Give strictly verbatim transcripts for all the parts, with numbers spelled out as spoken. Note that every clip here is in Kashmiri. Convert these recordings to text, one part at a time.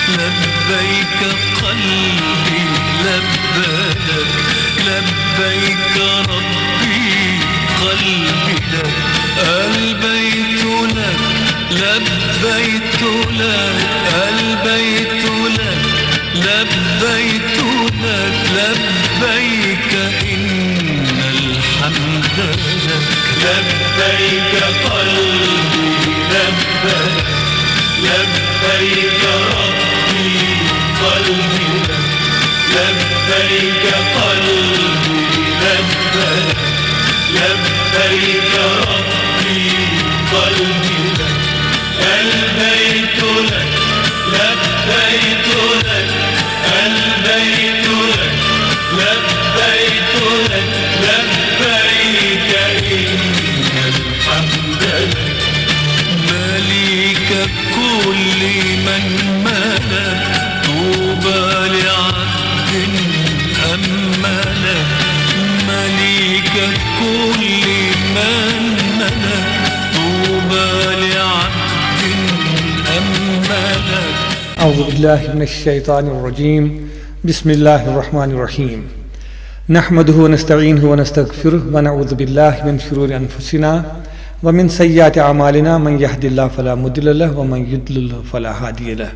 لبيك قلبي لبيك، لبيك ربي قلبي لك، البيت لك، لبيت لك، البيت لك، لبيت لك، لبيك إن الحمد لك. لبيك قلبي لبيك، لبيك ربي قلبي لك، لبيك قلبي لبيك، لبيك ربي قلبي لك، البيت لك، لبيت لك، البيت لك، لبيك لك، لبيك إن الحمد لك. مليك كل من ملك، طوبى لعبد أملك. مليك كل من ملك، طوبى لعبد أملك. أعوذ بالله من الشيطان الرجيم. بسم الله الرحمن الرحيم. نحمده ونستعينه ونستغفره ونعوذ بالله من شرور أنفسنا ومن سيئات أعمالنا، من يهد الله فلا مضل له ومن يضلل فلا هادي له،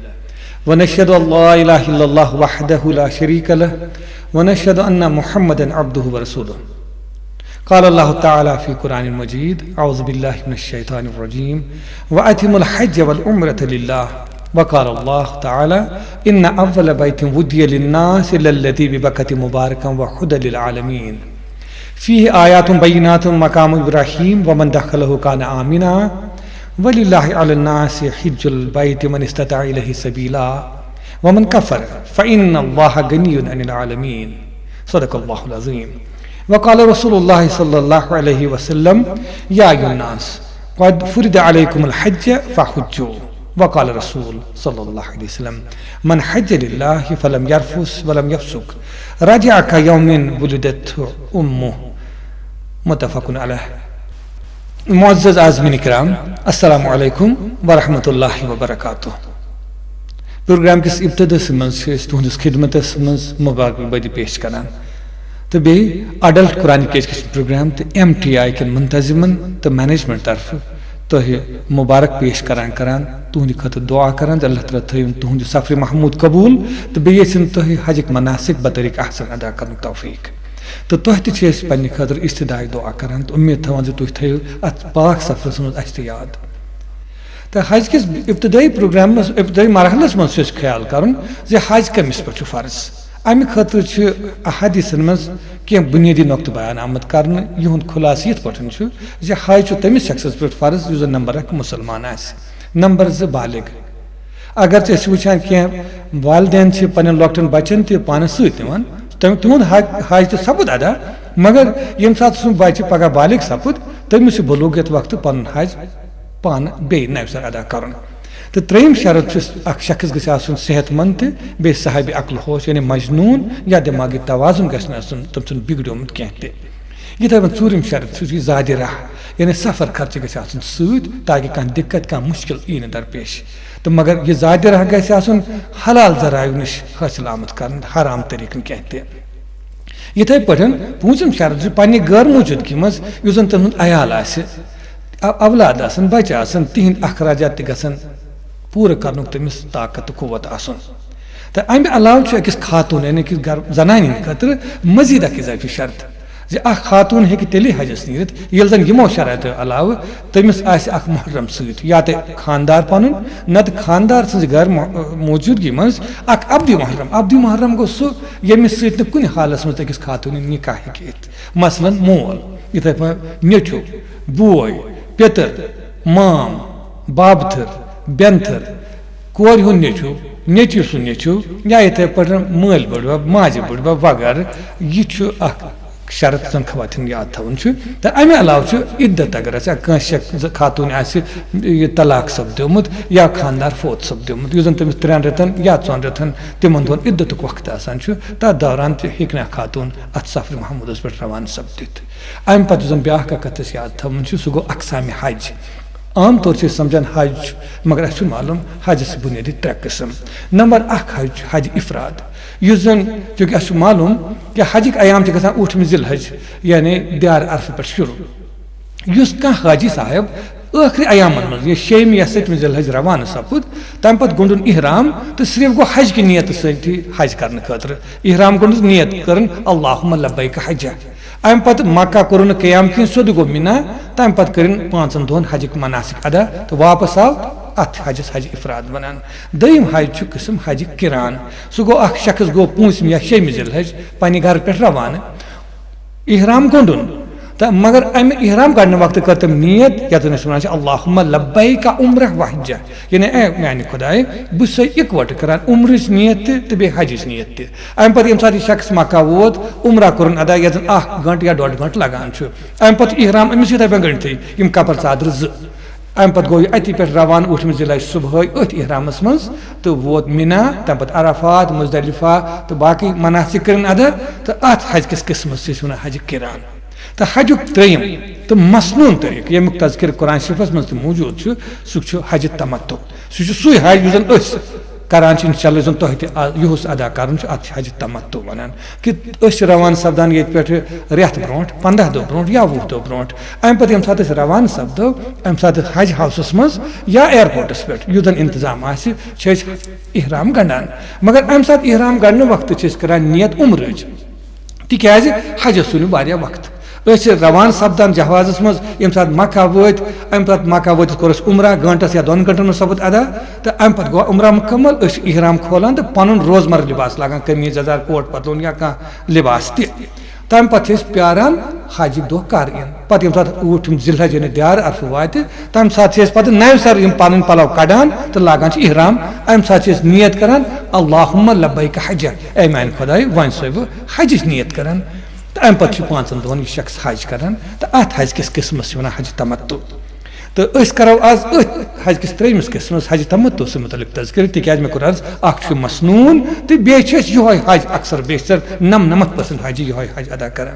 ونشهد أن لا إله إلا الله وحده لا شريك له، ونشهد أن محمدا عبده ورسوله. قال الله تعالى في قرآن المجيد: أعوذ بالله من الشيطان الرجيم، وأتموا الحج والعمرة لله. وقال الله تعالى: إن أول بيت وضع للناس للذي ببكة مباركا وهدى للعالمين، فيه آيات بينات مقام إبراهيم ومن دخله كان آمنا، ولله على الناس حج البيت من استطاع إليه سبيلا، ومن كفر فإن الله غني عن العالمين. صدق الله العظيم. وقال رسول الله صلى الله عليه وسلم: يا أيها الناس، قد فرض عليكم الحج فحجوا. وقال رسول صلى الله عليه وسلم: من حج لله فلم يرفث ولم يفسق رجع كيوم ولدته أمه. متفق عليه. معزز عازمین کرام، السلام علیکم ورحمۃ اللہ وبرکاتہ۔ پروگرام کس ابتدس منٛز چھِ أسۍ تُہنٛدِس خدمتس منٛز مبارکبادی پیش کران تہٕ بیٚیہِ اڈلٹ قرآن کس پروگرام تہٕ ایم ٹی آئی کٮ۪ن منتظمن تہٕ مینجمنٹ طرفہٕ تۄہہِ مبارک پیش کران کران تُہنٛدِ خٲطرٕ دعا کران زِ اللہ تعالیٰ تھٲیِن تُہنٛد سفر محمود قبول تہٕ بیٚیہِ یژھِن تۄہہِ حجٕکۍ مناسک بطریق احسن ادا کرنُک توفیق۔ تہٕ تۄہہِ تہِ چھِ أسۍ پننہِ خٲطرٕ استدعای دعا کران تہٕ اُمید تھاوان زِ تُہۍ تھٲیِو اتھ پاک سفرس منٛز اسہِ تہِ یاد۔ تہٕ حج کِس ابتدٲیی پروگرامس، ابتدٲیی مرحلس منٛز چھُ اَسہِ خیال کرُن زِ حج کٔمِس پٮ۪ٹھ چھُ فرض۔ امہِ خٲطرٕ چھِ احادیثن منٛز کینٛہہ بُنیٲدی نۄقطہٕ بیان آمُت کرنہٕ۔ یِہُنٛد خُلاصہٕ یِتھ پٲٹھۍ چھُ زِ حج چھُ تٔمِس شخصس پٮ۪ٹھ فرض یُس زن نمبر اکھ مُسلمان آسہِ، نمبر زٕ بالغ۔ اگر ژٕ ٲسۍ وٕچھان کینٛہہ والدین چھِ پننٮ۪ن لۄکٹٮ۪ن بچن تہِ پانس سۭتۍ نِوان، تِم، تِہُنٛد حج، حج تہِ سپُد ادا، مگر ییٚمہِ ساتہٕ سُہ بچہِ پگاہ بالغ سپُد، تٔمِس چھُ بلوغیت وقتہٕ پنُن حج پانہٕ بیٚیہِ نوِ سرٕ ادا کرُن۔ تہٕ ترٛیٚیِم شرط چھُ، اکھ شخص گژھِ آسُن صحت مند تہٕ بیٚیہِ صاحب عقل ہوش، یعنی مجنون یا دٮ۪ماغی توازن گژھِ نہٕ آسُن تٔمۍ سُنٛد بگڑیومُت کینٛہہ تہِ۔ یِتھے پٲٹھۍ ژوٗرِم شرط چھُ یہِ زادِ راہ، یعنی سفر خرچہٕ گژھِ آسُن سۭتۍ تاکہِ کانٛہہ دِقت، کانٛہہ مُشکِل یی نہٕ درپیش۔ تہٕ مگر یہِ زادِ راہ گژھِ آسُن حلال ذرایعو نِش حٲصِل آمُت کرنہٕ، حرام طریٖقہٕ نہٕ کینٛہہ تہِ۔ یِتھے پٲٹھۍ پوٗنٛژِم شرط چھُ پننہِ غٲر موجودگی منٛز یُس زن تٔمۍ سُنٛد عیال آسہِ، ا-، اولاد آسن، بچہِ آسن، تِہنٛدۍ اخراجات تہِ گژھن پوٗرٕ کرنُک تٔمِس طاقت تہٕ قوت آسُن۔ تہٕ امہِ علاوٕ چھُ أکِس خاتوٗن، یعنی کہِ گھر زنانہِ ہٕنٛدِ خٲطرٕ مزید اکھ اضافی شرط زِ اکھ خاتوٗن ہیٚکہِ تیٚلے حجس نیٖرِتھ ییٚلہِ زن یِمو شرائطو علاوٕ تٔمِس آسہِ اکھ محرم سۭتۍ، یا تہِ خاندار پنُن، نتہٕ خاندار سٕنٛزِ غٲر مو-، موجودگی منٛز اکھ عبدی محرم۔ عبدی محرم گوٚو سُہ ییٚمِس سۭتۍ نہٕ کُنہِ حالس منٛز أکِس خاتوٗنہِ نکاح ہیٚکہِ یِتھ۔ مثلاً مول، یِتھے پٲٹھۍ نیٚچُو، بوے، پیٚتٕر، مام، بابتھٕر، بیٚنتھٕر، کورِ ہُنٛد نیٚچُو، نیٚچِو سُنٛد نیٚچُو، یا یِتھے پٲٹھۍ مٲلۍ بٕڈبب، ماجہِ بٕڈبب وغٲرٕ۔ یہِ چھُ اکھ شرط زن خواتین یاد تھاوُن چھُ۔ تہٕ امہِ علاوٕ چھُ عدت، اگر اسہِ کٲنٛسہِ چھےٚ زٕ خاتوٗن آسہِ یہِ طلاق سپدیومُت یا خاندار فوت سپدیومُت، یُس زن تٔمِس ترٛٮ۪ن رٮ۪تن یا ژۄن رٮ۪تن تِمن دۄہن عدتُک وقت آسان چھُ، تتھ دوران تہِ ہیٚکہِ نہٕ اکھ خاتوٗن اتھ سفرِ محمودس پٮ۪ٹھ روانہٕ سپدِتھ۔ امہِ پتہٕ یُس زن بیٛاکھ اکھ کتھ اسہِ یاد تھاوُن چھُ، سُہ گوٚو اقسامِ حج۔ عام طور چھِ أسۍ سمجھان حج چھُ، مگر اَسہِ چھُنہٕ معلوم حجس چھِ بُنیٲدی ترٛےٚ قٕسم۔ نمبر اکھ حج چھُ حج افراد، یُس زن، چونکہ اَسہِ چھُ معلوم کہِ حجٕکۍ ایام چھِ گژھان ٲٹھمہِ ذی الحج، یعنی دیار عرفہٕ پٮ۪ٹھ شروع۔ یُس کانٛہہ حاجی صاحب ٲخری ایامن منٛز، یہِ شیٚیِمہِ یا سٔتمہِ ذی الحج روانہٕ سپُد، تمہِ پتہٕ گوٚنٛڈُن احرام تہٕ صرف گوٚو حج کہِ نیتہٕ سۭتی حج کرنہٕ خٲطرٕ۔ احرام گوٚنٛڈُس، نیت کٔرٕن اللہم لبیک حجہ۔ امہِ پتہٕ مکہ کوٚرُن نہٕ قیام کینٛہہ، سیوٚدُے گوٚو مِنا۔ تمہِ پتہٕ کٔرِن پانٛژن دۄہن حجٕکۍ مناسک ادا تہٕ واپس آو۔ اتھ چھِ حجس حج افراد ونان۔ دوٚیِم حج چھُ قٕسم حج کران۔ سُہ گوٚو، اکھ شخص گوٚو پوٗنٛژمہِ یا شیٚیِمہِ ذی الحج پننہِ گرٕ پٮ۪ٹھ روانہٕ احرام گوٚنٛڈُن، تہٕ مگر امہِ احرام گنٛڈنہٕ وقتہٕ کٔر تٔمۍ نیت، یتھ زن أسۍ ونان چھِ اللہم لبیک عمرہ وحجہ، یعنی اے میانہِ خدایہِ، بہٕ چھُسے اِکوٹہٕ کران عمرٕچ نیت تہِ تہٕ بیٚیہِ حجٕچ نیت تہِ۔ امہِ پتہٕ ییٚمہِ ساتہٕ یہِ شخص مکہ ووت، عمرہ کوٚرُن ادا، یتھ زن اکھ گنٛٹہٕ یا ڈۄڈ گنٛٹہٕ لگان چھُ۔ امہِ پتہٕ چھُ احرام أمِس یِتھے پٲٹھۍ گٔنڈتھٕے، یِم کپر ژادرٕ زٕ۔ امہِ پتہٕ گوٚو یہِ اتی پٮ۪ٹھ روانہٕ ٲٹھمہِ ذی الحج صبحٲے أتھۍ احرامس منٛز تہٕ ووت مِنا، تمہِ پتہٕ عرفات، مزدلفہ تہٕ باقٕے مناسک کٔرِن ادا۔ تہٕ اتھ حج کِس قٕسمس چھِ أسۍ ونان حج کران۔ تہٕ حجُک ترٛیٚیِم تہٕ مسنون طریٖقہٕ، ییٚمیُک تذکرٕ قرآن شریٖفس منٛز تہِ موجود چھُ، سُہ چھُ حج تمتع۔ سُہ چھُ سُے حج یُس زن أسۍ کران چھِ، انشاءاللہ یُس زن تۄہہِ تہِ آ-، یُہُس ادا کرُن چھُ، اتھ چھِ حج تمتع ونان۔ کہِ أسۍ چھِ روانہٕ سپدان ییٚتہِ پٮ۪ٹھ رٮ۪تھ برونٛٹھ، پنٛداہ دۄہ برونٛٹھ یا وُہ دۄہ برونٛٹھ۔ امہِ پتہٕ ییٚمہِ ساتہٕ أسۍ روانہٕ سپدو، امہِ ساتہٕ حج ہاوسس منٛز یا ایئرپورٹس پٮ۪ٹھ، یُتھ زن انتظام آسہِ، چھِ أسۍ احرام گنڈان۔ مگر امہِ ساتہٕ احرام گنڈنہٕ وقتہٕ چھِ أسۍ کران نیت عمرٕچ۔ تِکیازِ حجس چھُنہٕ واریاہ وقت۔ أسۍ چھِ روانہٕ سپدان جہازس منٛز، ییٚمہِ ساتہٕ مکہ وٲتۍ، امہِ پتہٕ مکہ وٲتِتھ کوٚر اَسہِ عمرہ، گٲنٛٹس یا دۄن گٲنٛٹن منٛز سپُد ادا، تہٕ امہِ پتہٕ گوٚو عمرہ مکمل۔ أسۍ چھِ احرام کھولان تہٕ پنُن روزمرہ لباس لاگان، قمیٖض یزار، کوٹ پتلون یا کانٛہہ لباس تہِ۔ تمہِ پتہٕ چھِ أسۍ پیاران حجٕکۍ دۄہ کر یِن۔ پتہٕ ییٚمہِ ساتہٕ ٲٹھِم ذی الحج یعنی دیار عرفہٕ واتہِ، تمہِ ساتہٕ چھِ أسۍ پتہٕ نوِ سرٕ یِم پنٕنۍ پلو کڑان تہٕ لاگان چھِ احرام۔ امہِ ساتہٕ چھِ أسۍ نیت کران، اللہم لبیک حجہ، اے میانہِ خدایہِ، وۄنۍ چھُسے بہٕ حجٕچ نیت کران۔ تہٕ امہِ پتہٕ چھُ پانٛژن دۄہن یہِ شخص حج کران، تہٕ اتھ حج کِس قسمس چھِ ونان حج تمتع۔ تہٕ أسۍ کرو آز أتھۍ حج کِس ترٛیٚیِمِس قسمس، حج تمتع سٕنٛدِ متعلق تذکرٕ، تِکیازِ مےٚ کوٚر عرض، اکھ چھُ مسنون تہٕ بیٚیہِ چھِ أسۍ یِہوے حج اکثر بیشتر نَمنَمَتھ percent حاجی یِہوے حج ادا کران۔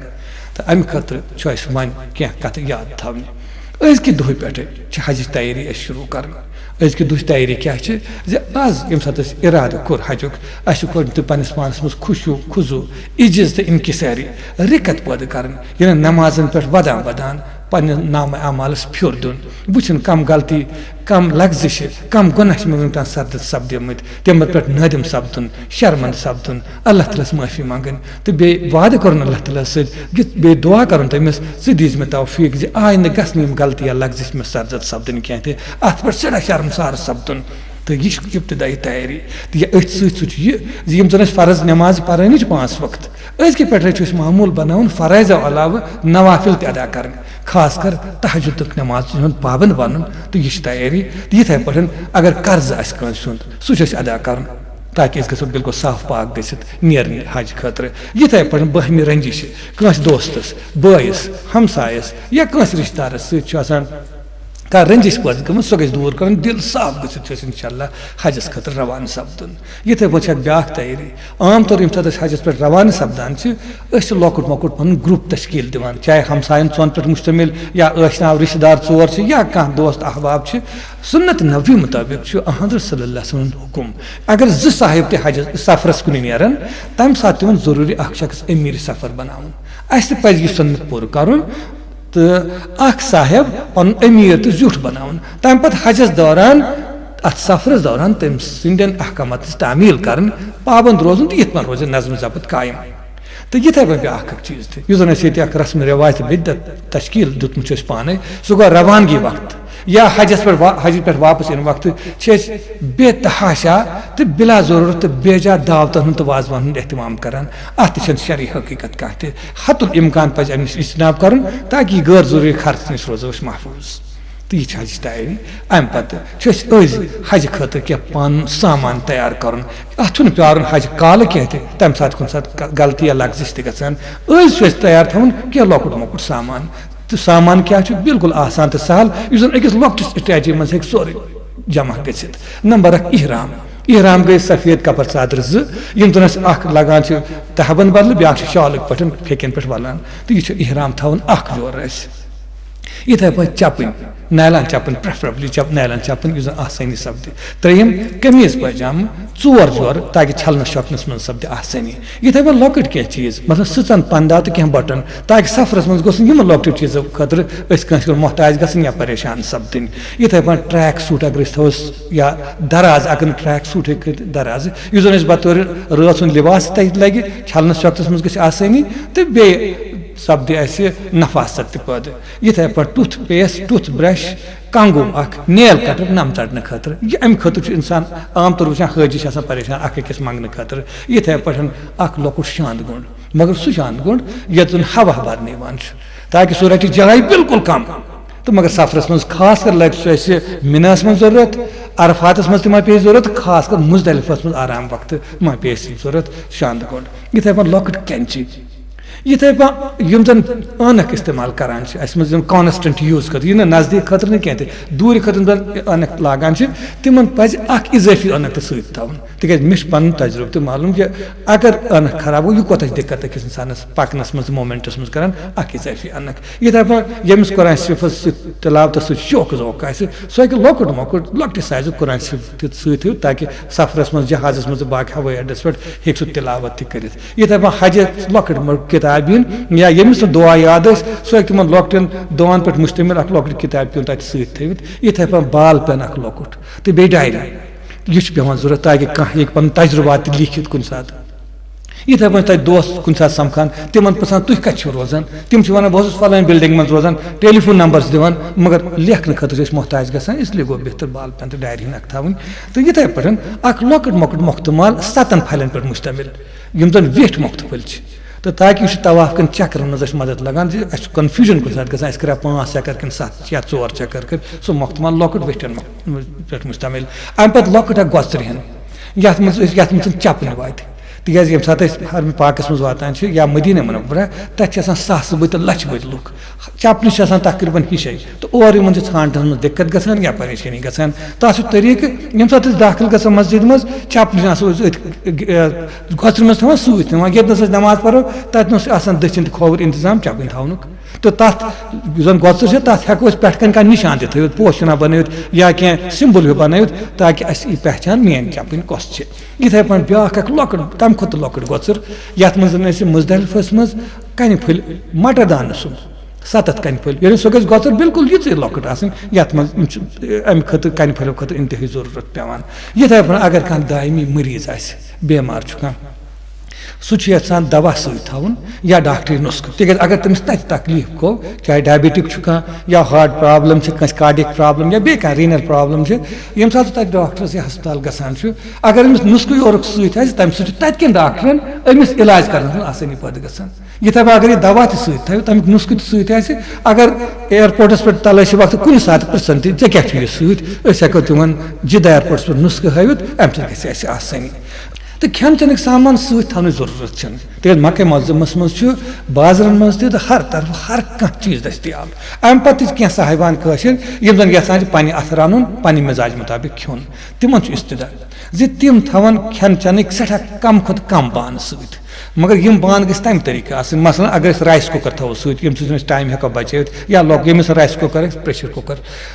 تہٕ امہِ خٲطرٕ چھُ اَسہِ وۄنۍ کینٛہہ کتھٕ یاد تھاونہِ۔ أزکہِ دۄہہِ پٮ۪ٹھٕ چھِ حجٕچ تیٲری اَسہِ شروع کرٕنۍ۔ أزکہِ دۄہٕچ تیٲری کیٛاہ چھِ؟ زِ آز ییٚمہِ ساتہٕ اَسہِ اِرادٕ کوٚر حجُک، اَسہِ چھُ گۄڈٕنٮ۪تھٕے پنٛنِس پانَس منٛز خُشوع، خضوع، عجز تہٕ انکساری، رِقت پٲدٕ کرٕنۍ، یعنی نمازن پٮ۪ٹھ ودان ودان پنٛنہِ نامہ اعمالس پھیُر دیُن، وٕچھُن کم غلطی، کم لغزشہِ، کم گۄناہ چھِ مےٚ وٕنیُک تام سرزد سپدیمٕتۍ، تِمن پٮ۪ٹھ نٲدِم سپدُن، شرمندٕ سپدُن، اللہ تعالیٰ ہس معٲفی منٛگٕنۍ۔ تہٕ بیٚیہِ وعدٕ کرُن اللہ تعالیٰ ہس سۭتۍ، یُتھ بیٚیہِ دعا کرُن تٔمِس، ژٕ دیٖزِ مےٚ توفیٖق زِ آیندٕ گژھِ نہٕ یِم غلطی یا لغزش مےٚ سرزد سپدٕنۍ کینٛہہ تہِ، اتھ پٮ۪ٹھ سٮ۪ٹھاہ شرمسار سپدُن۔ تہٕ یہِ چھِ ابتدائی تیٲری۔ تہٕ یہِ أتھۍ سۭتۍ سۭتۍ چھُ یہِ زِ یِم زن أسۍ فرض نٮ۪مازٕ پرٲنی چھِ پانٛژھ وقت، أزکہِ پٮ۪ٹھے چھُ اَسہِ معموٗل بناوُن فرٲیضو علاوٕ نوافل تہِ ادا کرٕنۍ، خاص کر تہجدُک نٮ۪ماز ہُنٛد پابند بنُن۔ تہٕ یہِ چھِ تیٲری۔ تہٕ یِتھے پٲٹھۍ اگر قرضہٕ آسہِ کٲنٛسہِ ہُنٛد، سُہ چھُ اَسہِ ادا کرُن، تاکہِ أسۍ گژھو بالکل صاف پاک گٔژھِتھ نیرٕنۍ حج خٲطرٕ۔ یِتھے پٲٹھۍ باہمی رنجش کٲنٛسہِ دوستس، بٲیِس، ہمسایس یا کٲنٛسہِ رشتہٕ دارس سۭتۍ چھُ آسان کانٛہہ رنجش پٲدٕ گٔمٕژ، سۄ گژھِ دوٗر کرٕنۍ، دل صاف گٔژھِتھ چھُ اَسہِ انشاءاللہ حجس خٲطرٕ روانہٕ سپدُن۔ یِتھے پٲٹھۍ چھِ اکھ بیاکھ تیٲری۔ عام طور ییٚمہِ ساتہٕ أسۍ حجس پٮ۪ٹھ روانہٕ سپدان چھِ، أسۍ چھِ لۄکُٹ مۄکُٹ پنُن group تشکیل دِوان، چاہے ہمساین ژۄن پٮ۪ٹھ مشتمل یا ٲشناو رشتہٕ دار ژور چھِ یا کانٛہہ دوست احباب چھِ۔ سنت نبوی مطٲبق چھُ حضرت صلی اللہ علیہ وسلم حکم، اگر زٕ صاحب تہِ حجس سفرس کُن نیرن، تمہِ ساتہٕ تِمن ضروٗری اکھ شخص امیر سفر بناوُن۔ اسہِ تہِ پزِ یہِ سنت پوٗرٕ کرُن تہٕ اکھ صاحب پنُن امیر تہٕ زیُٹھ بناوُن۔ تمہِ پتہٕ حجس دوران، اتھ سفرس دوران تٔمۍ سٕنٛدٮ۪ن احکاماتن ہٕنٛز تعمیل کرٕنۍ، پابند روزُن تہٕ یِتھ پٲٹھۍ روزِ نظم ضبط قائم۔ تہٕ یِتھے پٲٹھۍ بیٛاکھ اکھ چیٖز تہِ، یُس زن اَسہِ ییٚتہِ اکھ رسم رواج تہٕ بدعت تشکیل دیُتمُت چھُ اَسہِ پانے، سُہ گوٚو روانگی وقت یا حجس پٮ۪ٹھ وا-، حجہِ پٮ۪ٹھ واپس یِنہٕ وقتہٕ چھِ أسۍ بے تحاشا تہٕ بلا ضروٗرت تہٕ بے جا دعوتن ہُنٛد تہٕ وازوان ہُنٛد اہتمام کران۔ اتھ تہِ چھنہٕ شرعی حقیقت کانٛہہ تہِ۔ حتُل امکان پزِ امہِ نِش اجتناب کرُن، تاکہِ یہِ غٲر ضروٗری خرچہٕ نِش روزو أسۍ محفوٗظ۔ تہٕ یہِ چھِ حجٕچ تیٲری۔ امہِ پتہٕ چھُ اَسہِ أزۍ حجہِ خٲطرٕ کینٛہہ پنُن سامان تیار کرُن۔ اتھ چھُنہٕ پیارُن حجہِ کالہٕ کینٛہہ تہِ، تمہِ ساتہٕ کُنہِ ساتہٕ غ-، غلطی یا لغزش تہِ گژھان۔ أزۍ چھُ اَسہِ تیار تھاوُن کینٛہہ لۄکُٹ مۄکُٹ سامان۔ تہٕ سامان کیٛاہ چھُ؟ بالکل آسان تہٕ سہل، یُس زن أکِس لۄکٹِس اٹیچی منٛز ہیٚکہِ سورُے جمع گٔژھِتھ۔ نمبر اکھ، احرام۔ احرام گٔے سفید کپر ژادرِ زٕ، یِم زن اَسہِ اکھ لگان چھِ تہبند بدلہٕ، بیٛاکھ چھِ شالٕکۍ پٲٹھۍ پھیٚکٮ۪ن پٮ۪ٹھ ولان، تہٕ یہِ چھُ احرام تھاوُن اکھ جورٕ اَسہِ۔ یِتھے پٲٹھۍ چپٕنۍ، نایلان چپٕنۍ، پریفریبلی چپ نایلان چپٕنۍ، یُس زن آسٲنی سپدِ۔ ترٛیٚیِم، قمیٖض پٲجامہٕ ژور زور، تاکہِ چھلنس چھۄکنس منٛز سپدِ آسٲنی۔ یِتھے پٲٹھۍ لۄکٕٹۍ کینٛہہ چیٖز، مثلاً سٕژن پندہ تہٕ کینٛہہ بٹن، تاکہِ سفرس منٛز گوٚژھ نہٕ یِمن لۄکٹیو چیٖزو خٲطرٕ أسۍ کٲنٛسہِ کُن محتاج گژھٕنۍ یا پریشان سپدٕنۍ۔ یِتھے پٲٹھۍ ٹریک سوٗٹ اگر أسۍ تھاوو س-، یا دراز، اگر نہٕ ٹریک سوٗٹٕے کٔرِتھ دراز، یُس زن اَسہِ بطور رٲژ ہُنٛد لباس تہِ لگہِ، چھلنس چھۄکنس منٛز گژھِ آسٲنی تہٕ بیٚیہِ سپدِ اَسہِ نفاست تہِ پٲدٕ۔ یِتھے پٲٹھۍ tooth paste, tooth brush, Congo اکھ، نیل کٹر نم ژٹنہٕ خٲطرٕ۔ یہِ امہِ خٲطرٕ چھُ انسان عام طور وٕچھان، حٲجی چھِ آسان پریشان اکھ أکِس منگنہٕ خٲطرٕ۔ یِتھے پٲٹھۍ اکھ لۄکُٹ شاندٕ گُنڈ، مگر سُہ شاندٕ گُنڈ یتھ زن ہوا برنہٕ یِوان چھُ، تاکہِ سُہ رٹہِ جاے بالکل کم۔ تہٕ مگر سفرس منٛز خاص کر لگہِ سُہ اسہِ مِناہس منٛز ضروٗرت، عرفاتس منٛز تہِ ما پیٚیہِ ضروٗرت، خاص کر مزدلفس منٛز آرام وقتہٕ ما پیٚیہِ اسہِ ضروٗرت شاندٕ گُنڈ۔ یِتھے پٲٹھۍ لۄکٕٹ کینچی، یِتھے پٲٹھۍ یِم زن عٲنکھ استعمال کران چھِ، اسہِ منٛز یِم کانسٹنٹ یوٗز خٲطرٕ، یہِ نہٕ نزدیٖک خٲطرٕ نہٕ کینٛہہ تہِ، دوٗرِ خٲطرٕ یِم زن عٲنکھ لاگان چھِ، تِمن پزِ اکھ اضٲفی عٲنکھ تہِ سۭتۍ تھاوُن، تِکیازِ مےٚ چھُ پنُن تجربہٕ تہِ معلوم کہِ اگر عٲنکھ خراب گوٚو، یہِ کوٗتاہ چھِ دِقت أکِس انسانس پکنس منٛز، مومنٹس منٛز کران، اکھ اضٲفی عٲنکھ۔ یِتھے پٲٹھۍ ییٚمِس قرآن شریٖفس سۭتۍ تلاوتس سۭتۍ شوق ذوق آسہِ، سُہ ہیٚکہِ لۄکُٹ مۄکُٹ، لۄکٹہِ سایزُک قرآن شریٖف تہِ سۭتۍ ہیوٚت، تاکہِ سفرس منٛز، جہازس منٛز تہٕ باقٕے ہوٲیی اڈس پٮ۪ٹھ ہیٚکہِ سُہ تلاوت تہِ کٔرِتھ۔ یِتھے پٲٹھۍ حجہِ لۄکٕٹ مۄکٕٹ کِتاب یِن، یا ییٚمِس نہٕ دُعا یاد ٲسۍ، سُہ ہیٚکہِ تِمن لۄکٹٮ۪ن دُعاہن پٮ۪ٹھ مُشتمل اکھ لۄکٕٹ کِتاب پیوٚن تتہِ سۭتۍ تھٲوِتھ۔ یِتھے پٲٹھۍ بال پٮ۪ن اکھ لۄکُٹ تہٕ بیٚیہِ ڈایری۔ یہِ چھُ پٮ۪وان ضروٗرت، تاکہِ کانٛہہ ہیٚکہِ پنُن تجرُبات تہِ لیٖکھِتھ کُنہِ ساتہٕ۔ یِتھے پٲٹھۍ تۄہہِ دوست کُنہِ ساتہٕ سمکھان، تِمن پرژھان، "تُہۍ کتہِ چھِو روزان؟" تِم چھِ ونان، "بہٕ اوسُس فلٲنۍ بلڈنگ منٛز روزان"، ٹیلی فون نمبر چھِ دِوان، مگر لیکھنہٕ خٲطرٕ چھِ أسۍ محتاج گژھان، اس لیے گوٚو بہتر بال پٮ۪ن تہٕ ڈایری ہن اکھ تھاوٕنۍ۔ تہٕ یِتھے پٲٹھۍ اکھ لۄکٕٹ مۄکٕٹ مۄختہٕ مال ستن پھلٮ۪ن پٮ۪ٹھ مشتمل، یِم زن ویٹھۍ مۄختہٕ پھٔلۍ چھِ۔ تہٕ تاکہِ یہِ چھُ طواف کٮ۪ن چکرن منٛز اَسہِ مدد لگان، زِ اَسہِ چھُ کنفیوجن کُنہِ ساتہٕ گژھان، اَسہِ کَرا پانٛژھ چکر کِنہٕ ستھ یا ژور چکر کٔرۍ، سُہ مۄختہٕ مال لۄکُٹ ویٹھٮ۪ن مۄ-، پٮ۪ٹھ مشتمل۔ اَمہِ پتہٕ لۄکُٹ اکھ گۄژٕر ہن، یَتھ منٛز أسۍ، یَتھ منٛز چھِنہٕ چپٕنۍ واتہِ۔ تِکیٛازِ ییٚمہِ ساتہٕ أسۍ حرمِ پاکس منٛز واتان چھِ یا مدینہ منورہ، تَتہِ چھِ آسان ساسہٕ بٔدۍ تہٕ لچھِ بٔدۍ لُکھ۔ چپنہِ چھِ آسان تقریباً ہِشے، تہٕ اورٕ یِمن چھِ ژھانٛڈنس منٛز دِقت گژھان یا پریشٲنی گژھان۔ تَتھ چھُ طریٖقہٕ، ییٚمہِ ساتہٕ أسۍ دٲخل گژھو مسجد منٛز، چپنہِ چھِ آسان أسۍ أتھۍ، گ-، گۄژرِ منٛز تھاوان سۭتۍ، تھاوان ییٚتہِ نَس أسۍ نماز پرو، تَتہِ نَس چھُ آسان دٔچھِنۍ تہٕ کھووُر انتظام چپٕنۍ تھاونُک۔ تہٕ تَتھ یُس زَن گۄژٕر چھِ، تَتھ ہٮ۪کو أسۍ پٮ۪ٹھ کَنہِ کانٛہہ نِشان تہِ تھٲوِتھ، پوش چھِنہ بَنٲوِتھ یا کینٛہہ سِمبل ہیوٗ بَنٲوِتھ، تاکہِ اَسہِ یی پہچان میٛٲنۍ چپٕنۍ کۄس چھِ۔ یِتھَے پٲٹھۍ بیٛاکھ اَکھ لۄکٕٹ، تَمہِ کھۄتہٕ لۄکٕٹ گۄژٕر، یَتھ منٛز زَن أسۍ مُزدَلِفَس منٛز کَنہِ پھٔلۍ مَٹَر دانہٕ سُنٛد ستتھ کنہِ پھٔلۍ، یعنی سۄ گژھِ گۄژر بالکل یِژٕے لۄکٕٹ آسٕنۍ، یتھ منٛز یِم چھِ امہِ خٲطرٕ، کنہِ پھٔلٮ۪و خٲطرٕ انتہٲیی ضروٗرت پٮ۪وان۔ یِتھے پٲٹھۍ اگر کانٛہہ دایمی مریض آسہِ، بیمار چھُ کانٛہہ، سُہ چھُ یژھان دوا سۭتۍ تھاوُن یا ڈاکٹری نُسخہٕ، تِکیازِ اگر تٔمِس تتہِ تکلیف گوٚو، چاہے ڈائبٹک چھُ کانٛہہ یا ہارٹ پرابلم چھِ، کٲنٛسہِ کارڈیک پرابلم یا بیٚیہِ کانٛہہ رینل پرابلم چھِ، ییٚمہِ ساتہٕ سُہ تتہِ ڈاکٹرس یا ہسپتال گژھان چھُ، اگر أمِس نُسخہٕ یورُک سۭتۍ آسہِ، تمہِ سۭتۍ چھُ تتہِ کٮ۪ن ڈاکٹرن أمِس علاج کرنس منٛز آسٲنی پٲدٕ گژھان۔ یِتھے پٲٹھۍ اگر یہِ دوا تہِ سۭتۍ تھٲیِو، تمیُک نُسخہٕ تہِ سۭتۍ آسہِ، اگر ایئرپورٹس پٮ۪ٹھ تلٲشی وقتہٕ کُنہِ ساتہٕ پرژھن تہِ، "ژےٚ کیٛاہ چھُ یہِ سۭتۍ؟" أسۍ ہٮ۪کو تِمن جدہ ایئرپورٹس پٮ۪ٹھ نُسخہٕ ہٲوِتھ، امہِ سۭتۍ گژھِ اَسہِ آسٲنی۔ تہٕ کھٮ۪ن چٮ۪نٕکۍ سامان سۭتۍ تھاونٕچ ضروٗرت چھنہٕ، تِکیازِ مکہ معظمس منٛز چھُ بازرن منٛز تہِ تہٕ ہر طرفہٕ ہر کانٛہہ چیٖز دٔستیاب۔ امہِ پتہٕ تہِ چھِ کینٛہہ صاحبان کٲشِر، یِم زن یژھان چھِ پننہِ اتھٕ رنُن، پننہِ مزاج مطابق کھیوٚن، تِمن چھُ استدعا زِ تِم تھاوَن کھٮ۪ن چٮ۪نٕکۍ سٮ۪ٹھاہ کم کھۄتہٕ کم بانہٕ سۭتۍ۔ مگر یِم بانہٕ گٔژھۍ تَمہِ طریٖقہٕ آسٕنۍ، مثلاً اگر أسۍ رایس کُکر تھاوو سۭتۍ، ییٚمہِ سۭتۍ أسۍ ٹایم ہٮ۪کو بچٲوِتھ، یا لۄک-، ییٚمِس نہٕ رایس کُکر آسہِ، پریشر کُکر،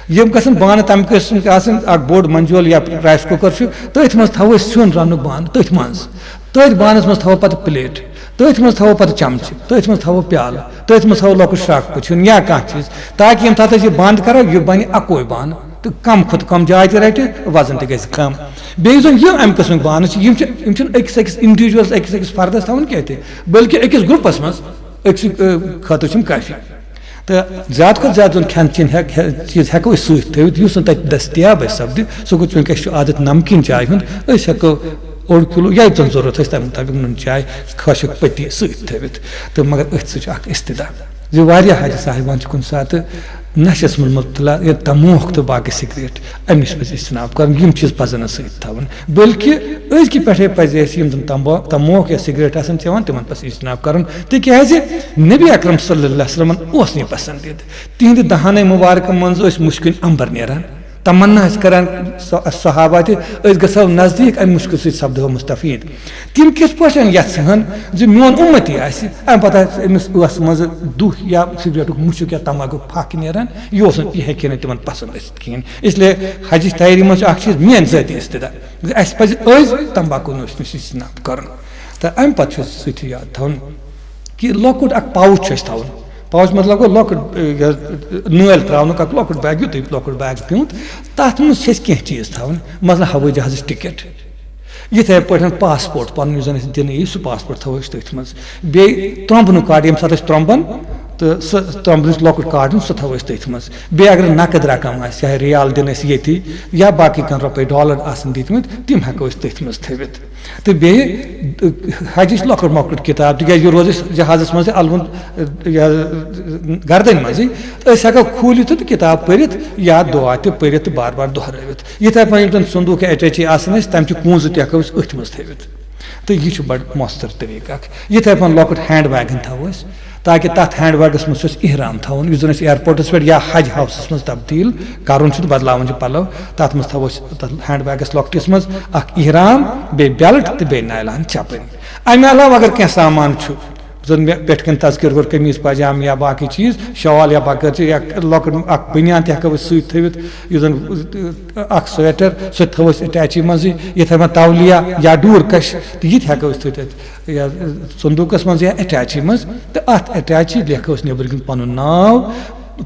یِم گژھن بانہٕ تَمہِ قٕسمٕکۍ آسٕنۍ، اکھ بوٚڑ منجول یا رایس کُکر چھُ، تٔتھۍ منٛز تھاوو أسۍ سیُن رَننُک بانہٕ، تٔتھۍ منٛز، تٔتھۍ بانَس منٛز تھاوو پَتہٕ پلیٹ، تٔتھۍ منٛز تھاوو پَتہٕ چمچہٕ، تٔتھۍ منٛز تھاوو پیالہٕ، تٔتھۍ منٛز تھاوو لۄکُٹ شرٛاکہٕ پٔژھیُن یا کانٛہہ چیٖز، تاکہِ ییٚمہِ ساتہٕ أسۍ یہِ بنٛد کرو، یہِ بنہِ اَکُے بانہٕ۔ تہٕ کم کھۄتہٕ کم جاے تہِ رٹہِ، وزن تہِ گژھِ کم۔ بیٚیہِ یُس زن یِم امہِ قٕسمٕکۍ بانہٕ چھِ، یِم چھِ، یِم چھِنہٕ أکِس أکِس انڈیویجولس، أکِس أکِس فردس تھاوُن کینٛہہ تہِ، بلکہِ أکِس گروپس منٛز أکسٕے، ٲ، خٲطرٕ چھِ یِم کٲفی۔ تہٕ زیادٕ کھۄتہٕ زیادٕ زن کھٮ۪ن چٮ۪ن ہٮ۪ک-، ہٮ۪-، چیٖز ہٮ۪کو أسۍ سۭتۍ تھٲوِتھ، یُس نہٕ تتہِ دٔستیاب آسہِ سپدِ، سُہ گوٚو، چوٗنٛکہِ اَسہِ چھُ عادت نمکیٖن چایہِ ہُنٛد، أسۍ ہٮ۪کو اوٚڑ کِلوٗ یا یوٗتاہ ضروٗرت آسہِ، تَمہِ مُطابِق نُن چاے، خۄشٕک پٔتی سۭتۍ تھٲوِتھ۔ تہٕ مگر أتھۍ سۭتۍ چھُ اکھ استدعا۔ زِ واریاہ حاجی صاحبان چھِ کُنہِ ساتہٕ نشس منٛز مبتلا یا تموک تہٕ باقٕے سگریٹ، اَمہِ نِش پَزِ اجتناب کرُن، یِم چیٖز پَزَن نہٕ سۭتۍ تھاوٕنۍ، بلکہِ أزکہِ پٮ۪ٹھَے پَزِ اَسہِ یِم زَن تمبا-، تموک یا سگریٹ آسَن چٮ۪وان، تِمَن پَزِ اجتناب کرُن، تِکیٛازِ نبی اکرم صلی اللہ علیہ وسلمن اوس نہٕ یہِ پسندیدٕ۔ تِہنٛدِ دہانَے مُبارکہٕ منٛز ٲسۍ مُشکِنۍ اَمبَر نیران۔ تمنا ٲسۍ کران ص-، صحابہ تہِ، أسۍ گژھو نزدیٖک، امہِ مُشکہِ سۭتۍ سپدو مستفید۔ تِم کِتھ پٲٹھۍ یژھہن زِ میون اُمتی آسہِ؟ امہِ پتہٕ آسہِ أمِس ٲس منٛزٕ دُہ یا سگریٹُک مُشُک یا تمباکُک پھکھ نیران، یہِ اوس نہٕ، یہِ ہیٚکہِ نہٕ تِمن پسند ٲسِتھ کِہینۍ۔ اس لیے حجٕچ تیٲری منٛز چھُ اکھ چیٖز، میٲنۍ ذٲتی استدعا، زِ اسہِ پزِ أزۍ تمباکوٗ نوشہِ نِش اجتناب کرُن۔ تہٕ امہِ پتہٕ چھُ سۭتۍ یاد تھاوُن کہِ لۄکُٹ اکھ pouch چھُ اسہِ تھاوُن۔ Pouch مطلب گوٚو لۄکُٹ، ٲ، یہِ، نٲلۍ تراونُک اکھ لۄکُٹ bag، یُتُے لۄکُٹ bag پیوٗنت۔ تتھ منٛز چھِ أسۍ کینٛہہ چیٖز تھاوٕنۍ، مثلاً ہوٲیی جہازٕچ ٹکٹ، یِتھے پٲٹھۍ passport پنُن یُس زن اسہِ دِنہٕ یی، سُہ passport تھاوو أسۍ تٔتھۍ منٛز۔ بیٚیہِ ترٛۄمبنُک card، ییٚمہِ ساتہٕ أسۍ ترٛۄمبن، تہٕ سُہ ترٛۄمبنٕچ لۄکُٹ card، سُہ تھاوو أسۍ تٔتھۍ منٛز۔ بیٚیہِ اگر نقد رقم آسہِ، چاہے ریال دِنۍ اَسہِ ییٚتی یا باقٕے کانٛہہ رۄپے ڈالر آسن دِتمٕتۍ، تِم ہٮ۪کو أسۍ تٔتھۍ منٛز تھٲوِتھ۔ تہٕ بیٚیہِ، ٲ، حجٕچ لۄکٕٹ مۄکٕٹ کِتاب، تِکیٛازِ یہِ روزِ اَسہِ جہازس منٛز تہِ الوُن، ٲ، یہِ، ٲ، گردنۍ منٛزٕے۔ أسۍ ہٮ۪کو کھوٗلِتھ تہٕ کِتاب پٔرِتھ یا دُعا تہِ پٔرِتھ تہٕ بار بار دۄہرٲوِتھ۔ یِتھے پٲٹھۍ یِم زن صندوٗق یا attachee آسن اَسہِ، تَمہِ چہِ کونٛزٕ تہِ ہٮ۪کو أسۍ أتھۍ منٛز تھٲوِتھ۔ تہٕ یہِ چھُ بڑٕ مۄستر طریٖقہٕ اکھ۔ یِتھے پٲٹھۍ لۄکُٹ hand bag ہن تھاوو أسۍ، تاکہِ تتھ hand bagس منٛز چھُ اَسہِ احرام تھاوُن، یُس زن أسۍ airportس پٮ۪ٹھ یا حج houseس منٛز تبدیل کرُن چھُ تہٕ بدلاوان چھِ پلو، تتھ منٛز تھاوو أسۍ تتھ hand bagس لۄکٹِس منٛز اکھ احرام، بیٚیہِ belt تہٕ بیٚیہِ نایلان چپٕنۍ۔ امہِ علاوٕ اگر کینٛہہ سامان چھُ، زن مےٚ پٮ۪ٹھ کنہِ تذکر کوٚر، قمیٖض پاجامہٕ یا باقٕے چیٖز، شال یا بغٲر چھِ، یا لۄکُٹ اکھ بنیان تہِ ہٮ۪کو أسۍ سۭتۍ تھٲوِتھ، یُس زن اکھ sweater، سُہ تہِ تھاوو أسۍ attachee منٛزٕے، یِتھے پٲٹھۍ تولیہ یا ڈوٗر کش، تہٕ یہِ تہِ ہٮ۪کو أسۍ تھٲوِتھ اتھ یا صندوٗقس منٛز یا attachee منٛز۔ تہٕ اتھ attachee لیکھو أسۍ نیٚبرۍ کِنۍ پنُن ناو،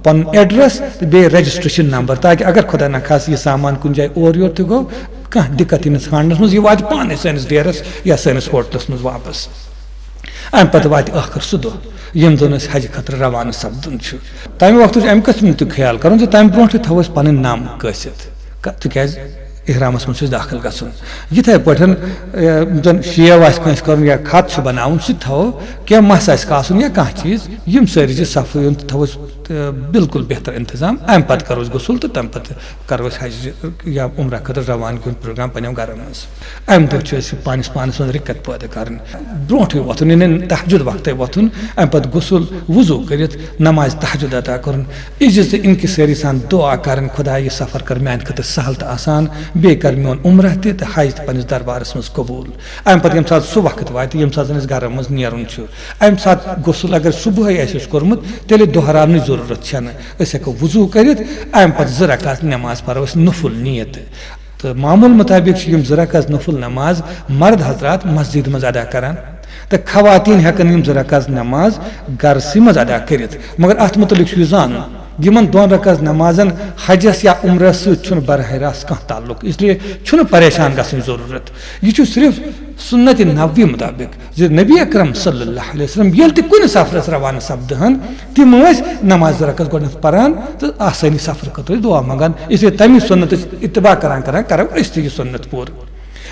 پنُن address تہٕ بیٚیہِ registration number، تاکہِ اگر خۄدا نخواستہٕ یہِ سامان کُنہِ جایہِ اورٕ یورٕ تہِ گوٚو، کانٛہہ دِقت یی نہٕ ژھانڈنس منٛز، یہِ واتہِ پانے سٲنِس ڈیرس یا سٲنِس ہوٹلس منٛز واپس۔ امہِ پتہٕ واتہِ ٲخٕر سُہ دۄہ، ییٚمہِ دۄہ أسۍ حجہِ خٲطرٕ روانہٕ سپدُن چھُ۔ تمہِ وقتہٕ چھُ امہِ قٕسمُک تہِ خیال کرُن زِ تمہِ برونٛٹھٕے تھاوو أسۍ پنٕنۍ نَم کٲسِتھ، ک-، تِکیازِ احرامس منٛز چھُ اَسہِ دٲخل گژھُن۔ یِتھے پٲٹھۍ، اے، یِم زن shave آسہِ کٲنٛسہِ کرُن یا خط چھُ بناوُن، سُہ تہِ تھاوو۔ کینٛہہ مس آسہِ کاسُن یا کانٛہہ چیٖز، یِم سٲری چھِ صفٲیی ہُنٛد تھاوو أسۍ، تہٕ بالکل بہتر انتظام۔ امہِ پتہٕ کرو أسۍ غسل تہٕ تمہِ پتہٕ کرو أسۍ حج یا عمرہ خٲطرٕ روانگی ہُنٛد program پننٮ۪ن گرن منٛز۔ امہِ دۄہ چھِ أسۍ پانس پانس منٛز رِقت پٲدٕ کرٕنۍ۔ برونٛٹھٕے وۄتھُن، یعنی تہجد وقتٕے وۄتھُن، امہِ پتہٕ غسل، وضو کٔرِتھ نماز تہجد ادا کرُن، عجز تہٕ انکسٲری سان دعا کرٕنۍ، خدایا، یہِ سفر کر میانہِ خٲطرٕ سہل تہٕ آسان، بیٚیہِ کر میون عمرہ تہِ تہٕ حج تہِ پننِس دربارس منٛز قبول۔ امہِ پتہٕ ییٚمہِ ساتہٕ سُہ وقت واتہِ، ییٚمہِ ساتہٕ زن أسۍ گرن منٛز نیرُن چھُ، امہِ ساتہٕ غسل اگر صبحٲے آسہِ اَسہِ کوٚرمُت، تیٚلہِ دۄہراونٕچ ضروٗرت چھنہٕ۔ أسۍ ہٮ۪کو وضو کٔرِتھ، امہِ پتہٕ زٕ رکعت نماز پرو أسۍ نفل نیت۔ تہٕ معمول مطابق چھِ یِم زٕ رکعت نفل نماز مرد حضرات مسجد منٛز ادا کران، تہٕ خواتین ہٮ۪کن یِم زٕ رکعت نماز گرسٕے منٛز ادا کٔرِتھ۔ مگر اتھ متعلق چھُ یہِ زانُن، یِمن دۄن رکعت نمازن حجس یا عمرس سۭتۍ چھُنہٕ براہ راست کانٛہہ تعلق، اس لیے چھُنہٕ پریشان گژھنٕچ ضروٗرت۔ یہِ چھُ صرف سنت نبوی مطابق زِ نبی اکرم صلی اللہ علیہ وسلم ییٚلہِ تہِ کُنہِ سفرس روانہٕ سپدٕ ہن، تِم ٲسۍ نماز رکعت گۄڈٕنٮ۪تھ پران تہٕ آسٲنی سفرٕ خٲطرٕ دعا منٛگان۔ اس لیے تمہِ سنتٕچ اتباع کران کران کرو أسۍ تہِ یہِ سنت پوٗرٕ۔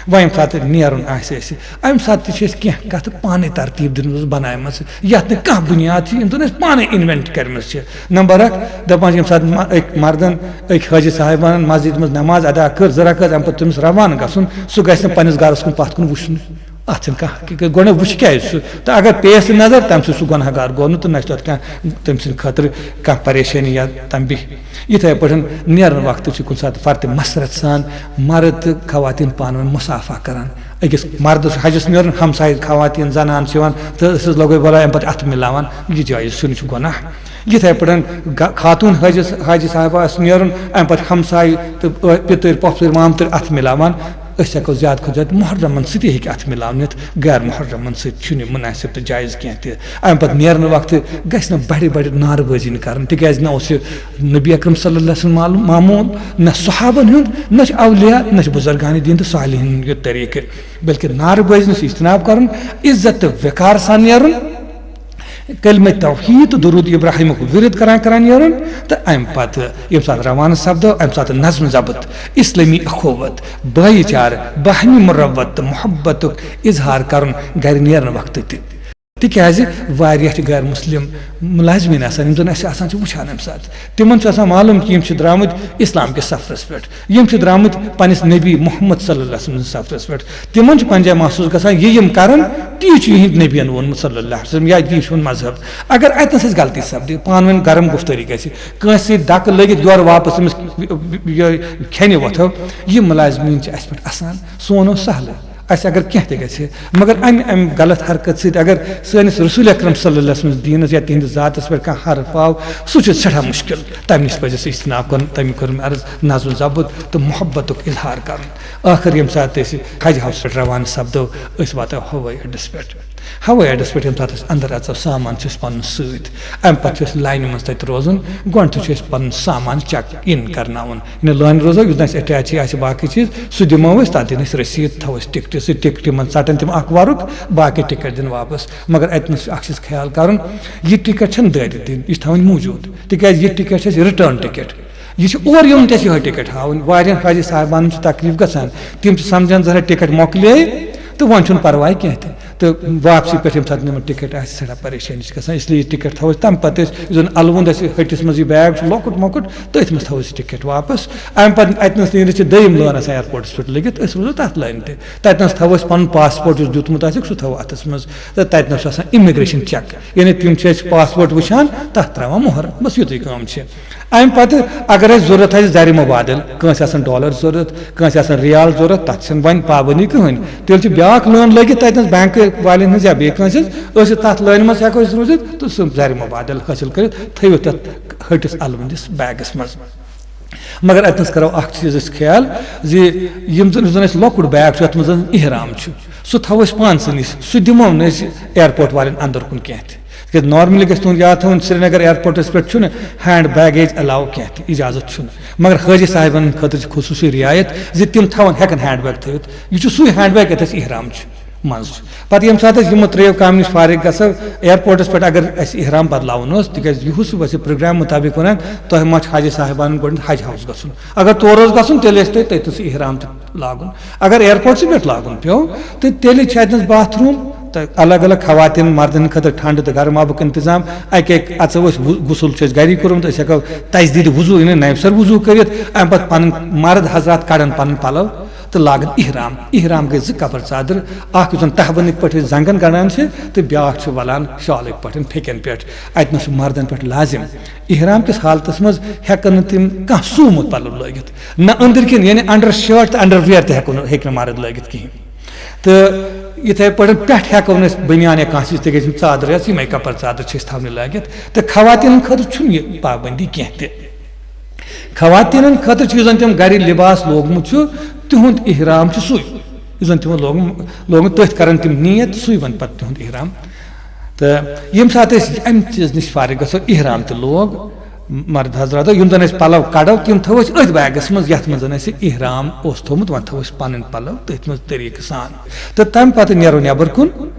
وۄنۍ ییٚمہِ ساتہٕ نیرُن آسہِ اَسہِ، امہِ ساتہٕ تہِ چھِ أسۍ کینٛہہ کتھٕ پانے ترتیب دِژمٕژ بناومٕژ، یتھ نہٕ کانٛہہ بُنیاد چھِ، یِم زن أسۍ پانے invent کٔرمٕژ چھِ۔ نمبر اکھ، دپان چھِ ییٚمہِ ساتہٕ م-، أکۍ مردن، أکۍ حٲجی صاحبانن مسجد منٛز نماز ادا کٔر، زٕ رکعت، امہِ پتہٕ تٔمِس روانہٕ گژھُن، سُہ گژھِ نہٕ پننِس گرس کُن پتھ کُن وٕچھُن۔ اتھ چھنہٕ کانٛہہ حقیٖقت۔ گۄڈٕ وٕچھ کیازِ سُہ، تہٕ اگر پیٚیس تہِ نظر، تمہِ سۭتۍ سُہ گۄناہ گار گوٚو نہٕ، تہٕ نہ چھُ تتھ کانٛہہ، تٔمۍ سٕنٛدِ خٲطرٕ کانٛہہ پریشٲنی یا تنبیہ۔ یِتھے پٲٹھۍ نیرن وقتہٕ چھُ کُنہِ ساتہٕ فرد مسرت سان مرد تہٕ خواتین پانہٕ ؤنۍ مصافحہ کران۔ أکِس مردس چھُ حجس نیرُن، ہمسایہِ خواتین زنان چھِ یِوان تہٕ أسۍ حظ لگوے بلاے، امہِ پتہٕ اتھٕ ملاوان، یہِ جایز چھُنہٕ، یہِ چھُ گۄناہ۔ یِتھے پٲٹھۍ گا-، خاتون حٲجِس، حاجی صاحبہ آسہِ نیرُن، امہِ پتہٕ ہمسایہِ تہٕ، ٲ، پِتٕرۍ، پۄپھتٕرۍ، مامتٕرۍ اتھٕ مِلاوان۔ أسۍ ہٮ۪کو زیادٕ کھۄتہٕ زیادٕ محرمن سۭتی ہیٚکہِ اتھٕ مِلاونِتھ، غیر محرمن سۭتۍ چھُنہٕ یہِ مُناسب تہٕ جایز کینٛہہ تہِ۔ امہِ پتہٕ نیرنہٕ وقتہٕ گژھِ نہٕ بڑِ بڑِ نعرٕ بٲزی نہٕ کرٕنۍ، تِکیازِ نہ اوس یہِ نبی اکرم صلی اللہ علیہ وسلم معلوم، معمول، نہ صحابن ہُنٛد، نہ چھُ اولیاء، نہ چھُ بزرگان دین تہٕ صالحین ہُنٛد یُتھ طریقہٕ، بلکہِ نعرٕ بٲزی نِش اجتناب کرُن، عزت تہٕ وقار سان نیرُن۔ کلمہ توحید تہٕ درود ابراہیمُک ورد کران کران نیرُن، تہٕ امہِ پتہٕ ییٚمہِ ساتہٕ روانہٕ سپدو، امہِ ساتہٕ نظم ضبط، اسلٲمی اخوت، بھائی چارٕ، باہمی مروت تہٕ محبتُک اظہار کرُن گرِ نیرنہٕ وقتہٕ تہِ۔ تِکیٛازِ واریاہ چھِ غٲر مُسلِم مُلازِمیٖن آسان، یِم زَن اَسہِ آسان چھِ وٕچھان اَمہِ ساتہٕ۔ تِمَن چھُ آسان معلوٗم کہِ یِم چھِ درٛامٕتۍ اِسلام کِس سفرَس پٮ۪ٹھ، یِم چھِ درٛامٕتۍ پنٛنِس نبی محمد صلی اللہ علیہ وسلم سٕنٛدِس سفرَس پٮ۪ٹھ۔ تِمَن چھُ پنٛنہِ جایہِ محسوٗس گژھان، یہِ یِم کَرَن، تی چھُ یِہِنٛدۍ نبیَن ووٚنمُت صلی اللہ علیہ وسلم، یا تی چھُ یِہُنٛد مذہب۔ اگر اَتہِ نَس اَسہِ غلطی سَپدِ، پانہٕ ؤنۍ گرم گُفتٲری گژھِ، کٲنٛسہِ سۭتۍ دَکہٕ لٔگِتھ یورٕ واپَس أمِس یہِ کھٮ۪نہِ وۄتھو، یہِ مُلازِمیٖن چھِ اَسہِ پٮ۪ٹھ اَسان۔ سون اوس سہلٕے، اَسہِ اگر کینٛہہ تہِ گژھِ، مگر اَمہِ اَمہِ غلط حرکت سۭتۍ اگر سٲنِس رسول اکرم صلی اللہ علیہ وسلم دیٖنَس یا تِہِنٛدِس ذاتَس پٮ۪ٹھ کانٛہہ حرف آو، سُہ چھُ سٮ۪ٹھاہ مُشکل۔ تَمہِ نِش پَزِ اَسہِ اجتناب کَرُن، تَمہِ کوٚر مےٚ عرض نظم و ضبط تہٕ محبتُک اظہار کَرُن۔ ٲخٕر ییٚمہِ ساتہٕ أسۍ حج ہاوسَس پٮ۪ٹھ روانہٕ سَپدو، أسۍ واتو ہوٲیی اَڈَس پٮ۪ٹھ۔ ہوٲیی اَڈَس پٮ۪ٹھ ییٚمہِ ساتہٕ أسۍ اَندَر اَژو، سامان چھُ اَسہِ پَنُن سۭتۍ۔ اَمہِ پَتہٕ چھُ اَسہِ لاینہِ منٛز تَتہِ روزُن۔ گۄڈٕ چھُ اَسہِ پَنُن سامان چیک اِن کَرناوُن۔ یعنی لٲنہِ روزو، یُس نہٕ اَسہِ اٹیچی آسہِ باقٕے چیٖز، سُہ دِمو أسۍ، تَتھ دِن اَسہِ رٔسیٖد، تھاوو أسۍ ٹِکٹہِ سۭتۍ، ٹِکٹہِ منٛز ژَٹَن تِم اَکھ وَرُق، باقٕے ٹِکٹ دِن واپَس۔ مگر اَتہِ نَس چھُ اَکھ چیٖز خیال کَرُن، یہِ ٹِکٹ چھَنہٕ دٲرِتھ دِنۍ، یہِ چھِ تھاوٕنۍ موٗجوٗد، تِکیٛازِ یہِ ٹِکٹ چھِ اَسہِ رِٹٲرٕن ٹِکٹ۔ یہِ چھِ اورٕ یُن تہِ اَسہِ یِہوٚے ٹِکٹ ہاوٕنۍ۔ واریاہَن حاجی صاحبانَن چھِ تکلیٖف گژھان، تِم چھِ سَمجھان زَن ٹِکٹ مۄکلے تہٕ وۄنۍ چھُنہٕ پَرواے کینٛہہ تہِ۔ تہٕ واپسی پٮ۪ٹھ ییٚمہِ ساتہٕ نِمَن ٹِکٹ آسہِ، سٮ۪ٹھاہ پریشٲنی چھِ گژھان، اِسلیے یہِ ٹِکٹ تھاوو أسۍ تَمہِ پَتہٕ أسۍ، یُس زَن اَلوُنٛد اَسہِ ۂٹِس منٛز یہِ بیگ چھُ لۄکُٹ مۄکُٹ، تٔتھۍ منٛز تھاوو أسۍ ٹِکٹ واپَس۔ اَمہِ پَتہٕ اَتہِ نَس نیٖرِتھ چھِ دوٚیِم لٲن آسان ایرپوٹَس پٮ۪ٹھ لٔگِتھ، أسۍ روزو تَتھ لٲنہِ تہِ۔ تَتہِ نَس تھاوو أسۍ پَنُن پاسپورٹ یُس دیُتمُت آسٮ۪کھ، سُہ تھاوو اَتھَس منٛز۔ تہٕ تَتہِ نَس چھُ آسان اِمِگریشَن چیک، یعنی تِم چھِ اَسہِ پاسپورٹ وٕچھان، تَتھ ترٛاوان مۄہر، بَس یُتُے کٲم چھِ۔ اَمہِ پَتہٕ اگر اَسہِ ضوٚرَتھ آسہِ زَرِ مُبادِل، کٲنٛسہِ آسَن ڈالَر ضوٚرَتھ، کٲنٛسہِ آسَن رِیال ضوٚرَتھ، تَتھ چھَنہٕ وۄنۍ پابنٛدی کٕہٕنۍ۔ تیٚلہِ چھِ بیٛاکھ لٲن لٔگِتھ تَتہِ نَس بینک والٮ۪ن ہٕنٛز یا بیٚیہِ کٲنٛسہِ ہٕنٛز، أسۍ چھِ تَتھ لٲنہِ منٛز ہٮ۪کو أسۍ روٗزِتھ تہٕ سُہ زَرِ مُبادِل حٲصِل کٔرِتھ، تھٲیِو تَتھ ۂٹِس اَلوٕنٛدِس بیگَس منٛز۔ مگر اَتہِ نَس کَرو اَکھ چیٖز أسۍ خیال زِ یِم زَن، یُس زَن اَسہِ لۄکُٹ بیگ چھُ، یَتھ منٛز زَن اِحرام چھُ، سُہ تھاوو أسۍ پانسٕے نِش، سُہ دِمو نہٕ أسۍ ایرپورٹ والٮ۪ن اَندَر کُن کینٛہہ تہِ۔ تِکیٛازِ نارمٔلی گژھِ تُہُنٛد یاد تھاوُن، سرینگر ایرپورٹَس پٮ۪ٹھ چھُنہٕ ہینڈ بیگیج الاو کینٛہہ تہِ، اِجازت چھُنہٕ۔ مگر حٲجی صاحبَن خٲطرٕ چھِ خصوٗصی رعایت زِ تِم تھاوَن، ہٮ۪کَن ہینڈ بیگ تھٲوِتھ۔ یہِ چھُ سُے ہینڈ بیگ یَتھ اَسہِ اِحرام چھُ منٛز چھُ۔ پَتہٕ ییٚمہِ ساتہٕ أسۍ یِمو ترٛیٚیو کامہِ نِش فارغ گژھو، ایرپورٹَس پٮ۪ٹھ اگر اَسہِ اِحرام بدلاوُن اوس، تِکیٛازِ یِہُس اوس اَسہِ پروگرام مُطابِق وَنان، تۄہہِ ما چھُ حاجی صاحبانَن گۄڈٕنٮ۪تھ حج ہاوُس گژھُن۔ اگر تورٕ اوس گژھُن، تیٚلہِ ٲسۍ تۄہہِ تٔتھۍ سُہ اِحرام تہِ لاگُن۔ اگر ایرپورٹسٕے پٮ۪ٹھ لاگُن پیوٚو، تہٕ تیٚلہِ چھِ اَتہِ نَس باتھ روٗم، تہٕ الگ الگ خواتین مردن خٲطرٕ ٹھنڈٕ تہٕ گرم آبُک انتظام۔ اَکہِ اَکہِ اَژو أسۍ، وُ-، غسل چھُ اَسہِ گَری کوٚرمُت، أسۍ ہٮ۪کو تجدیٖد وضوٗ، یعنی نَوِ سَر وضوٗ کٔرِتھ۔ اَمہِ پَتہٕ پَنٕنۍ مرد حضرات کَڑَن پَنٕنۍ پَلو تہٕ لاگَن احرام۔ احرام گٔے زٕ کپر ژادرٕ، اَکھ یُس زَن تہبندٕکۍ پٲٹھۍ أسۍ زنٛگَن گَنڈان چھِ تہٕ بیٛاکھ چھُ وَلان شالٕکۍ پٲٹھۍ پھیٚکٮ۪ن پٮ۪ٹھ۔ اَتہِ نَس چھُ مردن پٮ۪ٹھ لازم۔ احرام کِس حالتس منٛز ہٮ۪کن نہٕ تِم کانٛہہ سوٗمُت پلو لٲگِتھ، نہ أنٛدٕرۍ کِنۍ، یعنی انڈر شٲٹ تہٕ انڈر ویر تہِ ہٮ۪کو نہٕ، ہیٚکہِ نہٕ مرد لٲگِتھ کِہینۍ۔ تہٕ یِتھے پٲٹھۍ پٮ۪ٹھ ہٮ۪کو نہٕ أسۍ بٔنیان یا کانٛہہ چیٖز، تِکیازِ یِم ژادرٕ آسہٕ، یِمے کپر ژادرٕ چھِ أسۍ تھاونہِ لٲگِتھ۔ تہٕ خواتیٖنن خٲطرٕ چھُنہٕ یہِ پابندی کینٛہہ تہِ۔ خواتیٖنن خٲطرٕ چھُ یُس زن تِم گرِ لباس لوگمُت چھُ، تِہُنٛد احرام چھُ سُے، یُس زن تِمن لوگمُت، لوگمُت، تٔتھۍ کرن تِم نیت، سُے بنہِ پتہٕ تِہُنٛد احرام۔ تہٕ ییٚمہِ ساتہٕ أسۍ اَمہِ چیٖزٕ نِش فارغ گژھو، احرام تہِ لوگ مرد حضراتو، یِم زَن أسۍ پَلو کَڑو، تِم تھاوو أسۍ أتھۍ بیگَس منٛز، یَتھ منٛز زَن اَسہِ احرام اوس تھوٚومُت، وۄنۍ تھاوو أسۍ پَنٕنۍ پَلو تٔتھۍ منٛز طریٖقہٕ سان۔ تہٕ تَمہِ پَتہٕ نیرو نٮ۪بر کُن،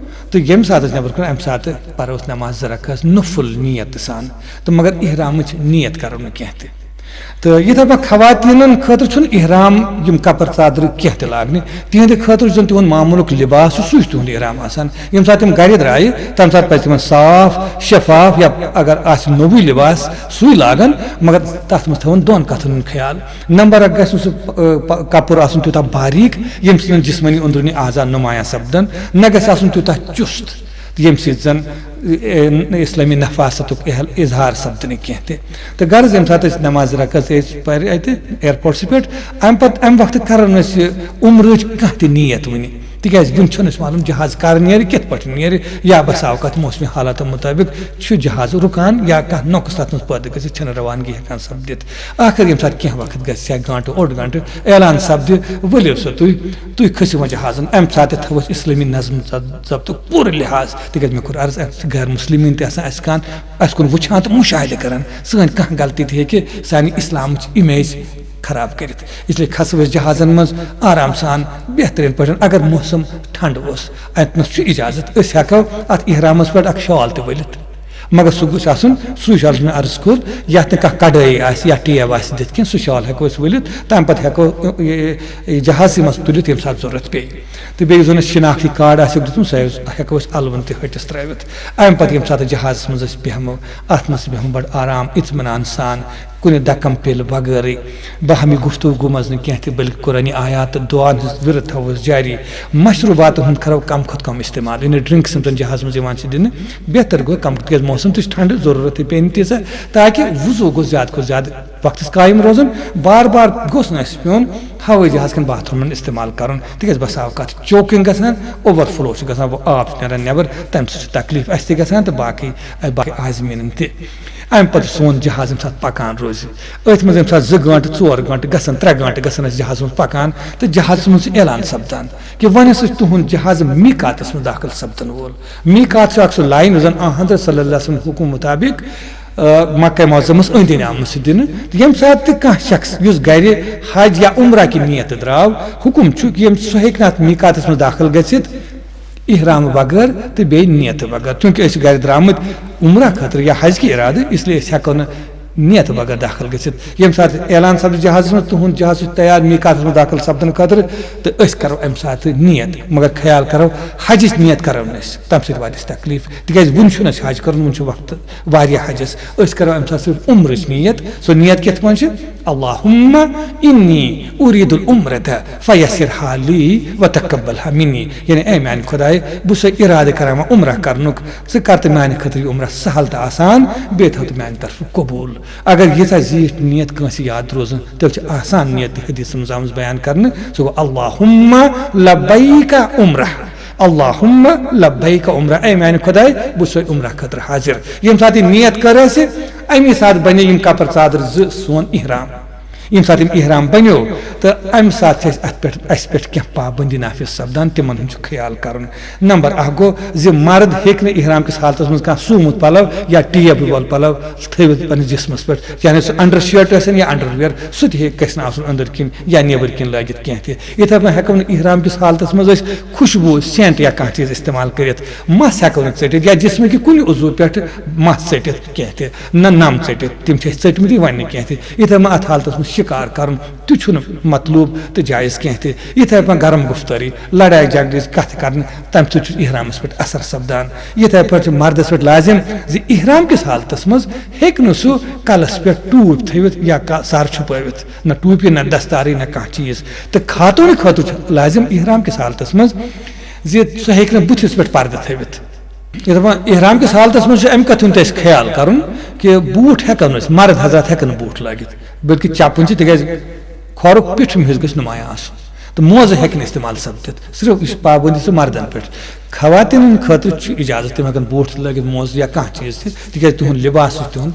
تہٕ ییٚمہِ ساتہٕ أسۍ نٮ۪بر کُن، اَمہِ ساتہٕ پَرو أسۍ نٮ۪ماز زٕ رکعت نفل نیت سان، تہٕ مگر احرامٕچ نیت کَرو نہٕ کینٛہہ تہِ۔ تہٕ یِتھے پٲٹھۍ خواتیٖنن خٲطرٕ چھُنہٕ احرام یِم کپر ژادرٕ کینٛہہ تہِ لاگنہِ۔ تِہنٛدِ خٲطرٕ یُس زن تِہُنٛد معموٗلُک لباس چھُ، سُے چھُ تِہُنٛد احرام آسان۔ ییٚمہِ ساتہٕ تِم گرِ درٛایہِ، تَمہِ ساتہٕ پزِ تِمن صاف شفاف، یا اگر آسہِ نوٚوُے لباس، سُے لاگن، مگر تتھ منٛز تھاوُن دۄن کتھن ہُنٛد خیال۔ نمبر اکھ گژھِ نہٕ سُہ، پ-، پ-، کپُر آسُن تیوٗتاہ باریٖک، ییٚمہِ سۭتۍ جسمٲنی أنٛدروٗنی اعضا نُمایاں سپدن، نہ گژھِ آسُن تیوٗتاہ چُست، ییٚمہِ سۭتۍ زن، اے، اسلٲمی نفاستُک احل-، اظہار سپدِ نہٕ کینٛہہ تہِ۔ تہٕ غرض، ییٚمہِ ساتہٕ أسۍ نماز رکعت أسۍ پرِ اتہِ ایئرپورٹسٕے پٮ۪ٹھ، امہِ پتہٕ، امہِ وقتہٕ کرو نہٕ أسۍ یہِ عمرٕچ کانٛہہ تہِ نیت وُنہِ، تِکیازِ وُنہِ چھُنہٕ اَسہِ معلوم جہاز کر نیرِ، کِتھ پٲٹھۍ نیرِ، یا بسا اوقات موسمی حالاتن مطٲبق چھُ جہاز رُکان یا کانٛہہ نۄقص تتھ منٛز پٲدٕ گٔژھِتھ چھنہٕ روانگی ہٮ۪کان سپدِتھ۔ ٲخر ییٚمہِ ساتہٕ کینٛہہ وقت گژھِ، یا گٲنٛٹہٕ، اوٚڑ گٲنٛٹہٕ، اعلان سپدِ، ؤلِو سا تُہۍ، تُہۍ کھٔسِو وۄنۍ جہازن۔ امہِ ساتہٕ تہِ تھاوو أسۍ اسلٲمی نظم ضبطُک پوٗرٕ لحاظ، تِکیازِ مےٚ کوٚر عرض، اَتہِ چھِ غٲر مسلمیٖن تہِ آسان اَسہِ کان-، اَسہِ کُن وٕچھان تہٕ مُشاہدٕ کران۔ سٲنۍ کانٛہہ غلطی تہِ ہیٚکہِ سانہِ اِسلامٕچ image خراب کٔرِتھ۔ اس لیے کھسو أسۍ جہازن منٛز آرام سان، بہتریٖن پٲٹھۍ۔ اگر موسم ٹھنڈٕ اوس، اَتہِ نَس چھُ اِجازت، أسۍ ہٮ۪کو اَتھ احرامس پٮ۪ٹھ اکھ شال تہِ ؤلِتھ۔ مگر سُہ گوٚژھ آسُن سُے شال، یُس مےٚ عرض کوٚر، یَتھ نہٕ کانٛہہ کڑٲے آسہِ یا ٹیب آسہِ دِتھ کینٛہہ، سُہ شال ہٮ۪کو أسۍ ؤلِتھ، تَمہِ پَتہٕ ہٮ۪کو یہِ، یہِ، یہِ جہازٕے منٛز تُلِتھ، ییٚمہِ ساتہٕ ضروٗرت پیٚیہِ۔ تہٕ بیٚیہِ یُس زَن اَسہِ شِناختی کارڈ آسہِ دیُتمُت، سُہ ہٮ۪کو أسۍ اَلوُن تہِ ۂٹِس ترٛٲوِتھ۔ اَمہِ پَتہٕ ییٚمہِ ساتہٕ جہازَس منٛز أسۍ بیٚہمو، اَتھ منٛز چھِ بیٚہُن بَڑٕ آرام، اطمینان سان، کُنہِ دَکَم پیٚلہِ بغٲرٕے، باہمی گفتگو منٛز نہٕ کینٛہہ تہِ، بلکہِ قرآنی آیات تہٕ دُعاہَن ہٕنٛز ورد تھاوو أسۍ جٲری۔ مشروباتَن ہُنٛد کَرو کَم کھۄتہٕ کَم استعمال، یعنی ڈرنکس یِم زَن جہازَس منٛز یِوان چھِ دِنہٕ، بہتر گوٚو کَم کھۄتہٕ، تِکیٛازِ موسم تہِ چھُ ٹھنڈٕ، ضروٗرت تہِ پیٚیہِ نہٕ تیٖژاہ، تاکہِ وضو گوٚژھ زیادٕ کھۄتہٕ زیادٕ وقتَس قٲیِم روزُن۔ بار بار گوٚژھ نہٕ اَسہِ پیوٚن ہوٲیی جہاز کٮ۪ن باتھ روٗمَن استعمال کَرُن، تِکیٛازِ بسا اوقات چھِ چوکنگ گژھان، اوور فلو چھُ گژھان، وۄنۍ آب چھُ نیران نٮ۪بر، تَمہِ سۭتۍ چھُ تکلیٖف اَسہِ تہِ گژھان تہٕ باقٕے، باقٕے عازمیٖنَن تہِ۔ اَمہِ پَتہٕ سون جہاز ییٚمہِ ساتہٕ پَکان روزِ، أتھۍ منٛز ییٚمہِ ساتہٕ زٕ گٲنٛٹہٕ، ژور گٲنٛٹہٕ گژھن، ترٛےٚ گٲنٛٹہٕ گژھن اَسہِ جہازَس منٛز پَکان، تہٕ جہازَس منٛز چھُ اعلان سَپدان کہِ وۄنۍ ہسا چھُ تُہُنٛد جہاز میٖقاتَس منٛز دٲخٕل سَپدَن وول۔ میٖقات چھُ اَکھ سُہ line، یُس زَن آن حضرت صلی اللہ علیہ وسلم حُکُم مُطابِق، آ، مکہ معظمَس أنٛدۍ أنٛدۍ آمُت چھُ دِنہٕ۔ تہٕ ییٚمہِ ساتہٕ تہِ کانٛہہ شخص، یُس گرِ حج یا عمرہ کہِ نیتہٕ درٛاو، حُکُم چھُ کہِ ییٚمہِ، سُہ ہیٚکہِ نہٕ اَتھ میٖقاتَس منٛز دٲخٕل گٔژھِتھ احرام بغٲر تہٕ بیٚیہِ نیتہٕ بغٲر، چوٗنٛکہِ أسۍ چھِ گرِ درٛامٕتۍ عمرہ خٲطرٕ یا حج کہِ اِرادٕ، اس لیے أسۍ ہٮ۪کو نہٕ نیتہٕ بغٲر دٲخٕل گٔژھِتھ۔ ییٚمہِ ساتہٕ اعلان سپدِ جہازَس منٛز، تُہُنٛد جہاز چھُ تیار میٖقاتَس منٛز دٲخٕل سپدنہٕ خٲطرٕ، تہٕ أسۍ کرو اَمہِ ساتہٕ نیت، مگر خیال کرو، حجٕچ نیت کرو نہٕ أسۍ، تَمہِ سۭتۍ واتہِ اَسہِ تکلیٖف، تِکیٛازِ وُنہِ چھُنہٕ اَسہِ حج کوٚرمُت، وُنہِ چھُ وقت واریاہ حجَس۔ أسۍ کرو اَمہِ ساتہٕ صرف عمرٕچ نیت۔ سۄ نیت کِتھ پٲٹھۍ چھِ؟ اللہم انی ارید العمرۃ فیسرها لی وتقبلها منی، یعنی اے میانہِ خدایہِ، بہٕ چھُسے ارادٕ کران وۄنۍ عمرہ کرنُک، ژٕ کر تہٕ میانہِ خٲطرٕ یہِ عمرہ سہل تہٕ آسان، بیٚیہِ تھاو تہٕ میانہِ طرفہٕ قبوٗل۔ اگر ییٖژاہ زیٖٹھ نیت کٲنٛسہِ یاد روزُن، تیٚلہِ چھِ آسان نیت تہِ حدیثس منٛز آمٕژ بیان کرنہٕ، سُہ گوٚو، اللہم لبیک عمرہ، اللہم لبیک عمرہ، اے میانہِ خدایہِ، بہٕ چھُسے عمرہ خٲطرٕ حاضر۔ ییٚمہِ ساتہٕ یہِ نیت کٔر اَسہِ، اَمی ساتہٕ بنے یِم کپر ژادر زٕ سون احرام۔ ییٚمہِ ساتہٕ یِم احرام بنیو، تہٕ اَمہِ ساتہٕ چھِ اَسہِ اَتھ پٮ۪ٹھ، اَسہِ پٮ۪ٹھ کینٛہہ پابندی نافذ سپدان، تِمن ہُنٛد چھُ خیال کرُن۔ نمبر اکھ گوٚو زِ مرد ہیٚکہِ نہٕ احرام کِس حالتس منٛز کانٛہہ سوٗمُت پلو یا ٹیب وول پلو تھٲوِتھ پننِس جسمس پٮ۪ٹھ، چاہے سُہ انڈر شرٹ ٲسِن یا انڈر ویئر، سُہ تہِ ہیٚکہِ، گژھِ نہٕ آسُن أنٛدٕرۍ کِنۍ یا نیٚبٕرۍ کِنۍ لٲگِتھ کینٛہہ تہِ۔ یِتھے پٲٹھۍ ہٮ۪کو نہٕ احرام کِس حالتس منٛز أسۍ خوشبو، سینٹ یا کانٛہہ چیٖز استعمال کٔرِتھ، مس ہٮ۪کو نہٕ ژٔٹِتھ یا جسمہٕ کہِ کُنہِ عضوٕ پٮ۪ٹھ مس ژٔٹِتھ کینٛہہ تہِ، نہ نم ژٔٹِتھ، تِم چھِ أسۍ ژٔٹمٕتی وۄنۍ نہٕ کینٛہہ تہِ۔ یِتھے پٲٹھۍ اتھ حالتس منٛز شِکار کرُن تہِ چھُنہٕ مطلوب تہٕ جایز کینٛہہ تہِ۔ یِتھے پٲٹھۍ گرم گُفتٲری، لڑایہِ جھگڑٕچ کتھٕ کرنہٕ، تمہِ سۭتۍ چھُ احرامس پٮ۪ٹھ اثر سپدان۔ یِتھے پٲٹھۍ چھُ مردس پٮ۪ٹھ لازم زِ احرام کِس حالتس منٛز ہیٚکہِ نہٕ سُہ کلس پٮ۪ٹھ ٹوٗپۍ تھٲوِتھ یا کا-، سر چھُپٲوِتھ، نہ ٹوٗپی، نہ دستارٕے، نہ کانٛہہ چیٖز۔ تہٕ خاتوٗنہٕ خٲطرٕ چھُ لازم احرام کِس حالتس منٛز زِ سُہ ہیٚکہِ نہٕ بُتھِس پٮ۪ٹھ پردٕ تھٲوِتھ۔ ییٚلہِ وۄنۍ احرام کِس حالتس منٛز چھُ اَمہِ کتھِ ہُنٛد تہِ اَسہِ خیال کرُن کہِ بوٗٹھ ہٮ۪کو نہٕ أسۍ، مرد حضرات ہٮ۪کن نہٕ بوٗٹھ لٲگِتھ، بلکہِ چپٕنۍ چھِ، تِکیازِ کھۄرُک پیٚٹھِم حصہٕ گژھِ نُمایاں آسُن تہٕ موزٕ ہٮ۪کہِ نہٕ استعمال سپدِتھ۔ صرف یہِ چھِ پابندی چھِ مردن پٮ۪ٹھ۔ خواتیٖنن خٲطرٕ چھُ اجازت، تِم ہٮ۪کن بوٗٹھ لٲگِتھ، موزٕ یا کانٛہہ چیٖز تہِ، تِکیازِ تِہُنٛد لباس چھُ تِہُنٛد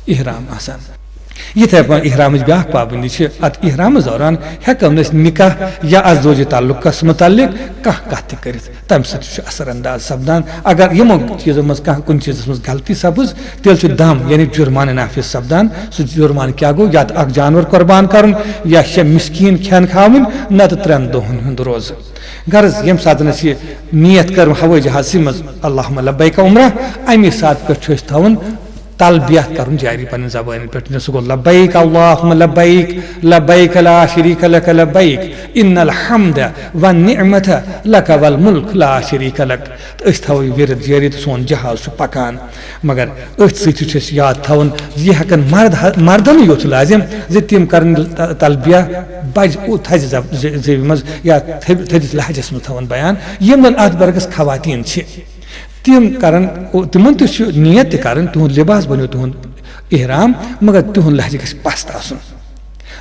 احرام آسان۔ یِتھے پٲٹھۍ احرامٕچ بیٛاکھ پابندی چھِ، اتھ احرامس دوران ہٮ۪کو نہٕ أسۍ نکاح یا ازدواجی تعلقس متعلق کانٛہہ کتھ تہِ کٔرِتھ، تمہِ سۭتۍ چھُ اثر انداز سپدان۔ اگر یِمو چیٖزو منٛز کانٛہہ کُنہِ چیٖزس منٛز غلطی سپٕز، تیٚلہِ چھُ دم یعنی جُرمانہٕ نافذ سپدان۔ سُہ جُرمانہٕ کیٛاہ گوٚو؟ یا تہٕ اکھ جانور قۄربان کرُن، یا شےٚ مسکیٖن کھٮ۪ن کھاوٕنۍ، نتہٕ ترٛٮ۪ن دۄہن ہُنٛد روزٕ۔ غرض، ییٚمہِ ساتہٕ أسۍ یہِ نیت کٔر ہوٲیی جہازسٕے منٛز، اللہم لبیک عمرہ، امی ساتہٕ پٮ۪ٹھ چھُ أسۍ تھاوُن تلبیت کرُن جاری پننہِ زبانہِ پٮ۪ٹھ۔ سُہ گوٚو، لبیک اللہم لبیک، لبیک لا شریک لک لبیک، ان الحمد والنعمت لک والملک لا شریک لک۔ تہٕ أسۍ تھاوو یہِ ورد جٲری تہٕ سون جہاز چھُ پکان۔ مگر أتھۍ سۭتۍ چھُ اَسہِ یاد تھاوُن زِ یہِ ہٮ۪کن مرد، مردن یوت چھُ لازم زِ تِم کرن ت-، تلبیہ بج، تھزِ زب-، زِ-، زیوِ منٛز یا تھٔ-، تھٔدِس لہجس منٛز تھاوُن بیان۔ یِم زن اتھ برعکس خواتین چھِ، تِم کرن، او، تِمن تہِ چھُ نیت تہِ کرٕنۍ، تِہُنٛد لباس بنیو تِہُنٛد احرام، مگر تِہُنٛد لہجہٕ گژھِ پست آسُن۔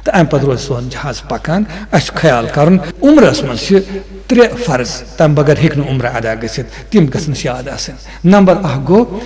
تہٕ امہِ پتہٕ روزِ سون جہاز پکان۔ اسہِ چھُ خیال کرُن، عمرس منٛز چھِ ترٛےٚ فرض، تمہِ بغٲر ہیٚکہِ نہٕ عمرہ ادا گٔژھِتھ، تِم گژھن اسہِ یاد آسٕنۍ۔ نمبر اکھ گوٚو،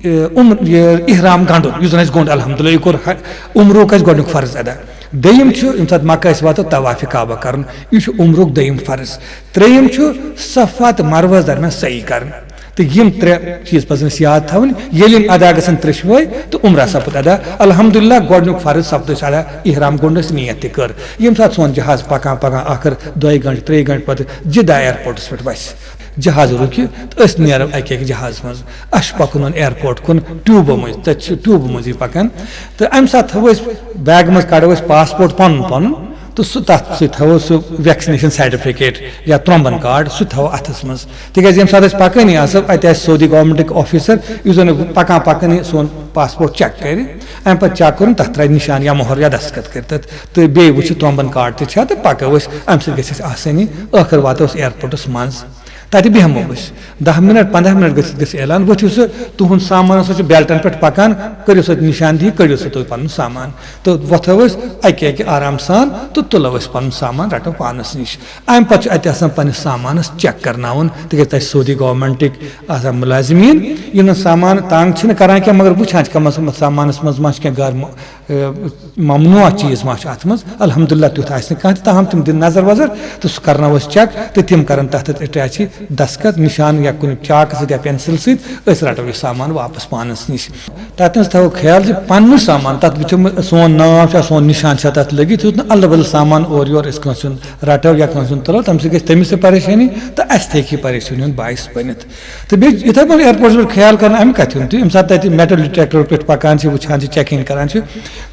اے، عمر، یہِ احرام گنٛڈُن، یُس زن اسہِ گوٚنٛڈ الحمدللہ، یہِ کوٚر ح-، عمرُک اسہِ گۄڈٕنیُک فرض ادا۔ دوٚیِم چھُ، ییٚمہِ ساتہٕ مکہ أسۍ واتو، طواف کعبہ کرُن، یہِ چھُ عمرُک دوٚیِم فرض۔ ترٛیٚیِم چھُ صفا تہٕ مروہس درمیان سعی کرٕنۍ۔ تہٕ یِم ترٛےٚ چیٖز پَزَن اَسہِ یاد تھاوٕنۍ، ییٚلہِ یِم ادا گژھن ترٛیٚشوَے، تہٕ عمرہ سَپُد ادا۔ الحمدللہ، گۄڈٕنیُک فرض سَپُد اَسہِ ادا، احرام گوٚنٛڈ اَسہِ، نیت تہِ کٔر۔ ییٚمہِ ساتہٕ سون جہاز پَکان پَکان ٲخٕر دۄیہِ گھنٹہٕ، ترٛیٚیہِ گھنٹہٕ پَتہٕ جِدہ ایئرپورٹَس پٮ۪ٹھ وَسہِ، جہاز رُکہِ، تہٕ أسۍ نیرو اَکہِ اَکہِ جہازٕ منٛز۔ اَسہِ چھُ پَکُن وۄنۍ ایئرپورٹ کُن، ٹیوٗبو مٔنٛزۍ، تَتہِ چھِ ٹیوٗبہٕ مٔنٛزی پَکان۔ تہٕ اَمہِ ساتہٕ تھاوو أسۍ بیگہٕ منٛز، کَڑو أسۍ پاسپورٹ پَنُن پَنُن، تہٕ سُہ، تَتھ سۭتۍ تھاوو سُہ ویکسِنیشن سرٹیفکیٹ یا ترٛۄمبَن کارڈ، سُہ تھاوو اَتھَس منٛز۔ تِکیٛازِ ییٚمہِ ساتہٕ أسۍ پَکٲنی آسو، اَتہِ آسہِ سعودی گورنمنٹٕکۍ آفیسر، یُس زَن پَکان پَکٲنی سون پاسپورٹ چیک کَرِ، اَمہِ پَتہٕ چیک کوٚرُن، تَتھ ترٛاوِ نِشان یا مۄہر یا دستخط کٔرِتھ، تہٕ بیٚیہِ وٕچھِ ترٛۄمبَن کارڈ تہِ چھا، تہٕ پَکو أسۍ۔ اَمہِ سۭتۍ گژھِ اَسہِ آسٲنی، ٲخٕر واتو أسۍ ایئرپورٹَس منٛز۔ تَتہِ بیٚہمو أسۍ۔ دَہ مِنٹ، پنٛداہ مِنٹ گٔژھِتھ گژھِ اعلان، ؤتھِو سا، تُہُنٛد سامان ہسا چھُ بیلٹَن پٮ۪ٹھ پَکان، کٔرِو سا نِشان دِیِو، کٔڑِو سا تُہۍ پَنُن سامان۔ تہٕ وۄتھو أسۍ اَکہِ اَکہِ آرام سان تہٕ تُلو أسۍ پَنُن سامان، رَٹو پانَس نِش۔ اَمہِ پَتہٕ چھُ اَتہِ آسان پنٛنِس سامانَس چیک کَرناوُن، تِکیٛازِ تَتہِ چھِ سعودی گورنمنٹٕکۍ آسان مُلازِمیٖن، یِم نہٕ سامان تنگ چھِنہٕ کَران کینٛہہ، مگر وٕچھان چھِ کَمَس کَمَس سامانَس منٛز ما چھِ کینٛہہ غٲر مُ-، ممنوع چیٖز ما چھُ اَتھ منٛز۔ الحمدللہ، تیُتھ آسہِ نہٕ کانٛہہ تہِ، تاہم تِم دِن نظر وظر تہٕ سُہ کرناوو أسۍ چیک، تہٕ تِم کرن تتھ اٹیچی دستخط، نشان یا کُنہِ چاکہٕ سۭتۍ یا پینسل سۭتۍ۔ أسۍ رٹو یہِ سامان واپس پانس نِش۔ تتھ منٛز تھاوو خیال زِ پننُے سامان، تتھ وٕچھو مےٚ سون ناو چھا، سون نشان چھا تتھ لٔگِتھ، یُتھ نہٕ الہٕ بلہٕ سامان اورٕ یورٕ أسۍ کٲنٛسہِ ہُنٛد رٹو یا کٲنٛسہِ ہُنٛد تُلو، تمہِ سۭتۍ گژھِ تٔمِس تہِ پریشٲنی تہٕ اسہِ تہِ ہیٚکہِ یہِ پریشٲنی ہُنٛد باعث بٔنِتھ۔ تہٕ بیٚیہِ یِتھَے پٲٹھۍ ایئرپورٹَس پٮ۪ٹھ خیال کَرُن اَمہِ کَتھِ ہُنٛد تہِ، ییٚمہِ ساتہٕ تَتہِ میٹَل ڈِٹیکٹَر پٮ۪ٹھ پَکان چھِ، وٕچھان چھِ، چیکِنٛگ کَران چھِ،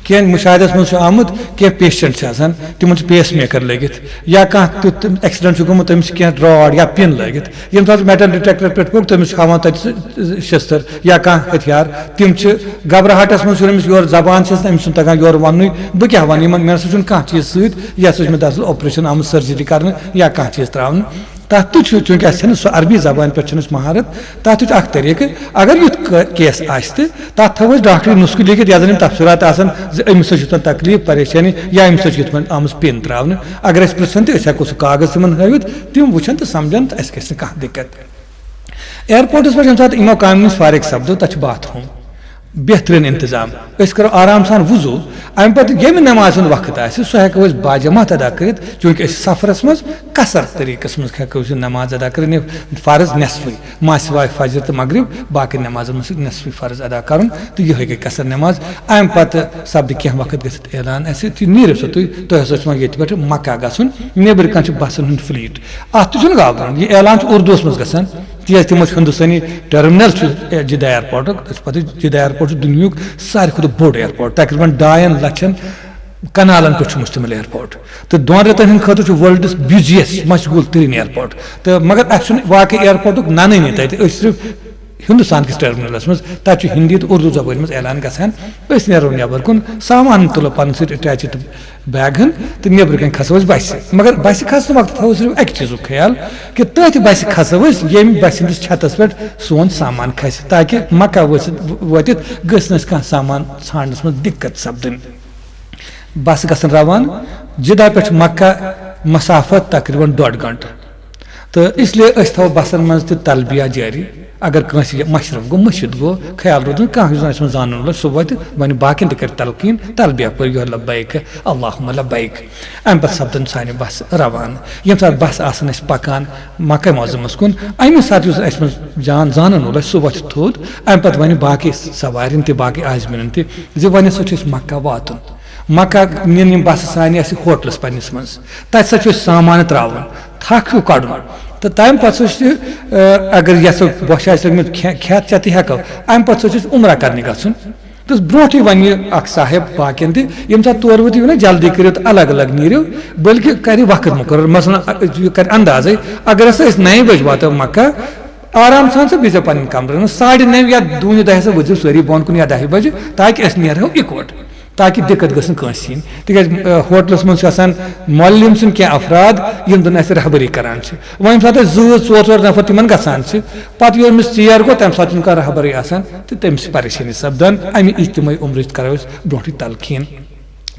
کینٛہہ مُشاہدَس منٛز چھُ آمُت، کینٛہہ پیشَنٹ چھِ آسان، تِمَن چھُ پیس میکَر لٲگِتھ، یا کانٛہہ تیُتھ ایکسیڈنٹ چھُ گوٚمُت، تٔمِس چھِ کینٛہہ راڈ یا پِن لٲگِتھ۔ ییٚمہِ ساتہٕ سُہ میٹَل ڈِٹیکٹَر پٮ۪ٹھ پوٚک، تٔمِس چھُ ہاوان تَتہِ سُہ شِستٕر یا کانٛہہ ہتھیار۔ تِم چھِ گھبراہٹَس منٛز، چھُنہٕ أمِس یورٕ زبان چھَس نہٕ أمِس چھُنہٕ تَگان یورٕ وَننُے، بہٕ کیٛاہ وَنہٕ یِمَن، مےٚ نہ سا چھُنہٕ کانٛہہ چیٖز سۭتۍ، یَتھ سۭتۍ مےٚ دَراصل آپریشَن آمُت، سرجری کَرنہٕ یا کانٛہہ چیٖز ترٛاونہٕ۔ تَتھ تہِ چھُ، چوٗنٛکہِ اَسہِ چھَنہٕ سۄ عربی زبانہِ پٮ۪ٹھ چھَنہٕ اَسہِ مہارت، تَتھ تہِ چھُ اَکھ طریٖقہٕ۔ اگر یُتھ کٲ-، کیس آسہِ تہٕ تَتھ تھاوو أسۍ ڈاکٹری نُسخہٕ لیکھِتھ، یَتھ زَن یِم تَفصیٖلات آسَن زِ أمِس سۭتۍ چھُ تَتھ تکلیٖف، پریشٲنی یا أمِس سۭتۍ چھُ یِتھ پٲٹھۍ آمٕژ پِن ترٛاونہٕ۔ اگر اَسہِ پِرٛژھَن تہِ، أسۍ ہٮ۪کو سُہ کاغذ تِمَن ہٲوِتھ، تِم وٕچھَن تہٕ سَمجھَن تہٕ اَسہِ گژھِ نہٕ کانٛہہ دِقت۔ ایئرپورٹَس پٮ۪ٹھ ییٚمہِ ساتہٕ یِمو کامہِ نِش فارغ سَپدو، تَتہِ چھُ باتھ روٗم۔ بہترین انتظام۔ أسۍ کرو آرام سان وضو، امہِ پتہٕ ییٚمہِ نمازِ ہُنٛد وقت آسہِ، سُہ ہٮ۪کو أسۍ باجماعت ادا کٔرِتھ، چونکہ أسۍ چھِ سفرس منٛز قصر طریقس منٛز ہٮ۪کو أسۍ یہِ نماز ادا کٔرِتھ، یہِ فرض نصفٕے، ما سوائے فجر تہٕ مغرب، باقی نمازن منٛز چھِ نصفٕے فرض ادا کرُن، تہٕ یِہوٚے گٔے قصر نماز۔ امہِ پتہٕ سپدِ کینٛہہ وقت گٔژھِتھ اعلان اسہِ، تُہۍ نیٖرِو سا تُہۍ، تۄہہِ ہسا چھُ وۄنۍ ییٚتہِ پٮ۪ٹھ مکہ گژھُن، نیٚبرٕ کنہِ چھُ بسن ہُنٛد فلیٹ، اتھ تہِ چھُنہٕ گھابرُن، یہِ اعلان چھُ اردوس منٛز گژھان۔ تِکیٛازِ تِمو چھُ ہندوستانی ٹرمینل چھُ، اے، جدہ ایئرپورٹُک، أسۍ پتہٕ جدہ ایئرپورٹ چھُ دُنیہُک ساروی کھۄتہٕ بوٚڑ ایئرپورٹ، تقریباً ڈاین لچھن کنالن پٮ۪ٹھ چھُ مشتمل ایئرپورٹ۔ تہٕ دۄن رٮ۪تن ہٕنٛدِ خٲطرٕ چھُ ورلڈس بزیسٹ، مشغول ترین ایئرپورٹ۔ تہٕ مگر اَسہِ چھُنہٕ واقعی ایئرپورٹُک ننٲنی تتہِ، أسۍ صرف ہندوستان کِس ٹرمینلس منٛز، تتہِ چھُ ہندی تہٕ اردو زبٲنۍ منٛز اعلان گژھان۔ أسۍ نیرو نٮ۪بر کُن، سامان تُلو پنُن سۭتۍ اٹیچی تہٕ بیگ ہن تہٕ نیبرٕ کنہِ کھسو أسۍ بسہِ۔ مگر بسہِ کھسنہٕ وقتہٕ تھاوو صرف اکہِ چیٖزُک خیال کہِ تٔتھۍ بسہِ کھسو أسۍ، ییٚمہِ بسہِ ہٕنٛدِس چھتس پٮ۪ٹھ سون سامان کھسہِ، تاکہِ مکہ وٲتِتھ، وٲتِتھ گٔژھ نہٕ أسۍ کانٛہہ سامان ژھانڈنس منٛز دِقت سپدٕنۍ۔ بسہٕ گژھن روانہٕ۔ جدہ پٮ۪ٹھ مکہ مسافت تقریباً ڈۄڈ گھنٹہٕ۔ تہٕ اس لیے أسۍ تھاوو بسن منٛز تہِ تلبیہ جٲری۔ اگر کٲنٛسہِ یہِ مشرف گوٚو، مٔشِد گوٚو، خیال روٗدمُت، کانٛہہ یُس زن اَسہِ منٛز زانُن وول، سُہ واتہِ، وَنہِ باقین تہِ کَرِ تلقیٖن، تلبیہ پٔرِو، یِہوٚے لبیک، اللہم لبیک۔ اَمہِ پتہٕ سپدن سانہِ بسہٕ روانہٕ۔ ییٚمہِ ساتہٕ بسہٕ آسن اَسہِ پکان مکہ معظمس کُن، اَمہِ ساتہٕ یُس اَسہِ منٛز جان زانن وول آسہِ، سُہ وۄتھِ تھوٚد۔ اَمہِ پتہٕ وَنہِ باقی سوارٮ۪ن تہِ، باقی عازمینن تہِ زِ وۄنۍ ہسا چھُ اَسہِ مکہ واتُن۔ مکہ نِن یِم بسہٕ سانہِ اَسہِ ہوٹلس پننِس منٛز۔ تتہِ سا چھُ اَسہِ سامان ترٛاوُن، تھکھ ہیوٗ کڑُن۔ تہٕ تمہِ پتہٕ سُہ چھُ، آ، اگر یژھو بۄچھِ آسہِ لٔگمٕژ کھے-، کھٮ۪تھ چٮ۪تھ تہِ ہٮ۪کو۔ امہِ پتہٕ سُہ چھُ اَسہِ عمرہ کرنہِ گژھُن۔ تہٕ برونٛٹھٕے ونہِ یہِ اکھ صاحب باقین تہِ، ییٚمہِ ساتہٕ تور وٲتِو نہ جلدی کٔرِو تہٕ الگ الگ نیٖرِو، بلکہِ کرِ وقت مُقرر۔ مثلاً، یہِ کرِ اندازے، اگر ہسا أسۍ نَیہِ بجہِ واتو مکہ، آرام سان سا بِہزیو پنٕنٮ۪ن کمرن منٛز، ساڑِ نَیہِ یا دوٗنہِ دَہہِ ہسا ؤتھزیو سٲری بۄن کُن یا دَہہِ بجہِ، تاکہِ أسۍ نیرہو اِکوٹہٕ۔ تاکہِ دِقت گٔژھ نہٕ کٲنٛسہِ یِنۍ۔ تِکیٛازِ، آ، ہوٹلَس منٛز چھِ آسان معلم سٕنٛدۍ کینٛہہ افراد، یِم زَن اَسہِ رہبری کران چھِ۔ وۄنۍ ییٚمہِ ساتہٕ أسۍ زٕ، زٕ، ژور، ژور نفر تِمن گژھان چھِ، پتہٕ ییٚمِس ژیر گوٚو، تَمہِ ساتہٕ چھُنہٕ کانٛہہ رہبرٕے آسان، تہٕ تٔمِس چھِ پریشٲنی سپدان۔ اَمہِ اجتمٲعی عمرٕچ کرو أسۍ برونٛٹھٕے تلقیٖن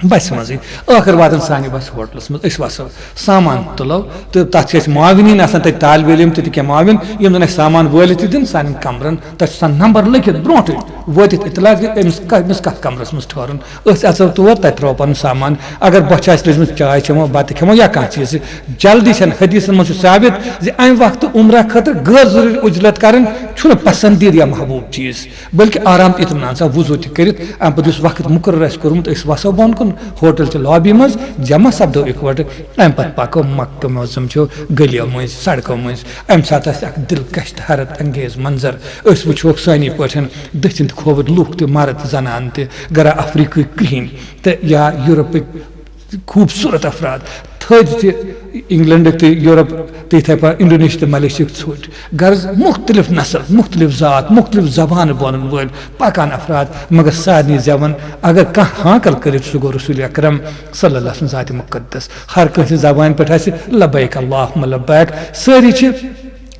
بسہِ منٛزٕے۔ ٲخٕر واتان سانہِ بسہِ ہوٹلَس منٛز، أسۍ وَسو، سامان تُلو، تہٕ تَتھ چھِ اَسہِ معاونیٖن آسان، تَتہِ طالبہِ علم تہِ، تہِ کینٛہہ معاوِن، یِم زَن اَسہِ سامان وٲلِتھ تہِ دِن، سانٮ۪ن کمرن تَتھ چھُ آسان نمبر لیکھِتھ برونٛٹھٕے وٲتِتھ اطلاع زِ أمِس کَتھ، أمِس کَتھ کمرَس منٛز ٹھہرُن۔ أسۍ اژو تور، تَتہِ ترٛاوو پَنُن سامان۔ اگر بۄچھِ آسہِ لٔجمٕژ، چاے چٮ۪مو، بَتہٕ کھٮ۪مو یا کانٛہہ چیٖز چھِ، جلدی چھَنہٕ۔ حدیثن منٛز چھُ ثابت زِ اَمہِ وقتہٕ عمرہ خٲطرٕ غٲر ضروٗری عجلت کَرٕنۍ، چھُنہٕ پسندیدٕ یا محبوب چیز، بلکہ آرام تہٕ اطمینان سان وضو تہِ کٔرِتھ، امہِ پتہٕ یُس وقت مقرر آسہِ کوٚرمُت، أسۍ وسو بۄن کُن ہوٹل چہِ لابی منٛز، جمع سپدو اکوٹہٕ، امہِ پتہٕ پکو۔ مکہ معظم چھُ گلیو مٔنٛزۍ، سڑکو مٔنٛزۍ، امہِ ساتہٕ آسہِ اکھ دلکش تہٕ حیرت انگیز منظر۔ أسۍ وٕچھوکھ سانی پٲٹھۍ دٔچھِنۍ تہٕ کھووٕرۍ لوٗکھ تہِ، مرد تہٕ زنان تہِ، گرا افریقٕکۍ کرٛہِنۍ تہٕ یا یورپٕکۍ خوٗبصوٗرت افراد، تھٔدۍ تہِ، انگلینڈٕکۍ تہٕ یورپ تہٕ یِتھَے پٲٹھۍ انڈونیشیا تہٕ ملیشیاہٕکۍ ژھوٚٹۍ۔ غرض، مختلف نسل، مختلف ذات، مختلف زبانہٕ بولن وٲلۍ پکان افراد، مگر سارنٕے زٮ۪وان اگر کانٛہہ ہانکل کٔرِتھ، سُہ گوٚو رسول اکرم صلی اللہ علیہ وسلم ذات مقدس۔ ہر کٲنٛسہِ زبانہِ پٮ۪ٹھ آسہِ لبیک اللہم لبیک۔ سٲری چھِ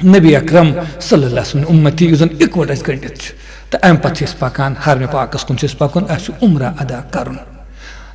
نبی اکرم صلی اللہ علیہ وسلم امتی، یُس زن اِکوٹہٕ اَسہِ گٔنڈِتھ چھُ۔ تہٕ امہِ پتہٕ چھِ أسۍ پکان، حرمِ پاکس کُن چھِ أسۍ پکُن، اَسہِ چھُ عمرہ ادا کرُن۔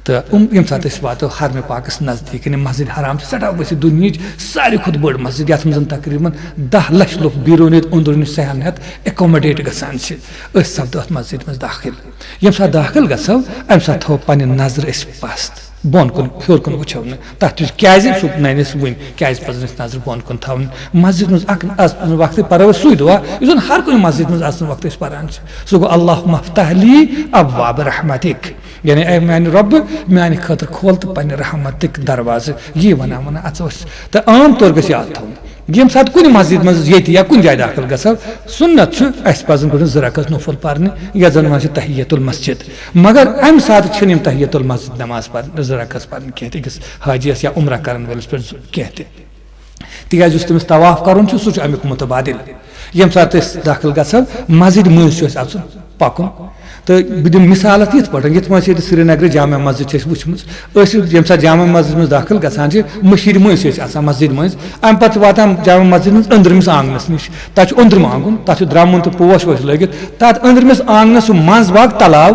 تہٕ یِم، ییٚمہِ ساتہٕ أسۍ واتو حرمِ پاکس نزدیٖک، یعنی مسجد حرام چھِ سٮ۪ٹھاہ ؤسِتھ، دُنیہٕچ ساروی کھۄتہٕ بٔڑ مسجد، یَتھ منٛز تقریباً دَہ لَچھ لُکھ بیرونیت أنٛدروٗنی سیاحن ہٮ۪تھ accommodate گژھان چھِ۔ أسۍ سپدو اَتھ مسجد منٛز دٲخل۔ ییٚمہِ ساتہٕ دٲخل گژھو، اَمہِ ساتہٕ تھاوو پنٕنہِ نظرٕ أسۍ پست بۄن کُن، ہیوٚر کُن وٕچھو نہٕ۔ تَتھ چھُ کیٛازِ؟ سُہ نَنہِ اَسہِ وٕنۍ، کیٛازِ پَزَن اَسہِ نظرٕ بۄن کُن تھاوٕنۍ۔ مسجد منٛز اَکھ اَژنہٕ وقتٕے پَرو أسۍ سُے دُعا، یُس زَن ہر کُنہِ مسجد منٛز اَژنہٕ وقتہٕ أسۍ پَران چھِ۔ سُہ گوٚو، اللہم افتح لی ابواب رحمتک۔ یعنی، اے میانہِ رۄبہٕ، میانہِ خٲطرٕ کھول تہٕ پننہِ رحمتٕکۍ دروازٕ۔ یی ونان ونان اژو أسۍ۔ تہٕ عام طور گژھِ یاد تھاوُن، ییٚمہِ ساتہٕ کُنہِ مسجد منٛز ییٚتہِ یا کُنہِ جایہِ دٲخل گژھو، سُنت چھُ اَسہِ پزن گۄڈٕ زٕ رکعت نفل پرنہِ، یتھ زن ونان چھِ تحیت المسجد۔ مگر امہِ ساتہٕ چھِنہٕ یِم تحیت المسجد نماز پرنہِ، زٕ رکعت پرنہِ کینٛہہ تہِ أکِس حاجیس یا عمرہ کرن وٲلِس پٮ۪ٹھ کینٛہہ تہِ۔ تِکیٛازِ یُس تٔمِس طواف کرُن چھُ، سُہ چھُ اَمیُک مُتبادِل۔ ییٚمہِ ساتہٕ أسۍ دٲخِل گژھو، مسجد مٔنٛزۍ چھُ اَسہِ اَژُن، پَکُن۔ تہٕ بہٕ دِمہٕ مِثال اَتھ یِتھ پٲٹھۍ، یِتھ پٲٹھۍ چھِ ییٚتہِ سرینگرٕ جامع مسجد چھِ اَسہِ وٕچھمٕژ۔ أسۍ چھِ ییٚمہِ ساتہٕ جامع مسجد منٛز دٲخِل گژھان چھِ، مٔشیٖرِ مٔنٛزۍ چھِ أسۍ اَژان مسجد مٔنٛزۍ۔ اَمہِ پَتہٕ چھِ واتان جامع مسجد منٛز أنٛدرِمِس آنٛگنَس نِش۔ تَتھ چھُ أنٛدرِم آنٛگُن، تَتھ چھُ درٛمُن تہٕ پوش ووش لٲگِتھ۔ تَتھ أنٛدرِمِس آنٛگنَس چھُ منٛز باگ تَلاو۔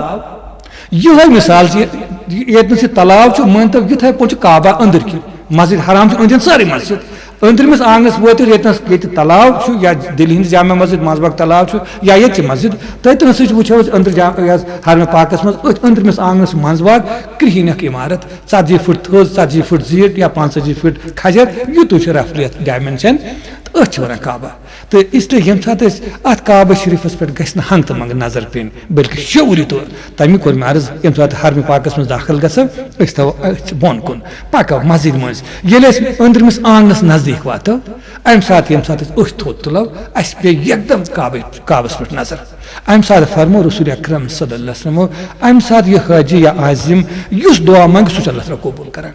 یِہوٚے مِثال چھِ ییٚتہِ، ییٚتہِ نَس یہِ تَلاو چھُ، مٲنۍ تو، یِتھَے پٲٹھۍ چھُ کعبہ أنٛدٕرۍ کِنۍ۔ مسجد حرام چھِ أنٛدۍ أنٛدۍ سٲرٕے مسجد۔ أنٛدرِمِس آنٛگنَس وٲتِو، ییٚتہِ نَس، ییٚتہِ تَلاو چھُ، یا دِلہِ ہِنٛدِ جامع مسجد منٛزباگ تَلاو چھُ، یا ییٚتہِ چھِ مسجد، تٔتھۍ سۭتۍ وٕچھو أسۍ أنٛدرٕ جا-، یَتھ حرمِ پاکَس منٛز، أتھۍ أنٛدرِمِس آنٛگنَس منٛزباگ کرٛہِنۍ اَکھ عمارت، ژتجی فُٹ تھٔز، ژتجی فُٹ زیٖٹھ یا پانٛژتٲجی فُٹ کھجر، یُتُے چھُ رفلیت ڈایمینشن، تہٕ أتھۍ چھِ وَنان کعبہ۔ تہٕ اس لیے ییٚمہِ ساتہٕ أسۍ اَتھ کعبہ شریٖفَس پٮ۪ٹھ گژھِ نہٕ ہنٛگتہٕ منٛگہٕ نظر پیٚنۍ، بلکہِ شعوٗری طور تَمی کوٚر مےٚ عرض، ییٚمہِ ساتہٕ حرمِ پاکَس منٛز دٲخِل گژھو، أسۍ تھاوو أچھ بۄن کُن، پَکو مسجد مٔنٛزۍ۔ ییٚلہِ أسۍ أنٛدرِمِس آنٛگنَس نزدیٖک واتو، اَمہِ ساتہٕ، ییٚمہِ ساتہٕ أسۍ أچھ تھوٚد تُلو، اَسہِ پیٚیہِ یکدم کعبہٕ، کعبَس پٮ۪ٹھ نظر۔ اَمہِ ساتہٕ فرموو رسول اکرم صلی اللہ علیہ وسلمو، اَمہِ ساتہٕ یہِ حٲجی یا عازم یُس دُعا منٛگہِ، سُہ چھُ اللہ تعالیٰ قبوٗل کران۔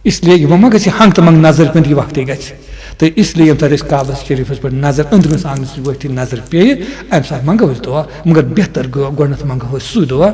اس لیے یِمو ما گژھِ ہنٛگتہٕ منٛگہٕ نظر پیٚنۍ، یہِ وقتٕے گژھِ۔ تہٕ اس لیے ییٚمہِ ساتہٕ أسۍ کعبَس شریٖفَس پٮ۪ٹھ نظر، أنٛدرِمِس آنٛگنَس نِش ؤتھِتھ نظر پیٚیہِ، اَمہِ ساتہٕ منٛگو أسۍ دُعا، مگر بہتر گوٚو گۄڈٕنٮ۪تھ منٛگو أسۍ سُے دُعا،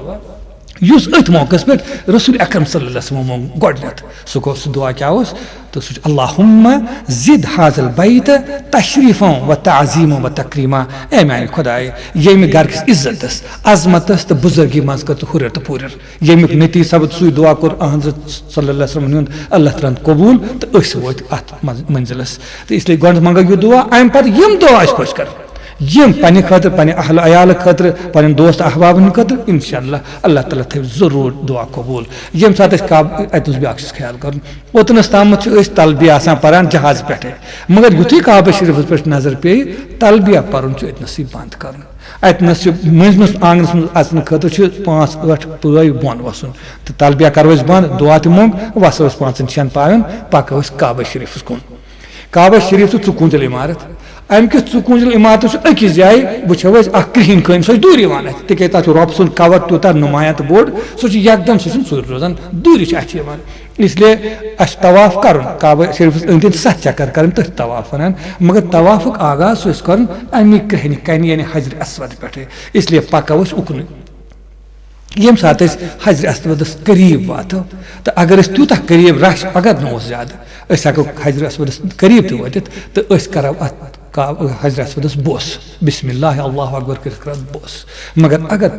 یُس أتھۍ موقعس پٮ۪ٹھ رسول اکرم صلی اللہ علیہ وسلمو مونگ گۄڈٕنٮ۪تھ۔ سُہ گوٚو، سُہ دُعا کیٛاہ اوس؟ تہٕ سُہ چھُ، اللہم زد حاذ البیت تشریفا و تعظیما و تکریما۔ اے میانہِ خدایہِ، ییٚمہِ گرٕ کِس عزتس، عظمتس تہٕ بزرگی منٛز کر ژٕ ہُرٮ۪ر تہٕ پوٗرٮ۪ر۔ ییٚمیُک نتیجہٕ سپُد، سُے دُعا کوٚر اہنزٕ صلی اللہ علیہ وسلمن ہُنٛد اللہ تعالیٰ ہن قبوٗل، تہٕ أسۍ وٲتۍ اتھ منز-، منزلس۔ تہٕ اس لیے گۄڈٕ منگو یہِ دُعا، امہِ پتہٕ یِم دُعا اَسہِ خۄش کرن، یِم پننہِ خٲطرٕ، پننہِ اہل عیال خٲطرٕ، پننٮ۪ن دوست احبابن خٲطرٕ، انشاءاللہ اللہ تعالیٰ تھٲوِ ضروٗر دُعا قبوٗل۔ ییٚمہِ ساتہٕ أسۍ کعب-، اتہِ اوس بیٛاکھ چیٖز خیال کرُن، اوٚتنس تامتھ چھِ أسۍ تلبیہ آسان پران جہازٕ پٮ۪ٹھے، مگر یُتھُے کعبہ شریٖفس پٮ۪ٹھ نظر پیٚیہِ، تلبیہ پرُن چھُ أتنسٕے بنٛد کرُن۔ اتنس چھُ مٔنٛزمِس آنٛگنس منٛز اژنہٕ خٲطرٕ چھِ پانٛژھ ٲٹھ پٲے بۄن وسُن، تہٕ تلبیہ کرو أسۍ بنٛد، دُعا تہِ مۄنگ، وسو أسۍ پانٛژن شٮ۪ن پاون، پکو أسۍ کعبہ شریٖفس کُن۔ کعبہ شریٖف چھُ ژُکوٗنٛجل عمارت۔ امہِ کِس ژُکوٗنٛجل عمارتس چھُ أکِس جایہِ، وٕچھو أسۍ، اکھ کرٛہِنۍ کٲنۍ، سۄ چھِ دوٗر یِوان اتھِ، تِکیازِ تتھ چھُ رۄب سُنٛد قوت تیوٗتاہ نُمایاں تہٕ بوٚڑ، سُہ چھُ یکدم، سُہ چھُنہٕ ژوٗرِ روزان، دوٗرِ چھُ اتھِ یِوان۔ اس لیے اسہِ چھُ طواف کرُن، کعبہ شریٖفس أنٛدۍ أنٛدۍ ستھ چکر کرٕنۍ، تٔتھۍ طواف ونان، مگر طوافُک آغاز چھُ أسۍ کرُن امی کرٛہنہِ کنہِ، یعنی حجر اسود پٮ۪ٹھے۔ اس لیے پکو أسۍ اُکنُے۔ ییٚمہِ ساتہٕ أسۍ حجر اسودس قریب واتو، تہٕ اگر أسۍ تیوٗتاہ قریب، رش اگر نہٕ اوس زیادٕ، أسۍ ہٮ۪کو حجر اسودس قریب تہِ وٲتِتھ، تہٕ أسۍ کرو اتھ کا-، حجر اسودس بوس، بسم اللہ، اللہ اکبر کٔرِتھ کرو بوس۔ مگر اگر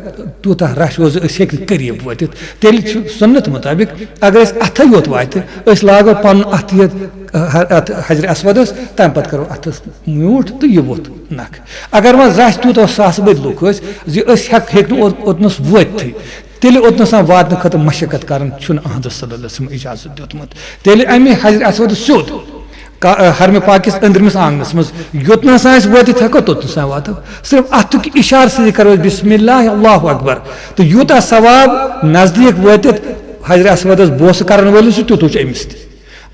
تیوٗتاہ رش اوس زِ أسۍ ہیٚکۍ نہٕ قریب وٲتِتھ، تیٚلہِ چھُ سُنت مطٲبق، اگر أسۍ اتھے یوت واتہِ، أسۍ لاگو پنُن اتھٕ یتھ، اتھ حجر اسودس، تمہِ پتہٕ کرو اتھس میوٗٹھ تہٕ یہِ ووٚتھ نکھٕ۔ اگر وۄنۍ رش تیوٗتاہ ساسہٕ بٔدۍ لُکھ ٲسۍ زِ أسۍ ہٮ۪ک-، ہیٚکۍ نہٕ اور-، اوٚتنس وٲتتھٕے، تیٚلہِ اوٚتنس تام واتنہٕ خٲطرٕ مشقت کرٕنۍ چھُنہٕ احمد صلی اللہ علیہ وسلم اجازت دیُتمُت۔ تیٚلہِ امی حجر اسودس سیوٚد کا-، حرم پاک کِس أنٛدرمِس آنٛگنَس منٛز۔ یوٚت نہٕ سا أسۍ وٲتِتھ ہٮ۪کو، توٚت نہٕ سا واتو۔ صرف اَتھُک اِشارٕ سۭتۍ کَرو أسۍ بسم اللہ، اللہ اکبر۔ تہٕ یوٗتاہ ثواب نزدیٖک وٲتِتھ حجر اسودَس بوسہٕ کَرَن وٲلِس چھُ، تیُتُے چھُ أمِس تہِ۔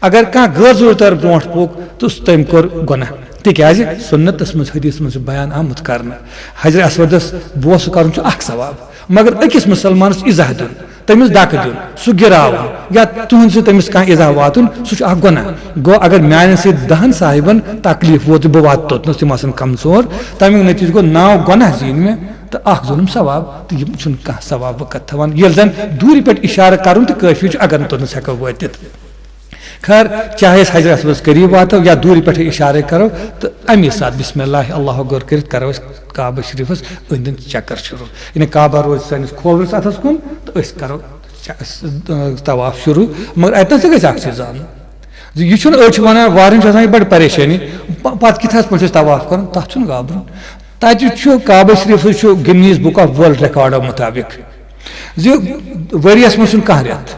اگر کانٛہہ غٲر ضروٗری طور برونٛٹھ پوٚک، تہٕ تٔمۍ کوٚر گۄناہ۔ تِکیٛازِ سُنتَس منٛز، حدیثَس منٛز چھُ بیان آمُت کرنہٕ، حجر اسودَس بوسہٕ کَرُن چھُ اَکھ ثواب، مگر أکِس مُسلمانَس ایٖزاہ دیُن، تٔمِس دَکہٕ دیُن، سُہ گِراوُن، یا تُہُنٛد سۭتۍ تٔمِس کانٛہہ ایٖزاہ واتُن، سُہ چھُ اَکھ گۄناہ۔ گوٚو، اگر میٛانٮ۪ن سۭتۍ دَہَن صاحبَن تکلیٖف ووت، بہٕ واتہٕ توٚتنَس، تِم آسَن کمزور، تَمیُک نتیٖجہٕ گوٚو نَو گۄناہ زیٖنۍ مےٚ تہٕ اَکھ ظُلُم ثواب، تہٕ یِم چھُنہٕ کانٛہہ ثواب وقت تھاوان۔ ییٚلہِ زَن دوٗرِ پٮ۪ٹھ اِشارٕ کَرُن تہِ کٲفی چھُ، اگر نہٕ توٚتنَس ہٮ۪کو وٲتِتھ۔ خیر، چاہے أسۍ حجر اسودَس قریٖب واتو یا دوٗرِ پٮ۪ٹھٕے اِشارَے کَرو، تہٕ اَمی ساتہٕ بسم اللہ، اللہ اکبر کٔرِتھ کَرو أسۍ کعبہ شریٖفَس أنٛدۍ أنٛدۍ چکر شروٗع۔ یعنی کعبہ روزِ سٲنِس کھوورِس اَتھَس کُن تہٕ أسۍ کَرو چ-، س-، طواف شروٗع۔ مگر اَتہِ نَس تہِ گژھِ اَکھ چیٖز زانُن زِ یہِ چھُنہٕ، أڑۍ چھِ وَنان، واریاہَن چھِ آسان یہِ بَڑٕ پریشٲنی، پ-، پَتہٕ کِتھ حظ پٲٹھۍ چھِ أسۍ طواف کَرُن؟ تَتھ چھُنہٕ گھابرُن۔ تَتہِ چھُ کعبہ شریٖفَس چھُ Guinness book of world Ricardo مُطابِق زِ ؤریَس منٛز چھُنہٕ کانٛہہ رٮ۪تھ،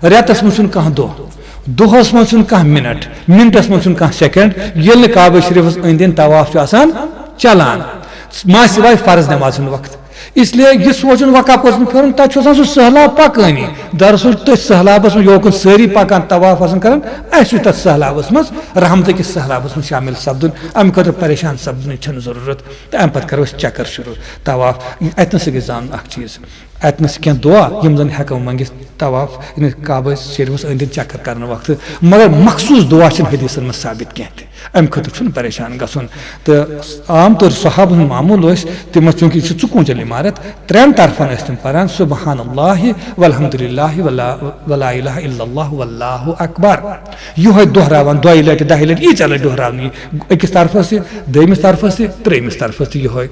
رٮ۪تَس منٛز چھُنہٕ کانٛہہ دۄہ، دۄہَس منٛز چھُنہٕ کانٛہہ مِنٹ، مِنٹَس منٛز چھُنہٕ کانٛہہ سیکنڈ، ییٚلہِ نہٕ کعبہ شریٖفَس أنٛدۍ أنٛدۍ طواف چھُ آسان چلان، ما سوائے فرض نماز ہُنٛد وقت۔ اس لیے یہِ سونٛچُن، وۄنۍ کَپٲرۍ چھُ مےٚ پھیرُن، تَتہِ چھُ آسان سُہ سٔہلاب پَکٲنی۔ دراصل تٔتھۍ سٔہلابَس منٛز یوکُن سٲری پَکان، طواف آسان کَران، اَسہِ چھُ تَتھ سٔہلابَس منٛز رحمتہٕ کِس سٔہلابَس منٛز شٲمِل سَپدُن، اَمہِ خٲطرٕ پریشان سَپدُنٕچ چھَنہٕ ضروٗرت۔ تہٕ اَمہِ پَتہٕ کَرو أسۍ چکر شروٗع، طواف۔ اَتہِ نَسٕے گژھِ زانُن اَکھ چیٖز، اَتہِ نَس چھِ کینٛہہ دُعا یِم زَن ہٮ۪کو مٔنٛگِتھ طواف، یعنی کعبہ شریٖفَس أنٛدۍ أنٛدۍ چکر کرنہٕ وقتہٕ، مگر مخصوٗص دُعا چھِنہٕ حدیثَن منٛز ثابت کینٛہہ تہِ، اَمہِ خٲطرٕ چھُنہٕ پریشان گژھُن۔ تہٕ عام طور صحابہٕ ہُنٛد معموٗل اوس، تِم ٲسۍ، چوٗنٛکہِ یہِ چھِ ژُکوٗنٛجل عمارت، ترٛٮ۪ن طرفن ٲسۍ تِم پران، سبحان اللہ والحمد للہ ولا، ولا الہ الا اللہ واللہ اکبر۔ یِہوٚے دۄہراوان دۄیہِ لٹہِ، دَہہِ لٹہِ، ییٖژاہ لٹہِ دۄہراونہٕ یہِ۔ أکِس طرفس تہِ، دوٚیمِس طرفس تہِ، ترٛیٚیمِس طرفس تہِ یِہوٚے۔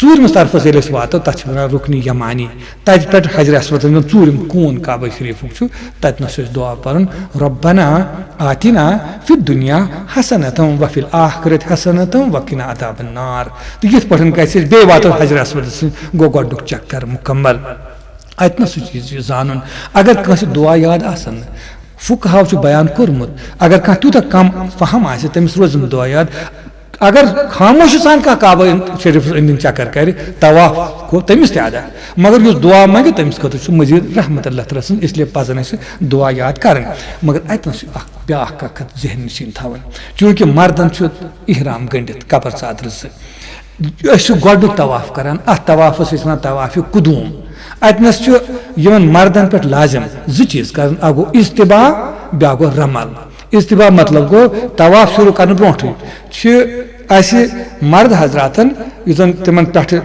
ژوٗرمِس طرفس ییٚلہِ أسۍ واتو، تتھ چھِ ونان رُکنہِ یمانی۔ تتہِ پٮ۪ٹھ حجر اسودس منٛز ژوٗرِم کوٗن کعبہ شریٖفُک چھُ، تتہِ نس چھُ اَسہِ دُعا پرُن، ربنا آتنا فی الدنیا حسنة وفی الآخرة حسنة وقنا عذاب النار۔ تہٕ یِتھ پٲٹھۍ گژھِ اَسہِ بیٚیہِ واتو حجر اسودس نِش، گوٚو گۄڈٕنیُک چکر مُکمل۔ اَتہِ نَس چھُ یہِ زانُن، اگر کٲنٛسہِ دُعا یاد آسن نہٕ، فقہاو چھُ بیان کوٚرمُت، اگر کانٛہہ تیوٗتاہ کم فہم آسہِ، تٔمِس روزِ نہٕ دُعا یاد۔ اگر خاموشی سان کانٛہہ کعبہ شریٖفَس أنٛدۍ أنٛدۍ چکر کرِ، طواف گوٚو تٔمِس تہِ ادا، مگر یُس دُعا منٛگہِ، تٔمِس خٲطرٕ چھُ مزید رحمت اللہ تعالیٰ سٕنٛز، اس لیے پزن اَسہِ دُعا یاد کرٕنۍ۔ مگر اَتہِ نَس چھُ اکھ بیاکھ کتھ ذہن نِش یِن تھاوٕنۍ، چوٗنٛکہِ مردن چھُ احرام گٔنٛڈِتھ کپر ژادرِ زٕ۔ أسۍ چھِ گۄڈٕنیُک طواف کران، اَتھ طوافَس چھِ أسۍ وَنان طواف قدوم۔ اَتہِ نَس چھُ یِمن مردن پٮ۪ٹھ لازم زٕ چیٖز کرٕنۍ، اکھ گوٚو اجتباع، بیٛاکھ گوٚو رمل۔ اجتباع مطلب گوٚو طواف شروع کرنہٕ برونٛٹھٕے چھِ اَسہِ مرد حضراتن، یُس زَن تِمن پٮ۪ٹھٕ،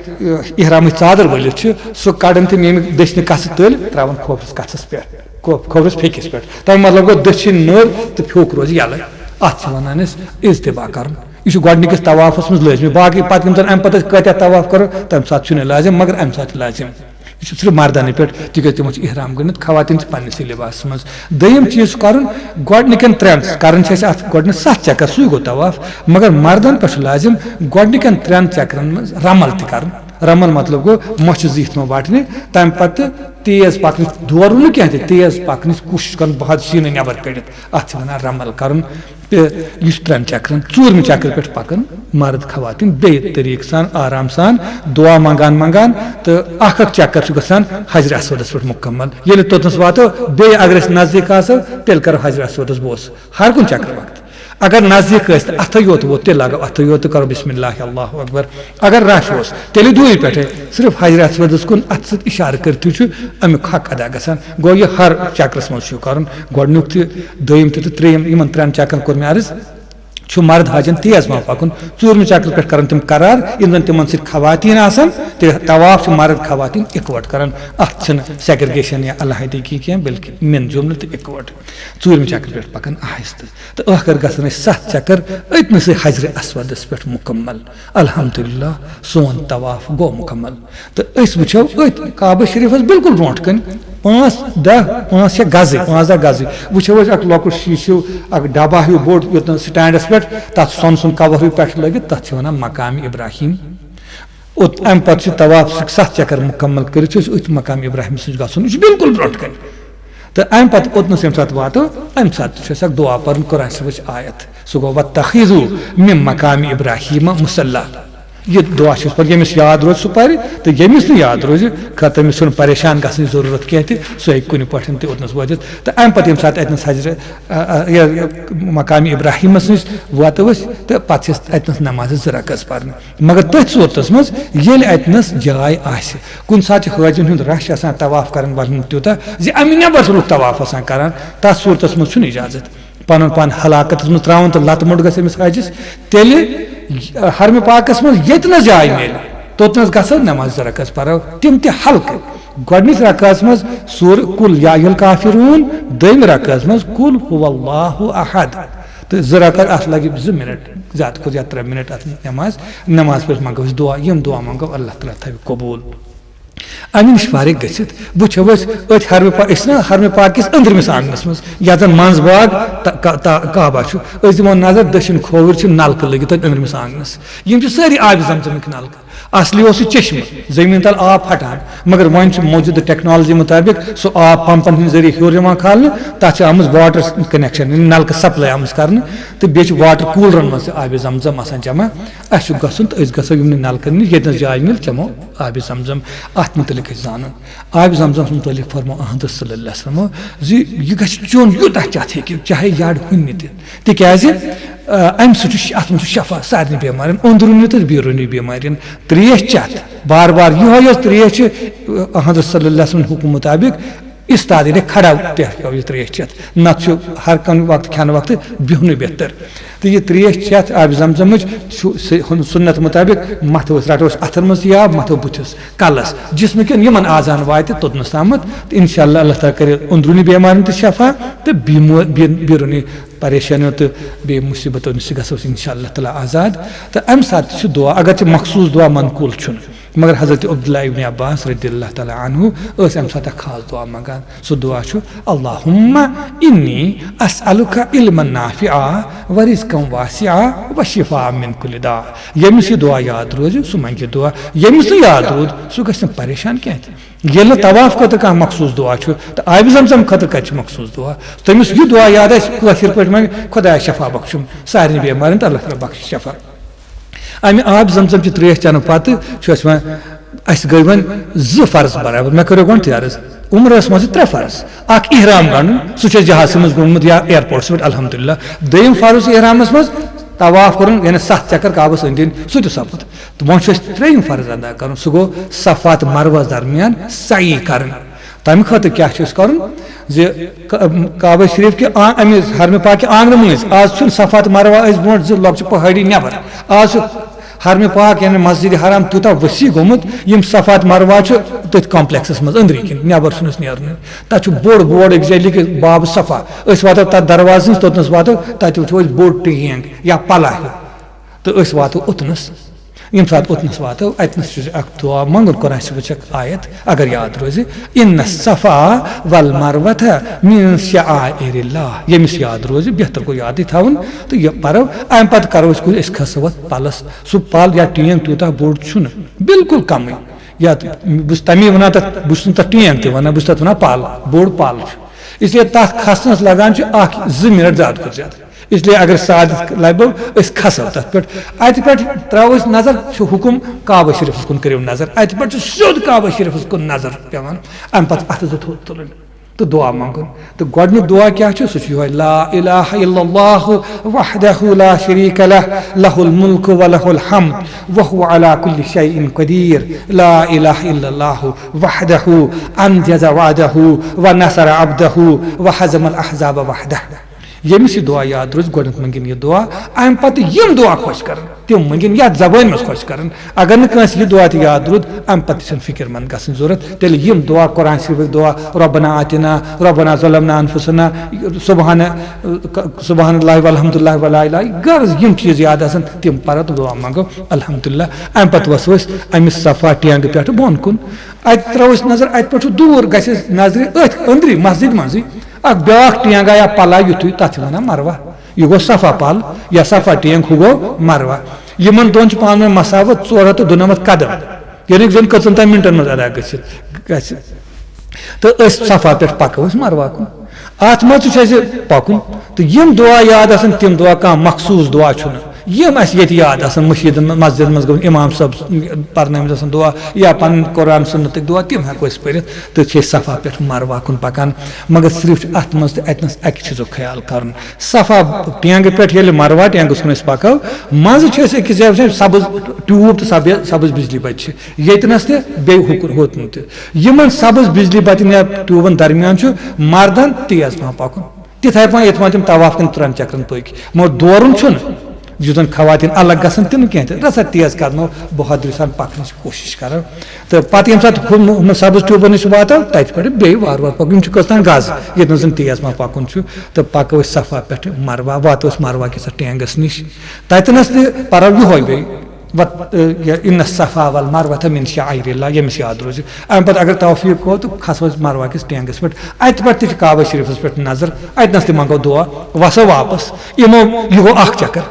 احرامٕچ ژادر ؤلِتھ چھِ، سُہ کڑان تِم ییٚمہِ دٔچھنہِ کَسہٕ تٔلۍ تراوان کھوفرِس کَتھَس پٮ۪ٹھ، کھو-، کھوفرِس پھیٚکِس پٮ۪ٹھ۔ تَمیُک مطلب گوٚو دٔچھِنۍ نٔر تہٕ پھیوٚک روزِ یَلہٕ۔ اَتھ چھِ وَنان أسۍ اجتباع کرُن۔ یہِ چھُ گۄڈٕنِکِس طوافَس منٛز لٲزمی۔ باقٕے پَتہٕ یِم زَن اَمہِ پَتہٕ أسۍ کۭتیٛاہ طواف کَرو، تَمہِ ساتہٕ چھُنہٕ لازم، مگر اَمہِ ساتہٕ چھُ لازم۔ یہِ چھُ صرف مردَنٕے پٮ۪ٹھ، تِکیٛازِ تِمَن چھُ احرام گٔنٛڈِتھ، خواتیٖن چھِ پنٛنِسٕے لِباسَس منٛز۔ دوٚیِم چیٖز چھُ کَرُن، گۄڈٕنِکٮ۪ن ترٛٮ۪ن، کَرٕنۍ چھِ اَسہِ اَتھ گۄڈٕنٮ۪تھ سَتھ چکر، سُے گوٚو طواف، مگر مردَن پٮ۪ٹھ چھُ لازم گۄڈٕنِکٮ۪ن ترٛٮ۪ن چکرَن منٛز رمل تہِ کَرُن۔ رمل مطلب گوٚو مۄچھِ زٕ یِتھ پٲٹھۍ وَٹنہِ، تَمہِ پَتہٕ تیز پَکنٕچ، دورُن نہٕ کینٛہہ تہِ، تیز پَکنٕچ کوٗشِش کَرُن، بہت سیٖنہٕ نٮ۪بر کٔڑِتھ۔ اَتھ چھِ وَنان رمل کَرُن۔ تہٕ یہِ چھُ ترٛٮ۪ن چکرن، ژوٗرمہِ چکرٕ پٮ۪ٹھ پَکان مرد خواتیٖن بیٚیہِ طریٖقہٕ سان، آرام سان، دُعا منٛگان منٛگان، تہٕ اکھ اکھ چکر چھُ گژھان حجر اسودس پٮ۪ٹھ مُکمل۔ ییٚلہِ توٚتنس واتو، بیٚیہِ اگر أسۍ نزدیٖک آسو، تیٚلہِ کرو حجر اسودس بوسہٕ ہر کُنہِ چکرٕ وقتہٕ۔ اگر نزدیٖک ٲسۍ تہٕ اَتھے یوت ووت، تیٚلہِ لاگو اَتھے یوت تہٕ کرو بسم اللہ، اللہ اکبر۔ اگر رش اوس، تیٚلہِ دوٗرِ پٮ۪ٹھے صرف حجر اسودس کُن اَتھٕ سۭتۍ اِشارٕ کٔرتھٕے چھُ اَمیُک حق ادا گژھان۔ گوٚو، یہِ ہر چکرس منٛز چھُ یہِ کرُن، گۄڈٕنیُک تہِ، دوٚیِم تہِ تہٕ ترٛیٚیِم، یِمن ترٛٮ۪ن چکرن کوٚر مےٚ عرض، چھُ مرد حاجن تیز پہم پکُن۔ ژوٗرمہِ چکرٕ پٮ۪ٹھ کرن تِم قرار، یِم زن تِمن سۭتۍ خواتین آسن، تہٕ طواف چھِ مرد خواتین اکوٹ کران۔ اتھ چھنہٕ segregation یا علیحدگی کینٛہہ، بلکہِ من جملہٕ تہٕ اکوٹ۔ ژوٗرمہِ چکرٕ پٮ۪ٹھ پکان آہستہٕ۔ تہٕ ٲخر گژھن أسۍ ستھ چکر أتنسٕے حجر اسودس پٮ۪ٹھ مکمل۔ الحمدللہ، سون طواف گوٚو مکمل۔ تہٕ أسۍ وٕچھو أتھۍ کعبہ شریٖفس بالکل برونٛٹھ کنہِ، پانٛژھ، دَہ، پانٛژھ شےٚ گزٕے، پانٛژھ دَہ گزٕے، وٕچھو أسۍ اکھ لۄکُٹ شیٖشہٕ ہیوٗ، اکھ ڈبہ ہیوٗ بوٚڑ، یوٚت نہٕ standس پٮ۪ٹھ، تتھ سۄنہٕ سُنٛد cover ہیوٗ پٮ۪ٹھٕ لٲگِتھ، تتھ چھِ ونان مقام ابراہیم۔ اور امہِ پتہٕ چھِ طواف ستھ چکر مکمل کٔرِتھ چھُ أسۍ أتھۍ مقام ابراہیم سٕنٛز گژھُن، یہِ چھُ بالکل برونٛٹھ کنہِ۔ تہٕ اَمہِ پتہٕ اوٚتنَس ییٚمہِ ساتہٕ واتو، اَمہِ ساتہٕ چھُ اَسہِ اکھ دُعا پَرُن، قرآن شریٖفٕچ آیت۔ سُہ گوٚو، "وَاتَّخِذُوا مِن مَقامِ إِبْرَاهِيمَ مُصَلًّى۔" یہِ دُعا چھُ أسۍ پَران، ییٚمِس یاد روزِ سُہ پَرِ، تہٕ ییٚمِس نہٕ یاد روزِ، خٲطرٕ تٔمِس چھُنہٕ پریشان گژھنٕچ ضروٗرت کینٛہہ تہِ، سُہ ہیٚکہِ کُنہِ پٲٹھۍ تہِ اوٚتنَس وٲتِتھ۔ تہٕ اَمہِ پَتہٕ ییٚمہِ ساتہٕ اَتہِ نَس حضرت، آ، آ، یہِ مقامِ ابراہیٖمَس نِش واتو أسۍ، تہٕ پَتہٕ چھِ أسۍ اَتہِ نَس نمازِ زٕ رکعت پَرنہِ۔ مگر تٔتھۍ صوٗرتَس منٛز، ییٚلہِ اَتہِ نَس جاے آسہِ، کُنہِ ساتہٕ چھِ حٲجِن ہُنٛد رش آسان، طواف کَرَن والٮ۪ن ہُنٛد تیوٗتاہ زِ اَمہِ نٮ۪بر چھُ لُکھ طواف آسان کَران، تَتھ صوٗرتَس منٛز چھُنہٕ اِجازت پَنُن پان ہلاکتَس منٛز ترٛاوُن تہٕ لَتہٕ موٚٹ گژھِ أمِس حٲجِس۔ تیٚلہِ حرمِ پاکَس منٛز ییٚتہِ نَس جاے میلہِ، توٚتنَس گژھو، نماز زٕ رکعت پَرو، تِم تہِ ہلکہٕ۔ گۄڈٕنِچ رکعتَس منٛز سورہ قل یا ایُہا الکافرون، دوٚیمہِ رکعتَس منٛز قل هو اللہ احد۔ تہٕ زٕ رکعت، اَتھ لَگہِ زٕ منٹ، زیادٕ کھۄتہٕ زیادٕ ترٛےٚ منٹ اَتھ نماز۔ نماز پٔرِتھ منٛگو أسۍ دُعا، یِم دُعا منٛگو، اللہ تعالیٰ تھاوِ قبوٗل۔ اَمہِ نِش فارغ گٔژھِتھ وٕچھو أسۍ أتھۍ حرمہِ پا-، أسۍ چھِنہ حرمہِ پاک کِس أنٛدرِمِس آنٛگنَس منٛز، یَتھ زَن منٛز باغ تہٕ کا-، تا-، کعبہ چھُ۔ أسۍ دِمو نظر، دٔچھِنۍ کھووُر چھِ نلکہٕ لٔگِتھ أتھۍ أنٛدرِمِس آنٛگنَس۔ یِم چھِ سٲری آبِ زمزمٕکۍ نلکہٕ۔ اصلی اوس یہِ چشمہٕ، زٔمیٖن تل آب پھٹان، مگر وۄنۍ چھُ موجودٕ ٹیکنالوجی مُطٲبِق سُہ آب پمپن ہٕنٛدِ ذٔریعہٕ ہیوٚر یِوان کھالنہٕ، تتھ چھِ آمٕژ واٹر کنیکشن، یعنی نلکہٕ سپلاے آمٕژ کرنہٕ، تہٕ بیٚیہِ چھِ واٹر کوٗلرن منٛز تہِ آبِ زم زم آسان جمع۔ اسہِ چھُ گژھُن تہٕ أسۍ گژھو یِمنٕے نلکن نِش، ییٚتہِ نس جاے مِلہِ، چٮ۪مو آبِ زم زم۔ اتھ مُتعلق گژھِ زانُن۔ آبِ زم زم مُتعلق فرموو احمد صلی اللہ علیہ وسلمو زِ یہِ گژھِ چیوٚن یوٗتاہ چٮ۪تھ ہیٚکِو، چاہے یڈ ہُنہِ تہِ۔ تِکیٛازِ، آ، اَمہِ سۭتۍ چھُ ش-، اَتھ منٛز چھُ شفا سارنٕے بٮ۪مارٮ۪ن، أنٛدروٗنی تہٕ بیروٗنی بٮ۪مارٮ۪ن۔ ترٛیش چٮ۪تھ، بار بار یِہوٚے یۄس ترٛیش چھِ، آ، حضرت صلی اللہ علیہ وسلم حُکم مُطابِق استاد، یعنی کھڑا پٮ۪ٹھ ہیٚکو یہِ ترٛیش چٮ۪تھ۔ نَتہٕ چھُ ہر کانٛہہ وقتہٕ کھٮ۪نہٕ وقتہٕ بِہُنٕے بہتر۔ تہٕ یہِ ترٛیش چٮ۪تھ آبِ زمزمٕچ چھُ سُہ-، ہُن-، سُنت مُطٲبِق مَتھو أسۍ، رَٹو أسۍ اَتھَن منٛز تہِ آب، مَتھو بُتھِس، کَلَس، جسمہٕ کٮ۪ن یِمَن اعضاہَن واتہِ توٚتنَس تامَتھ۔ تہٕ اِنشاءاللہ اللہ تعالیٰ کَرِ أنٛدروٗنی بٮ۪مارٮ۪ن تہِ شفا تہٕ بیمو-، بے-، بیروٗنی پریشانیو تہٕ بیٚیہِ مُصیٖبتو نِش تہِ گژھو أسۍ اِنشاء اللہ تعالیٰ آزاد۔ تہٕ اَمہِ ساتہٕ تہِ چھُ دُعا، اگرچہِ مخصوٗص دُعا منقوٗل چھُنہٕ، مگر حضرت عبداللہ ابن عباس رضی اللہ تعالیٰ عنہ ٲسۍ اَمہِ ساتہٕ اکھ خاص دُعا منٛگان۔ سُہ دُعا چھُ، اللہم انی اسألک علما نافعا و رزقا واسعا و شفاء من کل داء۔ ییٚمِس یہِ دُعا یاد روزِ، سُہ منٛگہِ یہِ دُعا۔ ییٚمِس نہٕ یاد روٗد، سُہ گژھِ نہٕ پریشان کینٛہہ تہِ۔ ییٚلہِ نہٕ طواف خٲطرٕ کانٛہہ مخصوٗص دُعا چھُ تہٕ آبِ زمزم خٲطرٕ کَتہِ چھُ مخصوٗص دُعا؟ تٔمِس یہِ دُعا یاد آسہِ کٲشِر پٲٹھۍ منٛگہِ، "خۄدایا شفا بخشُم، سارنٕے بٮ۪مارٮ۪ن تہٕ اللہ تعالیٰ بخش شفا۔" اَمہِ آبِ زمزم چہِ ترٛیش چٮ۪نہٕ پتہٕ چھُ اَسہِ وۄنۍ، اَسہِ گٔے وۄنۍ زٕ فرض برابر۔ مےٚ کٔرِو گۄڈٕنیتھٕے عرض، عمرَس منٛز چھِ ترٛےٚ فرض۔ اکھ احرام گنٛڈُن، سُہ چھُ اَسہِ جہازَس منٛز گوٚمُت یا ایئرپورٹَس پٮ۪ٹھ، الحمدللہ۔ دوٚیِم فرض چھُ احرامَس منٛز طواف کَرُن، یعنی ستھ چکر کعبَس أنٛدۍ أنٛدۍ، سُہ تہِ سپُد۔ تہٕ وۄنۍ چھُ اَسہِ ترٛیٚیِم فرض ادا کَرُن، سُہ گوٚو صفا تہٕ مروَس درمیان سعی کَرٕنۍ۔ تَمہِ خٲطرٕ کیٛاہ چھُ اَسہِ کَرُن؟ زِ ک-، کعبہ شریف کہِ آ-، اَمہِ حرمِ پاک کہِ آنٛگنہٕ مٔنٛزۍ، آز چھُنہٕ صفا تہٕ مروہ أسۍ برونٛٹھ زِ لۄکچہِ پہٲڑی نٮ۪بر۔ آز چھُ حرمِ پاک یعنی مسجد حرام تیوٗتاہ ؤسیع گوٚمُت، یِم صفا تہٕ مروہ چھُ تٔتھۍ کمپلیکسس منٛز أنٛدری کِنۍ، نٮ۪بر چھُنہٕ اَسہِ نیرُنٕے۔ تَتھ چھُ بوٚڑ بورڈ أکِس جایہِ لیکھِتھ، باب صفا۔ أسۍ واتو تَتھ دروازٕ نِش، توٚتنَس واتو، تَتہِ وٕچھو أسۍ بوٚڑ ٹینٛگ یا پلہ ہیوٗ۔ تہٕ أسۍ واتو اوٚتنَس۔ ییٚمہِ ساتہٕ اوٚتنَس واتو، اَتنَس چھُ اَکھ دُعا منٛگُن، قرآن شریٖفٕچ اَکھ آیت، اگر یاد روزِ، "ان الصفا والمروة من شعائر اللہ"۔ ییٚمِس یاد روزِ، بہتر گوٚو یادٕے تھاوُن، تہٕ یہِ پَرو۔ اَمہِ پَتہٕ کَرو أسۍ کُنہِ، أسۍ کھسو اَتھ پَلَس۔ سُہ پَل یا ٹینٛگ تیوٗتاہ بوٚڑ چھُنہٕ، بالکل کَمٕے۔ یَتھ بہٕ چھُس تَمی وَنان، تَتھ، بہٕ چھُس نہٕ تَتھ ٹینٛگ تہِ وَنان، بہٕ چھُس تَتھ وَنان پَل، بوٚڑ پَل چھُ۔ اس لیے تَتھ کھسنَس لَگان چھُ اَکھ زٕ مِنَٹ زیادٕ کھۄتہٕ زیادٕ۔ اس لیے اگر سعادت لبو، أسۍ کھسو تتھ پٮ۪ٹھ۔ اتہِ پٮ۪ٹھ تراوو أسۍ نظر، چھُ حُکُم کعبہ شریفس کُن کٔرِو نظر۔ اتہِ پٮ۪ٹھ چھُ سیوٚد کعبہ شریفس کُن نظر پٮ۪وان۔ امہِ پتہٕ چھُ اتھٕ زٕ تھوٚد تُلٕنۍ تہٕ دُعا منٛگُن۔ تہٕ گۄڈٕنیُک دُعا کیٛاہ چھُ؟ سُہ چھُ یِہوٚے، لا الہ الا اللہ وحدہ لا شریک لہ، لہ الملک و لہ الحمد وہو علی کل شیء قدیر۔ لا الہ الا اللہ وحدہ انجز وعدہ و نصر عبدہ و ہزم الاحزاب وحدہ۔ ییٚمِس یہِ دُعا یاد روزِ، گۄڈٕنیتھ منٛگِن یہِ دُعا، اَمہِ پتہٕ یِم دُعا خۄش کرن، تِم منٛگِن یَتھ زبٲنۍ منٛز خۄش کرن۔ اگر نہٕ کٲنٛسہِ یہِ دُعا تہِ یاد روٗد، اَمہِ پتہٕ تہِ چھَنہٕ فِکر مند گژھٕنۍ ضروٗرت۔ تیٚلہِ یِم دُعا، قرآن شریٖفٕکۍ دُعا، ربنا آتنا، ربنا ظلمنا انفسنا، سبحان، سبحان اللہ والحمد للہ ولا الہ، غرض یِم چیٖز یاد آسن، تِم پرو تہٕ دُعا منٛگو۔ الحمدللہ۔ اَمہِ پتہٕ وَسو أسۍ اَمہِ صفا ٹینٛگہٕ پٮ۪ٹھٕ بۄن کُن۔ اَتہِ ترٛاوو أسۍ نظر، اَتہِ پٮ۪ٹھ چھُ دوٗر، گژھِ أسۍ نظرِ أتھۍ أنٛدری مسجد منٛزٕے۔ اکھ بیاکھ ٹینٛگ آیا پلہ یُتھُے، تتھ چھِ ونان مروہ۔ یہِ گوٚو صفا پل یا صفا ٹینٛگ، ہُہ گوٚو مروہ۔ یِمن دۄن چھُ پانہٕ ؤنۍ مسافت ژور ہتھ تہٕ دُنمتھ قدم، یعنی زن کٔژن تام منٹن منٛز ادا گٔژھِتھ گژھِ۔ تہٕ أسۍ صفا پٮ۪ٹھ پکو أسۍ مروہ کُن۔ اتھ منٛز تہِ چھُ اَسہِ پکُن۔ تہٕ یِم دعا یاد آسن، تِم دعا، کانٛہہ مخصوٗص دعا چھُنہٕ۔ یِم اَسہِ ییٚتہِ یاد آسن، مٔشیٖدن منٛز، مسجدن منٛز گوٚمُت امام صٲب پرنٲومٕتۍ آسن دعا یا پنٕنۍ قرآن سُنتٕکۍ دعا، تِم ہٮ۪کو أسۍ پٔرِتھ۔ تہٕ چھِ أسۍ صفا پٮ۪ٹھ مروہ کُن پکان۔ مگر صرف چھُ اتھ منٛز تہِ اتہِ نس اکہِ چیٖزُک خیال کرُن۔ صفا ٹینگہٕ پٮ۪ٹھ ییٚلہِ مروہ ٹینگس کُن أسۍ پکو، منٛزٕ چھِ أسۍ أکِس جایہِ وٕچھان سبٕز ٹیوٗب تہٕ سبٕز، سبٕز بجلی بتہِ چھِ۔ ییٚتہِ نس تہِ بیٚیہِ ہُکُن، ہوٚتُن تہِ۔ یِمن سبز بجلی بتٮ۪ن یا ٹیوٗبن درمیان چھُ مردن تیز پہم پکُن۔ تِتھے پٲٹھۍ یِتھ پٲٹھۍ تِم طواف کٮ۪ن ترٛٮ۪ن چکرن پٔکۍ۔ مگر دورُن چھُنہٕ، یُس زن خواتین الگ گژھن تِم کینٛہہ تہِ۔ رژھا تیز قدمو بہادری سان پکنٕچ کوٗشش کرو۔ تہٕ پتہٕ ییٚمہِ ساتہٕ ہُم، ہُم سبز ٹیوٗبن نِش واتو، تتہِ پٮ۪ٹھ بیٚیہِ وارٕ وارٕ پکُن۔ یِم چھِ کٔژتام گز، ییٚتہِ نس زن تیز پہم پکُن چھُ۔ تہٕ پکو أسۍ صفا پٮ۪ٹھ مروہ، واتو أسۍ مروہ کِس اتھ ٹینگس نِش۔ تتہِ نس تہِ پرو یِہوے بیٚیہِ۔ وت-، یہِ، ان الصفا والمروة من شعائر اللہ، ییٚمِس یاد روزِ۔ امہِ پتہٕ اگر توفیق گوٚو تہٕ کھسو أسۍ مروہ کِس ٹینگس پٮ۪ٹھ۔ اتہِ پٮ۪ٹھ تہِ چھِ کعبہ شریفس پٮ۪ٹھ نظر، اتہِ نس تہِ منٛگو دعا، وسو واپس، یِمو، یہِ گوٚو اکھ چکر۔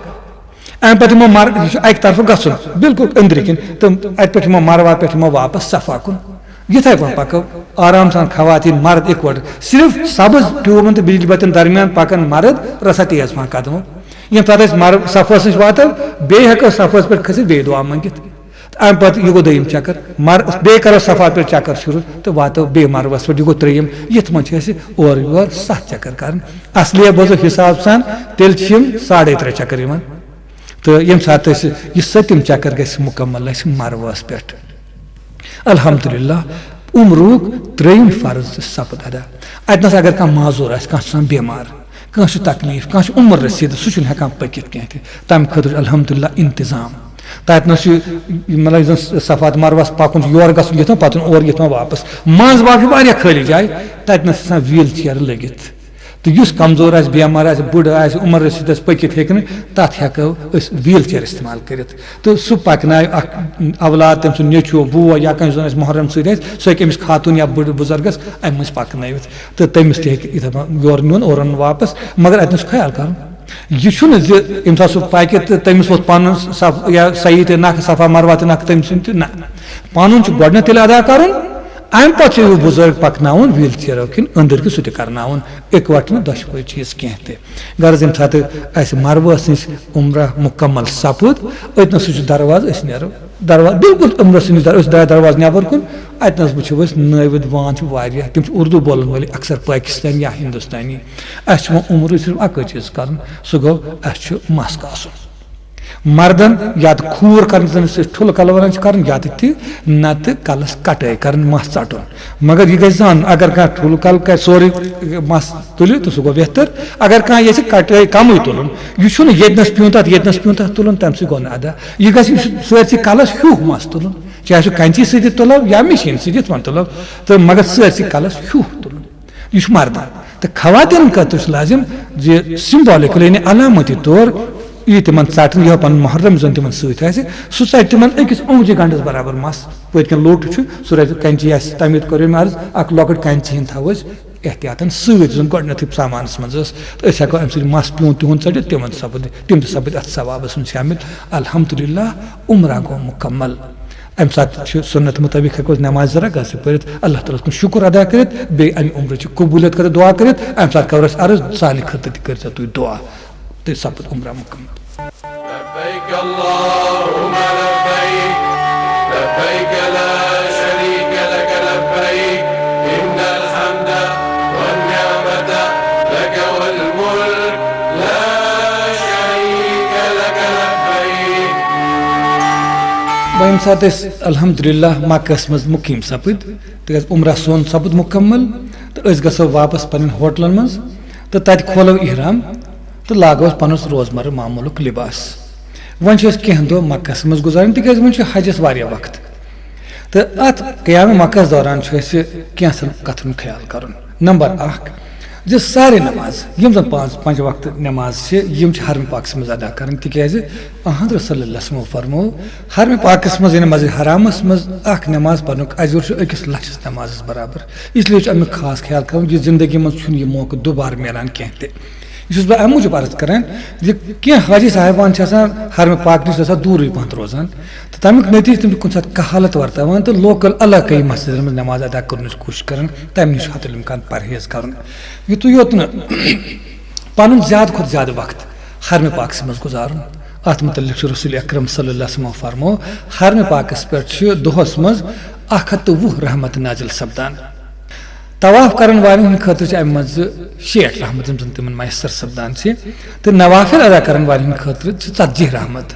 امہِ پتہٕ یِمو مر-، یہِ چھُ اکہِ طرفہٕ گژھُن، بالکل أنٛدرٕ کِنۍ، تہٕ اتہِ پٮ۪ٹھ یِمو مروہ پٮ۪ٹھ یِمو واپس صفا کُن۔ یِتھے پٲٹھۍ پکو آرام سان خواتین مرد اکوٹہٕ، صرف سبز ٹیوٗبن تہٕ بجلی بتٮ۪ن درمیان پکن مرد رژھا تیز پہن قدمو۔ ییٚمہِ ساتہٕ أسۍ مر-، صفس نِش واتو، بیٚیہِ ہٮ۪کو صفس پٮ۪ٹھ کھٔسِتھ، بیٚیہِ دعا مٔنگِتھ۔ تہٕ امہِ پتہٕ یہِ گوٚو دوٚیِم چکر۔ مر-، بیٚیہِ کرو صفا پٮ۪ٹھ چکر شروٗع تہٕ واتو بیٚیہِ مروس پٮ۪ٹھ، یہِ گوٚو ترٛیٚیِم۔ یِتھ منٛز چھِ اَسہِ اورٕ یور ستھ چکر کرٕنۍ۔ اصلی بوزو حساب سان، تیٚلہِ چھِ یِم ساڑے ترٛےٚ چکر یِوان۔ تہٕ ییٚمہِ ساتہٕ أسۍ یہِ سٔتِم چکر گژھِ مُکمل اَسہِ مروس پٮ۪ٹھ۔ الحمدللہ، عمرُک ترٛیٚیِم فرض تہِ سپُد ادا۔ اتہِ نس اگر کانٛہہ معذور آسہِ، کانٛہہ چھُ آسان بٮ۪مار، کٲنٛسہِ چھُ تکلیٖف، کٲنٛسہِ چھُ عمر رسیٖدٕ، سُہ چھُنہٕ ہٮ۪کان پٔکِتھ کینٛہہ تہِ، تمہِ خٲطرٕ چھُ الحمدللہ انتظام۔ تتہِ نس چھُ، مطلب، یُس زن صفا تہٕ مروس پکُن چھُ، یورٕ گژھُن یتھ پتہٕ پتہٕ اورٕ یتھ پتہٕ واپس۔ منٛز باگ چھُ واریاہ خٲلی جاے، تتہِ نس چھِ آسان ویٖل چیئر لٔگِتھ۔ تہٕ یُس کمزور آسہِ، بٮ۪مار آسہِ، بُڈٕ آسہِ، عمر رسیٖدس پٔکِتھ ہیٚکہِ نہٕ، تتھ ہٮ۪کو أسۍ ویٖل چیئر استعمال کٔرِتھ۔ تہٕ سُہ پکنایہِ اکھ اولاد، تٔمۍ سُنٛد نیٚچو، بوے یا کٲنٛسہِ زن آسہِ محرم سۭتۍ آسہِ، سُہ ہیٚکہِ أمِس خاتوٗن یا بُڈٕ بُزرگس امہِ مٔنٛزۍ پکنٲوِتھ۔ تہٕ تٔمِس تہِ ہیٚکہِ یِتھے پٲٹھۍ یورٕ نیُن، اورٕ اَنُن واپس، مگر اتہِ نس چھُ خیال کرُن۔ یہِ چھُنہٕ زِ ییٚمہِ ساتہٕ سُہ پکہِ تہٕ تٔمِس ووت پنُن صف-، یا سعی تہِ نکھٕ، صفا مروہ تہِ نکھٕ تٔمۍ سُنٛد تہِ نہ۔ پنُن چھُ گۄڈٕنٮ۪تھ تیٚلہِ ادا کرُن، امہِ پتہٕ چھُ یہِ بُزرگ پکناوُن ویٖل چیئرو کِنۍ أنٛدٕرۍ کِنۍ، سُہ تہِ کرناوُن۔ اِکوٹہٕ نہٕ دۄشوے چیٖز کینٛہہ تہِ۔ غرض، ییٚمہِ ساتہٕ اسہِ مروس نِش عمرہ مکمل سپُد، أتۍ نس چھُ دروازٕ، أسۍ نیرو دروازٕ، بالکل عمرس نِش در-، أسۍ درٛاے دروازٕ نٮ۪بر کُن، اتہِ نس وٕچھو أسۍ نٲوِد وان چھِ واریاہ، تِم چھِ اردو بولن وٲلۍ، اکثر پٲکستٲنۍ یا ہندوستانی۔ اسہِ چھُ وۄنۍ عمرٕے صرف اکٕے چیٖز کرُن، سُہ گوٚو، اسہِ چھُ مس کاسُن۔ مردن یا تہٕ کھوٗر کرٕنۍ، زن أسۍ ٹھُلہٕ کلہٕ ونان چھِ کرُن، یا تہٕ تہِ، نتہٕ کلس کٹٲے کرٕنۍ، مس ژٹُن۔ مگر یہِ گژھِ زانُن، اگر کانٛہہ ٹھُلہٕ کلہٕ کرِ سورُے مس تُلہِ تہٕ سُہ گوٚو بہتر۔ اگر کانٛہہ یژھِ کٹٲے کمٕے تُلُن، یہِ چھُنہٕ ییٚتہِ نس پیوٗنٛتاہ تہٕ ییٚتہِ نس پیوٗنٛتاہ تُلُن، تمہِ سۭتۍ گوٚو نہٕ ادا۔ یہِ گژھِ، یہِ چھُ سٲرسٕے کلس ہیوٗ مس تُلُن، چاہے سُہ کینچی سۭتۍ تُلو یا مِشیٖن سۭتۍ، یِتھ پٲٹھۍ تُلو، تہٕ مگر سٲرسٕے کلس ہیوٗ تُلُن۔ یہِ چھُ مردن۔ تہٕ خواتین خٲطرٕ چھُ لازم زِ symbolical، یعنی علامتی طور یی تِمن ژٹنہٕ، یہِ پنُن محرم زن تِمن سۭتۍ آسہِ، سُہ ژٹہِ تِمن أکِس اونٛگجہِ گنڈس برابر مس۔ پٔتۍ کِنۍ لوٚٹ چھُ، سُہ روزِ کینچی آسہِ، تمہِ وِزِ کوٚر مےٚ عرض، اکھ لۄکٕٹ کینچی ہن تھاوو أسۍ احتیاطن سۭتۍ، یُس زن گۄڈٕنیتھٕے سامانس منٛز ٲس، تہٕ أسۍ ہٮ۪کو امہِ سۭتۍ مس پیوٗنٛت تِہُنٛد ژٔٹِتھ، تِمن سپُد، تِم تہِ سپٕدۍ اتھ ثوابس منٛز شٲمِل۔ الحمدللہ، عمرہ گوٚو مکمل۔ امہِ ساتہٕ چھُ سُنت مطٲبق ہٮ۪کو أسۍ نماز زٕ رکعت تہِ پٔرِتھ، اللہ تعالیٰ ہس کُن شُکر ادا کٔرِتھ، بیٚیہِ امہِ عمرٕ چہِ قبوٗلیت خٲطرٕ دُعا کٔرِتھ۔ امہِ ساتہٕ کرو أسۍ عرض، سانہِ خٲطرٕ تہِ کٔرۍزیو تُہۍ دُعا۔ تہٕ سپُد عمرہ مکمل۔ لبيك اللهم لبيك، لبيك لا شريك لك لبيك، إن الحمد والنعمة لك والملك، لا شريك لك لبيك۔ وۄنۍ ییٚمہِ ساتہٕ أسۍ الحمدللہ مکس منٛز مُقیٖم سپٕدۍ، تِکیٛازِ عمرہ سون سپُد مُکمل، تہٕ أسۍ گژھو واپس پننٮ۪ن ہوٹلن منٛز تہٕ تتہِ کھولو احرام تہٕ لاگو أسۍ پنُن روزمرہ معموٗلُک لباس۔ وۄنۍ چھِ أسۍ کینٛہہ دۄہ مکس منٛز گُزارٕنۍ، تِکیٛازِ وۄنۍ چھُ حجس واریاہ وقت۔ تہٕ اتھ قیام مکس دوران چھُ اَسہِ کینٛژن کتھن ہُنٛد خیال کرُن۔ نمبر اکھ، زِ سارے نماز، یِم زن پانٛژھ، پنٛجہِ وقتہٕ نماز چھِ، یِم چھِ حرم پاکس منٛز ادا کرٕنۍ، تِکیٛازِ اہنٛد رسول اللہ صلی اللہ علیہ وسلمو فرموو، حرم پاکس منٛز، یعنی مسجد حرامس منٛز اکھ نماز پرنُک اجر چھُ أکِس لچھس نمازس برابر۔ اس لیے چھُ امیُک خاص خیال کرُن، یہِ زندگی منٛز چھُنہٕ یہِ موقعہٕ دوبارٕ میلان کینٛہہ تہِ۔ چھُس بہٕ اَمہِ موٗجوٗب عرض کران زِ کینٛہہ حاجی صاحبان چھِ آسان حرمِ پاک نِش آسان دوٗرٕے پہن روزان، تہٕ تَمیُک نٔتیٖجہٕ تِم چھِ کُنہِ ساتہٕ کہالت ورتاوان تہٕ لوکل علاقٲیی مسجدن منٛز نماز ادا کرنٕچ کوٗشِش کران، تَمہِ نِش چھُ حتل امکان پرہیز کرُن۔ یُتُے یوت نہٕ پنُن زیادٕ کھۄتہٕ زیادٕ وقت حرمِ پاکس منٛز گُزارُن۔ اتھ متعلق چھُ رسول اکرم صلی اللہ علیہ وسلم فرمو، حرمِ پاکس پٮ۪ٹھ چھِ دۄہس منٛز اکھ ہتھ تہٕ وُہ رحمت نازل سپدان۔ طواف کرن والٮ۪ن ہٕنٛدِ خٲطرٕ چھِ امہِ منٛز شیٹھ رحمت یِم زن تِمن میسر سپدان چھِ، تہٕ نوافل ادا کرن والٮ۪ن ہٕنٛدِ خٲطرٕ چھِ ژتجی رحمت۔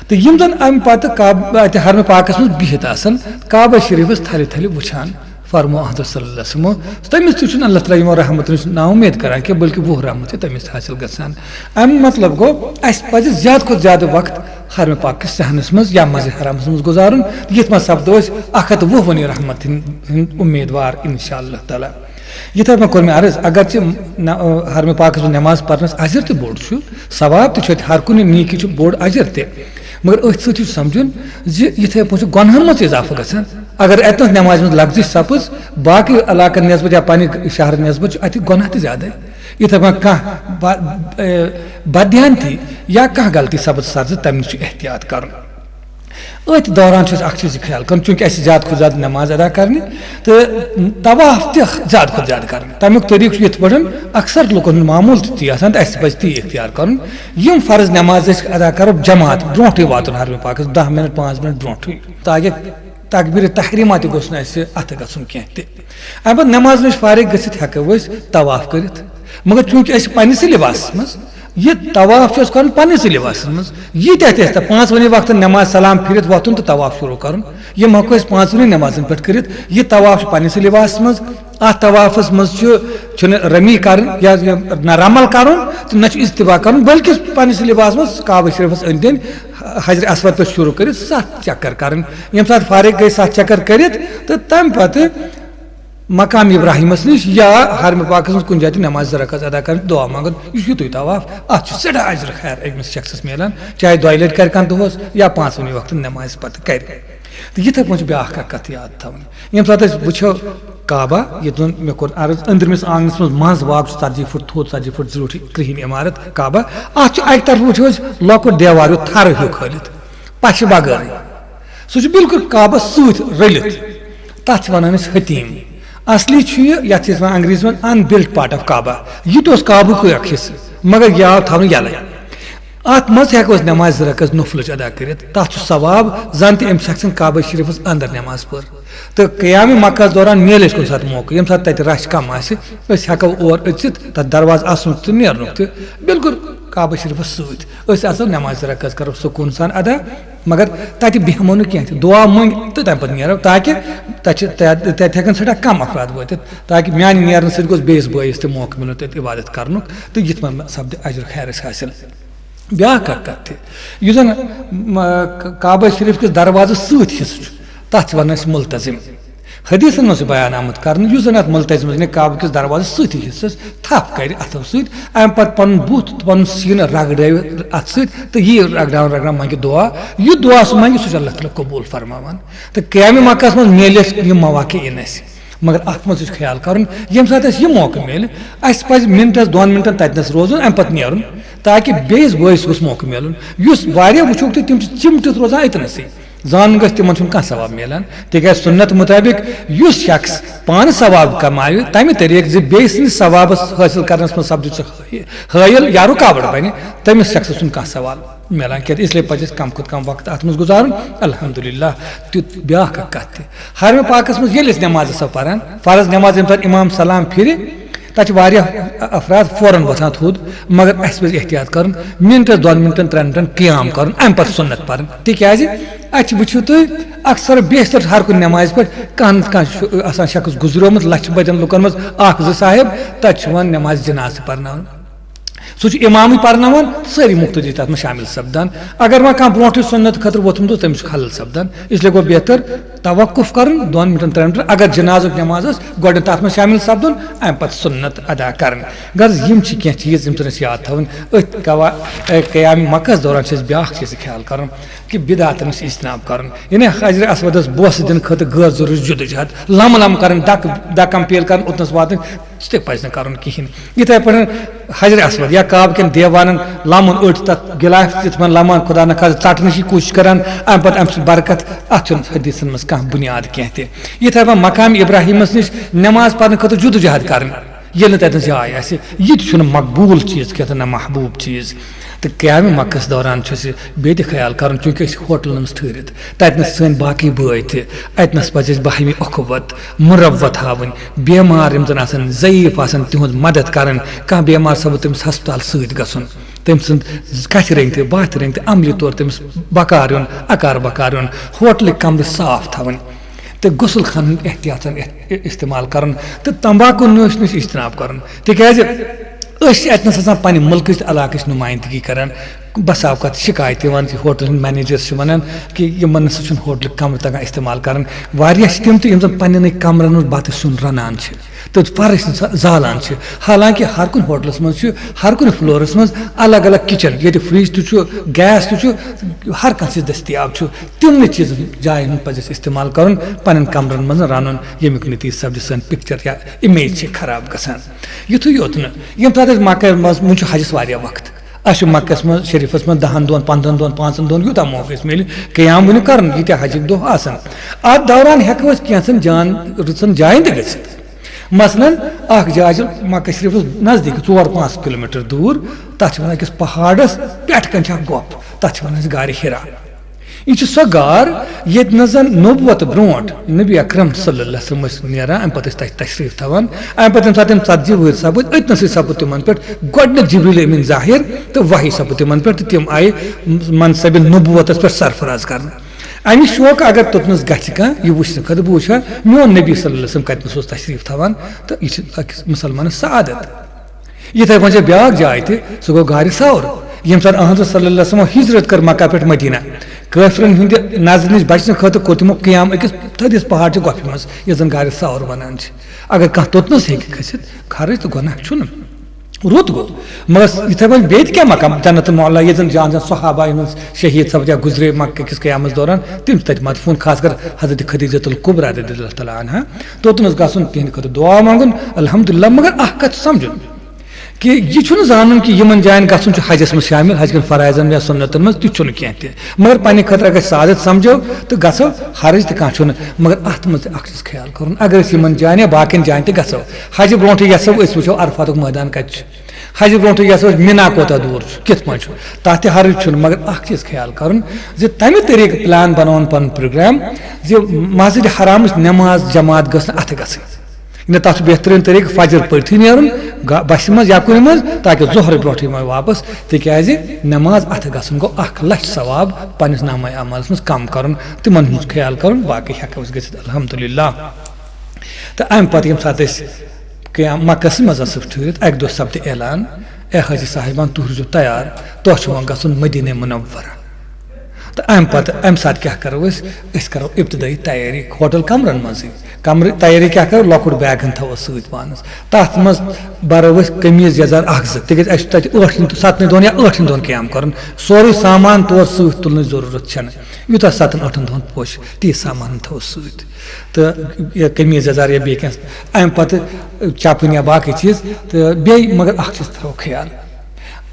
تہٕ یِم زن امہِ پتہٕ کعب-، اتہِ حرمِ پاکس منٛز بِہِتھ آسن، کعبہ شریفس تھلہِ تھلہِ وٕچھان، فرمو احمد صلی اللہ علیہ وسلم، تٔمِس تہِ چھُنہٕ اللہ تعالیٰ یِمو رحمتن ہٕنٛز نا اُمید کران کینٛہہ، بلکہِ وُہ رحمت چھِ تٔمِس تہِ حٲصِل گژھان۔ اَمہِ مطلب گوٚو، اَسہِ پَزِ زیادٕ کھۄتہٕ زیادٕ وقت حرمِ پاک کِس صحنس منٛز یا مسجد حرامس منٛز گُزارُن، یَتھ منٛز سپدو أسۍ اکھ ہتھ وُہ ؤنی رحمت ہٕنٛدۍ ہٕنٛدۍ اُمیدوار، انشاء اللہ تعالیٰ۔ یِتھے پٲٹھۍ کوٚر مےٚ عرض، اگرچہِ نہ-، حرمِ پاکس منٛز نماز پرنس اجر تہِ بوٚڑ چھُ، ثواب تہِ چھُ اَتہِ، ہر کُنہِ نیکی چھُ بوٚڑ اجر تہِ، مگر أتھۍ سۭتۍ چھُ سمجھُن زِ یِتھے پٲٹھۍ چھُ گۄناہن منٛز تہِ اضافہٕ گژھان۔ اگر اتنس نمازِ منٛز لغزش سپٕز، باقٕے علاقن نسبت یا پننہِ شہرٕ نسبت چھُ اتہِ گۄناہ تہِ زیادے۔ یِتھے پٲٹھۍ کانٛہہ ب-، اے، بددھیانتی یا کانٛہہ غلطی سپٕز سرزِ، تمہِ نِش چھُ احتیاط کرُن۔ أتھۍ دوران چھُ اَسہِ اکھ چیٖز یہِ خیال کرُن، چوٗنٛکہِ اَسہِ چھِ زیادٕ کھۄتہٕ زیادٕ نماز ادا کرنہِ تہٕ طواف تہِ زیادٕ کھۄتہٕ زیادٕ کرُن۔ تمیُک طریٖقہٕ چھُ یِتھ پٲٹھۍ، اکثر لُکن ہُنٛد معموٗل تہِ تی آسان تہٕ اَسہِ تہِ پزِ تی اختیار کرُن۔ یِم فرض نماز أسۍ ادا کرو جماعت برونٛٹھٕے واتُن حرمِ پاکس، دَہ منٹ، پانٛژھ منٹ برونٛٹھٕے، تاکہِ تکبیر تحریمہ تہِ گوٚژھ نہٕ اَسہِ اَتھٕ گژھُن کینٛہہ تہِ۔ اَمہِ پتہٕ نماز نِش فارغ گٔژھِتھ ہٮ۪کو أسۍ طواف کٔرِتھ، مگر چوٗنٛکہِ أسۍ چھِ پننِسٕے لباسس منٛز، یہِ طواف چھُ أسۍ کرُن پننِسٕے لباسس منٛز۔ یہِ تہِ اَتہِ اَسہِ پانٛژھ ؤنی وقتن نماز سلام پھِرِتھ وۄتھُن تہٕ طواف شروع کرُن، یِم ہٮ۪کو أسۍ پانٛژھ ؤنی نمازن پٮ۪ٹھ کٔرِتھ۔ یہِ طواف چھُ پننِسٕے لباسس منٛز، اتھ طوافس منٛز چھُ، چھُنہٕ رمی کرٕنۍ یا، یا نہ رمل کرُن تہٕ نہ چھُ اجتماع کرُن، بلکہِ پننِسٕے لباسس منٛز کعبہ شریفس أنٛدۍ أنٛدۍ حجر اسود پٮ۪ٹھ شروع کٔرِتھ ستھ چکر کرٕنۍ۔ ییٚمہِ ساتہٕ فارغ گٔے ستھ چکر کٔرِتھ تہٕ تمہِ پتہٕ مقام ابراہیمس نِش یا حرم پاکس منٛز کُنہِ جایہِ تہِ نماز زٕ رکعت ادا کرٕنۍ، دعا منٛگُن۔ یہِ چھُ یُتُے طواف، اتھ چھُ سٮ۪ٹھاہ اجر خیر أمِس شخصس میلان، چاہے دۄیہِ لٹہِ کرِ کانٛہہ دۄہس یا پانٛژھ ؤنی وقتن نمازِ پتہٕ کرِ۔ تہٕ یِتھے پٲٹھۍ چھِ بیٛاکھ اکھ کتھ یاد تھاوٕنۍ۔ ییٚمہِ ساتہٕ أسۍ وٕچھو کعبہ، ییٚتہِ زن مےٚ کوٚر عرض، أنٛدرِمِس آنٛگنس منٛز منٛز باغ چھُ ژتجی فُٹ تھوٚد، ژتجی فُٹ زیوٗٹھ، کرٛہِنۍ عمارت کعبہ۔ اتھ چھُ اکہِ طرفہٕ وٕچھو أسۍ لۄکُٹ دیوار ہیوٗ تھرٕ ہیوٗ کھٲلِتھ، پشہِ بغٲرٕے۔ سُہ چھُ بالکل کعبس سۭتۍ رٔلِتھ۔ تتھ چھِ ونان أسۍ حتیٖم۔ اصلی چھُ یہِ، یتھ چھِ أسۍ ونان انگریزی منٛز unbuilt part of کعبہ۔ یہِ تہِ اوس کعبُکُے اکھ حصہٕ، مگر یہِ آو تھاونہٕ یلے۔ اتھ منٛز ہٮ۪کو أسۍ نماز زٕ رکعت نفلٕچ ادا کٔرِتھ۔ تتھ چھُ ثواب زن تہِ أمۍ شخصن کعبہ شریفس اندر نماز پٔر۔ تہٕ قیام مکہ دوران میلہِ اَسہِ کُنہِ ساتہٕ موقعہٕ، ییٚمہِ ساتہٕ تتہِ رش کم آسہِ، أسۍ ہٮ۪کو اور أژِتھ، تتھ دروازٕ اژنُک تہٕ نیرنُک تہِ بالکل کعبہ شریفس سۭتۍ۔ أسۍ اژو نماز زٕ رکعت کرو سکوٗن سان ادا، مگر تتہِ بیٚہمو نہٕ کینٛہہ تہِ، دعا مٔنگۍ تہٕ تمہِ پتہٕ نیرو، تاکہِ تتہِ چھِ، تتہِ، تتہِ ہٮ۪کن سٮ۪ٹھاہ کم افراد وٲتِتھ، تاکہِ میانہِ نیرنہٕ سۭتۍ گوٚژھ بیٚیِس بٲیِس تہِ موقعہٕ میلُن تتہِ عبادت کرنُک تہٕ یِتھ پٲٹھۍ سپدِ اجر خیر اَسہِ حٲصِل۔ بیٛاکھ اکھ کتھ تہِ، یُس زن، م، ک-، کعبہ شریف کِس دروازس سۭتۍ حصہٕ چھُ، تتھ چھِ ونان أسۍ ملتزم۔ حدیثن منٛز چھُ بیان آمُت کرنہٕ، یُس زن اتھ ملتزمس، یعنی کعبہٕ کِس دروازس سۭتی حصس تھپھ کرِ اتھو سۭتۍ، امہِ پتہٕ پنُن بُتھ تہٕ پنُن سیٖنہٕ رگڑٲوِتھ اتھ سۭتۍ تہٕ یہِ رگڑاوان رگڑاوان منگہِ دعا، یہِ دعا سُہ منگہِ، سُہ چھُ اللہ تعالیٰ قبول فرماوان۔ تہٕ قیام مکس منٛز میلہِ اَسہِ یِم مواقع یِن اَسہِ۔ مگر اتھ منٛز تہِ چھُ خیال کرُن، ییٚمہِ ساتہٕ اَسہِ یہِ موقعہٕ میلہِ، اَسہِ پزِ منٹس دۄن منٹن تتنس روزُن، امہِ پتہٕ نیرُن، تاکہِ بیٚیِس بٲیِس گوٚژھ موقعہٕ میلُن۔ یُس واریاہ وٕچھوکھ تُہۍ، تِم چھِ چِمٹِتھ روزان أتنَسٕے۔ زانُن گژھِ، تِمن چھُنہٕ کانٛہہ ثواب میلان، تِکیازِ سُنت مُطٲبِق یُس شخص پانہٕ ثواب کماوِ، تمہِ طریٖقہٕ زِ بیٚیہِ سٕنٛدِ ثوابس حٲصِل کرنس منٛز سپدِ سُہ حٲیِل یا رُکاوٹ بنہِ، تٔمِس شخصس چھُنہٕ کانٛہہ ثواب میلان کینٛہہ۔ اس لیے پزِ اَسہِ کم کھۄتہٕ کم وقت اتھ منٛز گُزارُن۔ الحمدللہ، تیُتھ بیٛاکھ اکھ کتھ تہِ، حرم پاکس منٛز ییٚلہِ أسۍ نماز آسو پران، فرض نماز، ییٚمہِ ساتہٕ امام سلام پھرِ، تتھ چھِ واریاہ افراد فوراً وۄتھان تھوٚد، مگر اَسہِ پزِ احتیاط کرُن، منٹس، دۄن منٹن، ترٛٮ۪ن منٹن قیام کرُن، امہِ پتہٕ سُنت پرٕنۍ، تِکیازِ اتہِ چھِ، وٕچھِو تُہۍ، اکثر بیشتر چھُ ہر کُنہِ نمازِ پٮ۪ٹھ کانٛہہ نتہٕ کانٛہہ چھُ آسان شخص گُزریومُت لچھِ بٔدٮ۪ن لُکن منٛز اکھ زٕ صاحب، تتہِ چھُ یِوان نماز جنازٕ پرناونہٕ۔ سُہ چھُ اِمامٕے پرناوان، سٲری مُقتدی تَتھ منٛز شٲمِل سپدان۔ اگر وۄنۍ کانٛہہ برونٛٹھٕے سُنت خٲطرٕ ووٚتھمُت اوس، تٔمِس چھُ خلل سپدان۔ اس لیے گوٚو بہتر توقف کرُن دۄن مِنٹن، ترٛٮ۪ن مِنٹن۔ اگر جنازُک نماز ٲس، گۄڈٕنٮ۪تھ تَتھ منٛز شٲمِل سپدُن، اَمہِ پتہٕ سُنت ادا کرٕنۍ۔ غرض، یِم چھِ کینٛہہ چیٖز، یِم زَن اَسہِ یاد تھاوٕنۍ۔ أتھۍ کوا-، اے، قیام مکس دوران چھِ أسۍ بیٛاکھ چیٖز خیال کرُن کہِ بدعتن نِش اجتناب کرُن۔ یعنی حجر اسودس بوسہٕ دِنہٕ خٲطرٕ غٲر ضروٗری جدوجہد، لمہٕ لمہٕ کرٕنۍ، دکہٕ، دکہٕ کم پیل کرٕنۍ، اوٚتنس واتٕنۍ۔ تہِ پَزِ نہٕ کَرُن کِہیٖنۍ۔ یِتھَے پٲٹھۍ حجر اسود یا کعبہٕ کٮ۪ن دیوانَن لَمُن، أڑۍ چھِ تَتھ غلاف تہِ تِمَن لَمان، خۄدا نہ خاصہ ژَٹنٕچ کوٗشِش کَران، اَمہِ پَتہٕ اَمہِ سۭتۍ برکت، اَتھ چھُنہٕ حدیٖثَن منٛز کانٛہہ بُنیاد کینٛہہ تہِ۔ یِتھَے پٲٹھۍ مقام ابراہیٖمَس نِش نٮ۪ماز پَرنہٕ خٲطرٕ جدوجہد کَرٕنۍ، ییٚلہِ نہٕ تَتٮ۪ن جاے آسہِ، یہِ تہِ چھُنہٕ مقبوٗل چیٖز کینٛہہ تہٕ نہ محبوٗب چیٖز۔ تہٕ قیام مکس دوران چھُ اَسہِ بیٚیہِ تہِ خیال کَرُن، چوٗنٛکہِ أسۍ چھِ ہوٹلَن منٛز ٹھٔہرِتھ، تَتہِ نَس سٲنۍ باقٕے بٲے تہِ، اَتہِ نَس پَزِ اَسہِ باہمی اُخوت، مُروت ہاوٕنۍ، بیمار یِم زَن آسَن، ضعیٖف آسَن، تِہُنٛد مدد کَرٕنۍ۔ کانٛہہ بیمار سَپُد، تٔمِس ہسپتال سۭتۍ گژھُن، تٔمۍ سٕنٛد کَتھِ رٔنٛگۍ تہِ، باتھِ رٔنٛگۍ تہِ، عملی طور تٔمِس بکار یُن، اکار بکار یُن، ہوٹلٕکۍ کمرٕ صاف تھاوٕنۍ تہٕ غسل خانہٕ ہُنٛد احتیاطاً احت-، استعمال کرُن تہٕ تمباکو نوش نِش اجتناب کرُن، تِکیازِ أسۍ چھِ اتہِ نَس آسان پننہِ مُلکٕچ تہٕ علاقٕچ نُمٲیندگی کران۔ بسا اوقات شکایت یِوان زِ ہوٹلن ہٕنٛدۍ manager چھِ ونان کہِ یِمن نَسا چھُنہٕ ہوٹلٕکۍ کمرٕ تگان استعمال کرٕنۍ۔ واریاہ چھِ تِم تہِ یِم زن پننٮ۪نٕے کمرن منٛز بتہٕ سیُن رنان چھِ تہٕ فرٕش زالان چھِ۔ حالانکہ ہر کُنہِ ہوٹلس منٛز چھُ، ہر کُنہِ فلورس منٛز الگ الگ کچن، ییٚتہِ fridge تہِ چھُ، gas تہِ چھُ، ہر کانٛہہ چیٖز دٔستیاب چھُ۔ تِمنٕے چیٖزن جاین ہُنٛد پزِ اَسہِ استعمال کرُن، پننٮ۪ن کمرن منٛز رنُن، ییٚمیُک نتیٖجہٕ سپدِ سٲنۍ picture یا image چھِ خراب گژھان۔ یُتھُے یوت نہٕ، ییٚمہِ ساتہٕ أسۍ مکہ منٛز، وُنہِ چھُ حجس واریاہ وقت، اَسہِ چھُ مکس منٛز، شریٖفس منٛز دَہن دۄہن، پنٛدہن دۄہن، پانٛژن دۄہن یوٗتاہ موقعہٕ اَسہِ میلہِ قیام وُنہِ کرُن، ییٖتیٛاہ حجٕکۍ دۄہ آسن۔ اتھ دوران ہٮ۪کو أسۍ کینٛژن جان، رٕژن جاین تہِ گٔژھِتھ۔ مثلاً، اکھ جاے چھِ مکہ شریٖفس نزدیٖک، ژور پانٛژھ کلوٗمیٹر دوٗر، تتھ چھِ ونان أکِس پہاڑس پٮ۪ٹھ کنہِ چھِ اکھ گۄپھ، تتھ چھِ ونان أسۍ غارِ حرا۔ یہِ چھِ سۄ غار، ییٚتہِ نہٕ زن نبوت برونٛٹھ نبی اکرم صلی اللہ علیہ وسلم ٲسۍ نیران، امہِ پتہٕ ٲسۍ تتہِ تشریٖف تھاوان۔ امہِ پتہٕ ییٚمہِ ساتہٕ تِم ژتجی ؤہٕرۍ سپٕدۍ، أتنَسٕے سپُد تِمن پٮ۪ٹھ گۄڈٕنیتھ جبریل امین ظٲہِر تہٕ وحی سپُد تِمن پٮ۪ٹھ تہٕ تِم آیہِ منصبِ نبوتس پٮ۪ٹھ سرفراز کرنہٕ۔ اَمہِ شوقہٕ اگر توٚتنَس گژھِ کانٛہہ، یہِ وٕچھنہٕ خٲطرٕ، بہٕ وٕچھِ ہا میون نبی صلی اللہ علیہ وسلم کَتِنَس اوس تشریٖف تھاوان، تہٕ یہِ چھِ أکِس مُسلمانَس سعادت۔ یِتھَے پٲٹھۍ چھےٚ بیٛاکھ جاے تہِ، سُہ گوٚو غارِ ثور۔ ییٚمہِ ساتہٕ احمد صلی اللہ علیہ وسلم ہِجرت کٔر مکہ پٮ۪ٹھ مدینہ، کٲفرَن ہٕنٛدِ نظرِ نِش بچنہٕ خٲطرٕ کوٚر تِمو قیام أکِس تھٔدِس پہاڑ چہِ گۄپھِ منٛز، یَتھ زَن غارِ ثور وَنان چھِ۔ اگر کانٛہہ توٚتنَس ہیٚکہِ کھٔسِتھ، خرٕچ تہٕ گۄناہ چھُنہٕ۔ رُت گوٚو۔ مگر یِتھَے پٲٹھۍ بیٚیہِ تہِ کیٛاہ مقام؟ جنت المعلیٰ، ییٚتہِ زَن جان جان صحابہ یِم شہیٖد سپدے گُزرے مکہ کِس قیامَس دوران، تِم چھِ تَتہِ مدفوٗن، خاص کر حضرت خدیجۃ الکبریٰ رضی اللہ تعالیٰ عنہا۔ توٚتَن اوس گژھُن تِہِنٛدِ خٲطرٕ دُعا منٛگُن، الحمدللہ۔ مگر اَکھ کَتھ سَمجھُن کہِ یہِ چھُنہٕ زانُن کہِ یِمَن جایَن گژھُن چھُ حجَس منٛز شٲمِل، حج کٮ۪ن فرائضن یا سُنتَن منٛز، تہِ چھُنہٕ کینٛہہ تہِ۔ مگر پننہِ خٲطرٕ اگر سعادت سمجھو تہٕ گژھو، حرج تہِ کانٛہہ چھُنہٕ۔ مگر اتھ منٛز تہِ اکھ چیٖز خیال کرُن، اگر أسۍ یِمن جاین یا باقین جاین تہِ گژھو، حجہِ برونٛٹھٕے یژھو أسۍ وٕچھو عرفاتُک مٲدان کتہِ چھُ، حجہِ برونٛٹھٕے یژھو أسۍ مینا کوتاہ دوٗر چھُ، کِتھ پٲٹھۍ چھُ، تتھ تہِ حرج چھُنہٕ۔ مگر اکھ چیٖز خیال کرُن زِ تمہِ طریقہٕ پلان بناوُن پنُن پروگرام زِ مسجد حرامٕچ نماز جماعت گٔژھ نہٕ اتھٕ گژھٕنۍ۔ نہ، تَتھ چھُ بہتریٖن طریٖقہٕ فجر پٔرتھٕے نیرُن گا-، بسہِ منٛز یا کُنہِ منٛز، تاکہِ ظہرٕ برونٛٹھٕے یِمو واپس، تِکیٛازِ نٮ۪ماز اَتھٕ گژھُن گوٚو اَکھ لَچھ ثواب پنٛنِس نامہ اعمالَس منٛز کم کَرُن، تِمَن ہُنٛد خیال کَرُن، باقٕے ہٮ۪کو أسۍ گٔژھِتھ الحمدللہ۔ تہٕ اَمہِ پَتہٕ ییٚمہِ ساتہٕ أسۍ قیام مکس منٛز ٲسٕکھ ٹھٔہرِتھ، اَکہِ دۄہ سپدِ اعلان، "اے حٲجی صاحبان، تُہۍ روٗزِو تیار، تۄہہِ چھُ وۄنۍ گژھُن مدینہ منورہ۔" تہٕ اَمہِ پَتہٕ، اَمہِ ساتہٕ کیٛاہ کَرو أسۍ؟ أسۍ کَرو ابتدٲیی تیٲری ہوٹل کمرن منٛزٕے۔ کمرٕ تیٲری کیٛاہ کَرو؟ لۄکُٹ بیگن تھاوو سۭتۍ پانَس۔ تَتھ منٛز بَرو أسۍ قمیٖض یَزار اَکھ زٕ، تِکیٛازِ اَسہِ چھُ تَتہِ ٲٹھَن تہٕ سَتنٕے دۄہَن یا ٲٹھَن دۄہَن قیام کَرُن۔ سورُے سامان تور سۭتۍ تُلنٕچ ضروٗرت چھَنہٕ، یوٗتاہ سَتَن ٲٹھَن دۄہَن پوشہِ، تیٖژ سامان تھاوو سۭتۍ۔ تہٕ یہِ قمیٖض یَزار یا بیٚیہِ کینٛہہ، اَمہِ پَتہٕ چَپٕنۍ یا باقٕے چیٖز۔ تہٕ بیٚیہِ مگر اَکھ چیٖز تھاوو خیال،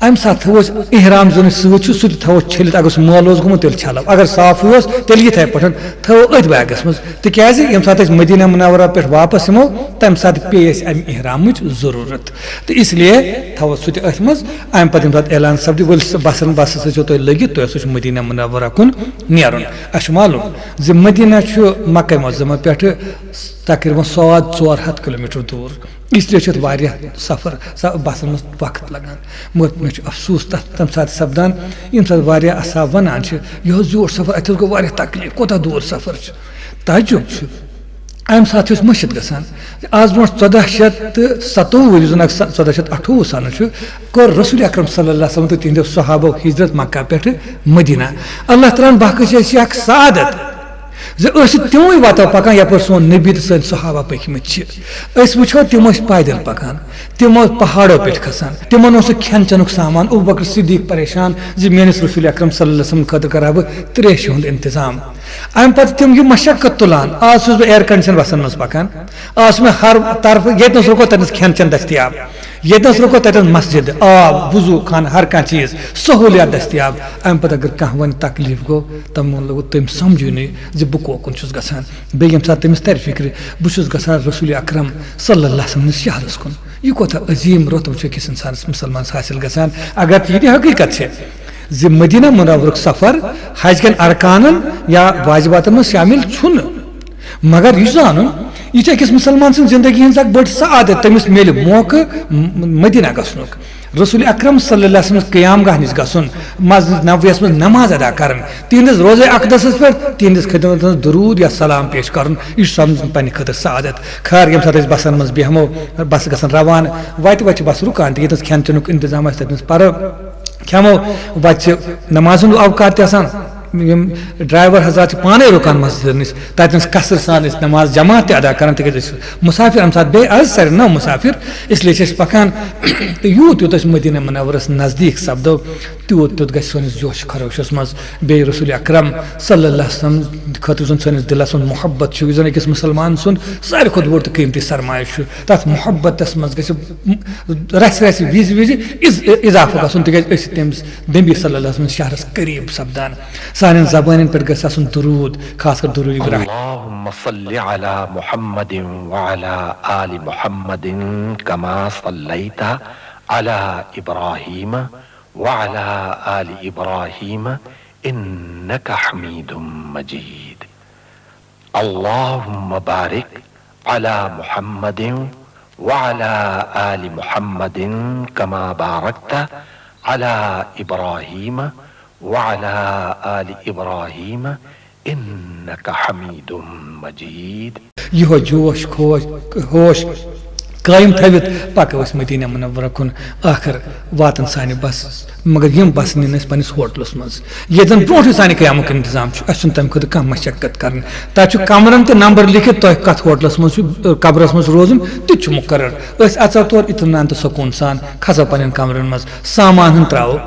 اَمہِ ساتہٕ تھٲوو أسۍ احرام زَن أسۍ سۭتۍ چھُ، سُہ تہِ تھاوو چھٔلِتھ۔ اگر سُہ مٲلہٕ اوس گوٚمُت، تیٚلہِ چھَلو۔ اگر صافٕے اوس، تیٚلہِ یِتھَے پٲٹھۍ تھٲوو أتھۍ بیگَس منٛز۔ تِکیٛازِ ییٚمہِ ساتہٕ أسۍ مدینہ منورہ پٮ۪ٹھ واپس یِمو، تَمہِ ساتہٕ پیٚیہِ اَسہِ اَمہِ احرامٕچ ضروٗرت۔ تہٕ اس لیے تھاوو سُہ تہِ أتھۍ منٛز۔ اَمہِ پَتہٕ ییٚمہِ ساتہٕ اعلان سپدِ، ؤلِو سا بَسَن، بَسَس ٲسِو تُہۍ لٔگِتھ، تۄہہِ اوسوٕ چھُ مدینہ منورہ کُن نیرُن۔ اَسہِ چھُ معلوم زِ مدینہ چھُ مکہ معظمہ پٮ۪ٹھٕ تقریباً ساد ژور ہَتھ کلوٗمیٖٹر دوٗر۔ اس لیے چھُ اَتھ واریاہ سفر، سا-، بسن منٛز وقت لگان۔ مگر مےٚ چھُ افسوٗس تَتھ، تَمہِ ساتہٕ سپدان، ییٚمہِ ساتہٕ واریاہ اصحاب وَنان چھِ، "یہِ حظ زیوٗٹھ سفر، اَتہِ حظ گوٚو واریاہ تکلیٖف، کوٗتاہ دوٗر سفر چھُ۔" تعجب چھُ۔ اَمہِ ساتہٕ چھُ أسۍ مٔشِتھ گژھان۔ آز برونٛٹھ ژۄداہ شیٚتھ تہٕ ستووُہ، یُس زَن اَکھ سا-، ژۄداہ شیٚتھ اَٹھووُہ سنہٕ چھُ، کٔر رسول اکرم صلی اللہ علیہ وسلم تہٕ تِہنٛدیو صحابو ہجرت مکہ پٮ۪ٹھٕ مدینہ۔ اللہ تعالیٰ ہن بخش اَسہِ یہِ اکھ سعادت زِ أسۍ چھِ تِموٕے وَتو پَکان، یَپٲرۍ سون نبی تہٕ سٲنۍ صحابہ پٔکۍمٕتۍ چھِ۔ أسۍ وٕچھو، تِم ٲسۍ پیدل پَکان، تِم ٲسۍ پہاڑو پٮ۪ٹھ کھسان، تِمن اوس نہٕ کھٮ۪ن چٮ۪نُک سامان۔ ابوبکر صدیق پریشان زِ میٲنِس رسول اکرم صلی اللہ علیہ وسلم خٲطرٕ کرٕ ہا بہٕ تریشہِ ہُنٛد انتظام۔ امہِ پتہٕ تِم یہِ مشقت تُلان، آز چھُس بہٕ ایئر کنڈیشن بسن منٛز پکان، آز چھُ مےٚ ہر طرفہٕ، ییٚتہِ نَس رُکو تَتہِ نَس کھٮ۪ن چٮ۪ن دٔستیاب، ییٚتہِ نَس رُکو تَتہِ نَس مسجد، آب، وضو خانہٕ، ہر کانٛہہ چیٖز، سہوٗلیات دٔستیاب۔ امہِ پتہٕ اگر کانٛہہ وَنہِ تکلیٖف گوٚو، تَمہِ ووٚن لوٚگُن تٔمۍ سمجھُن یہِ زِ بہٕ کوکُن چھُس گژھان۔ بیٚیہِ ییٚمہِ ساتہٕ تٔمِس تَرِ فِکرِ، بہٕ چھُس گژھان رسول اکرم صلی اللہ علیہ وسلم نِس شہرس کُن، یہِ کوتاہ عظیٖم رۄتُب چھُ أکِس اِنسانس، مُسلمانس حٲصِل گژھان۔ اگر یہِ تہِ حقیٖقت چھِ زِ مدینہ منورُک سفر حج کٮ۪ن ارکانن یا واجباتن منٛز شٲمِل چھُنہٕ، مگر یہِ چھُ زانُن، یہِ چھِ أکِس مُسلمان سٕنٛز زندگی ہٕنٛز اکھ بٔڑ سعادت، تٔمِس میلہِ موقعہٕ م-، مدینہ گژھنُک۔ رسول اکرم صلی اللہ علیہ وسلم قیام گاہ نِش گژھُن، مسجد نبویس منٛز نماز ادا کرٕنۍ، تِہنٛدِس روزے اقدسس پٮ۪ٹھ تِہنٛدِس خدمتس منٛز درود یا سلام پیش کرُن، یہِ چھُ سمجھُن پننہِ خٲطرٕ سعادت۔ خیر، ییٚمہِ ساتہٕ أسۍ بسن منٛز بیٚہمو، بسہٕ گژھن روانہٕ، وتہِ وتہِ چھِ بس رُکان تہٕ ییٚتنس کھٮ۪ن چٮ۪نُک انتظام آسہِ، تتنس پرو کھٮ۪مو۔ وتہِ چھِ نمازِ ہُنٛد اوقات تہِ آسان، یِم ڈرایور حضرات چھِ پانے رُکان مسجدن نِش، تتنس قصر سان أسۍ نماز جماعت تہِ ادا کران، تِکیازِ أسۍ چھِ مسافر، امہِ ساتہٕ بیٚیہِ از سارِ نو مسافر، اس لیے چھِ أسۍ پکان۔ تہٕ یوٗت یوٗت أسۍ مدینہ منورس نزدیٖک سپدو، تیوٗت تیوٗت گژھِ سٲنِس جوش خروشس منٛز بیٚیہِ رسول اکرم صلی اللہ علیہ وسلم خٲطرٕ، یُس زن سٲنِس دِلس منٛز محبت چھُ، یُس زن أکِس مُسلمان سُنٛد ساروی کھۄتہٕ بوٚڑ تہٕ قۭمتی سرمایہ چھُ۔ تتھ محبتس منٛز گژھِ رژھِ رژھِ، وِزِ وِزِ اِض-، اضافہٕ گژھُن، تِکیازِ أسۍ چھِ تٔمِس نبی صلی اللہ علیہ وسلم شہرس قریب سپدان۔ سانٮ۪ن زبانن پٮ۪ٹھ گژھِ آسُن درود، خاص کر درود ابراہیم۔ اللهم صل على محمد وعلى آل محمد كما صليت على إبراهيم وعلى آل إبراهيم إنك حميد مجيد. اللهم بارك على محمد وعلى آل محمد كما باركت على إبراهيم وعلى آل إبراهيم إنك حميد مجيد. یِہوے جوش کھوش ہوش قٲیِم تھٲوِتھ پکو أسۍ مدینہ منورہ کُن۔ ٲخٕر واتن سانہِ بس، مگر یِم بس نِن أسۍ پننِس ہوٹلس منٛز، ییٚتہِ زن برونٛٹھٕے سانہِ قیامُک انتظام چھُ، اسہِ چھُنہٕ تمہِ خٲطرٕ کانٛہہ مشقت کرٕنۍ۔ تتہِ چھُ کمرن تہِ نمبر لیکھِتھ، تۄہہِ کتھ ہوٹلس منٛز چھُ، قبرس منٛز روزُن، تہِ چھُ مقرر۔ أسۍ اژو تور اطمینان تہٕ سکوٗن سان، کھسو پننٮ۪ن کمرن منٛز، سامان ہن تراوو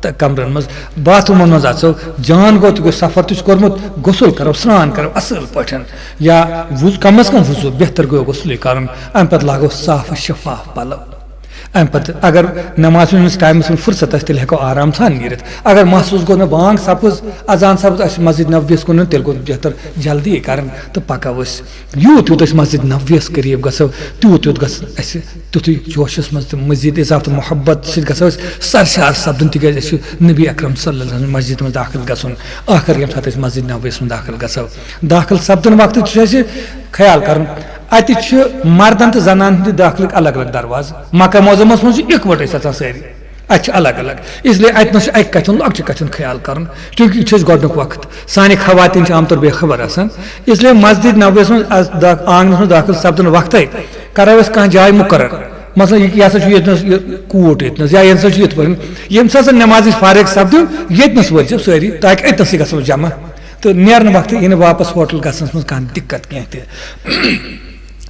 تہٕ کمرن منٛز، باتھ روٗمن منٛز اژو۔ جان گوٚو، تہِ گوٚو سفر تہِ چھُ کوٚرمُت، غسل کرو، سرٛان کرو اصل پٲٹھۍ، یا وضو، کم از کم وضو، بہتر گوٚو غسلٕے کرُن۔ امہِ پتہٕ لاگو صاف شفاف پلو۔ امہِ پتہٕ اگر نماز ہٕنٛدِس ٹایمس منٛز فرصت آسہِ، تیٚلہِ ہٮ۪کو آرام سان نیٖرِتھ۔ اگر محسوٗس گوٚو مےٚ بانگ سپٕز، اذان سپٕز، اسہِ چھِ مسجد نبویس کُن نیُن، تیٚلہِ گوٚو بہتر جلدی کرٕنۍ تہٕ پکو أسۍ۔ یوٗت یوٗت أسۍ مسجد نبویس قریب گژھو، تیوٗت تیوٗت گژھِ اسہِ تیُتھُے جوشس منٛز تہٕ مزید اضافہٕ محبت سۭتۍ گژھو أسۍ سرشار سپدُن، تِکیازِ اسہِ چھُ نبی اکرم صلی اللہ علیہ وسلم مسجد منٛز داخل گژھُن۔ ٲخر ییٚمہِ ساتہٕ أسۍ مسجد نبویس منٛز داخل گژھو، داخل سپدن وقتہٕ چھُ اسہِ خیال کرُن، اتہِ چھِ مردن تہٕ زنانن ہٕنٛدِ داخلٕکۍ الگ الگ دروازٕ۔ مکہ معظمس منٛز چھِ اکوٹے سان سٲری، اتہِ چھِ الگ الگ، اس لیے اتہِ نس چھُ اکہِ کتھِ ہُنٛد، لۄکچہِ کتھِ ہُنٛد خیال کرُن، چونکہ یہِ چھُ اسہِ گۄڈنیُک وقت۔ سانہِ خواتین چھِ عام طور بے خبر آسان، اس لیے مسجد نبویس منٛز از داخ-، آنگنس منٛز داخل سپدن وقتے کرو أسۍ کانٛہہ جاے مقرر۔ مثلاً، یہِ، یہِ ہسا چھُ ییٚتہِ نس یہِ کوٗٹ ییٚتہِ نس، یا ییٚتہِ نس چھُ یِتھ پٲٹھۍ۔ ییٚمہِ ساتہٕ زن نمازِ نِش فارغ سپدِو، ییٚتہِ نس وٲتۍ زیو سٲری، تاکہِ أتۍ نسٕے گژھو جمع۔ تہٕ نیرنہٕ وقتہٕ یی نہٕ واپس ہوٹل گژھنس منٛز کانٛہہ دِقت کینٛہہ تہِ۔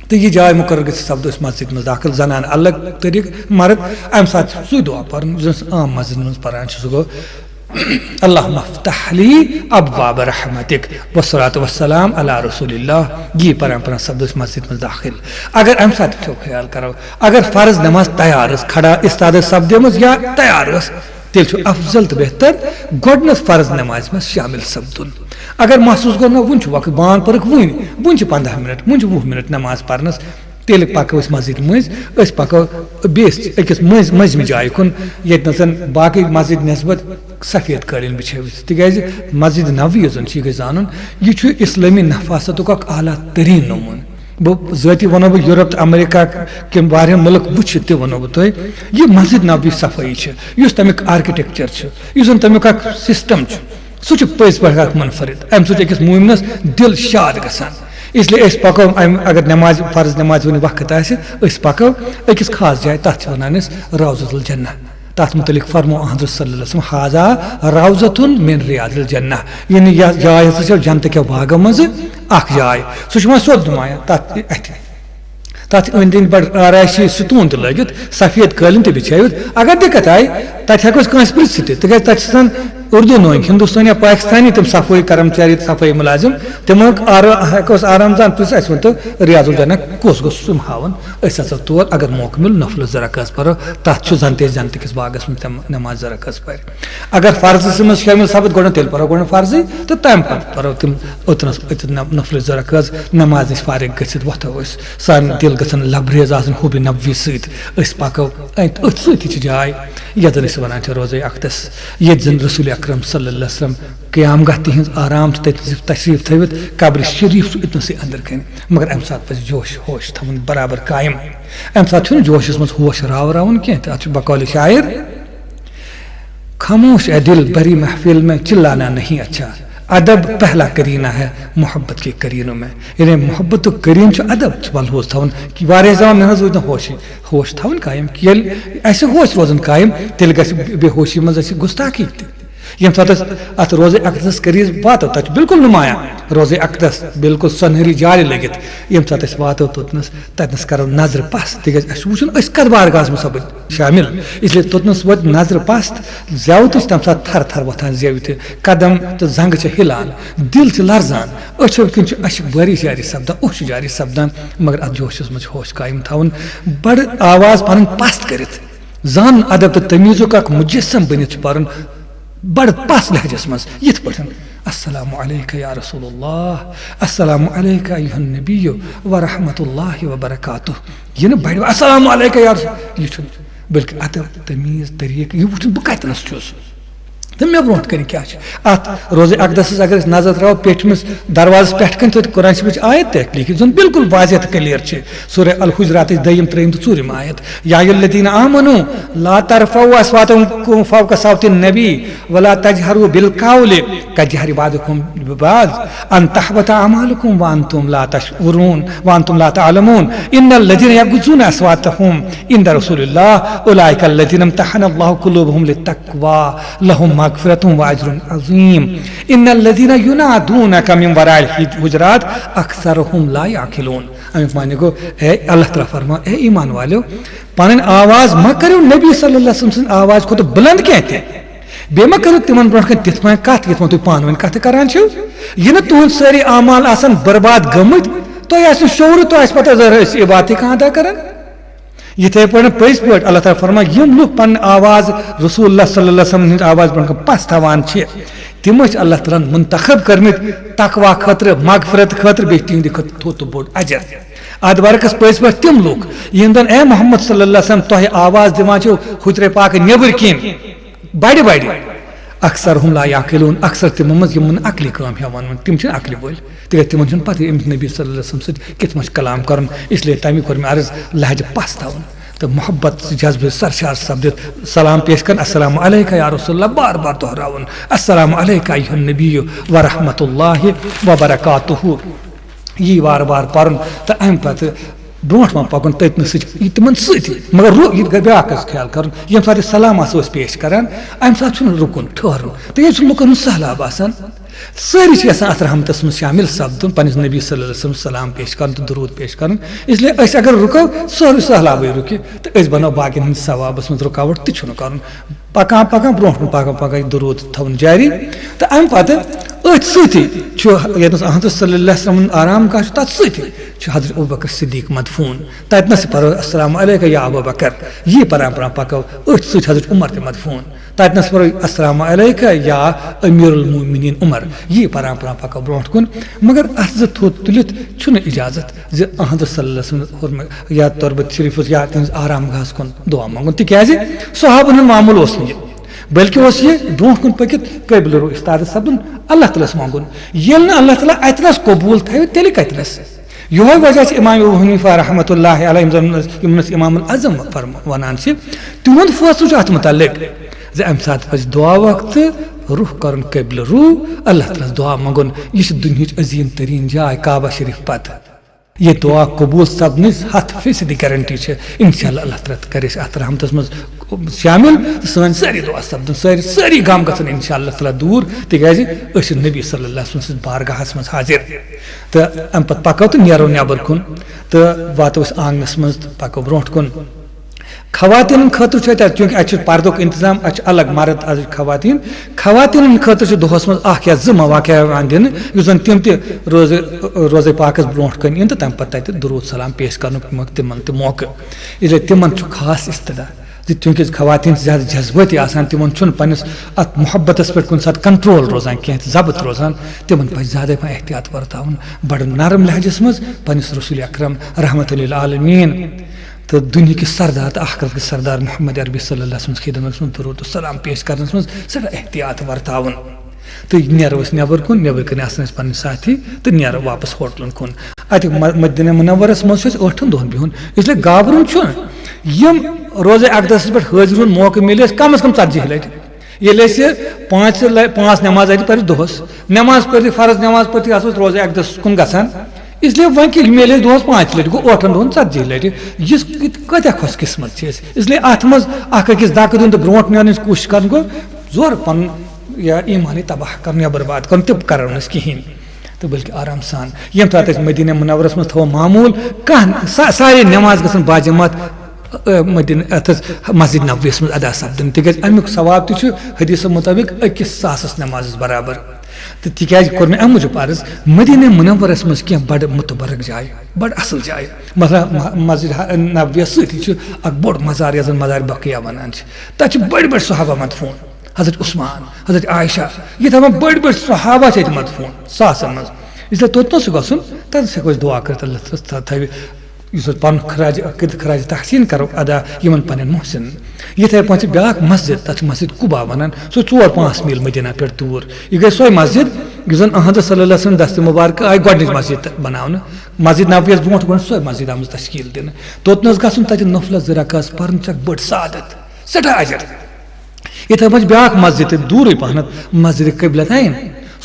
تہٕ یہِ جاے مقرر گٔژھِتھ سپدو أسۍ مسجد منٛز داخل، زنان الگ طریٖقہٕ، مرد۔ امہِ ساتہٕ چھُ سُے دعا پرُن، یُس زن عام مسجدن منٛز پران چھِ، سُہ گوٚو، اللهم افتح لي ابواب رحمتك والصلاة والسلام على رسول الله۔ یی پران پران سپدو أسۍ مسجد منٛز داخل۔ اگر امہِ ساتہٕ وٕچھو، خیال کرو، اگر فرض نماز تیار ٲس، کھڑا استاد ٲس سپدیمٕژ یا تیار ٲس، تیٚلہِ چھُ افضل تہٕ بہتر گۄڈٕنیتھ فرض نمازِ منٛز شٲمِل سپدُن۔ اگر محسوٗس گوٚو، نہ، وُنہِ چھُ وقت، بانگ پٔرٕکھ وُنہِ، وُنہِ چھِ پنٛداہ منٹ، وُنہِ چھِ وُہ منٹ نماز پرنس، تیٚلہِ پکو أسۍ مسجدِ مٔنٛزۍ، أسۍ پکو بیٚیِس أکِس مٔنٛزۍ، مٔنٛزمہِ جایہِ کُن، ییٚتہِ نَس زن باقٕے مسجد نسبت سفید قٲلیٖن بچھٲوِتھ، تِکیازِ مسجد نبوی یۄس زن چھِ، یہِ گژھِ زانُن، یہِ چھُ اسلٲمی نفاستُک اکھ اعلیٰ تریٖن نموٗنہٕ۔ بہٕ ذٲتی وَنو بہٕ، یورپ تہٕ امریکہ کٮ۪ن واریاہن مُلک وٕچھِتھ تہِ وَنو بہٕ تۄہہِ، یہِ مسجد نبوی صفٲیی چھِ، یُس تَمیُک architecture چھُ، یُس زَن تَمیُک اکھ system چھُ، سُہ چھُ پٔزۍ پٲٹھۍ اکھ منفرد۔ اَمہِ سۭتۍ چھُ أکِس مومنَس دِل شاد گژھان۔ اس لیے أسۍ پَکو اَمہِ، اگر نمازِ، فرض نمازِ ہُنٛد وقت آسہِ، أسۍ پَکو أکِس خاص جایہِ، تَتھ چھِ وَنان أسۍ روضۃ الجنہ۔ تَتھ مُتعلِق فرموو حضرت صلی اللہ علیہ وسلم، "ھذا روضۃ من ریاض الجنہ"، یعنی یہِ جاے ہسا چھِ جنتہٕ کٮ۪و باغو منٛزٕ اکھ جاے۔ سُہ چھُ وۄنۍ سیوٚد نُمایاں تَتھ اَتھِ۔ تَتھ أنٛدۍ أنٛدۍ بَڑٕ آرایشی ستوٗن تہِ لٲگِتھ، سفید قٲلیٖن تہِ بِچھٲوِتھ۔ اگر دِقت آیہِ، تَتہِ ہٮ۪کو أسۍ کٲنٛسہِ پرٛژھِتھ تہِ، تِکیٛازِ تَتہِ چھِ آسان اردو نہٕ وۄنۍ، ہندوستٲنۍ یا پاکستانی تِم صفٲیی کرمچاری تہٕ صفٲیی مُلازِم، تِمن آرا-، ہٮ۪کو أسۍ آرام سان پرٛژھِتھ، اَسہِ ؤنۍ تو ریاض الجنہ کُس گوٚژھ تِم ہاوُن؟ أسۍ ہسا تور، اگر موقعہٕ مِلہِ، نفل زٕ رکٲژ پرو، تتھ چھُ زن تہِ أسۍ جنتہٕ کِس باغس منٛز تِم نماز زٕ رکٲژ پرِ۔ اگر فرضس منٛز شٲمِل سپد، گۄڈٕ تیٚلہِ پرو گۄڈٕ فرضٕے، تہٕ تمہِ پتہٕ پرو تِم اوٚتنس، أتہِ نم-، نفل زٕ رکٲژ نماز نِش فارغ گٔژھِتھ وۄتھو أسۍ، سانہِ دِل گژھن لبریز آسٕنۍ حب نبوی سۭتۍ، أسۍ پکو أتھۍ، أتھۍ سۭتۍ چھِ جاے یتھ زن أسۍ ونان چھِ روزے اقدس، ییٚتہِ زن رسول اکرم صلی اللہ علیہ وسلم قیام گاہ تِہنٛز آرام چھُ تتہِ تشریف تھٲوِتھ، قبر شریف چھُ أتنسٕے أنٛدرٕ کنہِ۔ مگر امہِ ساتہٕ پزِ جوش ہوش تھاوُن برابر قائم۔ امہِ ساتہٕ چھُنہٕ جوشس منٛز ہوش راو راوُن کینٛہہ، تہٕ اتھ چھُ بقول شاعر، خاموش اے دل بری محفل میں چلانا نہیں اچھا، ادب پہلا کرینہ ہے محبت کے کرینوں میں۔ یعنی محبت و کرین چھُ ادب، چھُ ملحوظ تھاوُن۔ کہ واریاہ زمان مےٚ حظ روٗد نہٕ ہوشی، ہوش تھاوُن قائم۔ ییٚلہِ اَسہِ ہوش روزُن قائم، تیٚلہِ گژھِ بے ہوشی منٛز اَسہِ گُستاخی تہِ۔ ییٚمہِ ساتہٕ أسۍ اَتھ روزے اقدسس قریٖب واتو، تَتہِ چھُ بالکل نمایاں روزے اقدس، بالکل سۄنہری جالہِ لٔگِتھ۔ ییٚمہِ ساتہٕ أسۍ واتو توٚتنَس، تَتنَس کَرو نظرِ پَس، تِکیٛازِ اَسہِ چھُ وٕچھُن أسۍ کَتھ بارگاہَس منٛز سَپٕدۍ شٲمِل۔ اس لیے توٚتنَس وٲتۍ نظرِ پَس تہٕ زٮ۪و تہِ چھِ تَمہِ ساتہٕ تھَرٕ تھَرٕ وۄتھان، زٮ۪وِ تہِ، قدم تہٕ زنٛگہٕ چھِ ہِلان، دِل چھِ لرزان، أچھو کِنۍ چھُ اشک بٲری جاری سپدان، اوٚش جاری سپدان، مگر اَتھ جوشَس منٛز چھُ ہوش قٲیِم تھاوُن، بڑٕ آواز پَنٕنۍ پَست کٔرِتھ۔ زان ادب تہٕ تمیٖزُک اکھ مجسم بٔنِتھ چھُ پَرُن، بڑٕ پَس لہجس منٛز، یِتھ پٲٹھۍ، السلام علیک یا رسول اللہ، السلام علیک ایھا النبی و رحمت اللہ و برکاتہ۔ یہِ نہٕ بڑِ، السلام علیک یا رسول، یہِ چھُنہٕ، بلکہِ ادب، تمیٖز، طریٖقہٕ، یہِ وٕچھُن بہٕ کتٮ۪نس چھُس۔ تہٕ مےٚ برونٛٹھ کنہِ کیٛاہ چھُ؟ اتھ روزے اقدسس اگر أسۍ نظر تراوو، پیٚٹھمِس دروازس پٮ۪ٹھ کنہِ، توتہِ قرآن شریفٕچ آیت تہِ ہیٚکہِ لیکھِتھ، یُس زن بالکل واضح تہٕ کلیر چھِ۔ سورہ الحجراتٕچ دوٚیِم، ترٛیٚیِم تہٕ ژوٗرِم آیت، یا ایھا الذین آمنوا لا ترفعوا اصواتکم فوق صوت النبی ولا تجهروا بالقول كجهر بعضكم لبعض أن تحبط أعمالكم وأنتم لا تشعرون وأنتم لا تعلمون إن الذين يغضون أصواتهم عند رسول الله أولئك الذين امتحن الله قلوبهم للتقوى لهم مغفرة وأجر عظيم إن الذين ينادونك من وراء الحجرات أكثرهم لا يعقلون۔ اَمیُک معنی گوٚو، اے اللہ تعالیٰ فرمان، اے ایمان والو، پنٕنۍ آواز مہ کٔرِو نبی صلی اللہ علیہ وسلم سٕنٛز آواز کھۄتہٕ بلند کینٛہہ تہِ۔ بیٚیہِ مہ کٔرِو تِمن برونٛٹھ کنہِ تِتھ پٲٹھۍ کتھ، یِتھ پٲٹھۍ تُہۍ پانہٕ ؤنۍ کتھٕ کران چھِو۔ یہِ نہٕ تُہنٛد سٲری اعمال آسن برباد گٔمٕتۍ، تۄہہِ آسہِ نہٕ شعورٕے، تۄہہِ آسہِ پتہ زِ أسۍ چھِ عبادتٕے کانٛہہ ادا کران۔ یِتھے پٲٹھۍ پٔزۍ پٲٹھۍ اللہ تعالیٰ فرمان، یِم لُکھ پنٕنۍ آواز رسول اللہ صلی اللہ علیہ وسلم ہٕنٛز آواز برونٛٹھ کنہِ پس تھاوان چھِ، تِم ٲسۍ اللہ تعالیٰ ہن منتخب کٔرمٕتۍ تقوی خٲطرٕ، مغفرت خٲطرٕ، بیٚیہِ چھُ تِہنٛدِ خٲطرٕ تھوٚد تہٕ بوٚڑ اجر۔ اتھ برعکس پٔزۍ پٲٹھۍ تِم لُکھ، یِم زن اے محمد صلی اللہ علیہ وسلم تۄہہِ آواز دِوان چھِو حجرے پاکہٕ نیٚبٕرۍ کِنۍ، بڑِ بڑِ، اکثرهم لا یعقلون، اکثر تِمو منٛز یِم نہٕ عقلی کٲم ہٮ۪وان وۄنۍ، تِم چھِنہٕ عقلہِ وٲلۍ، تِکیٛازِ تِمن چھُنہٕ پتہ أمِس نبی صلی اللہ علیہ وسلم سۭتۍ کِتھ پٲٹھۍ چھُ کلام کرُن، اس لیے تمی کوٚر مےٚ عرض لہجہٕ پس تھاوُن۔ تہٕ محبت جذبہٕ سرشار سپدِتھ سلام پیش کرُن، السلام علیک یا رسول اللہ، بار بار دہراوُن، السلام علیک ایھا النبی و رحمت اللہ و برکاتہ۔ یی وار وار پرُن تہٕ امہِ پتہٕ برونٛٹھ ما پکُن تٔتنٕے سۭتۍ، یہِ تِمن سۭتی۔ مگر رو-، یہِ تہِ گژھِ بیاکھ اکھ خیال کرُن، ییٚمہِ ساتہٕ أسۍ سلام آسو أسۍ پیش کران، امہِ ساتہٕ چھُنہٕ رُکُن، ٹھٔہرُن۔ تہٕ ییٚتہِ چھُ لُکن ہُنٛد سہلاب آسان۔ سٲری چھِ یژھان اتھ رحمتس منٛز شٲمِل سپدُن، پننِس نبی صلی اللہ علیہ وسلم سلام پیش کرُن تہٕ درود پیش کرُن۔ اس لیے أسۍ اگر رُکو، سورُے سہلابٕے رُکہِ تہٕ أسۍ بنو باقین ہٕنٛدِس ثوابس منٛز رُکاوٹ، تہِ چھُنہٕ کرُن۔ پکان پکان، برونٛٹھ کُن پکان پکان، یہِ درود تھاوُن جاری۔ تہٕ امہِ پتہٕ أتھۍ سۭتی چھُ ییٚتنس احمد صلی اللہ علیہ وسلمن آرام گاہ چھُ، تتھ سۭتی چھُ حضرت ابوبکر صدیق مدفون۔ تتنس پرو السلام علیک یا ابوبکر، یی پران پران پکو أتھۍ سۭتۍ حضرت عمر تہِ مدفون۔ تتنس پرو السلام علیک یا امیر المومنین عمر، یی پران پران پکو برونٛٹھ کُن۔ مگر اتھ زٕ تھوٚد تُلِتھ چھُنہٕ اجازت زِ احمد صلی اللہ علیہ وسلم حرمت یا تربت شریفس یا تہنٛدِس آرام گاہس کُن دعا منٛگُن، تِکیازِ صحابن ہُنٛد معموٗل اوس نہٕ یہِ، بلکہِ اوس یہِ برونٛٹھ کُن پٔکِتھ قٲبلِ رُوح استادس سپدُن، اللہ تعالیٰ ہس منٛگُن۔ ییٚلہِ نہٕ اللہ تعالیٰ اتنس قبوٗل تھاوِ، تیٚلہِ کتنس؟ یِہوے وجہ چھُ امام ابو حنیفہ رحمتہ اللہ علیہ، یِم زن، یِمن أسۍ امام الاعظم فرم-، ونان چھِ، تِہُنٛد فٲصلہٕ چھُ اتھ متعلق زِ امہِ ساتہٕ پزِ دعا وقتہٕ رُخ کرُن قبلِ رُوح، اللہ تعالیٰ ہس دعا منٛگُن۔ یہِ چھِ دُنیہٕچ عظیٖم تریٖن جاے کعبہ شریف پتہٕ۔ یہِ دعا قبوٗل سپدنٕچ ہتھ فیصدی گارنٹی چھِ۔ انشاءاللہ اللہ تعالیٰ کرِ أسۍ اتھ رحمتس منٛز شٲمِل تہٕ سٲنۍ سٲری دعا سپدن، سٲری، سٲری غم گژھن انشاءاللہ تعالیٰ دوٗر، تِکیازِ أسۍ چھِ نبی صلی اللہ علیہ وسلم سٕنٛدِس بارگاہس منٛز حٲضِر۔ تہٕ امہِ پتہٕ پکو تہٕ نیرو نٮ۪بر کُن تہٕ واتو أسۍ آنگنس منٛز تہٕ پکو برونٛٹھ کُن۔ خواتینن خٲطرٕ چھُ اَتہِ، چوٗنٛکہِ اَتہِ چھُ پردُک انتظام، اَتہِ چھُ الگ مرد، اَتہِ چھِ خواتین۔ خواتینن خٲطرٕ چھُ دۄہس منٛز اکھ یا زٕ مواقع یِوان دِنہٕ، یُس زن تِم تہِ روزٕ، روزے پاکس برونٛٹھ کَنہِ یِن تہٕ تَمہِ پتہٕ تَتہِ درود سلام پیش کرنُک تِمن تہِ موقعہٕ۔ اِسلیے تِمن چھُ خاص استدعا زِ چوٗنٛکہِ خواتین چھِ زیادٕ جذبٲتی آسان، تِمن چھُنہٕ پننِس اتھ محبتس پٮ۪ٹھ کُنہِ ساتہٕ کنٹرول روزان کینٛہہ تہٕ ضبط روزان، تِمن پزِ زیادے پہم احتیاط ورتاوُن، بڑٕ نرم لہجس منٛز پننِس رسول اکرم رحمت للعالمین تہٕ دُنیہکِس سردار تہٕ آخرت کِس سردار محمد عربی صلی اللہ علیہ وسلم سٕنٛز خدمتس منٛز درود و سلام پیش کرنس منٛز سٮ۪ٹھاہ احتیاط ورتاوُن۔ تہٕ نیرو أسۍ نٮ۪بر کُن، نٮ۪برٕ کنہِ آسن اَسہِ پنٕنۍ ساتھی تہٕ نیرو واپس ہوٹلن کُن۔ اتہِ م-، مدینہ منورس منٛز چھُ اَسہِ ٲٹھن دۄہن بِہُن، اس لیے گابرُن چھُنہٕ۔ یِم روزے اقدسس پٮ۪ٹھ حٲضِر ہُن موقعہٕ میلہِ اَسہِ کم از کم ژتجی لٹہِ۔ ییٚلہِ أسۍ پانٛژھ لَ-، پانٛژھ نٮ۪ماز اَتہِ پَرِ دۄہَس، نٮ۪ماز پٔرِتھ، فرض نٮ۪ماز پٔرِتھ آسو أسۍ روزٕ اَکہِ دۄہ کُن گژھان، اس لیے وۄنۍ کہِ میلہِ اَسہِ دۄہَس پانٛژِ لَٹہِ، گوٚو ٲٹھَن دۄہَن ژتجی لَٹہِ۔ یہِ، یہِ کۭتیٛاہ خۄش قٕسمت چھِ أسۍ۔ اس لیے اَتھ منٛز اَکھ أکِس دَکہٕ دیُن تہٕ برونٛٹھ نیرنٕچ کوٗشِش کَرٕنۍ گوٚو زورٕ پَنُن یا ایٖمانٕے تباہ کَرُن یا بُرباد کَرُن، تہِ کَرو نہٕ أسۍ کِہیٖنۍ۔ تہٕ بلکہِ آرام سان۔ ییٚمہِ ساتہٕ أسۍ مدینہ منورس منٛز تھاوو معموٗل، کانٛہہ سا-، سارے نٮ۪ماز گژھن باجماعت، ٲ، مدینہ، اَتھ حظ مسجد نبویس منٛز ادا سپدٕنۍ، تِکیٛازِ اَمیُک ثواب تہِ چھُ حدیثو مطٲبق أکِس ساسس نٮ۪مازس برابر۔ تہٕ تِکیٛازِ کوٚر مےٚ اَمہِ موٗجوٗب عرض، مدینہ منورس منٛز کینٛہہ بڑٕ متبرک جایہِ، بڑٕ اصل جایہِ، مثلاً م-، مسجد ح-، نبویس سۭتی چھُ اکھ بوٚڑ مزار، یتھ زن مزار بقیہ ونان چھِ۔ تتہِ چھِ بڑۍ بڑۍ صحابہ مدفون، حضرت عثمان، حضرت عائشہ، یِتھے پٲٹھۍ بڑۍ بڑۍ صحابہ چھِ اتہِ مدفون ساسن منٛز۔ اس لیے توٚتنس چھُ گژھُن، تتنس ہٮ۪کو أسۍ دعا کٔرِتھ، اللہ تعالیٰ تھا-، تھاوِ، یُس أسۍ پنُن خراج عقیدت، خراج تحسین کرو ادا یِمن پننٮ۪ن محسنن۔ یِتھے پٲٹھۍ چھِ بیاکھ مسجد، تتھ چھِ مسجد قبا ونان، سۄ ژور پانٛژھ میٖل مدینہ پٮ۪ٹھ دوٗر۔ یہِ گٔے سۄے مسجد، یُس زن احمد صلی اللہ علیہ وسلم دستِ مبارکہٕ آیہِ گۄڈٕنِچ مسجد تہٕ بناونہٕ۔ مسجد نبویس برونٛٹھ گۄڈٕ سۄے مسجد آمٕژ تشکیل دِنہٕ۔ توٚتنس گژھُن، تتہِ نفلس زٕ رکعت پرٕنۍ چھِ اکھ بٔڑ سعادت، سٮ۪ٹھاہ اجر۔ یِتھے پٲٹھۍ بیاکھ مسجد تہِ دوٗرٕے پہنتھ، مسجد قبلتین۔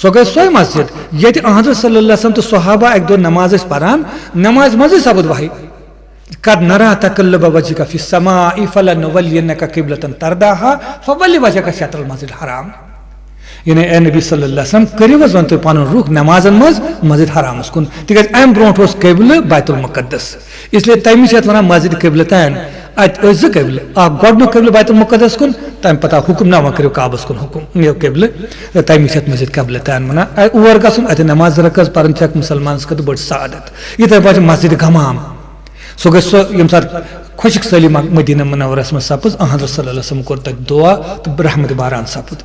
سۄ گٔے سۄے مسجد، ییٚتہِ احمد صلی اللہ علیہ وسلم تہٕ صحابہ اکہِ دۄہ نماز ٲسۍ پران، نمازِ منٛزٕے سپُد وحی، "قد نرى تقلب وجهك في السماء فلنولينك قبلة ترضاها فول وجهك شطر المسجد الحرام۔" یعنی، اے نبی صلی اللہ علیہ وسلم، کٔرِو حظ وۄنۍ تُہۍ پنُن رُخ نمازن منٛز مسجد حرامس کُن، تِکیٛازِ امہِ برونٛٹھ اوس قبلہٕ بیت المقدس۔ اس لیے تمی چھِ یتھ ونان مسجد قبلتین۔ اتہِ ٲسۍ زٕ قبلہٕ، اکھ گۄڈنیُک قبلہٕ بیت المقدس کُن، تمہِ پتہٕ آو حکم، نہ وۄنۍ کٔرِو کعبس کُن حکم، یہِ قبلہٕ، تہٕ تمی چھِ اتھ مسجد قبلتین ونان۔ اے، اور گژھُن، اتہِ نماز زٕ رکعت پرٕنۍ چھِ اکھ مسلمانس خٲطرٕ بٔڑ سعادت۔ یِتھے پٲٹھۍ چھِ مسجد غمام، سۄ گژھِ سۄ ییٚمہِ ساتہٕ خۄشک سٲلی م-، مدینہ منورس منٛز سپٕز، احمد صلی اللہ علیہ وسلم کوٚر تتہِ دعا تہٕ رحمت باران سپُد۔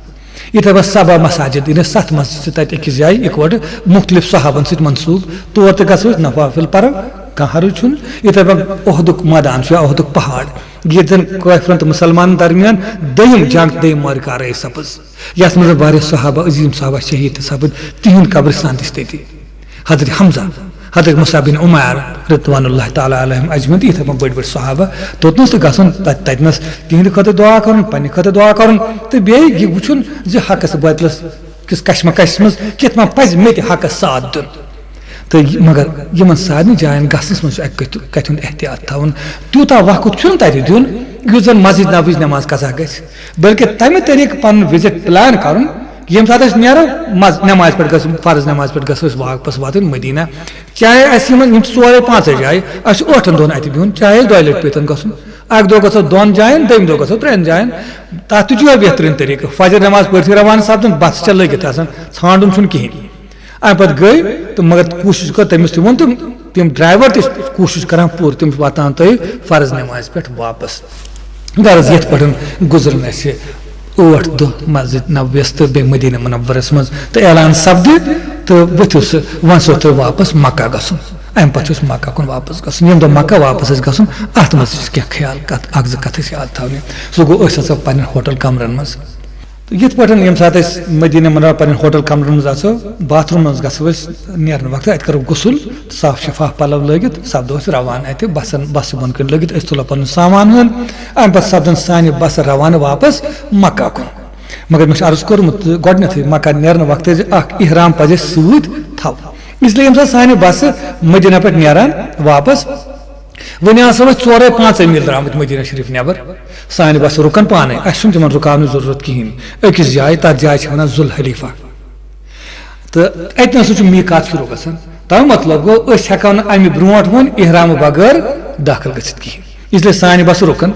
یِتھے پٲٹھۍ سبع مساجد، یعنی ستھ مسجد چھِ تتہِ أکِس جایہِ اکوٹہٕ مختلف صحابن سۭتۍ منسوب، تور تہِ گژھو أسۍ نوافل پرو، کانٛہہ حرج چھُنہٕ۔ یِتھے پٲٹھۍ احدُک میدان چھُ یا احدُک پہاڑ، ییٚتہِ زن کٲفرن تہٕ مسلمانن درمیان دوٚیِم جنگ، دوٚیِم معرکہ رٲیۍ سپٕز، یتھ منٛز واریاہ صحابہ، عظیم صحابہ شہید تہِ سپٕدۍ، تِہُنٛد قبرستان تہِ چھُ تٔتی۔ حضرت حمزہ، حضرت مصعب بن عمیر، رضوان اللہ تعالیٰ علیہم اجمعین، تہٕ یِتھے پٲٹھۍ بٔڑۍ بٔڑۍ صحابہ، توٚتنس تہِ گژھُن، تتہِ، تتنس تِہنٛدِ خٲطرٕ دعا کرُن، پننہِ خٲطرٕ دعا کرُن، تہٕ بیٚیہِ یہِ وٕچھُن زِ حقس تہٕ باطلس کِس کشمکشس منٛز کِتھ پٲٹھۍ پزِ مےٚ تہِ حقس ساتھ دیُن۔ تہٕ یہِ، مگر یِمن سارنٕے جاین گژھنس منٛز چھُ اکہِ کتھِ، کتھِ ہُنٛد احتیاط تھاوُن۔ تیوٗتاہ وقت چھُنہٕ تتہِ دیُن، یُتھ زن مسجد نبویچ نماز قضا گژھِ، بلکہِ تمہِ طریقہٕ پنُن وزٹ پلان کرُن، ییٚمہِ ساتہٕ أسۍ نیرو، مز-، نمازِ پٮ۪ٹھ گژھو، فرض نمازِ پٮ۪ٹھ گژھو أسۍ واپس واتٕنۍ مدینہ۔ چاہے اَسہِ یِمن، یِم چھِ ژورے پانٛژے جایہِ، اَسہِ چھُ ٲٹھن دۄہن اَتہِ بِہُن، چاہے أسۍ دۄیہِ لٹہِ پیٚتن گژھُن۔ اکہِ دۄہ گژھو دۄن جاین، دوٚیمہِ دۄہ گژھو ترٛٮ۪ن جاین۔ تَتھ تہِ چھُ یِہوٚے بہتریٖن طریٖقہٕ۔ فجر نماز پٔرتھٕے روانہٕ سپدُن، بس چھےٚ لٔگِتھ آسان، ژھانٛڈُن چھُنہٕ کِہیٖنۍ۔ اَمہِ پتہٕ گٔے تہٕ مگر کوٗشِش کٔر، تٔمِس تہِ ووٚن تہٕ تِم ڈرایور تہِ چھِ کوٗشِش کران پوٗرٕ، تِم چھِ واتان تۄہہِ فرض نمازِ پٮ۪ٹھ واپس۔ غرض، یِتھ پٲٹھۍ گُزرن اَسہِ ٲٹھ دۄہ مسجد نبویس تہٕ بیٚیہِ مدینہ منورس منٛز تہٕ اعلان سپدِ تہٕ ؤتھِو سا، وۄنۍ چھُو تۄہہِ واپس مکہ گژھُن۔ اَمہِ پتہٕ چھُ اَسہِ مکہ کُن واپس گژھُن۔ ییٚمہِ دۄہ مکہ واپس اَسہِ گژھُن، اَتھ منٛز چھِ کینٛہہ خیال کتھ، اکھ زٕ کتھٕ چھِ یاد تھاونہِ۔ سُہ گوٚو، أسۍ ہسا پننٮ۪ن ہوٹل کمرن منٛز۔ تہٕ یِتھ پٲٹھۍ ییٚمہِ ساتہٕ أسۍ مدینہ منورہ پننٮ۪ن ہوٹل کمرن منٛز اژو، باتھ روٗمن منٛز گژھو أسۍ نیرنہٕ وقتہٕ، اتہِ کرو غسل، صاف شفاف پلو لٲگِتھ سپدو أسۍ روانہٕ اتہِ بسن، بسہِ بۄن کِنۍ لٲگِتھ، أسۍ تُلو پنُن سامان ہن، امہِ پتہٕ سپدن سانہِ بسہٕ روانہٕ واپس مکہ کُن۔ مگر مےٚ چھُ عرض کوٚرمُت گۄڈٕنیتھٕے، مکہ نیرنہٕ وقتہٕ زِ اکھ احرام پزِ اَسہِ سۭتۍ تھاوُن۔ اس لیے ییٚمہِ ساتہٕ سانہِ بسہٕ مدینہ پٮ۪ٹھ نیران واپس، وۄنۍ آسو أسۍ ژورے پانٛژے میٖل درٛامٕتۍ مدینہ شریف نٮ۪بر، سانہِ بسہٕ رُکن پانے، اسہِ چھُنہٕ تِمن رُکاونٕچ ضروٗرت کِہیٖنۍ۔ أکِس جایہِ، تتھ جایہِ چھِ ونان ذوالحلیفہ۔ تہٕ اتہِ نسا چھُ میٖقات شروٗع گژھان۔ تمیُک مطلب گوٚو، أسۍ ہٮ۪کو نہٕ امہِ برونٛٹھ وۄنۍ احرامہٕ بغٲر دٲخل گٔژھِتھ کِہیٖنۍ۔ اس لیے سانہِ بسہٕ رُکن،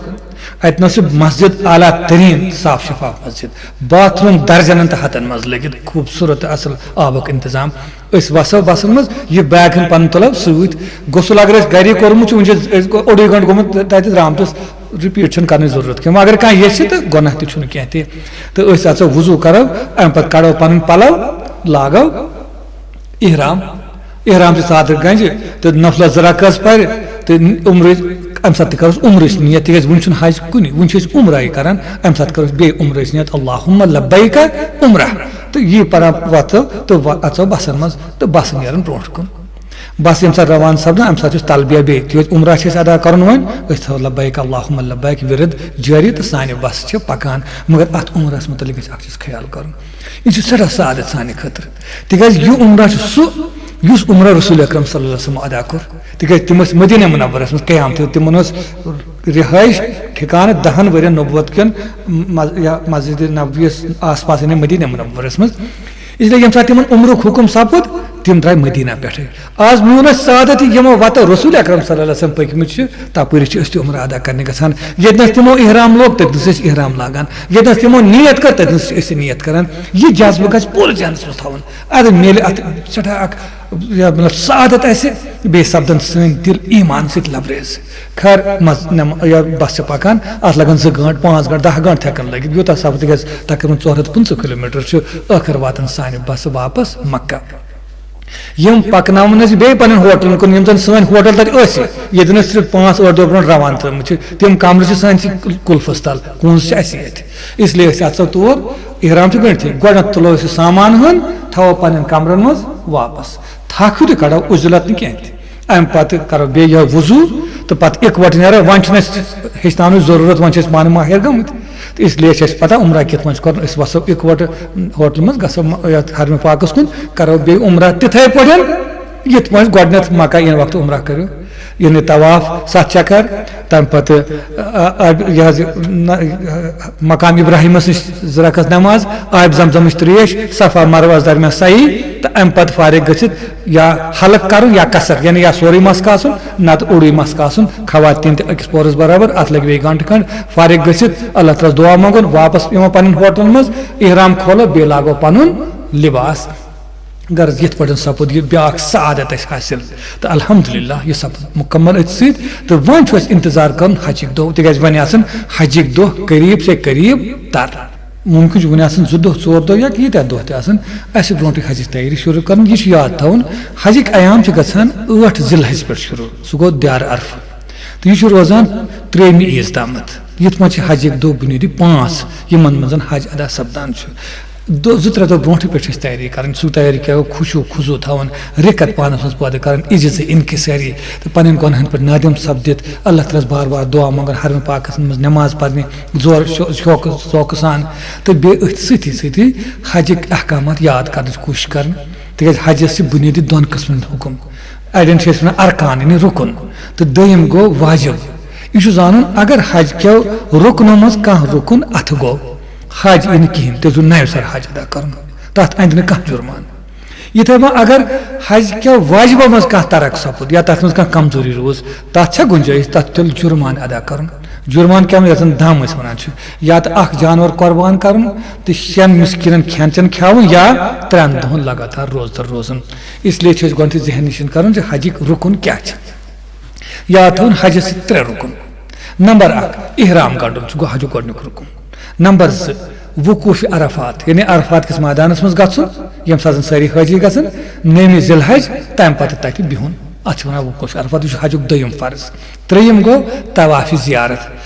اتہِ نس چھِ مسجد اعلیٰ ترین صاف شفاف مسجد، باتھ روم درجنن تہٕ ہتن منٛز لٔگِتھ، خوٗبصوٗرت تہٕ اصل آبُک انتظام۔ أسۍ وسو بسن منٛز، یہِ بیگ ہن پنُن تُلو سۭتۍ۔ غسل اگر أسۍ گری کوٚرمُت چھُ، وُنہِ چھِ أسۍ اوٚڑُے گٲنٛٹہٕ گوٚمُت تتہِ درامتِس، رِپیٖٹ چھُنہٕ کرنٕچ ضروٗرت کینٛہہ۔ وۄنۍ اگر کانٛہہ یژھِ تہٕ گۄناہ تہِ چھُنہٕ کینٛہہ تہِ۔ تہٕ أسۍ اژو وضوٗ کرو، امہِ پتہٕ کڑو پنٕنۍ پلو، لاگو احرام۔ احرام چھِ ژادر گنجہِ تہٕ نفلس زٕ رکعت پرِ تہٕ عمرٕچ، امہِ ساتہٕ تہِ کرس عمرٕچ نیت، تِکیازِ وُنہِ چھُنہٕ حج کُنہِ، وُنہِ چھِ أسۍ عمرہ یہِ کران، امہِ ساتہٕ کرو أسۍ بیٚیہِ عمرٕچ نیت، اللہم لبیک عمرہ۔ تہٕ یی پران وۄتھو تہٕ وۄ-، اژو بسن منٛز تہٕ بس نیرن برونٛٹھ کُن۔ بس ییٚمہِ ساتہٕ روان سپدان، امہِ ساتہٕ چھُ تلبیہ بیٚیہِ، تِکیازِ عمرہ چھِ أسۍ ادا کرُن وۄنۍ، أسۍ تھاوو لبیک اللہم لبیک ورد جٲری تہٕ سانہِ بس چھِ پکان۔ مگر اتھ عمرس متعلق گژھِ اکھ چیٖز خیال کرُن، یہِ چھُ سٮ۪ٹھاہ سعادت سانہِ خٲطرٕ۔ تِکیازِ یہِ عمرہ چھُ سُہ، یُس عمرہ رسول اکرم صلی اللہ علیہ وسلم ادا کوٚر۔ تِکیازِ تِم ٲسۍ مدینہ منورس منٛز قیام تھٲوِتھ، تِمن اوس رہٲیِش ٹھکانہٕ دَہَن ؤرین نبوت کٮ۪ن مز-، یا مسجد نبویس آس پاس، یعنی مدینہ منورس منٛز۔ اس لیے ییٚمہِ ساتہٕ تِمن عمرُک حُکم سپُد، تِم درٛاے مدینہ پٮ۪ٹھے۔ آز میون اَسہِ سعادت یہِ، یِمو وتو رسول اکرم صلی اللہ علیہ وسلم پٔکمٕتۍ چھِ، تپٲرۍ چھِ أسۍ تہِ عمرہ ادا کرنہِ گژھان۔ ییٚتہِ نس تِمو احرام لوگ، تٔتۍ نس چھِ أسۍ احرام لاگان۔ ییٚتہِ نس تِمو نیت کٔر، تٔتۍ نس چھِ أسۍ نیت کران۔ یہِ جذبہٕ گژھِ پوٗرٕ ذہنس منٛز تھاوُن۔ اَدٕ میلہِ اَتھ سٮ۪ٹھاہ اَکھ، یا مطلب، سعادت اَسہِ، بیٚیہِ سپدن سٲنۍ دِل ایٖمان سۭتۍ لبریز۔ خیر، مز-، نم-، یا بس چھِ پکان، اَتھ لگن زٕ گٲنٛٹہٕ، پانٛژھ گٲنٛٹہٕ، دَہ گٲنٛٹہٕ تہِ ہٮ۪کن لٔگِتھ، یوٗتاہ سفر، تِکیٛازِ تقریباً ژور ہَتھ پٕنٛژٕہ کلوٗمیٹر چھُ۔ ٲخر واتان سانہِ بسہٕ واپس مکہ۔ یِم پکناوان ٲسۍ بیٚیہِ پنٕنٮ۪ن ہوٹلن کُن، یِم زن سٲنۍ ہوٹل تتہِ ٲسۍ، ییٚتٮ۪ن أسۍ صرف پانٛژھ ٲٹھ دۄہ برونٛٹھ روان ترٲومٕتۍ چھِ، تِم کمرٕ چھِ سٲنۍ سٕے کُلفس تل، کُنٛز چھِ اَسہِ ییٚتہِ۔ اس لیے أسۍ اژو تور، احرام چھُ گۄڈٕنیتھٕے، گۄڈٕنیتھ تُلو أسۍ یہِ سامان ہن، تھاوو پنٕنٮ۪ن کمرن منٛز واپس، تھکھ ہیوٗ تہِ کڑو، عُزلت نہٕ کینٛہہ تہِ۔ امہِ پتہٕ کرو بیٚیہِ یِہوٚے وضوٗ تہٕ پتہٕ اِکوٹہٕ نیرو۔ وۄنۍ چھُنہٕ اَسہِ ہیٚچھناونٕچ ضروٗرت، وۄنۍ چھِ أسۍ پانہٕ ماہر گٔمٕتۍ۔ تہٕ اس لیے چھِ اَسہِ پتہ عمرہ کِتھ پٲٹھۍ چھُ کرُن۔ أسۍ وسو اِکوٹہٕ ہوٹلہِ منٛز، گژھو م-، یتھ حرمِ پاکس کُن، کرو بیٚیہِ عمرہ تِتھے پٲٹھۍ، یِتھ پٲٹھۍ گۄڈٕنیتھ مکہ یِنہٕ وقتہٕ عمرہ کٔرِو۔ یعنی طواف ستھ چکر، تمہِ پتہٕ، آ، آ، یہِ حظ، یہِ، نہ، مقام ابراہیمس نِش زٕ رکعت نماز، آبِ زمزمٕچ ترٛیش، صفا مروہس درمیان سعی، تہٕ امہِ پتہٕ فارغ گٔژھِتھ یا حلق کرُن یا قصر، یعنی یا سورُے مس کاسُن، نتہٕ اوٚڑُے مس کاسُن، خواتین تہِ أکِس پورس برابر، اتھ لگہِ بیٚیہِ گھنٹہٕ کھنڈ۔ فارغ گٔژھِتھ اللہ تعالیٰ ہس دعا منٛگُن، واپس یِمو پننٮ۪ن ہوٹلن منٛز، احرام کھولو، بیٚیہِ لاگو پنُن لباس۔ غرض، یِتھ پٲٹھۍ سپُد یہِ بیٛاکھ سعادت اَسہِ حٲصِل۔ تہٕ الحمدللہ، یہِ سپُد مُکمل أتھۍ سۭتۍ۔ تہٕ وۄنۍ چھُ اَسہِ انتظار کرُن حجٕکۍ دۄہ، تِکیٛازِ وۄنۍ آسن حجٕکۍ دۄہ قریب سے قریب تر۔ ممکن چھُ وۄنۍ آسن زٕ دۄہ، ژور دۄہ یا ییٖتیٛاہ دۄہ تہِ آسن، اَسہِ چھِ برونٛٹھٕے حجٕچ تیٲری شروٗع کرٕنۍ۔ یہِ چھُ یاد تھاوُن، حجٕکۍ ایام چھِ گژھان ٲٹھ ذی الحج پٮ۪ٹھ شروٗع، سُہ گوٚو دیارٕ عرفہٕ۔ تہٕ یہِ چھُ روزان ترٛیٚیِمہِ عیٖذ تامَتھ۔ یِتھ پٲٹھۍ چھِ حجٕکۍ دۄہ بُنیٲدی پانٛژھ، یِمن منٛز حج ادا سپدان چھُ۔ دۄہ زٕ ترٛےٚ دۄہ برونٛٹھٕے پٮ۪ٹھ چھِ أسۍ تیٲری کرٕنۍ، سُہ تیٲری کیٛاہ گوٚو، خشوع خضوع تھاوُن، رِقت پانَس منٛز پٲدٕ کرٕنۍ، عجزِ انکساری تہٕ پنٕنٮ۪ن گۄناہن پٮ۪ٹھ نادم سپدِتھ اللہ تعالیٰ ہس بار بار دعا منٛگُن، حرمِ پاکس منٛز نماز پرنہِ زورٕ شو-، شوقہٕ ذوقہٕ سان۔ تہٕ بیٚیہِ أتھۍ سۭتی سۭتی حجٕکۍ احکامات یاد کرنٕچ کوٗشش کرٕنۍ، تِکیٛازِ حجس چھِ بُنیٲدی دۄن قٕسمن ہُنٛد حُکم۔ اڑٮ۪ن چھِ أسۍ ونان ارکان، یعنی رُکُن، تہٕ دوٚیِم گوٚو واجب۔ یہِ چھُ زانُن، اگر حج کیو رُکنو منٛز کانٛہہ رُکُن اَتھٕ گوٚو، حج یی نہٕ کِہیٖنۍ، تیٚلہِ چھُ نَوِ سرٕ حج ادا کرُن، تَتھ اندِ نہٕ کانٛہہ جُرمان۔ یِتھَے پٲٹھۍ اگر حج کیو واجبو منٛز کانٛہہ ترک سپُد یا تَتھ منٛز کانٛہہ کمزوری روٗز، تَتھ چھا گُنجٲیِش، تَتھ تیٚلہِ جُرمان ادا کرُن۔ جُرمان کیٛاہ، یَتھ زَن دم أسۍ وَنان چھِ، یا تہٕ اَکھ جانوَر قۄربان کرُن تہٕ شٮ۪ن مِسکیٖنَن کھٮ۪ن چٮ۪ن کھیٛاوُن یا ترٛٮ۪ن دۄہَن لگاتار روزدر روزُن۔ اس لیے چھُ اَسہِ گۄڈٕنٮ۪تھٕے ذہن نِشین کرُن زِ حجٕکۍ رُکُن کیٛاہ چھِ۔ یاد تھاوُن، حجس چھِ ترٛےٚ رُکُن۔ نمبر اکھ، احرام گنڈُن، سُہ گوٚو حجُک گۄڈٕنیُک رُکُن۔ نمبر زٕ، وقوف عرفات، یعنی عرفات کِس مٲدانس منٛز گژھُن، ییٚمہِ ساتہٕ زن سٲری حٲجی گژھن، نٔومہِ ذی الحج، تمہِ پتہٕ تتہِ بِہُن۔ اتھ چھِ ونان وقوف عرفات، یہِ چھُ حجُک دوٚیِم فرض۔ ترٛیٚیِم گوٚو طواف زیارت،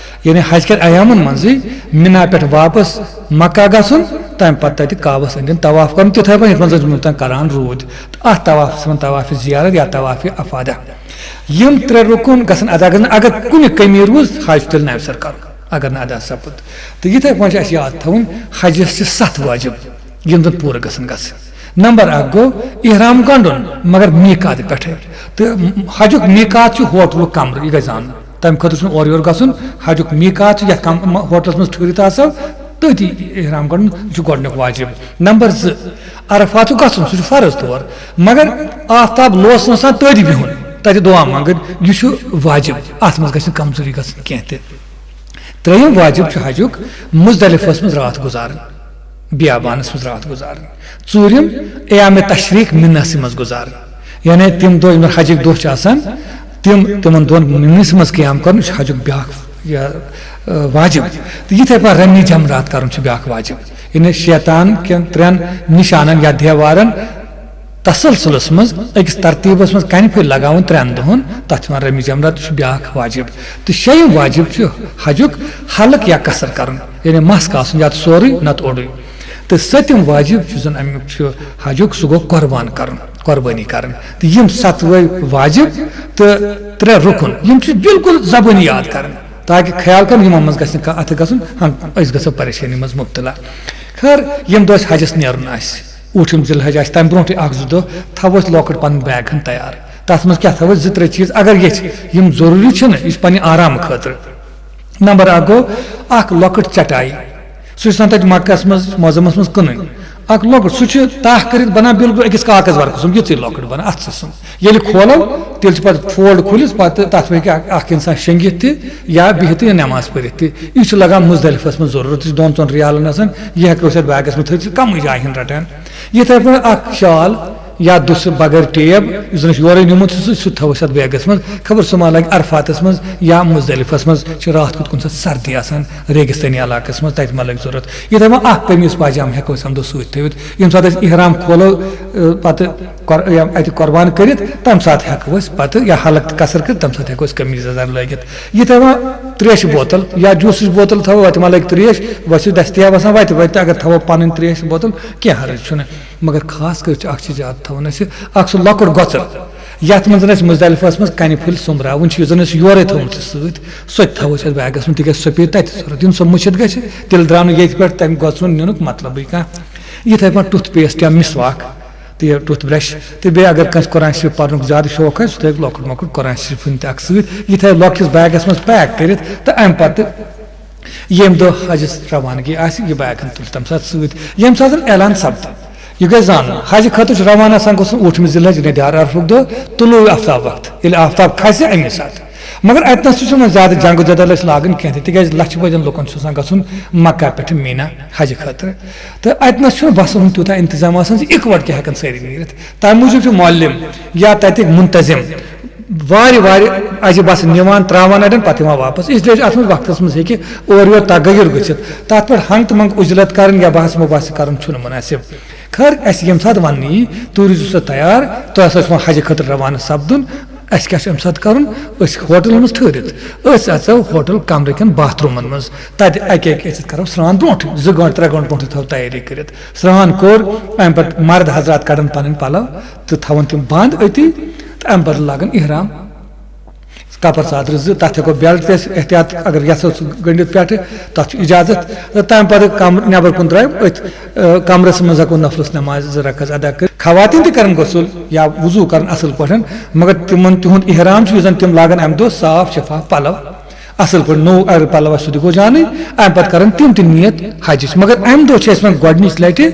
یعنی حج کٮ۪ن ایامن منٛزٕے مِنا پٮ۪ٹھ واپس مکہ گژھُن، تمہِ پتہٕ تتہِ کعبس أنٛدۍ أنٛدۍ طواف کرُن، تِتھے پٲٹھۍ یِتھ پٲٹھۍ زن وٕنیُک تام کران روٗدۍ۔ تہٕ اتھ طوافس چھِ ونان طواف زیارت یا طواف افادہ۔ یِم ترٛےٚ رُکُن گژھن ادا گژھن، اگر کُنہِ کٔمی روٗز، حج چھُ تیٚلہِ نَوِ سَرٕ کرُن، اگر نہٕ ادا سپُد۔ تہٕ یِتھے پٲٹھۍ چھُ اَسہِ یاد تھاوُن، حجس چھِ ستھ واجب، یِم زن پوٗرٕ گژھن گژھٕنۍ۔ نمبر اکھ گوٚو احرام گنڈُن، مگر میقات پٮ۪ٹھے۔ تہٕ حجُک میقات چھُ ہوٹلُک کمرٕ، یہِ گژھِ زانُن۔ تمہِ خٲطرٕ چھُنہٕ اورٕ یورٕ گژھُن۔ حجُک میقات چھُ یتھ کم-، م-، ہوٹلس منٛز ٹھہرِتھ آسو، تٔتی احرام گنڈُن، یہِ چھُ گۄڈٕنیُک واجب۔ نمبر زٕ، عرفات چھُ گژھُن، سُہ چھُ فرض طور، مگر آفتاب لوسنس تام تٔتۍ بِہُن، تتہِ دعا منٛگٕنۍ، یہِ چھُ واجب، اتھ منٛز گژھِ نہٕ کمزوری گژھٕنۍ کینٛہہ تہِ۔ ترٛیٚیِم واجب چھُ حجُک مزدلفس منٛز راتھ گُزارٕنۍ، بیابانس منٛز راتھ گُزارٕنۍ۔ ژوٗرِم، ایام تشریق مناسٕے منٛز گُزارٕنۍ، یعنی تِم دۄہ یِم زَن حجٕکۍ دۄہ چھِ آسان، تِم تِمن دۄہن مناسٕے منٛز قیام کرُن، یہِ چھُ حجُک بیاکھ یا، آ، واجب۔ تہٕ یِتھے پٲٹھۍ رمی جمرات کرُن چھُ بیاکھ واجب، یعنی شیطان کٮ۪ن ترٛٮ۪ن نشانن یا دیوارن تسلسلس منٛز أکِس ترتیبس منٛز کنہِ پھٔلۍ لگاوُن ترٛٮ۪ن دۄہن، تتھ چھِ ونان رمی جمرات، یہِ چھُ بیاکھ واجب۔ تہٕ شیٚیِم واجب چھُ حجُک حلق یا قصر کرُن، یعنی مس کاسُن یا تہٕ سورُے نتہٕ اوٚڑُے۔ تہٕ سٔتِم واجب یُس زن امیُک چھُ حجُک، سُہ گوٚو قربان کرُن، قربٲنی کرٕنۍ۔ تہٕ یِم ستوے واجب تہٕ ترٛےٚ رُکُن، یِم چھِ بالکل زبٲنی یاد کرٕنۍ، تاکہِ خیال کرُن یِمن منٛز گژھِ نہٕ کانٛہہ اتھٕ گژھُن، ہم أسۍ گژھو پریشٲنی منٛز مبتلا۔ خیر، ییٚمہِ دۄہ اَسہِ حجس نیرُن آسہِ، ٲٹھِم ذی الحج آسہِ، تَمہِ برونٛٹھٕے اکھ زٕ دۄہ تھاوو أسۍ لۄکُٹ پنُن بیگ ہن تیار۔ تَتھ منٛز کیٛاہ تھاوو أسۍ؟ زٕ ترٛےٚ چیٖز اگر یژھِ، یِم ضروٗری چھِنہٕ، یہِ چھُ پننہِ آرامہٕ خٲطرٕ۔ نمبر اکھ گوٚو اکھ لۄکٕٹ چٹاے، سُہ چھُ آسان تَتہِ مکس منٛز، معظمس منٛز کٕنٕنۍ۔ اکھ لۄکُٹ، سُہ چھُ تاہ کٔرِتھ بنان بالکل أکِس کاغذ ورقہٕ سُم، یُتھُے لۄکُٹ بنان، اَتھ سُہ سُم۔ ییٚلہِ کھولو، تیٚلہِ چھُ پتہٕ فولڈ کھوٗلِتھ، پتہٕ تَتھ منٛز ہیٚکہِ اکھ، اکھ انسان شۄنٛگِتھ تہِ یا بِہِتھ تہِ یا نٮ۪ماز پٔرِتھ تہِ۔ یہِ چھُ لگان مزدلفس منٛز ضروٗرت، یہِ چھُ دۄن ژۄن ریالن آسان، یہِ ہیٚکو أسۍ اَتھ بیگس منٛز تھٲوِتھ، یہِ چھُ کمٕے جایہِ ہن رٹان۔ یِتھے پٲٹھۍ اکھ شال یا دُسہٕ بغٲر ٹیب، یُس زن أسۍ یورے نیومُت چھُ، سُہ، سُہ تھاوو أسۍ اَتھ بیگس منٛز۔ خبر سُہ ما لگہِ عرفاتس منٛز یا مزدلفس منٛز، چھِ راتھ کیُتھ کُنہِ ساتہٕ سردی آسان ریگستٲنی علاقس منٛز، تتہِ ما لگہِ ضروٗرت۔ یِتھے پٲٹھۍ اکھ قمیٖض پاجامہٕ ہیٚکو أسۍ اَمہِ دۄہ سۭتۍ تھٲوِتھ۔ ییٚمہِ ساتہٕ أسۍ احرام کھولو، اۭں، پتہٕ قر-، یا اَتہِ قربان کٔرِتھ، تَمہِ ساتہٕ ہٮ۪کو أسۍ پتہٕ یا حلق تہٕ قصر کٔرِتھ، تَمہِ ساتہٕ ہٮ۪کو أسۍ قمیٖض یَزار لٲگِتھ۔ یہِ تھاوان ترٛیشہِ بوتل یا جوٗسٕچ بوتل تھاوو، وَتہِ ما لَگہِ ترٛیش، وۄنۍ چھِ دٔستیاب آسان وَتہِ، وَتہِ تہِ اگر تھاوو پَنٕنۍ ترٛیش بوتل، کینٛہہ حرج چھُنہٕ۔ مگر خاص کٔرِتھ چھُ اَکھ چیٖز یاد تھاوُن اَسہِ، اَکھ سُہ لۄکُٹ گۄژٕر، یَتھ منٛز زَن اَسہِ مُزدَلِفَس منٛز کَنہِ پھٔلۍ سوٚمبراوٕنۍ چھِ، یُس زَن اَسہِ یورَے تھوٚومُت چھُ سۭتۍ، سُہ تہِ تھاوو أسۍ اَتھ بیگَس منٛز، تِکیٛازِ سۄ پیٚیہِ تَتہِ ضوٚرَتھ۔ یُن سۄ مٔشِتھ گژھِ، تیٚلہِ درٛاو نہٕ ییٚتہِ پٮ۪ٹھ تَمہِ گۄژرُن نِنُک مطلبٕے کانٛہہ۔ یِتھَے پٲٹھۍ ٹُتھ پیسٹ یا مِسواک تہٕ یہِ ٹُتھ برٛش۔ تہٕ بیٚیہِ اگر کٲنٛسہِ قرآن شریٖف پَرنُک زیادٕ شوق آسہِ، سُہ تھٲوِو لۄکُٹ مۄکُٹ قرآن شریٖف ہُنٛد تہِ اَکھ سۭتۍ، یہِ تھٲوِو لۄکٹِس بیگَس منٛز پیک کٔرِتھ، تہٕ اَمہِ پَتہٕ ییٚمہِ دۄہ حجَس روانگی آسہِ، یہِ بیگ ہَن تُلہِ تَمہِ ساتہٕ سۭتۍ۔ ییٚمہِ ساتہٕ زَن اعلان سَپدِ، یہِ گژھِ زانُن، حجہِ خٲطرٕ چھُ روانہٕ آسان گژھُن ٲٹھمہِ ذی الحج، یعنی دیارٕ عرفُک دۄہ، طلوع آفتاب وقت، ییٚلہِ آفتاب کھسہِ، اَمی ساتہٕ۔ مگر اَتہِ نَس چھُ چھُنہٕ زیادٕ جنگ و جدل اَسہِ لاگٕنۍ کینٛہہ تہِ، تِکیٛازِ لَچھِ بٔدٮ۪ن لُکَن چھُ آسان گژھُن مکہ پٮ۪ٹھٕ میٖنا حجہِ خٲطرٕ۔ تہٕ اَتہِ نَس چھُنہٕ وَسُن ہُنٛد تیوٗتاہ انتظام آسان زِ اِکہٕ وَٹہٕ کیٛاہ ہٮ۪کَن سٲری نیٖرِتھ۔ تَمہِ موٗجوٗب چھُ معلم یا تَتِکۍ منتظم وارِ وارِ اَجہِ بَسہٕ نِوان، ترٛاوان اَڑٮ۪ن، پَتہٕ یِوان واپَس۔ اس لیے چھُ اَتھ منٛز وقتَس منٛز ہیٚکہِ اورٕ یورٕ تغیر گٔژھِتھ۔ تَتھ پٮ۪ٹھ ہنٛگ تہٕ منٛگ عُجلت کَرٕنۍ یا بحث مُباحثہٕ کَرُن چھُنہٕ مُنٲسِب۔ خٲر، اَسہِ ییٚمہِ ساتہٕ وَننہٕ یی، تُہۍ روٗزِو سا تیار، تۄہہِ ہسا چھُ وۄنۍ حجہِ خٲطرٕ روانہٕ سَپدُن۔ اَسہِ کیٛاہ چھُ اَمہِ ساتہٕ کَرُن؟ أسۍ ہوٹلَن منٛز ٹھٔہرِتھ، أسۍ اَژو ہوٹل کمرٕ کٮ۪ن باتھ روٗمَن منٛز۔ تَتہِ اَکہِ اَکہِ أژِتھ کَرو سرٛان برونٛٹھٕے، زٕ گٲنٛٹہٕ، ترٛےٚ گٲنٛٹہٕ برونٛٹھٕے تھاوو تیٲری کٔرِتھ۔ سرٛان کوٚر، اَمہِ پَتہٕ مرد حضرات کَڑَن پَنٕنۍ پَلو تہٕ تھاوَن تِم بنٛد أتی، تہٕ اَمہِ پَتہٕ لاگَن احرام۔ کپر ژادرِ زٕ، تَتھ ہٮ۪کو بیلٹ تہِ أسۍ احتیاط اگر یَژھو سُہ گٔنٛڈِتھ پٮ۪ٹھٕ، تَتھ چھُ اِجازت۔ تہٕ تَمہِ پَتہٕ کَمرٕ نٮ۪بر کُن درٛاے أتھۍ، آ، کَمرَس منٛز ہٮ۪کو نفلَس نٮ۪مازِ زٕ رکعت ادا کٔرِتھ۔ خواتیٖن تہِ کَرَن غسل یا وضوٗ کَرَن اَصٕل پٲٹھۍ، مگر تِمَن تِہُنٛد احرام چھُ، یُس زَن تِم لاگَن اَمہِ دۄہ صاف شفاف پَلو، اَصٕل پٲٹھۍ نوٚو اگر پَلو آسہِ سُہ تہِ گوٚو جانٕے، اَمہِ پَتہٕ کَرَن تِم تہِ نیت حجٕچ۔ مگر اَمہِ دۄہ چھِ اَسہِ وۄنۍ گۄڈٕنِچ لَٹہِ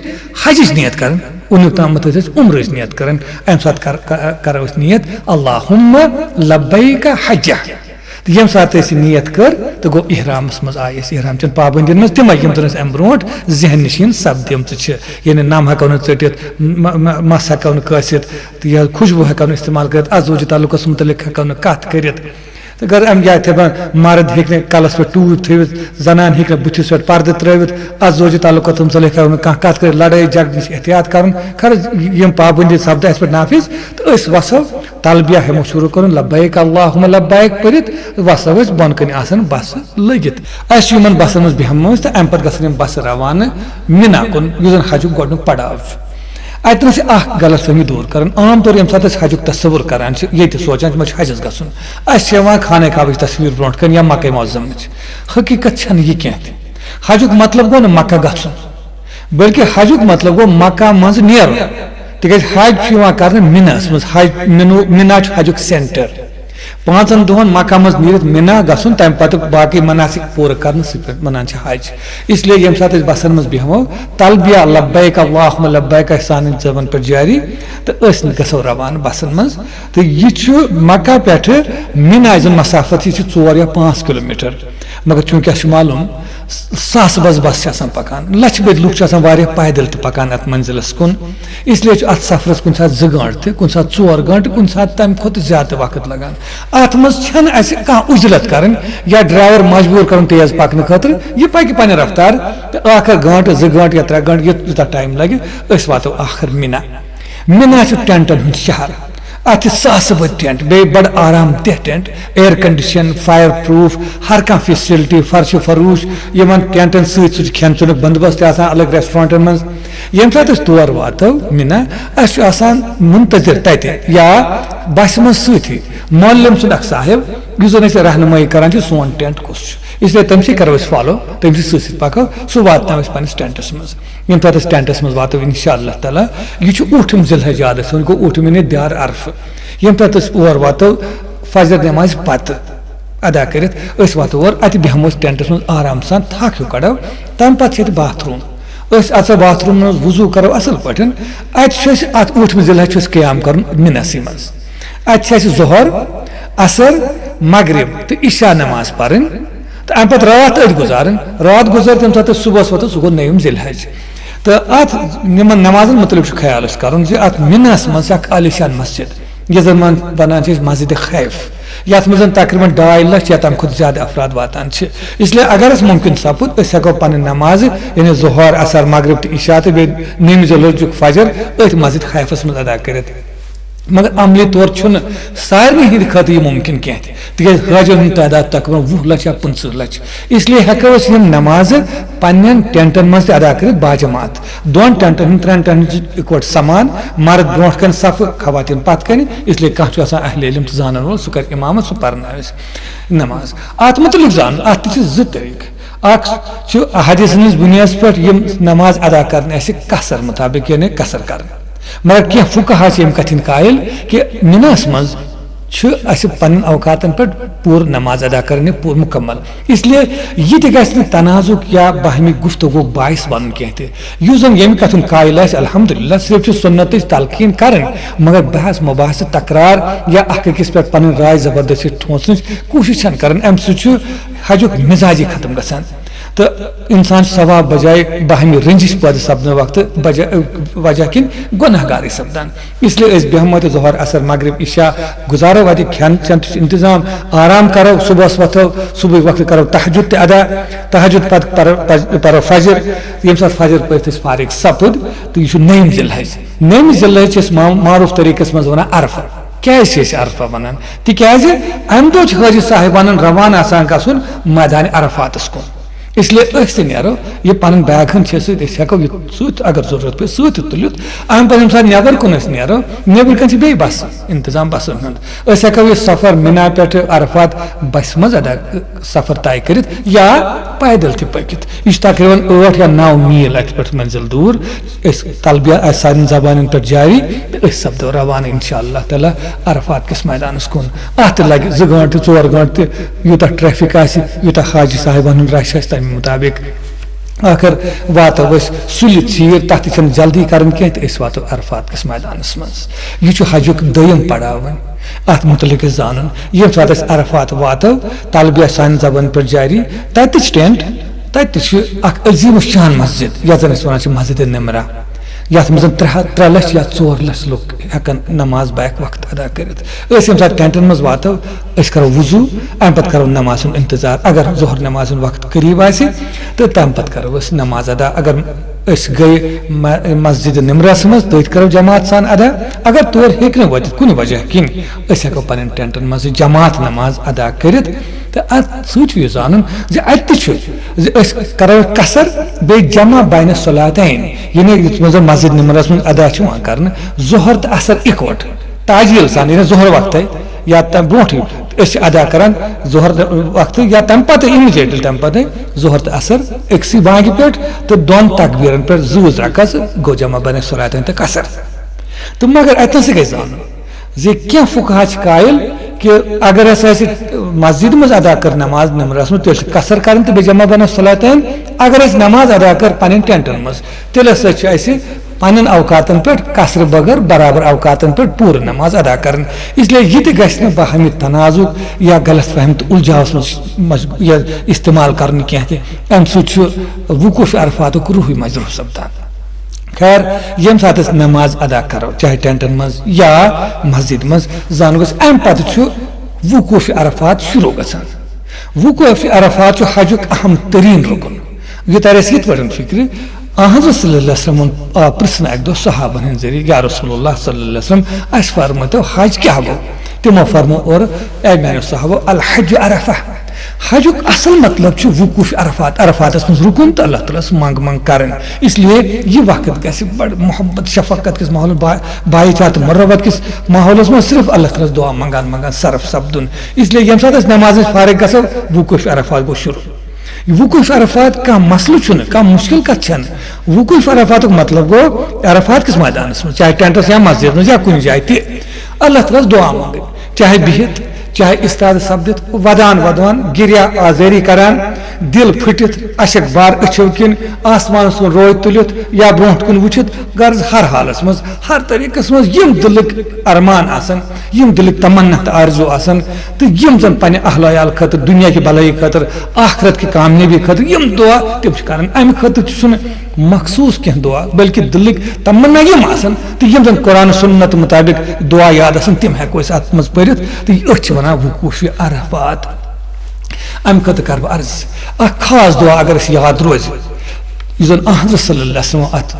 حجٕچ نیت کَرٕنۍ۔ وُنیُک تامَتھ ٲسۍ أسۍ عمرٕچ نیت کران، اَمہِ ساتہٕ کر-، ک-، کرو أسۍ نیت، اللہم لبیک حجہ۔ تہٕ ییٚمہِ ساتہٕ أسۍ یہِ نیت کٔر، تہٕ گوٚو احرامس منٛز آیہِ أسۍ احرام چٮ۪ن پابندین منٛز تِمے، یِم زن اَسہِ اَمہِ برونٛٹھ ذہن نشین سپدیمژٕ چھِ۔ یعنی نم ہٮ۪کو نہٕ ژٔٹِتھ، م-، م-، مس ہٮ۪کو نہٕ کٲسِتھ، تہٕ یہِ خوشبو ہٮ۪کو نہٕ استعمال کٔرِتھ، ازواج تعلقس متعلق ہٮ۪کو نہٕ کتھ کٔرِتھ۔ تہٕ اگر اَمہِ جایہِ تھٲوِو، مرد ہیٚکہِ نہٕ کلس پٮ۪ٹھ ٹوٗپۍ تھٲوِتھ، زنان ہیٚکہِ نہٕ بُتھِس پٮ۪ٹھ پردٕ ترٲوِتھ، ازواج تعلقاتن متعلق ہٮ۪کو نہٕ کانٛہہ کتھ کٔرِتھ، لڑٲے جھگڑٕ نِش احتیاط کرُن۔ خرٕچ یِم پابندی سپدٕ اَسہِ پٮ۪ٹھ نافذ، تہٕ أسۍ وسو، تلبیہ ہٮ۪مو شروع کرُن، لبیک اللہم لبیک پٔرِتھ، وسو أسۍ بۄن کَنہِ آسن بسہٕ لٔگِتھ۔ اَسہِ چھُ یِمن بسن منٛز بیٚہمو أسۍ، تہٕ اَمہِ پتہٕ گژھن یِم بسہٕ روانہٕ مینا کُن، یُس زن حجُک گۄڈٕنیُک پڑاو چھُ۔ اَتہِ نَس چھِ اکھ غلط فہمی دوٗر کران۔ عام طور ییٚمہِ ساتہٕ أسۍ حجُک تصور کران چھِ، ییٚتہِ سوچان چھِ، مےٚ چھُ حجس گژھُن، اَسہِ چھِ یِوان خانہ کعبٕچ تصویر برونٛٹھ کَنہِ یا مکہ معظمٕچ۔ حقیٖقت چھَنہٕ یہِ کینٛہہ تہِ۔ حجُک مطلب گوٚو نہٕ مکہ گژھُن، بلکہِ حجُک مطلب گوٚو مکہ منٛز نیرُن۔ تِکیٛازِ حج چھُ یِوان کرنہٕ مِناہَس منٛز۔ حج، مِنو-، مِنا چھُ حجُک سینٹر۔ پانٛژن دۄہن مکہ منٛز نیٖرِتھ مِنا گژھُن، تَمہِ پتہٕ باقٕے مناسک پوٗرٕ کرنہٕ سۭتۍ پٮ۪ٹھ وَنان چھِ حج۔ اس لیے ییٚمہِ ساتہٕ أسۍ بسن منٛز بیٚہمو، تلبیہ لبیک اللہم لبیک آسہِ سانٮ۪ن زبن پٮ۪ٹھ جاری، تہٕ أسۍ گژھو روانہٕ بسن منٛز۔ تہٕ یہِ چھُ مکہ پٮ۪ٹھٕ مِنا، یُس زن مسافت چھِ، یہِ چھِ ژور یا پانٛژھ کلوٗمیٹر۔ مگر چونکہ اَسہِ چھُ معلوم، ساسہٕ بس بس چھِ آسان پکان، لچھِ بٔدۍ لُکھ چھِ آسان واریاہ پیدل تہِ پکان اتھ منزلس کُن۔ اس لیے چھُ اتھ سفرس کُنہِ ساتہٕ زٕ گٲنٹہٕ تہِ، کُنہِ ساتہٕ ژور گٲنٹہٕ، کُنہِ ساتہٕ تمہِ کھۄتہٕ زیادٕ تہِ وقت لگان۔ اتھ منٛز چھنہٕ اسہِ کانٛہہ اُجلت کرٕنۍ یا ڈرایور مجبوٗر کرُن تیز پکنہٕ خٲطرٕ، یہِ پکہِ پننہِ رفتار تہٕ ٲخر گٲنٹہٕ، زٕ گٲنٹہٕ یا ترٛےٚ گٲنٹہٕ، یوٗتاہ ٹایم لگہِ، أسۍ واتو ٲخر مینا۔ مینا چھُ ٹینٹن ہُنٛد شہر۔ اتھ چھِ ساسہٕ بٔدۍ ٹینٹ، بیٚیہِ بڑٕ آرام دہ tent, air condition, fireproof, ہر کانٛہہ فیسلٹی، فرش و فروش، یِمن ٹینٹن سۭتۍ سۭتۍ چھُ کھٮ۪ن چٮ۪نُک بندوبست تہِ آسان الگ ریسٹورنٹن منٛز۔ ییٚمہِ ساتہٕ أسۍ تور واتو مینا، اَسہِ چھُ آسان منتظر تتہِ یا بسہِ منٛز سۭتی معلم سُنٛد اکھ صاحب، یُس زن اَسہِ رہنمٲیی کران چھُ سون ٹینٹ کُس چھُ۔ اس لیے تٔمۍ سٕے کرو أسۍ فالو، تٔمۍ سٕے سۭتۍ سۭتۍ پکو، سُہ واتناو أسۍ پننِس ٹینٹس منٛز۔ ییٚمہِ ساتہٕ أسۍ ٹینٹس منٛز واتو انشاءاللہ تعالیٰ، یہِ چھُ ٲٹھِم ذی الحجہ، عادت سۭتۍ گوٚو ٲٹھِم، یعنی دیار عرفہٕ۔ ییٚمہِ ساتہٕ أسۍ اور واتو فجر نمازِ پتہٕ ادا کٔرِتھ، أسۍ واتو اور، اتہِ بیٚہمو أسۍ ٹینٹس منٛز آرام سان، تھکھ ہیوٗ کڑو، تمہِ پتہٕ چھِ اتہِ باتھ روٗم۔ أسۍ اژو باتھ روٗمس منٛز، وضو کرو اصل پٲٹھۍ۔ اتہِ چھُ اسہِ اتھ ٲٹھمہِ ذی الحجہ چھُ اسہِ قیام کرُن منسٕے منٛز۔ اتہِ چھِ اسہِ ظہر، عصر، مغرب تہٕ عشاء نماز پرٕنۍ۔ تہٕ امہِ پتہٕ راتھ أتھۍ گُزارٕنۍ۔ راتھ گُزٲر تمہِ ساتہٕ أسۍ صبحس وۄتھو، سُہ گوٚو نٔیِم ذی الحج۔ تہٕ اتھ یِمن نمازن متعلق چھُ خیال اسہِ کرُن زِ اتھ مناہس منٛز چھِ اکھ عالیشان مسجد، یتھ زن ون-، ونان چھِ أسۍ مسجد خیف، یتھ منٛز زن تقریباً ڈاے لچھ یا تمہِ کھۄتہٕ زیادٕ افراد واتان چھِ۔ اس لیے اگر اسہِ ممکن سپُد، أسۍ ہٮ۪کو پنٕنۍ نمازٕ، یعنی ظہر، عصر، مغرب تہٕ عشاء تہٕ بیٚیہِ نٔیمہِ ذی الحجُک فجر أتھۍ مسجد خیفس منٛز ادا کٔرِتھ۔ مگر عملی طور چھُنہٕ سارنٕے ہٕنٛدِ خٲطرٕ یہِ مُمکِن کینٛہہ تہِ، تِکیٛازِ حٲجِن ہُنٛد تعداد تقریباً وُہ لچھ یا پٕنٛژٕہ لچھ۔ اس لیے ہٮ۪کو أسۍ یِم نمازٕ پننٮ۪ن ٹینٹن منٛز تہِ ادا کٔرِتھ باجماعت۔ دۄن ٹینٹن ہٕنٛدۍ، ترٛٮ۪ن ٹینٹن چھِ اِکوٹہٕ سمان، مرد برونٛٹھ کنہِ صفہٕ، خواتین پتھ کنہِ، اس لیے کانٛہہ چھُ آسان اہل علم تہٕ زانن وول، سُہ کرِ امامت، سُہ پرناوِ اَسہِ نماز۔ اتھ متعلق زانُن، اتھ تہِ چھِ زٕ طریٖقہٕ۔ اکھ چھُ حدیثن ہٕنٛز بُنیادس پٮ۪ٹھ یِم نماز ادا کرنہِ اَسہِ قصر مطابق، یعنی قصر کرنہِ۔ مگر کینٛہہ فقہا چھِ ییٚمہِ کتھِ ہٕنٛدۍ قٲیِل کہِ مِناہَس منٛز چھُ اَسہِ پنٕنٮ۪ن اوقاتن پٮ۪ٹھ پوٗرٕ نماز ادا کرٕنۍ، پوٗرٕ مُکمل۔ اس لیے یہِ تہِ گژھِ نہٕ تنازُک یا باہمی گفتگوُک باعث بنُن کینٛہہ تہِ۔ یُس زن ییٚمہِ کتھِ ہُنٛد قٲیِل آسہِ، الحمدللہ، صرف چھُ سُنتٕچ تلقین کرٕنۍ، مگر بحث مباحثہٕ تکرار یا اکھ أکِس پٮ۪ٹھ پنٕنۍ راے زبردستی ٹھونسنٕچ کوٗشش چھنہٕ کرٕنۍ۔ امہِ سۭتۍ چھُ حجُک مزاجی ختم گژھان۔ تہٕ انسان چھُ ثواب بجایہِ باہمی رنجش پٲدٕ سپدنہٕ وقتہٕ بجا-، وجہ کِنۍ گۄناہ گارٕے سپدان۔ اس لیے أسۍ بیٚہمو تہٕ ظہر، عصر، مغرب، عشاء گُزارو اَتہِ، کھٮ۪ن چٮ۪ن تہِ چھُ انتظام، آرام کرو، صبحس وۄتھو، صبحٕکۍ وقتہٕ کرو تہجد تہِ ادا، تہجد پتہٕ پرو، پرو فجر۔ ییٚمہِ ساتہٕ فجر پٔرِتھ أسۍ فارغ سپٕد، تہٕ یہِ چھُ نٔیِم ذی الحج۔ نٔیِم ذی الحج چھِ أسۍ ما-، معروف طریٖقس منٛز ونان عرفہ۔ کیازِ چھِ أسۍ عرفہ ونان؟ تِکیازِ امہِ دۄہ چھِ حٲجی صاحبانن روانہٕ آسان گژھُن میدانِ عرفاتس کُن۔ اس لیے أسۍ تہِ نیرو، یہِ پنٕنۍ بیگ ہن چھِ سۭتۍ، أسۍ ہٮ۪کو یہِ سۭتۍ اگر ضروٗرت پیٚیہِ سۭتۍ تہِ تُلِتھ۔ امہِ پتہٕ ییٚمہِ ساتہٕ نٮ۪بر کُن أسۍ نیرو، نٮ۪برٕ کنہِ چھِ بیٚیہِ بس، انتظام بسن ہُنٛد۔ أسۍ ہٮ۪کو یہِ سفر مِنا پٮ۪ٹھٕ عرفات بسہِ منٛز ادا سفر طے کٔرِتھ یا پیدل تہِ پٔکِتھ۔ یہِ چھُ تقریباً ٲٹھ یا نو میٖل اتہِ پٮ۪ٹھ منزل دوٗر۔ أسۍ تلبیہ آسہِ سارنٕے زبانن پٮ۪ٹھ جاری تہٕ أسۍ سپدو روانہٕ انشاءاللہ تعالیٰ عرفات کِس میدانس کُن۔ اتھ تہِ لگہِ زٕ گٲنٹہٕ، ژور گٲنٹہٕ تہِ، یوٗتاہ ٹریفک آسہِ، یوٗتاہ حاجی صاحبن ہُنٛد رش آسہِ، تمہِ مطابق۔ ٲخر واتو أسۍ سُلہِ ژیٖرۍ، تتھ تہِ چھنہٕ جلدی کرٕنۍ کینٛہہ تہٕ أسۍ واتو عرفات کِس میدانس منٛز۔ یہِ چھُ حجُک دوٚیِم پڑاو وۄنۍ۔ اتھ متعلق گژھِ زانُن، ییٚمہِ ساتہٕ أسۍ عرفات واتو، تلبیہ سانہِ زبانہِ پٮ۪ٹھ جاری، تتہِ تہِ چھِ ٹینٹ، تتہِ تہِ چھِ اکھ عظیم الشان مسجد، یتھ زن أسۍ ونان چھِ مسجد نمرہ، یتھ منٛز ترٛےٚ ہتھ، ترٛےٚ لچھ یا ژور لچھ لُکھ ہٮ۪کن نماز بیک وقت ادا کٔرِتھ۔ أسۍ ییٚمہِ ساتہٕ ٹینٹن منٛز واتو، أسۍ کرو وضو، امہِ پتہٕ کرو نماز ہُنٛد انتظار۔ اگر ظہر نماز ہُنٛد وقت قریب آسہِ، تہٕ تمہِ پتہٕ کرو أسۍ نماز ادا۔ اگر أسۍ گٔے م-، مسجد نمرس منٛز، تٔتھۍ کرو جماعت سان ادا۔ اگر تور ہیٚکہِ نہٕ وٲتِتھ کُنہِ وجہ کِنۍ، أسۍ ہٮ۪کو پننٮ۪ن ٹینٹن منٛز جماعت نماز ادا کٔرِتھ۔ تہٕ اتھ سۭتۍ چھُ یہِ زانُن زِ اتہِ تہِ چھُ زِ أسۍ کرو قصر بیٚیہِ جمع بین الصلاتین، یعنی یُتھ منٛز زن مسجد نمرس منٛز ادا چھُ یِوان کرنہٕ ظہر تہٕ عصر اِکوٹہٕ تعجیل سان، یعنی ظہر وقتٕے یا تمہِ برونٛٹھٕے أسۍ چھِ ادا کران ظہر وقتہٕ یا تمہِ پتہٕ، immediately تمہِ پتہٕ ظہر تہٕ عصر أکسٕے بانگہِ پٮ۪ٹھ تہٕ دۄن تکبیرن پٮ۪ٹھ زٕ زٕ رکعت، گوٚو جمع بین الصلاتین تہٕ قصر۔ تہٕ مگر اتہِ نسٕے گژھِ زانُن زِ کینٛہہ فقہا چھِ قائل کہِ اگر ہسا اسہِ مسجد منٛز ادا کٔر نماز نمرس منٛز، تیٚلہِ چھِ قصر کرٕنۍ تہٕ بیٚیہِ جمع بین الصلاتین۔ اگر اسہِ نماز ادا کٔر پنٕنۍ ٹینٹن منٛز، تیٚلہِ ہسا چھِ اسہِ پنن اوقاتن پٮ۪ٹھ قصرٕ بغٲر برابر اوقاتن پٮ۪ٹھ پوٗرٕ نماز ادا کرٕنۍ۔ اس لیے یہِ تہِ گژھِ نہٕ باہمی تنازُک یا غلط فہم تہٕ الجھاوس منٛز، منٛز یہِ استعمال کرنہٕ کینٛہہ تہِ۔ امہِ سۭتۍ چھُ وقوف عرفاتُک روحٕے مجروح سپدان۔ خیر، ییٚمہِ ساتہٕ أسۍ نماز ادا کرو، چاہے ٹینٹن منٛز یا مسجد منٛز، زانُن گژھِ، امہِ پتہٕ چھُ وقوف عرفات شروع گژھان۔ وقوف عرفات چھُ حجُک اہم ترین رکن۔ یہِ ترِ اَسہِ یِتھ پٲٹھۍ فکرِ، آ حضرت صلی اللہ علیہ وسلمن آو پرژھنہٕ اکہِ دۄہ صحابن ہٕنٛدۍ ذٔریعہٕ، یا رسول اللہ صلی اللہ علیہ وسلم، اسہِ فرمٲتو حج کیٛاہ گوٚو؟ تِمو فرمو اورٕ، اے میانیو صحابو، الحج عرفہ۔ حجُک اصل مطلب چھُ وقوف عرفات، عرفاتس منٛز رُکُن تہٕ اللہ تعالیٰ ہس منٛگ منٛگ کرٕنۍ۔ اس لیے یہِ وقت گژھِ بڑٕ محبت شفقت کِس ماحولس، با-، بھائی چارہ تہٕ مروت کِس ماحولس منٛز صرف اللہ تعالیٰ ہس دعا منٛگان منٛگان صرف سپدُن۔ اس لیے ییٚمہِ ساتہٕ أسۍ نماز نِش فارغ گژھو، وقوف عرفات گوٚو شروع۔ وقوف عرفات کانٛہہ مسلہٕ چھُنہٕ، کانٛہہ مشکل کتھ چھنہٕ۔ وقوف عرفاتُک مطلب گوٚو عرفات کِس مٲدانس منٛز، چاہے ٹینٹس یا مسجد منٛز یا کُنہِ جایہِ تہِ، اللہ تعالیٰ ہس دعا منٛگٕنۍ، چاہے بِہِتھ، چاہے استاد سپدِتھ، ودان ودان، گریہ آزٲری کران، دل پھٹِتھ، اشک بار أچھو کِنۍ آسمانس کُن روے تُلِتھ یا برونٛٹھ کُن وٕچھِتھ، غرض ہر حالس منٛز، ہر طریقس منٛز یِم دلٕکۍ ارمان آسن، یِم دلٕکۍ تمنا تہٕ آرزو آسن، تہٕ یِم زن پننہِ اہل و عیال خٲطرٕ، دُنیا کہِ بلٲیی خٲطرٕ، آخرت کہِ کامیٲبی خٲطرٕ یِم دعا تِم چھِ کران۔ امہِ خٲطرٕ تہِ چھُنہٕ مخصوص کینٛہہ دعا، بلکہِ دلٕکۍ تمنا یِم آسن تہٕ یِم زن قرآن سنت مطابق دعا یاد آسن، تِم ہٮ۪کو أسۍ اتھ منٛز پٔرِتھ۔ تہٕ أتھۍ چھِ ونان وقوف عرفات۔ امہِ خٲطرٕ کرٕ بہٕ عرض، اکھ خاص دعا اگر اسہِ یاد روزِ، یُس زن احمد صلی اللہ علیہ وسلم اتھ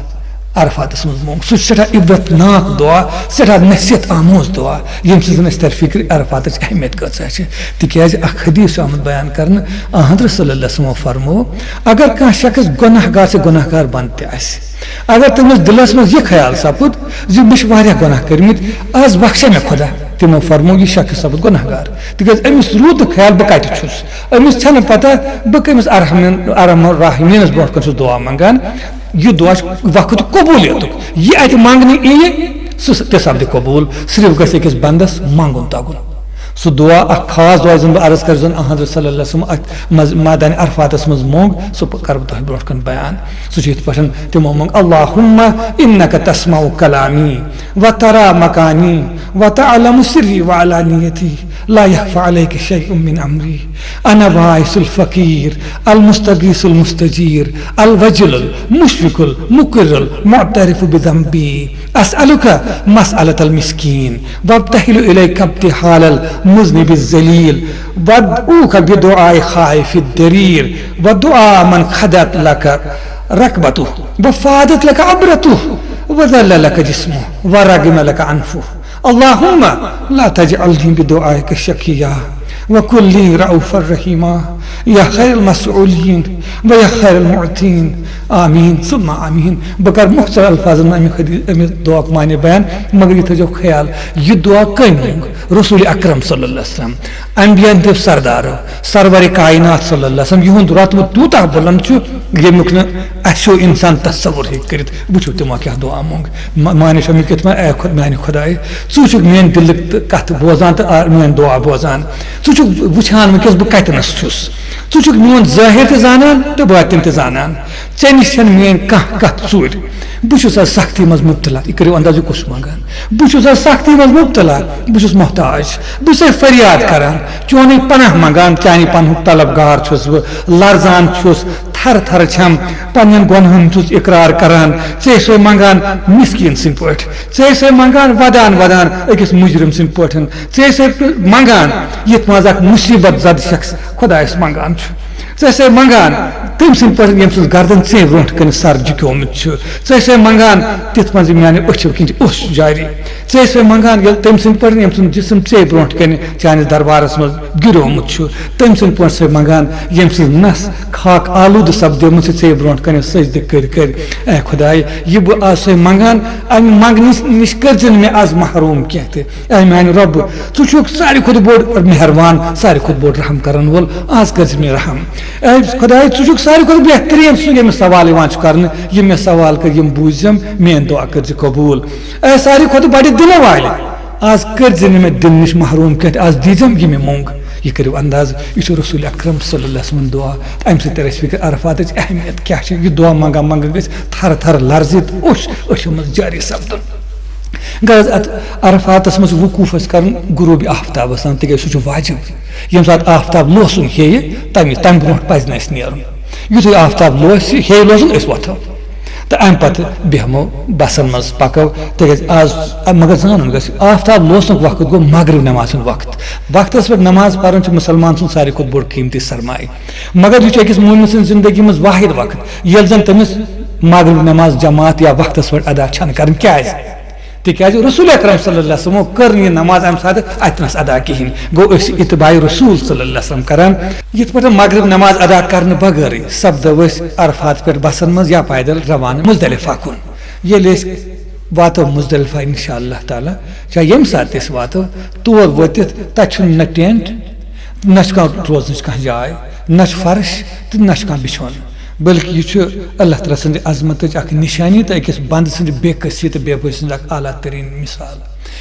عرفاتس منٛز مونگ، سُہ چھُ سٮ۪ٹھاہ عبرت ناک دعا، سٮ۪ٹھاہ نصیحت آموز دعا، ییٚمہِ سۭتۍ زن اسہِ ترِ فکرِ عرفاتٕچ اہمیت کۭژاہ چھِ۔ تِکیازِ اکھ حدیث چھُ آمُت بیان کرنہٕ، احمد صلی اللہ علیہ وسلم فرمو، اگر کانٛہہ شخص گۄناہ گار سے گۄناہ گار بنٛد تہِ آسہِ، اگر تٔمِس دِلس منٛز یہِ خیال سپُد زِ مےٚ چھِ واریاہ گۄناہ کٔرمٕتۍ، از بخشے مےٚ خۄدا، تِمو فرمو، یہِ شخص سپُد گۄناہ گار، تِکیازِ أمِس روٗد نہٕ خیال بہٕ کتہِ چھُس، أمِس چھنہٕ پتہ بہٕ کٔمِس ارحمن، ارحم الراحمینس برونٛٹھ کنہِ چھُس دعا منٛگان۔ یہِ دعا چھُ وقت قبولیتُک، یہِ اتہِ منٛگنہٕ یِیہِ، سُہ تہِ سپدِ قبول، صرف گژھِ أکِس بندس منٛگُن تگُن۔ سُہ دعا، اکھ خاص دعا یُس زن بہٕ عرض کرٕ، یُس زن احمد صلی اللہ علیہ وسلم اتھ مز-، مٲدانِ عرفاتس منٛز مونگ، سُہ پ-، کرٕ بہٕ تۄہہِ برونٛٹھ کُن بیان۔ سُہ چھُ یِتھ پٲٹھۍ، تِمو مونگ، اللہم انک تسمع کلامی و ترا مکانی و تعلم سری و علانیتی، لا یخفی علیک شیء من امری، انا باعث الفقیر المستغیث المستجیر الوجل المشفق المقر المعترف بذنبی، اسألک مسألة المسکین، وابتهل إليك ابتهال المذنب الذليل، وأدعوك بدعاء الخائف الضرير، ودعاء من خضعت لك ركبته، وفاضت لك عبرته، وذل لك جسمه، ورغم لك أنفه. اللهم لا تجعلني بدعائك شقيا، وكن لي رؤوفا رحيما، يا خير المسؤولين، ويا خير المعطين. آمین ثم آمین۔ بہٕ کرٕ مختصر الفاظن منٛز اَمہِ حدیث، اَمہِ دعاک معنی بیان، مگر یہِ تھٲیزیو خیال، یہِ دعا کٔمۍ مونگ؟ رسول اکرم صلی اللہ علیہ وسلم، انبیاہن ہُنٛد سردار، سرور کائنات صلی اللہ علیہ وسلم، یِہُنٛد رتبہٕ تیوٗتاہ بلند چھُ، ییٚمیُک نہٕ اَسہِ ہیوٗ انسان تصور ہیٚکہِ کٔرِتھ۔ وٕچھِو تِمو کیٛاہ دعا مونگ۔ ما-، معنی چھُ اَمیُک یِتھ پٲٹھۍ، اے خۄد-، میانہِ خۄدایہِ، ژٕ وٕچھُکھ میٲنۍ دِلٕکۍ تہٕ کتھ بوزان تہٕ آ-، میٲنۍ دعا بوزان۔ ژٕ چھُکھ وٕچھان وٕنکیٚس بہٕ کتٮ۪نس چھُس۔ ژٕ چھُکھ میون ظٲہِر تہِ زانان تہٕ باطن تہِ زانان۔ ژےٚ نِش چھَنہٕ میٲنۍ کانٛہہ کتھ ژوٗرِ۔ بہٕ چھُس از سختی منٛز مُبتلا۔ یہِ کٔرِو انداز، یہِ کُس چھُ منٛگان؟ بہٕ چھُس از سختی منٛز مُبتلا۔ بہٕ چھُس محتاج۔ بہٕ چھُسے فریاد کران۔ چونٕے پناہ منٛگان، چانی پناہُک طلبگار چھُس بہٕ۔ لرزان چھُس، تھر تھر چھم، پننٮ۪ن گۄنہن چھُس اقرار کران۔ ژےٚ چھُسے منٛگان مسکیٖن سٕنٛدۍ پٲٹھۍ۔ ژےٚ چھُسے منٛگان ودان ودان أکِس مُجرم سٕنٛدۍ پٲٹھۍ۔ ژےٚ چھُسے منٛگان یتھ منٛز اکھ مُصیبت زد شخص خۄدایس منٛگان چھُ۔ ژےٚ چھُسے منٛگان تٔمۍ سٕنٛدۍ پٲٹھۍ، ییٚمۍ سٕنٛز گردن ژےٚ برونٛٹھ کنہِ سر جُکیومُت چھُ۔ ژےٚ چھُسے منٛگان تِتھ منٛز یہِ میانہِ أچھو کِنۍ اوس جاری۔ ژےٚ چھُسے منٛگان ییٚلہِ تٔمۍ سٕنٛدۍ پٲٹھۍ، ییٚمۍ سُنٛد جسم ژےٚ برونٛٹھ کنہِ چانِس دربارس منٛز گِریومُت چھُ۔ تٔمۍ سٕنٛدۍ پٲٹھۍ چھُسے منٛگان، ییٚمۍ سٕنٛز نس خاک آلودٕ سپدیمٕژ چھِ ژےٚ برونٛٹھ کنہِ سجدٕ کٔرۍ کٔرۍ۔ اے خۄداے، یہِ بہٕ آز چھُسے منٛگان، امہِ منٛگنہٕ نِش کٔرۍ زِ نہٕ مےٚ از محروم کینٛہہ تہِ۔ اے میانہِ رۄب، ژٕ چھُکھ ساروی کھۄتہٕ بوٚڑ مہربان، ساروی کھۄتہٕ بوٚڑ رحم کرن وول، آز کٔرۍ زِ مےٚ رحم۔ اے خۄداے، ژٕ چھُکھ ساروی کھۄتہٕ بہتریٖن سُہ، ییٚمِس سوال یِوان چھُ کرنہٕ، یِم مےٚ سوال کٔرۍ، یِم بوٗزِم، میٲنۍ دعا کٔرۍ زِ قبوٗل۔ اے ساروی کھۄتہٕ بڑِ دِلہٕ والہِ، آز کٔرۍ زِ نہٕ مےٚ دِنہٕ نِش محروم کینٛہہ تہِ، آز دیٖزٮ۪م یہِ مےٚ موٚنگ۔ یہِ کٔرِو انداز، یہِ چھُ رسول اکرم صلی اللہ علیہ وسلمن دعا۔ تہٕ امہِ سۭتۍ ترِ اسہِ فکر عرفاتٕچ اہمیت کیٛاہ چھِ۔ یہِ دعا منگان منگان گژھِ تھر تھر لرزِتھ اوٚش أچھو منٛز جٲری سپدُن۔ غرض، اتھ عرفاتس منٛز وقوف اسہِ کرُن غروب آفتابس تام، تِکیازِ سُہ چھُ واجب۔ ییٚمہِ ساتہٕ آفتاب لوسُن ہیٚیہِ، تمہِ تمہِ برونٛٹھ پزِ نہٕ اسہِ نیرُن۔ یُتھُے آفتاب لوسہِ، ہیٚیہِ لوسُن، أسۍ وۄتھو۔ تہٕ امہِ پتہٕ بیٚہمو بسن منٛز، پکو۔ تِکیازِ آز، مگر زانُن گژھِ، آفتاب لوسنُک وقت گوٚو مغرب نماز ہُنٛد وقت۔ وقتس پٮ۪ٹھ نماز پرُن چھُ مسلمان سُنٛد ساروی کھۄتہٕ بوٚڑ قۭمتی سرمایہِ۔ مگر یہِ چھُ أکِس مومن سٕنٛدِ زندگی منٛز واحد وقت، ییٚلہِ زن تٔمِس مغرب نماز جماعت یا وقتس پٮ۪ٹھ ادا چھنہٕ کرٕنۍ۔ کیازِ؟ تِکیازِ رسول اکرم صلی اللہ علیہ وسلمو کٔر نہٕ یہِ نماز امہِ ساتہٕ اتنس ادا کِہینۍ۔ گوٚو أسۍ چھِ اتباع رسول صلی اللہ علیہ وسلم کران۔ یِتھ پٲٹھۍ مغرب نماز ادا کرنہٕ بغٲرٕے سپدو أسۍ عرفات پٮ۪ٹھ بسن منٛز یا پیدل روانہٕ مزدلفہ کُن۔ ییٚلہِ أسۍ واتو مزدلفہ انشاء اللہ تعالیٰ، چاہے ییٚمہِ ساتہٕ تہِ أسۍ واتو، تور وٲتِتھ تتہِ چھُنہٕ نہ ٹینٹ، نہ چھُ کانٛہہ روزنٕچ کانٛہہ جاے، نہ چھُ فرش تہٕ نہ چھُ کانٛہہ بِچھوُن۔ بلکہ یہِ چھُ اللہ تعالیٰ سٕنٛدِ عظمتٕچ اکھ نِشانی تہٕ أکِس بندٕ سٕنٛدِ بے کسی تہٕ بے بسی سٕنٛز اکھ اعلیٰ تریٖن مثال۔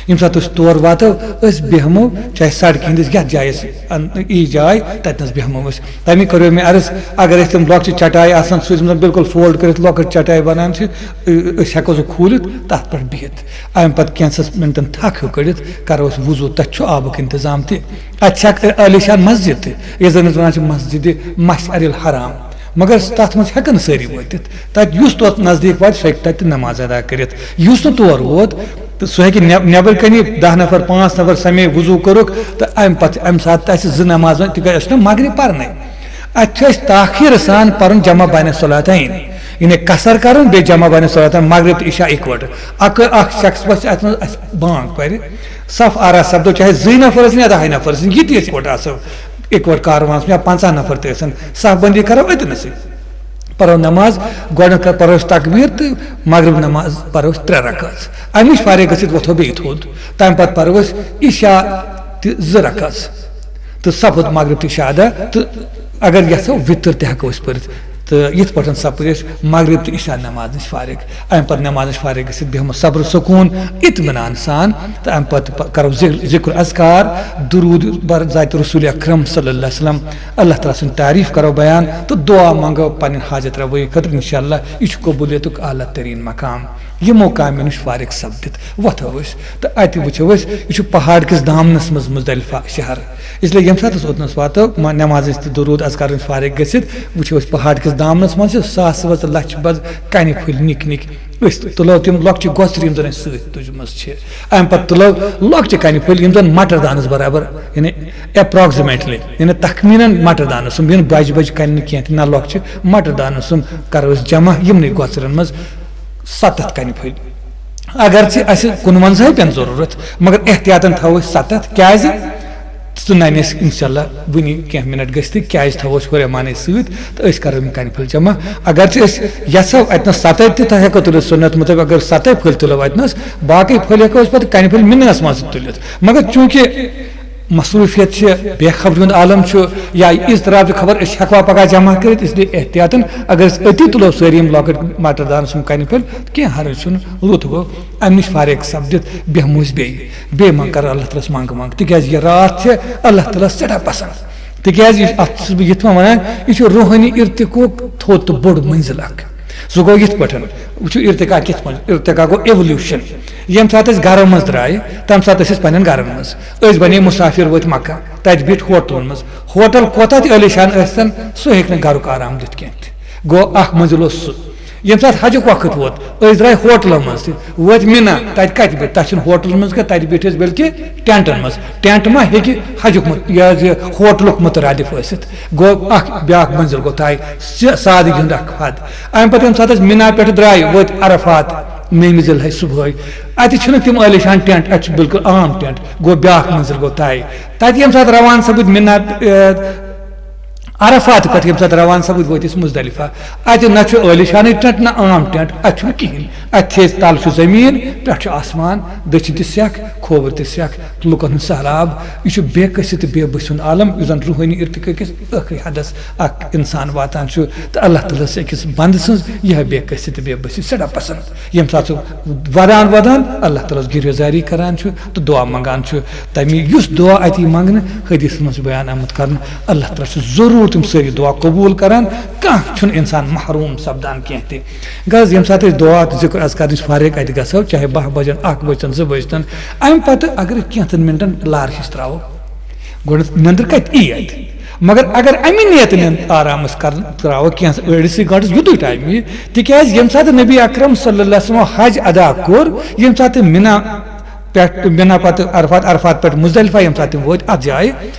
ییٚمہِ ساتہٕ أسۍ تور واتو، أسۍ بیٚہمو، چاہے سڑکہِ ہٕنٛدِس یتھ جایہِ أسۍ ان-، یی جاے، تتنس بیٚہمو أسۍ۔ تمی کریو مےٚ عرض، اگر أسۍ تِم لۄکچہِ چٹایہِ آسن سُہ، یِم زن بالکل فولڈ کٔرِتھ لۄکٕٹ چٹایہِ بنان چھِ، أ-، أسۍ ہٮ۪کو سُہ کھوٗلِتھ، تتھ پٮ۪ٹھ بِہِتھ۔ امہِ پتہٕ کینٛژس منٹن تھکھ ہیوٗ کٔڑِتھ کرو أسۍ وضوٗ، تتہِ چھُ آبُک انتظام تہِ۔ اتہِ چھِ اکھ عٲلیشان مسجد تہِ، یتھ زن أسۍ ونان چھِ مسجد مشعر الحرام۔ مگر تتھ منٛز ہٮ۪کن نہٕ سٲری وٲتِتھ۔ تتہِ یُس توت نزدیٖک واتہِ، سُہ ہیٚکہِ تتہِ تہِ نماز ادا کٔرِتھ۔ یُس نہٕ تور ووت، تہٕ سُہ ہیٚکہِ نٮ۪-، نٮ۪بر کنہِ دَہ نفر، پانٛژھ نفر سمے وضوٗ کوٚرُکھ، تہٕ امہِ پتہٕ، امہِ ساتہٕ تہِ آسہِ زٕ نماز وۄنۍ، تِکیازِ أسۍ چھِنہ مغرب پرنَے۔ اتہِ چھِ أسۍ تاخیر سان پرُن جمع بین صلاتین، یعنی قصر کرُن بیٚیہِ جمع بین صلاتین، مغرب تہٕ عشاء اکوٹہٕ۔ اکھ، اکھ شخص وَسہِ اتھ منٛز، اسہِ بانگ پرِ، صف آرا سپدو، چاہے زٕے نفر ٲسِن یا دَہے نفر ٲسِن، یہِ تہِ أسۍ اکوٹہٕ آسو، اکوٹہٕ کاروانس منٛز یا پنٛژاہ نفر تہِ ٲسِن، صف بندی کرو أتنَسٕے۔ پرو نماز، گۄڈٕنیتھ کر-، پرو أسۍ تکبیر تہٕ مغرب نماز پرو أسۍ ترٛےٚ رکعت۔ اَمہِ نِش فارغ گٔژھِتھ وۄتھو بیٚیہِ تھوٚد۔ تَمہِ پتہٕ پرو أسۍ عشاء تہِ زٕ رکعت تہٕ سپُد مغرب تہٕ عشاء ادا۔ تہٕ اگر یژھو وِتر تہِ ہٮ۪کو أسۍ پٔرِتھ۔ تہٕ یِتھ پٲٹھۍ سپٕدۍ أسۍ مغرب تہٕ عشاء نماز نِش فارغ۔ اَمہِ پتہٕ نماز نِش فارغ گٔژھِتھ بیٚہمو صبر سکوٗن، اطمینان سان، تہٕ اَمہِ پتہٕ پ-، کرو ذِکر، ذِکر اذکار، درود بر ذات رسول اکرم صلی اللہ علیہ وسلم۔ اللہ تعالیٰ سٕنٛز تعریٖف کرو بیان تہٕ دعا منٛگو پنٕنۍ حاجت روٲیی خٲطرٕ۔ انشاءاللہ یہِ چھُ قبولیتُک اعلیٰ تریٖن مقام۔ یِمو کامٮ۪و نِش فارغ سپدِتھ وۄتھو أسۍ تہٕ اَتہِ وٕچھو أسۍ، یہِ چھُ پہاڑ کِس دامنس منٛز مزدلفہ شہر۔ اس لیے ییٚمہِ ساتہٕ أسۍ اوٚتنس واتو، ما-، نماز نِش تہٕ درود اذکار نِش فارغ گٔژھِتھ، وٕچھو أسۍ پہاڑ کِس دامنس منٛز چھِ ساسہٕ بٔدۍ لچھِ بٔدۍ کنہِ پھٔلۍ نِکۍ نِکۍ۔ أسۍ تُلو تِم لۄکچہِ گۄژرِ، یِم زن اَسہِ سۭتۍ تُجمژٕ چھِ۔ اَمہِ پتہٕ تُلو لۄکچہِ کنہِ پھٔلۍ، یِم زن مٹر دانس برابر، یعنی approximately، یعنی تخمیناً مٹر دانس سُم، یِم بجہِ بجہِ کنہِ نہٕ کینٛہہ تہِ، نہ لۄکچہِ، مٹر دانس سُم کرو أسۍ جمع یِمنٕے گۄژرن منٛز ستتھ کنہِ پھٔلۍ۔ اگرچہِ اسہِ کُنوَنزاہے پٮ۪ن ضروٗرت، مگر احتیاطاً تھاوو أسۍ ستتھ۔ کیازِ؟ تہٕ ننہِ أسۍ انشاءاللہ وٕنی کینٛہہ منٹ گٔژھتٕے، کیازِ تھاوو أسۍ ہُرے مانے سۭتۍ تہٕ أسۍ کرو یِم کنہِ پھٔلۍ جمع۔ اگرچہِ أسۍ یژھو اتنس ستتھ تہِ، تۄہہِ ہیٚکو تُلِتھ سُنت مطٲبق، اگر ستتھ پھٔلۍ تُلو اتنس، باقٕے پھٔلۍ ہیٚکو أسۍ پتہٕ کنہِ پھٔلۍ مِننس منٛز تہِ تُلِتھ۔ مگر چوٗنٛکہِ مصروٗفیت چھِ، بے خبری ہُنٛد عالم چھُ، یا اضطراب چھُ، خبر أسۍ ہیٚکوا پگاہ جمع کٔرِتھ، اس لیے احتیاطاً اگر أسۍ أتی تُلو سٲری یِم لۄکٕٹۍ مٹر دانہٕ سُم کنہِ پھٔلۍ، کینٛہہ حرج چھُنہٕ، رُت گوٚو۔ امہِ نِش فارغ سپدِتھ بیٚہمو أسۍ بیٚیہِ، بیٚیہِ منٛگ کرو اللہ تعالیٰ ہس منٛگہٕ منٛگ، تِکیازِ یہِ راتھ چھِ اللہ تعالیٰ ہس سٮ۪ٹھاہ پسنٛد۔ تِکیازِ یہِ، اتھ چھُس بہٕ یِتھ پٲٹھۍ ونان، یہِ چھُ روحٲنی ارتقاہُک تھوٚد تہٕ بوٚڑ منزل اکھ۔ سُہ گوٚو یِتھ پٲٹھۍ، وٕچھِو ارتقا کِتھ پٲٹھۍ، ارتقا گوٚو ایولیوشن۔ ییٚمہِ ساتہٕ أسۍ گرو منٛز درٛاے، تمہِ ساتہٕ ٲسۍ أسۍ پننٮ۪ن گرن منٛز، أسۍ بنے مسافر، وٲتۍ مکہ، تتہِ بیٖٹھۍ ہوٹلن منٛز۔ ہوٹل کوتاہ تہِ عٲلیشان ٲسۍتن، سُہ ہیٚکہِ نہٕ گرُک آرام دِتھ کینٛہہ تہِ۔ گوٚو اکھ منزل اوس سُہ۔ ییٚمہِ ساتہٕ حجُک وقت ووت، أسۍ درٛاے ہوٹلو منٛز تہِ، وٲتۍ مِنا، تَتہِ کَتہِ بیٖٹھۍ؟ تَتہِ چھِنہٕ ہوٹلَن منٛز کینٛہہ، تَتہِ بیٖٹھۍ أسۍ بلکہِ ٹٮ۪نٹَن منٛز۔ ٹٮ۪نٹ ما ہیٚکہِ حجُک مُت-، یہِ حظ یہِ ہوٹلُک مُترادِف ٲسِتھ؟ گوٚو اَکھ بیٛاکھ مٔنزِل گوٚو طے، سہِ-، سادٕگی ہُنٛد اَکھ حد۔ اَمہِ پَتہٕ ییٚمہِ ساتہٕ أسۍ مِنا پٮ۪ٹھٕ درٛاے، وٲتۍ عرفات، نٔیمہِ ذی الحجہِ صُبحٲے۔ اَتہِ چھِنہٕ تِم عٲلیشان ٹٮ۪نٹ، اَتہِ چھُ بلکل عام ٹٮ۪نٹ، گوٚو بیٛاکھ مٔنزِل گوٚو طے۔ تَتہِ ییٚمہِ ساتہٕ روانہٕ سَپٕدۍ مِنا، اے، عرفات پٮ۪ٹھ ییٚمہِ ساتہٕ روان سپٕدۍ وٲتۍ أسۍ مُزدلفہ، اَتہِ نہ چھُ عٲلی شانٕے ٹٮ۪نٹ نہ عام ٹٮ۪نٹ، اَتہِ چھُنہٕ کِہیٖنۍ۔ اَتہِ چھِ أسۍ، تَل چھُ زٔمیٖن، پٮ۪ٹھ چھُ آسمان، دٔچھِنۍ تہِ سٮ۪کھ، کھووُر تہِ سٮ۪کھ، لُکَن ہُنٛد سہلاب۔ یہِ چھُ بے کسی تہٕ بے بٔسی ہُنٛد عالم، یُس زَن روحٲنی ارتقٲ کِس ٲخری حدس اکھ انسان واتان چھُ، تہٕ اللہ تعالیٰ ہس أکِس بندٕ سٕنٛز یِہے بے کسی تہٕ بے بٔسی سٮ۪ٹھاہ پسند۔ ییٚمہِ ساتہٕ سُہ ودان ودان اللہ تعالیٰ ہس گریزاری کران چھُ تہٕ دعا منگان چھُ، تَمی یُس دعا اَتی منگنہٕ، حدیثس منٛز چھُ بیان آمُت کرنہٕ، اللہ تعالیٰ چھُ ضروٗر تِم سٲری دعا قبوٗل کران۔ کانٛہہ چھُنہٕ انسان محروم سپدان کینٛہہ تہِ۔ غرض، ییٚمہِ ساتہٕ أسۍ دعا تہٕ ذکر اذکار نِش فارغ اَتہِ گژھو، چاہے باہ بجن، اکھ بجن، زٕ بجن، اَمہِ پتہٕ اگر أسۍ کینٛژن منٹن لارِ ہِش ترٛاوو، گۄڈٕنیتھ نیٚنٛدٕر کتہِ یی اتہِ؟ مگر اگر امہِ نیتہٕ نیٚنٛد آرام أسۍ کرن، ترٛاوو کینٛژھ أڑسٕے گٲنٛٹس یُتُے ٹایم یی، تِکیازِ ییٚمہِ ساتہٕ نبی اکرم صلی اللہ علیہ وسلم حج ادا کوٚر، ییٚمہِ ساتہٕ مِنا پٮ۪ٹھ، مِنا پتہٕ عرفات، عرفات پٮ۪ٹھ مُزدلفہ ییٚمہِ ساتہٕ تِم وٲتۍ اتھ جایہِ،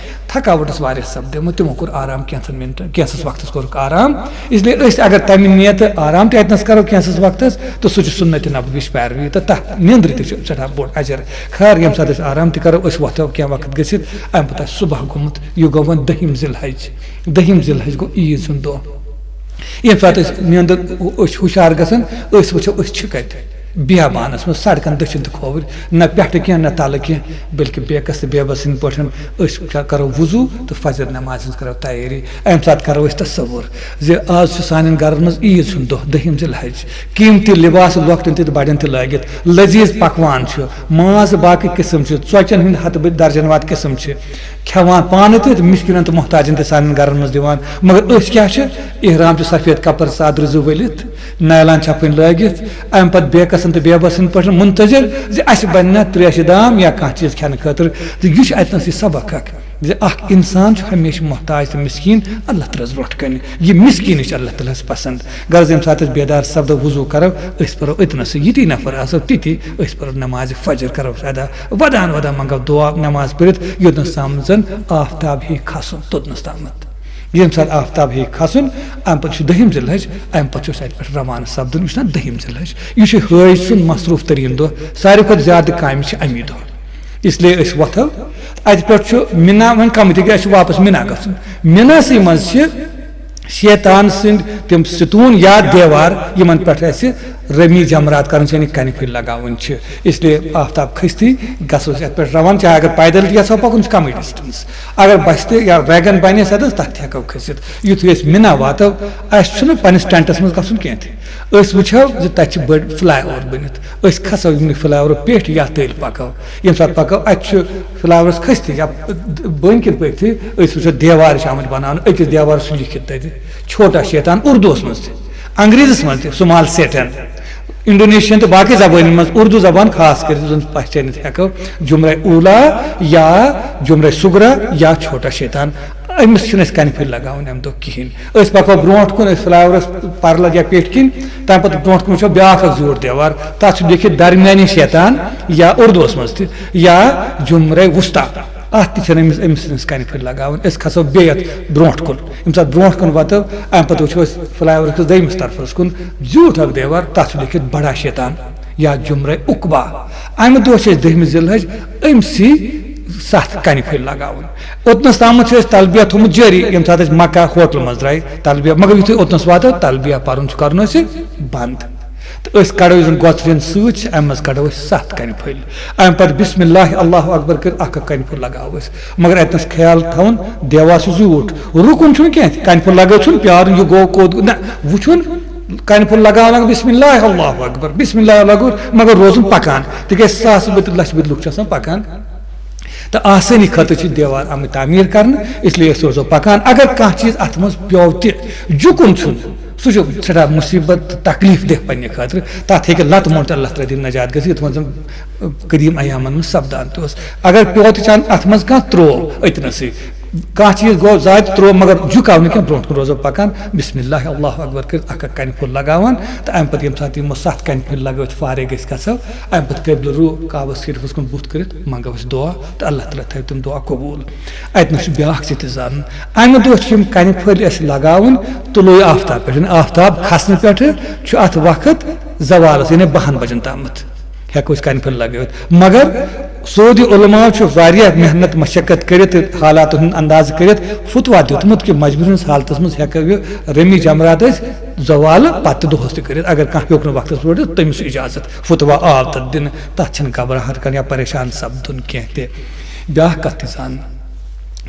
تھکاوٹ ٲس واریاہ سپدیمٕژ، تِمو کوٚر آرام کینٛژن منٹن، کینٛژس وقتس کوٚرُکھ آرام۔ اس لیے أسۍ اگر تمہِ نیتہٕ آرام تہِ اتنس کرو کینٛژس وقتس، تہٕ سُہ چھُ سنت نبوی ہٕچ پیروی، تہٕ تتھ نیٚنٛدرِ تہِ چھُ سٮ۪ٹھاہ بوٚڑ اجر۔ خیر، ییٚمہِ ساتہٕ أسۍ آرام تہِ کرو، أسۍ وۄتھو کینٛہہ وقت گٔژھِتھ، امہِ پتہٕ آسہِ صبح گوٚمُت، یہِ گوٚو وۄنۍ دٔہِم ذی الحج۔ دٔہِم ذی الحج گوٚو عیٖد ہُنٛد دۄہ۔ ییٚمہِ ساتہٕ أسۍ نیٚنٛدٕر، أسۍ ہُشار گژھن، أسۍ وٕچھو أسۍ چھِ کتہِ؟ بیابانس منٛز، سڑکن دٔچھِنۍ تہٕ کھووٕرۍ، نہ پٮ۪ٹھٕ کینٛہہ نہ تلہٕ کینٛہہ، بلکہِ بے قصد بے بس سٕنٛدۍ پٲٹھۍ أسۍ کرو وضو تہٕ فجر نمازِ ہٕنٛز کرو تیٲری۔ امہِ ساتہٕ کرو أسۍ تصور زِ آز چھُ سانٮ۪ن گرن منٛز عیٖد ہُنٛد دۄہ، دٔہِم ذی الحج۔ قۭمتی لباس لۄکٹٮ۪ن تہِ تہٕ بڑٮ۪ن تہِ لٲگِتھ، لذیذ پکوان چھُ، ماز باقٕے قٕسم چھِ، ژۄچٮ۪ن ہٕنٛدۍ ہتہٕ بٔدۍ درجن واد قٕسم چھِ کھٮ۪وان، پانہٕ تہِ تہٕ مِسکیٖنن تہٕ محتاجن تہِ سانٮ۪ن گرن منٛز دِوان۔ مگر أسۍ کیٛاہ چھِ؟ احرام چھُ سفید کپر ژادرِ زٕ ؤلِتھ، نایلان چھپٕنۍ لٲگِتھ، امہِ پتہٕ بے قسم تہٕ بے بس سٕنٛدۍ پٲٹھۍ منتظر زِ اسہِ بنہِ نا تریشہِ دام یا کانٛہہ چیٖز کھٮ۪نہٕ خٲطرٕ۔ تہٕ یہِ چھُ اتہِ نس یہِ سبق اکھ زِ اکھ انسان چھُ ہمیشہِ محتاج تہٕ مسکیٖن اللہ تعالیٰ ہس برونٛٹھ کنہِ۔ یہِ مسکیٖنی چھِ اللہ تعالیٰ ہس پسند۔ غرض، ییٚمہِ ساتہٕ أسۍ بیدار سپدو، وضو کرو، أسۍ پرو أتنس، یِتی نفر آسو تِتی، أسۍ پرو نمازِ فجر، کرو ادا، ودان ودان منگو دعا نماز پٔرِتھ، یوٚتنس تام زن آفتاب ہیٚیہِ کھسُن، توٚتنس تامتھ۔ ییٚمہِ ساتہٕ آفتاب ہیٚیہِ کھسُن، امہِ پتہٕ چھُ دٔہِم ذی الحج، امہِ پتہٕ چھُ اسہِ اتہِ پٮ۪ٹھ روانہٕ سپدُن، یہِ چھُ آسان دٔہِم ذی الحج۔ یہِ چھُ حٲج سُنٛد مصروٗف تریٖن دۄہ، ساروی کھۄتہٕ زیادٕ کامہِ چھِ امی دۄہ۔ اس لیے أسۍ وۄتھو، اتہِ پٮ۪ٹھ چھُ مِنا وۄنۍ کمٕے، تِکیازِ اسہِ چھُ واپس مِنا گژھُن۔ مِناسٕے منٛز چھِ شیطان سٕنٛدۍ تِم ستوٗن یا دیوار، یِمن پٮ۪ٹھ اسہِ رمی جمرات کرُن چھِ، یعنی کنہِ پھٔلۍ لگاوٕنۍ چھِ۔ اس لیے آفتاب کھستی گژھو أسۍ اتہِ پٮ۪ٹھ روان، چاہے اگر پیدل تہِ یژھو پکُن، چھُ کمٕے ڈسٹنس۔ اگر بسہِ تہِ یا ویگن بنہِ اسہِ اتٮ۪س، تتھ تہِ ہٮ۪کو کھٔسِتھ۔ یُتھُے أسۍ مِنا واتو، اسہِ چھُنہٕ پننِس ٹینٹس منٛز گژھُن کینٛہہ تہِ۔ أسۍ وٕچھو زِ تتہِ چھِ بٔڑۍ فلاے اوور بٔنِتھ، أسۍ کھسو یِمنٕے فلاے اوورو پیٚٹھۍ یا تٔلۍ پکو۔ ییٚمہِ ساتہٕ پکو، اتہِ چھُ فلاے اوورس کھٔستی یا بٔنۍ کِنۍ پٔکتھٕے أسۍ وٕچھو دیوار چھِ آمٕتۍ بناونہٕ، أکِس دیوارس چھُ لیکھِتھ تتہِ چھوٹا شیطان، اردوس منٛز تہِ، انگریزس منٛز تہِ سمال سیٹن، انڈونیشین تہٕ باقٕے زبٲنۍ منٛز، اردو زبان خاص کٔرِتھ یُس زن پہچٲنِتھ ہٮ۪کو، جمرہ اولا یا جمرہ صغرا یا چھوٹا شیطان۔ أمِس چھِنہٕ أسۍ کنہِ پھٔلۍ لگاوٕنۍ امہِ دۄہ کِہینۍ۔ أسۍ پکو برونٛٹھ کُن، أسۍ فلاے اوورس پرلد یا پیٚٹھۍ کِنۍ، تمہِ پتہٕ برونٛٹھ کُن وٕچھو بیٛاکھ اکھ زیوٗٹھ دیوار، تتھ چھُ لیکھِتھ درمیانی شیطان یا اردوس منٛز تہِ یا جمرہ وسطی۔ اتھ تہِ چھِنہٕ أمِس، أمِس چھِنہٕ أسۍ کنہِ پھٔلۍ لگاوٕنۍ۔ أسۍ کھسو بیٚیہِ یتھ برونٛٹھ کُن۔ ییٚمہِ ساتہٕ برونٛٹھ کُن واتو، امہِ پتہٕ وٕچھو أسۍ فلاے اوورس کِس دوٚیمِس طرفس کُن زیوٗٹھ اکھ دیوار، تتھ چھُ لیکھِتھ بڑا شیطان یا جمرہ عقبہ۔ امہِ دۄہ چھِ أسۍ دٔہمہِ ذی الحج أمۍ سی ستھ کنہِ پھٔلۍ لگاوٕنۍ۔ اوٚتنس تامتھ چھُ اَسہِ تلبیہ تھوٚومُت جٲری، ییٚمہِ ساتہٕ أسۍ مکہ ہوٹلہٕ منٛز درٛاے تلبیہ، مگر یُتھُے اوٚتنس واتو، تلبیہ پرُن چھُ کرُن اَسہِ بنٛد۔ تہٕ أسۍ کڑو یُس زن گۄژرٮ۪ن سۭتۍ چھِ، امہِ منٛز کڑو أسۍ ستھ کنہِ پھٔلۍ۔ امہِ پتہٕ بسم اللہ اللہ اکبر کٔرِتھ اکھ اکھ کنہِ پھوٚل لگاوو أسۍ۔ مگر اتنس خیال تھاوُن، دیوار چھُ زیوٗٹھ، رُکُن چھُنہٕ کینٛہہ تہِ، کنہِ پھوٚل لگٲو ژھُن، پیارُن یہِ گوٚو کوٚت گوٚو، نہ، وٕچھُن، کنہِ پھوٚل لگاوان، بسم اللہ اللہ اکبر، بسم اللہ اللہ اکبر، مگر روزُن پکان، تِکیازِ ساسہٕ بٔدۍ لچھِ بٔدۍ لُکھ چھِ آسان پکان۔ تہٕ آسٲنی خٲطرٕ چھِ دیوار آمٕتۍ تعمیٖر کرنہٕ، اس لیے أسۍ روزو پکان۔ اگر کانٛہہ چیٖز اتھ منٛز پیوٚو تہِ، جُکُن چھُنہٕ، سُہ چھُ سٮ۪ٹھاہ مُصیٖبت تہٕ تکلیٖف دہ پننہِ خٲطرٕ۔ تتھ ہیٚکہِ لتہٕ موٚنٛڈ تہٕ اللہ تعالیٰ دِنۍ نجات گٔژھِتھ، یِتھ پٲٹھۍ زن قدیٖم ایامن منٛز سپدان تہِ اوس۔ اگر پیوٚو تہِ چھُ اتھ منٛز کانٛہہ ترٛوو أتنَسٕے، کانٛہہ چیٖز گوٚو زیادٕ ترٛوو، مگر جُکاو نہٕ کینٛہہ، برونٛٹھ کُن روزو پکان، بسم اللہ اللہ اکبر کٔرِتھ اکھ اکھ کنہِ پھوٚل لگاوان، تہٕ امہِ پتہٕ ییٚمہِ ساتہٕ یِمو ستھ کنہِ پھٔلۍ لگٲوِتھ فارغ أسۍ گژھو، امہِ پتہٕ قبلہٕ رو کعبس شریٖفس کُن بُتھ کٔرِتھ منٛگو أسۍ دعا، تہٕ اللہ تعالیٰ تھٲوِ تِم دعا قبوٗل۔ اتہِ نس چھُ بیٛاکھ چیٖز تہِ زانُن، امہِ دۄہ چھِ یِم کنہِ پھٔلۍ أسۍ لگاوٕنۍ طلوع آفتاب پٮ۪ٹھ، یعنی آفتاب کھسنہٕ پٮ۪ٹھٕ چھُ اتھ وقت زوالس، یعنی بہن بجن تامتھ۔ ہٮ۪کو أسۍ کنہِ پھٔلۍ لگٲوِتھ۔ مگر سعودی علماء چھُ واریاہ محنت مشقت کٔرِتھ تہٕ حالاتن ہُنٛد اندازٕ کٔرِتھ فتوا دیُتمُت کہِ مجبوٗری ہٕنٛز حالتس منٛز ہٮ۪کو یہِ رمی جمرات أسۍ زوالہٕ پتہٕ دۄہس تہِ کٔرِتھ، اگر کانٛہہ ہیوٚک نہٕ وقتس پٮ۪ٹھ دیُت، تٔمِس چھُ اجازت۔ فتوا آو تتھ دِنہٕ، تتھ چھِنہٕ گھبراہٹ کرٕنۍ یا پریشان سپدُن کینٛہہ تہِ۔ بیٛاکھ کتھ تہِ زانٕنۍ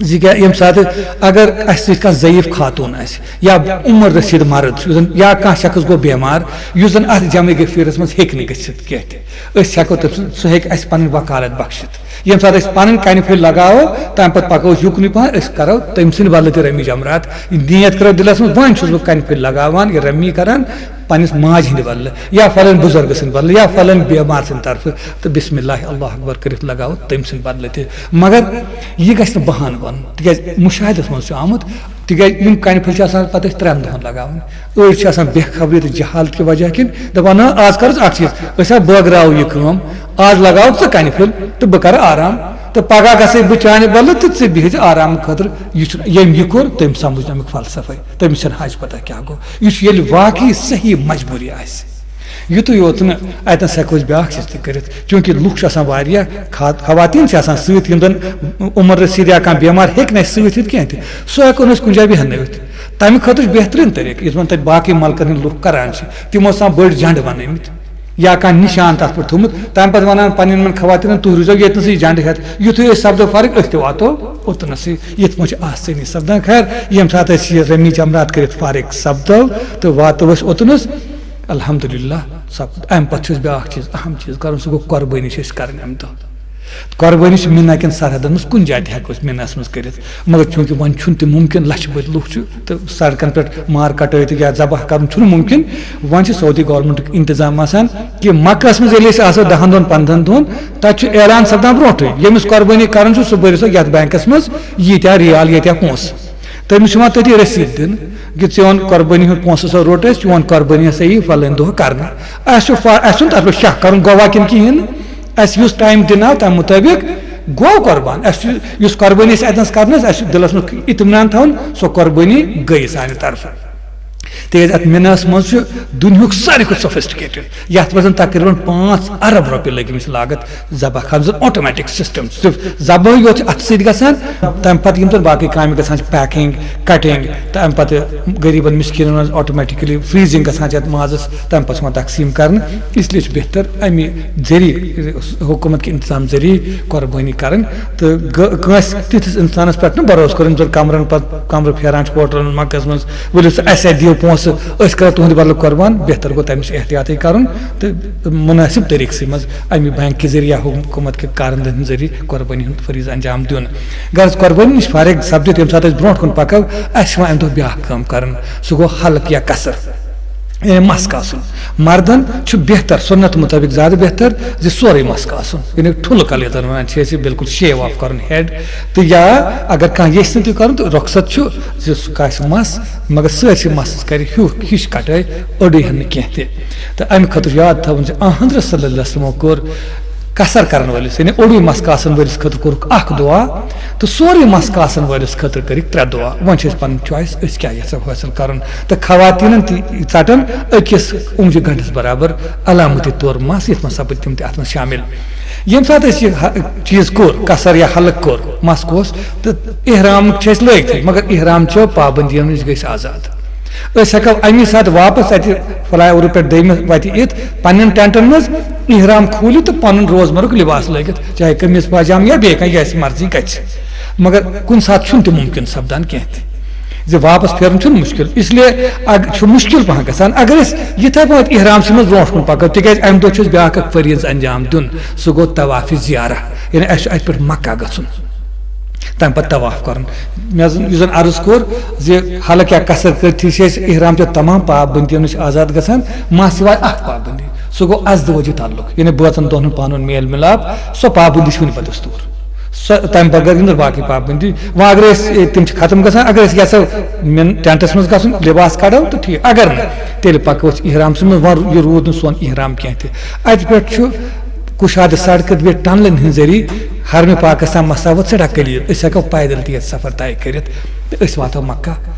زِ کیٛاہ ییٚمہِ ساتہٕ اگر اَسہِ سۭتۍ کانٛہہ ضعیٖف خاتوٗن آسہِ یا عمر رسیٖد مرد چھُ، یُس زن، یا کانٛہہ شخص گوٚو بٮ۪مار، یُس زن اتھ جمع غفیرس منٛز ہیٚکہِ نہٕ گٔژھِتھ کینٛہہ تہِ، أسۍ ہٮ۪کو تٔمۍ سُنٛد، سُہ ہیٚکہِ اَسہِ پنٕنۍ وکالت بخشِتھ۔ ییٚمہِ ساتہٕ أسۍ پنٕنۍ کنہِ پھٔلۍ لگاوو، تمہِ پتہٕ پکو أسۍ یُکنُے پہن، أسۍ کرو تٔمۍ سٕنٛدِ بدلہٕ تہِ رمی جمرات۔ نیت کرو دِلس منٛز، وۄنۍ چھُس بہٕ کنہِ پھٔلۍ لگاوان، یہِ رمی کران پننِس ماجہِ ہٕنٛدِ بدلہٕ یا فلٲنۍ بُزرگہٕ سٕنٛدِ بدلہٕ یا فلٲنۍ بٮ۪مار سٕنٛدِ طرفہٕ، تہٕ بسم اللہ، اللہ اکبر کٔرِتھ لگاوو تٔمۍ سٕنٛدِ بدلہٕ تہِ۔ مگر یہِ گژھِ نہٕ بہانہٕ بنُن، تِکیٛازِ مُشاہدس منٛز چھُ آمُت، تِکیٛازِ یِم کنہِ پھٔلۍ چھِ آسان پتہٕ أسۍ ترٛٮ۪ن دۄہن لگاوان۔ أڑۍ چھِ آسان بے خبری تہٕ جہالت کہِ وجہ کِنۍ دپان، نہ، آز کر ژٕ اکھ چیٖز، أسۍ ہا بٲگراوو یہِ کٲم، آز لگاوکھ ژٕ کنہِ پھٔلۍ تہٕ بہٕ کرٕ آرام، تہٕ پگاہ گژھے بہٕ چانہِ بدلہٕ تہٕ ژٕ بِہزِ آرام خٲطرٕ۔ یہِ چھُنہٕ، ییٚمۍ یہِ کوٚر، تٔمۍ سمجھ نہٕ امیُک فلسفے، تٔمِس چھنہٕ حج پتہ کیٛاہ گوٚو۔ یہِ چھُ ییٚلہِ واقعی صحیح مجبوٗری آسہِ۔ یُتُے یوت نہٕ، اتنس ہٮ۪کو أسۍ بیٛاکھ چیٖز تہِ کٔرِتھ، چوٗنٛکہِ لُکھ چھِ آسان واریاہ، خا-، خواتیٖن چھِ آسان سۭتۍ، یِم زن عمر رسیٖد یا کانٛہہ بٮ۪مار ہیٚکہِ نہٕ اَسہِ سۭتۍ یِتھ کینٛہہ تہِ، سُہ ہٮ۪کو نہٕ أسۍ کُنہِ جایہِ بیٚہنٲوِتھ۔ تَمہِ خٲطرٕ چھُ بہتریٖن طریٖقہٕ، یُس زن تَتہِ باقٕے ملکن ہٕنٛدۍ لُکھ کران چھِ، تِمو چھِ آسان بٔڑۍ جنڈٕ بنٲومٕتۍ یا کانٛہہ نِشان تَتھ پٮ۪ٹھ تھوٚومُت، تَمہِ پتہٕ ونان پننٮ۪ن یِمن خواتیٖنن، تُہۍ روٗزِو ییٚتنَسٕے جنڈٕ ہٮ۪تھ، یُتھُے أسۍ سپدو فارغ، أسۍ تہِ واتو اوٚتنَسٕے۔ یِتھ پٲٹھۍ چھِ آسٲنی سپدان۔ خیر، ییٚمہِ ساتہٕ أسۍ یہِ رمی جمرات کٔرِتھ فارغ سپدو تہٕ واتو أسۍ اوٚتنَس، الحمدللہ، سپُد۔ اَمہِ پتہٕ چھُ اَسہِ بیٛاکھ چیٖز، اہم چیٖز کرُن، سُہ گوٚو قۄربٲنی چھِ أسۍ کرٕنۍ اَمہِ دۄہ۔ قۄربٲنی چھِ مِنا کٮ۪ن سرحدن منٛز کُنہِ جایہِ تہِ ہٮ۪کو أسۍ مِناہَس منٛز کٔرِتھ، مگر چوٗنٛکہِ وۄنۍ چھُنہٕ تہِ مُمکِن، لَچھِ بٔدۍ لُکھ چھِ تہٕ سڑکن پٮ۪ٹھ مار کٹٲوِتھ یا ذبح کرُن چھُنہٕ مُمکِن۔ وۄنۍ چھِ سعودی گورنمنٹُک انتظام آسان کہِ مکہس منٛز ییٚلہِ أسۍ آسو دَہَن دۄہَن، پنٛدہَن دۄہَن، تَتہِ چھُ اعلان سپدان برونٛٹھٕے، ییٚمِس قۄربٲنی کران چھُ، سُہ بٔرِو سا یَتھ بینکس منٛز ییٖتیٛاہ ریال، ییٖتیٛاہ پونٛسہٕ۔ تٔمِس چھُ یِوان تٔتی رٔسیٖد دِنہٕ کہِ ژےٚ اوٚن قۄربٲنی ہُنٛد پونٛسہٕ، سا روٚٹ اَسہِ، چون قۄربٲنی ہسا یی فلٲنۍ دۄہ کرنہٕ۔ اَسہِ چھُ فا-، اَسہِ چھُنہٕ تَتھ پٮ۪ٹھ شک کرُن، گوٚوا کِنہٕ کِہیٖنۍ نہٕ۔ اَسہِ یُس ٹایم دِناو، تَمہِ مُطٲبِق گوٚو قۄربان۔ اَسہِ چھُ، یُس قۄربٲنی اَسہِ اَتہِ نَس کرنَس، اَسہِ چھُ دِلَس منٛز اطمینان تھاوُن، سۄ قۄربٲنی گٔے سانہِ طرفہٕ۔ تِکیٛازِ اَتھ مِناہَس منٛز چھُ دُنیاہُک ساروی کھۄتہٕ sophisticated، یَتھ منٛز زَن تقریٖباً پانٛژھ ارب رۄپیہِ لٔگۍ أمِس لاگَتھ ذبح خان، زَن automatic system، صرف ذبحٕے یوت چھِ اَتھٕ سۭتۍ گژھان، تَمہِ پَتہٕ یِم زَن باقٕے کامہِ گژھان چھِ، packing، cutting، تہٕ اَمہِ پَتہٕ غریٖبَن مِسکیٖنَن منٛز automatically freezing گژھان چھِ اَتھ مازَس، تَمہِ پَتہٕ چھِ یِوان تقسیٖم کرنہٕ۔ اس لیے چھُ بہتر اَمہِ ذٔریعہٕ، حکوٗمت کہِ انتظام ذٔریعہٕ قۄربٲنی کرٕنۍ۔ تہٕ گٲ-، کٲنٛسہِ تِتھِس انسانس پٮ۪ٹھ نہٕ بھروسہٕ کرُن، یِم زن کمرن پتہٕ کمرٕ پھیران چھُ ہوٹلن مکس منٛز، ؤلِو سا، اسہِ اتہِ دِیِو پونٛسہٕ، أسۍ کرو تُہنٛدِ بدلہٕ قۄربان۔ بہتر گوٚو تٔمِس احتیاطٕے کرُن تہٕ مناسب طریٖقسٕے منٛز اَمہِ بینک کہِ ذٔریعہٕ یا حکوٗمت کہِ کارندن ہٕنٛدِ ذٔریعہٕ قۄربٲنی ہُنٛد فریضہٕ انجام دیُن۔ غرض، قۄربٲنی نِش فارغ سپدِتھ ییٚمہِ ساتہٕ أسۍ برونٛٹھ کُن پکو، اسہِ چھِ یِوان امہِ دۄہ بیٛاکھ کٲم کرٕنۍ، سُہ گوٚو حلق یا قصر۔ یعنی مَس کاسُن۔ مردن چھُ بہتر، سُنت مُطٲبِق زیادٕ بہتر زِ سورُے مَس کاسُن۔ یعنی ٹھُلہٕ کَلہٕ یَتھ زَن وَنان چھِ أسۍ، بالکل shave off کَرُن head۔ تہٕ یا اگر کانٛہہ یژھِ نہٕ تہِ کَرُن، تہٕ رۄخصت چھُ زِ سُہ کاسہِ مَس، مگر سٲرسٕے مَسَس کَرِ ہیوٗ، ہِش کَٹٲے، أڑٕے ہَن نہٕ کینٛہہ تہِ۔ تہٕ اَمہِ خٲطرٕ چھُ یاد تھاوُن زِ آ حضرت صلی اللہ علیہ وسلمو کوٚر قصر کرن وٲلِس، یعنی اوٚڑُے مَس کاسن وٲلِس خٲطرٕ کوٚرُکھ اکھ دُعا تہٕ سورُے مَس کاسن وٲلِس خٲطرٕ کٔرِکھ ترٛےٚ دُعا۔ وۄنۍ چھِ أسۍ پنٕنۍ choice، أسۍ کیٛاہ یژھو حٲصِل کرُن۔ تہٕ خواتیٖنن تہِ ژٹن أکِس اوٚنٛگجہِ گنٛڈس برابر علامتی طور مَس، یتھ منٛز سپٕدۍ تِم تہِ اتھ منٛز شٲمِل۔ ییٚمہِ ساتہٕ أسۍ یہِ ہ-، چیٖز کوٚر، قصر یا حلق کوٚر، مَس کوس، تہٕ احرام چھِ أسۍ لٲگتھٕے، مگر احرام چیو پابندیو نِش گٔے أسۍ آزاد۔ أسۍ ہٮ۪کو اَمی ساتہٕ واپس اَتہِ فلائی اوورٕ پٮ۪ٹھ دوٚیمہِ وَتہِ یِتھ، پننٮ۪ن ٹینٹن منٛز احرام کھوٗلِتھ تہٕ پنُن روزمرُک لباس لٲگِتھ، چاہے قمیٖض پاجامہٕ یا بیٚیہِ کانٛہہ یہِ اَسہِ مرضی گژھِ۔ مگر کُنہِ ساتہٕ چھُنہٕ تہِ مُمکِن سپدان کینٛہہ تہِ زِ واپس پھیرُن چھُنہٕ مُشکِل، اس لیے اَگ-، چھُ مُشکِل پہن گژھان۔ اگر أسۍ یِتھے پٲٹھۍ احرام سٕے منٛز برونٛٹھ کُن پکو، تِکیازِ اَمہِ دۄہ چھُ اَسہِ بیٛاکھ اکھ فریضہٕ انجام دیُن، سُہ گوٚو طواف زیارہ، یعنی اَسہِ چھُ اَتہِ پٮ۪ٹھ مکہ گژھُن۔ تَمہِ پَتہٕ طواف کَرُن۔ مےٚ زَن، یُس زَن عرض کوٚر زِ حلق یا قصر کٔرِتھٕے چھِ أسۍ احرام چیو تمام پابندیو نِش آزاد گژھان، مَس سِوائے اَکھ پابندی، سُہ گوٚو اَزدٕ وٲجی تعلق، یعنی بٲژَن دۄن ہُنٛد پانہٕ ؤنۍ میل مِلاپ، سۄ پابندی چھِ وٕنہِ بدستوٗر۔ سۄ، تَمہِ بغٲر گِنٛدو باقٕے پابندی۔ وۄنۍ اگر أسۍ، اے، تِم چھِ ختم گژھان، اگر أسۍ یَژھو مِن-، ٹینٹَس منٛز گژھُن، لباس کَڑو تہٕ ٹھیٖک، اگر نہٕ، تیٚلہِ پَکو أسۍ احرام سٕے منٛز، وۄنۍ یہِ روٗد نہٕ سون احرام کینٛہہ تہِ۔ اَتہِ پٮ۪ٹھ چھُ کُشادٕ سڑکہٕ بیٚیہِ ٹنلن ہٕنٛدۍ ذٔریعہٕ حرمِ پاکس تام مسافت سٮ۪ٹھاہ قلیل، أسۍ ہٮ۪کو پیدل تہِ ییٚتہِ سفر طے کٔرِتھ تہٕ أسۍ واتو مکہ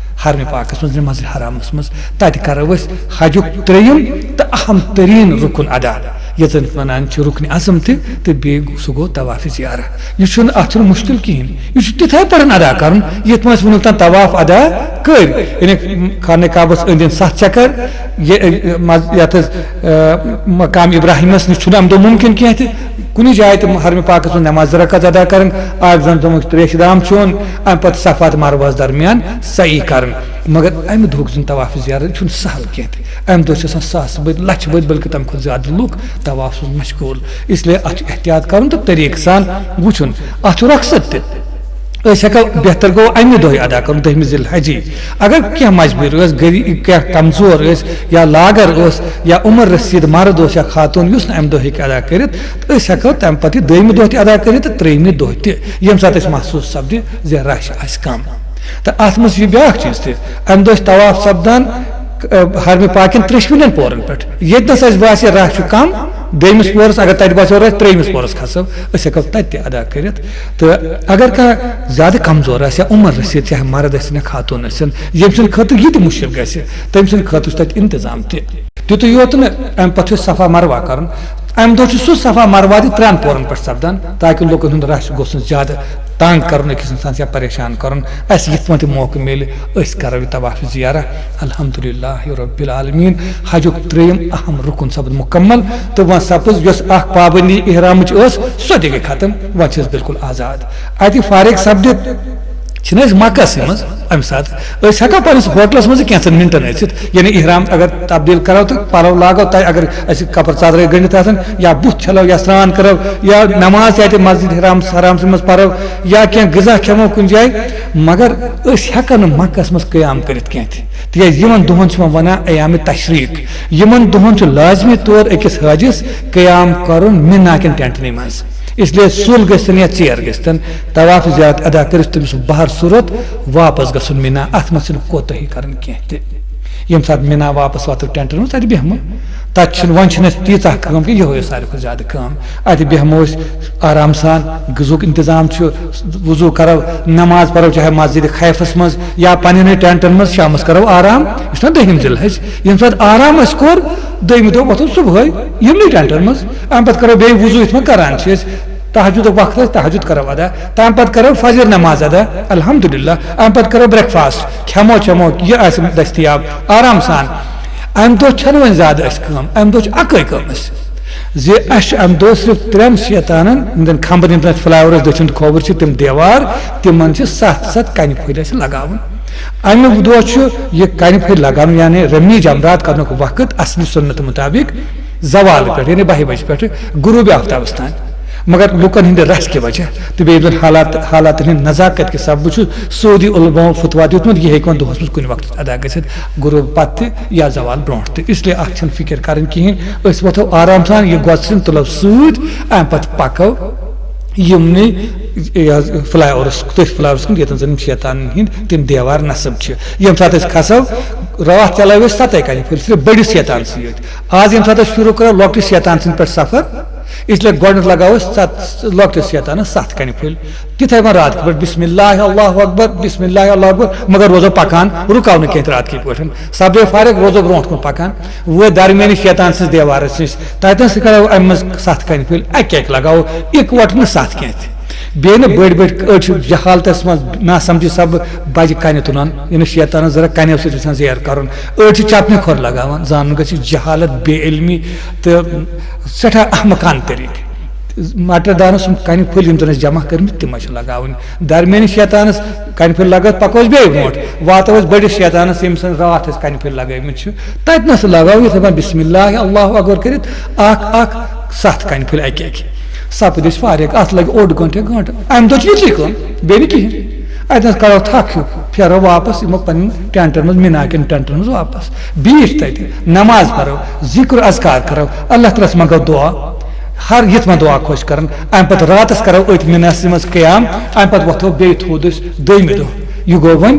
حرمِ پاکس منٛز، مسجد حرامس منٛز۔ تتہِ کرو أسۍ حجُک ترٛیٚیِم تہٕ اہم تریٖن رُکُن ادا۔ یتھ زن ونان چھِ رُکنِ اعظم تہِ، تہٕ بیٚیہِ گوٚو، سُہ گوٚو طواف زیارہ۔ یہِ چھُنہٕ، اتھ چھُنہٕ مُشکِل کِہیٖنۍ، یہِ چھُ تِتھے پٲٹھۍ ادا کرُن یِتھ پٲٹھۍ اَسہِ ووٚنُکھ تام طواف ادا کٔرۍ۔ یعنی خانہ کعبس أنٛدۍ أنٛدۍ ستھ چکر، یہِ، یہِ، مز-، یتھ حظ، آ، مقام ابراہیمس نِش چھُنہٕ امہِ دۄہ مُمکِن کینٛہہ تہِ کُنہِ جایہِ تہِ حرمِ پاکس منٛز نماز زٕ رکعت ادا کرٕنۍ، آبِ زمزمُک تریشہِ دام چیوٚن، امہِ پتہٕ صفا تہٕ مروہس درمیان سعی کرٕنۍ۔ مگر امہِ دۄہُک زن طواف زیارت چھُنہٕ سہل کینٛہہ تہِ۔ امہِ دۄہ چھِ آسان ساسہٕ بٔدۍ، لچھِ بٔدۍ، بلکہِ تمہِ کھۄتہٕ زیادٕ لُکھ طوافس منٛز مشغول۔ اس لیے اتھ چھُ احتیاط کرُن تہٕ طریٖقہٕ سان وٕچھُن۔ اتھ چھُ رخصت تہِ۔ أسۍ ہٮ۪کو، بہتر گوٚو امہِ دۄہٕے ادا کرُن، دٔہمہِ ذی الحجی۔ اگر کینٛہہ مجبوٗری ٲس، غریٖب، کینٛہہ کمزور ٲسۍ، یا لاگر اوس، یا عمر رسیٖد مرد اوس یا خاتوٗن، یُس نہٕ امہِ دۄہ ہیٚکہِ ادا کٔرِتھ، تہٕ أسۍ ہٮ۪کو تمہِ پتہٕ یہِ دٔیمہِ دۄہ تہِ ادا کٔرِتھ تہٕ ترٛیٚیمہِ دۄہ تہِ، ییٚمہِ ساتہٕ اَسہِ محسوٗس سپدِ زِ رش آسہِ کم۔ تہٕ اتھ منٛز چھُ یہِ بیٛاکھ چیٖز تہِ، امہِ دۄہ چھُ طواف سپدان، ٲ، حرمِ پاکٮ۪ن ترٛیٚشوٕنٮ۪ن پورن پٮ۪ٹھ۔ ییٚتہِ نس اَسہِ باسہِ رش چھُ کم، دوٚیمِس پورس، اگر تتہِ باسیو رش، ترٛیٚیمِس پورس کھسو، أسۍ ہٮ۪کو تتہِ تہِ ادا کٔرِتھ۔ تہٕ اگر کانٛہہ زیادٕ کمزور آسہِ یا عمر رسیٖد، چاہے مرد ٲسِن یا خاتوٗن ٲسِن، ییٚمہِ سٕنٛدِ خٲطرٕ یہِ تہِ مُشکِل گژھِ، تٔمۍ سٕنٛدِ خٲطرٕ چھُ تتہِ انتظام تہِ۔ تیُتُے یوت نہٕ، امہِ پتہٕ چھُ صفا مروہ کرُن۔ امہِ دۄہ چھُ سُہ صفا مروہ تہِ ترٛٮ۪ن پورن پٮ۪ٹھ سپدان، تاکہِ لُکن ہُنٛد رش گوٚژھ نہٕ زیادٕ تنگ کرُن أکِس انسانس یا پریشان کرُن۔ اسہِ یِتھ پٲٹھۍ تہِ موقعہٕ میلہِ، أسۍ کرو یہِ طواف زیارہ۔ الحمدللہ رب العالمین، حجُک ترٛیٚیِم اہم رُکُن سپُد مکمل، تہٕ وۄنۍ سپٕز یۄس اکھ پابندی احرامٕچ ٲس، سۄ تہِ گٔے ختم، وۄنۍ چھِ أسۍ بالکل آزاد۔ اتہِ فارغ سپدِتھ چھِنہٕ أسۍ مکسٕے منٛز امہِ ساتہٕ، أسۍ ہٮ۪کو پننِس ہوٹلس منٛز کینٛژن منٹن أژِتھ، یعنی احرام اگر تبدیل کرو تہٕ پلو لاگو، تۄہہِ اگر اسہِ کپر ژادرے گٔنڈِتھ آسن، یا بُتھ چھلو یا سرٛان کرو، یا نماز تہِ اتہِ مسجد حرام، حرام منٛز پرو، یا کینٛہہ غذا کھٮ۪مو کُنہِ جایہِ، مگر أسۍ ہٮ۪کو نہٕ مکس منٛز قیام کٔرِتھ کینٛہہ تہِ، تِکیازِ یِمن دۄہن چھِ یِوان ونان ایام تشریق۔ یِمن دۄہن چھُ لازمی طور أکِس حٲجِس قیام کرُن مِنا کٮ۪ن ٹینٹنٕے منٛز۔ اس لیے سُل گٔژھتن یا ژیر گٔژھتن، طواف زیارت ادا کٔرِتھ تٔمِس بہر صورت واپس گژھُن مِنا، اتھ منٛز چھِنہٕ کوتٲہی کرٕنۍ کینٛہہ تہِ۔ ییٚمہِ ساتہٕ مِنا واپس واتو ٹینٹن منٛز، تتہِ بیٚہمو۔ تتہِ چھِنہٕ، وۄنۍ چھِنہٕ اَسہِ تیٖژاہ کٲم کینٛہہ، یِہوٚے ٲس ساروی کھۄتہٕ زیادٕ کٲم۔ اتہِ بیٚہمو أسۍ آرام سان، غذہُک انتظام چھُ، وضو کرو، نماز پرو چاہے مسجد خیفس منٛز یا پننٮ۪ن ٹینٹن منٛز، شامس کرو آرام۔ یہِ چھُنہ دٔہِم ذی الحج، ییٚمہِ ساتہٕ آرام اَسہِ کوٚر، دوٚیمہِ دۄہ وۄتھو صبحٲے یِمنٕے ٹینٹن منٛز۔ امہِ پتہٕ کرو بیٚیہِ وضو یِتھ پٲٹھۍ کران چھِ أسۍ، تہجدُک وقت آسہِ، تہجد کرو ادا، تمہِ پتہٕ کرو فجر نماز ادا، الحمدللہ، امہِ پتہٕ کرو بریک فاسٹ، کھٮ۪مو چٮ۪مو، یہِ آسہِ دٔستیاب آرام سان۔ امہِ دۄہ چھنہٕ وۄنۍ زیادٕ اسہِ کٲم، امہِ دۄہ چھِ اکٲے کٲم اسہِ، زِ اسہِ چھُ امہِ دۄہ صرف ترٛٮ۪ن شیطانن ہٕنٛدٮ۪ن کھمبن، یِم زن اسہِ فلائی اوورس دٔچھُن تہٕ کھووُر چھِ، تِم دیوار، تِمن چھِ ستھ ستھ کنہِ پھٔلۍ اسہِ لگاوٕنۍ۔ امہِ دۄہ چھُ یہِ کنہِ پھٔلۍ لگاونُک، یعنی رمی جمرات کرنُک وقت اصلی سنت مطابق زوال پٮ۪ٹھ، یعنی بَہہِ بجہِ پٮ۪ٹھ غروب آفتابس تام۔ مگر لوٗکن ہٕنٛدِ رش کہِ وجہ تہٕ بیٚیہِ یِم زن حالات، حالاتن ہٕنٛدِ نزاکت کہِ سببہٕ چھُ سعودی علماہو فتوا دیُتمُت، یہِ ہیٚکہِ وۄنۍ دۄہس منٛز کُنہِ وقتہٕ ادا گٔژھِتھ، غروب پتہٕ تہِ یا زوال برونٛٹھ تہِ۔ اس لیے اتھ چھنہٕ فکر کرٕنۍ کِہیٖنۍ، أسۍ وۄتھو آرام سان، یہِ گۄژھ ژھٕنۍ تُلو سۭتۍ، امہِ پتہٕ پکو یِمنٕے، یہِ حظ، فلائی اوورس، تٔتھۍ فلائی اوورس کُن، ییٚتٮ۪ن زن شیطانن ہٕنٛدۍ تِم دیوار نصب چھِ۔ ییٚمہِ ساتہٕ أسۍ کھسو، راتھ چلاوو أسۍ ستَے کنہِ پھٔلۍ، صرف بٔڑِس شیطان سۭتۍ۔ آز ییٚمہِ ساتہٕ أسۍ شروع کرو لۄکٹِس شیطان سٕنٛدِ پٮ۪ٹھ سفر، اس لیے گۄڈٕنٮ۪تھ لگاوو أسۍ ست-، لۄکٹِس شیطانس ستھ کنہِ پھٔلۍ۔ تِتھے پٲٹھۍ رات کہِ پٲٹھۍ، بسم اللہ، اللہ اکبر، بسم اللہ، اللہ اکبر، مگر روزو پکان، رُکاو نہٕ کینٛہہ رات کہِ پٲٹھۍ۔ سپدے فارغ، روزو برونٛٹھ کُن پکان۔ وٲتۍ درمیٲنی شیطان سٕنٛز دیوارس نِش، تتٮ۪ن سۭتۍ کرو امہِ منٛز ستھ کنہِ پھٔلۍ، اکہِ اکہِ لگاوو، اِکوٹہٕ نہٕ ستھ کینٛہہ تہِ۔ بیٚیہِ نہٕ بٔڑۍ بٔڑۍ، أڑۍ چھِ جہالتس منٛز ناسمجھی سببہٕ بجہِ کنہِ تُلان، یعنی شیطانس ذرا کنیو سۭتۍ یژھان زیر کرُن۔ أڑۍ چھِ چپنہِ کھۄر لگاوان، زانُن گژھِ یہِ جہالت، بے علمی تہٕ سٮ۪ٹھاہ احمقانہٕ طریٖقہٕ۔ مٹر دانس سُنٛد کنہِ پھٔلۍ یِم زن اَسہِ جمع کٔرمٕتۍ، تِم ٲسۍ لگاوٕنۍ۔ درمیٲنی شیطانس کنہِ پھٔلۍ لگٲوِتھ پکو أسۍ بیٚیہِ برونٛٹھ، واتو أسۍ بٔڑِس شیطانس، ییٚمہِ سٕنٛز راتھ أسۍ کنہِ پھٔلۍ لگٲومٕتۍ چھِ۔ تتہِ نس لگاوو یِتھے پٲٹھۍ بسم اللہ، اللہ اکبر کٔرِتھ اکھ اکھ ستھ کنہِ پھٔلۍ اکہِ اکہِ۔ سپٕدۍ أسۍ فارغ، اتھ لگہِ اوٚڑ گٲنٛٹہٕ، گٲنٛٹہٕ۔ امہِ دۄہ چھِ یِژٕے کٲم، بیٚیہِ نہٕ کِہیٖنۍ۔ اتہِ نس کرو تھکھ ہیوٗ، پھیرو واپس، یِمو پننٮ۪ن ٹینٹن منٛز، مِنا کٮ۪ن ٹینٹن منٛز واپس۔ بیٖٹھ تتہِ، نماز پرو، ذکر اذکار کرو، اللہ تعالیٰ ہس منٛگو دعا، ہر یتھ ما دعا خۄش کرن۔ امہِ پتہٕ راتس کرو أتھۍ مِناسٕے منٛز قیام، امہِ پتہٕ وۄتھو بیٚیہِ تھوٚد أسۍ دوٚیمہِ دۄہ۔ یہِ گوٚو وۄنۍ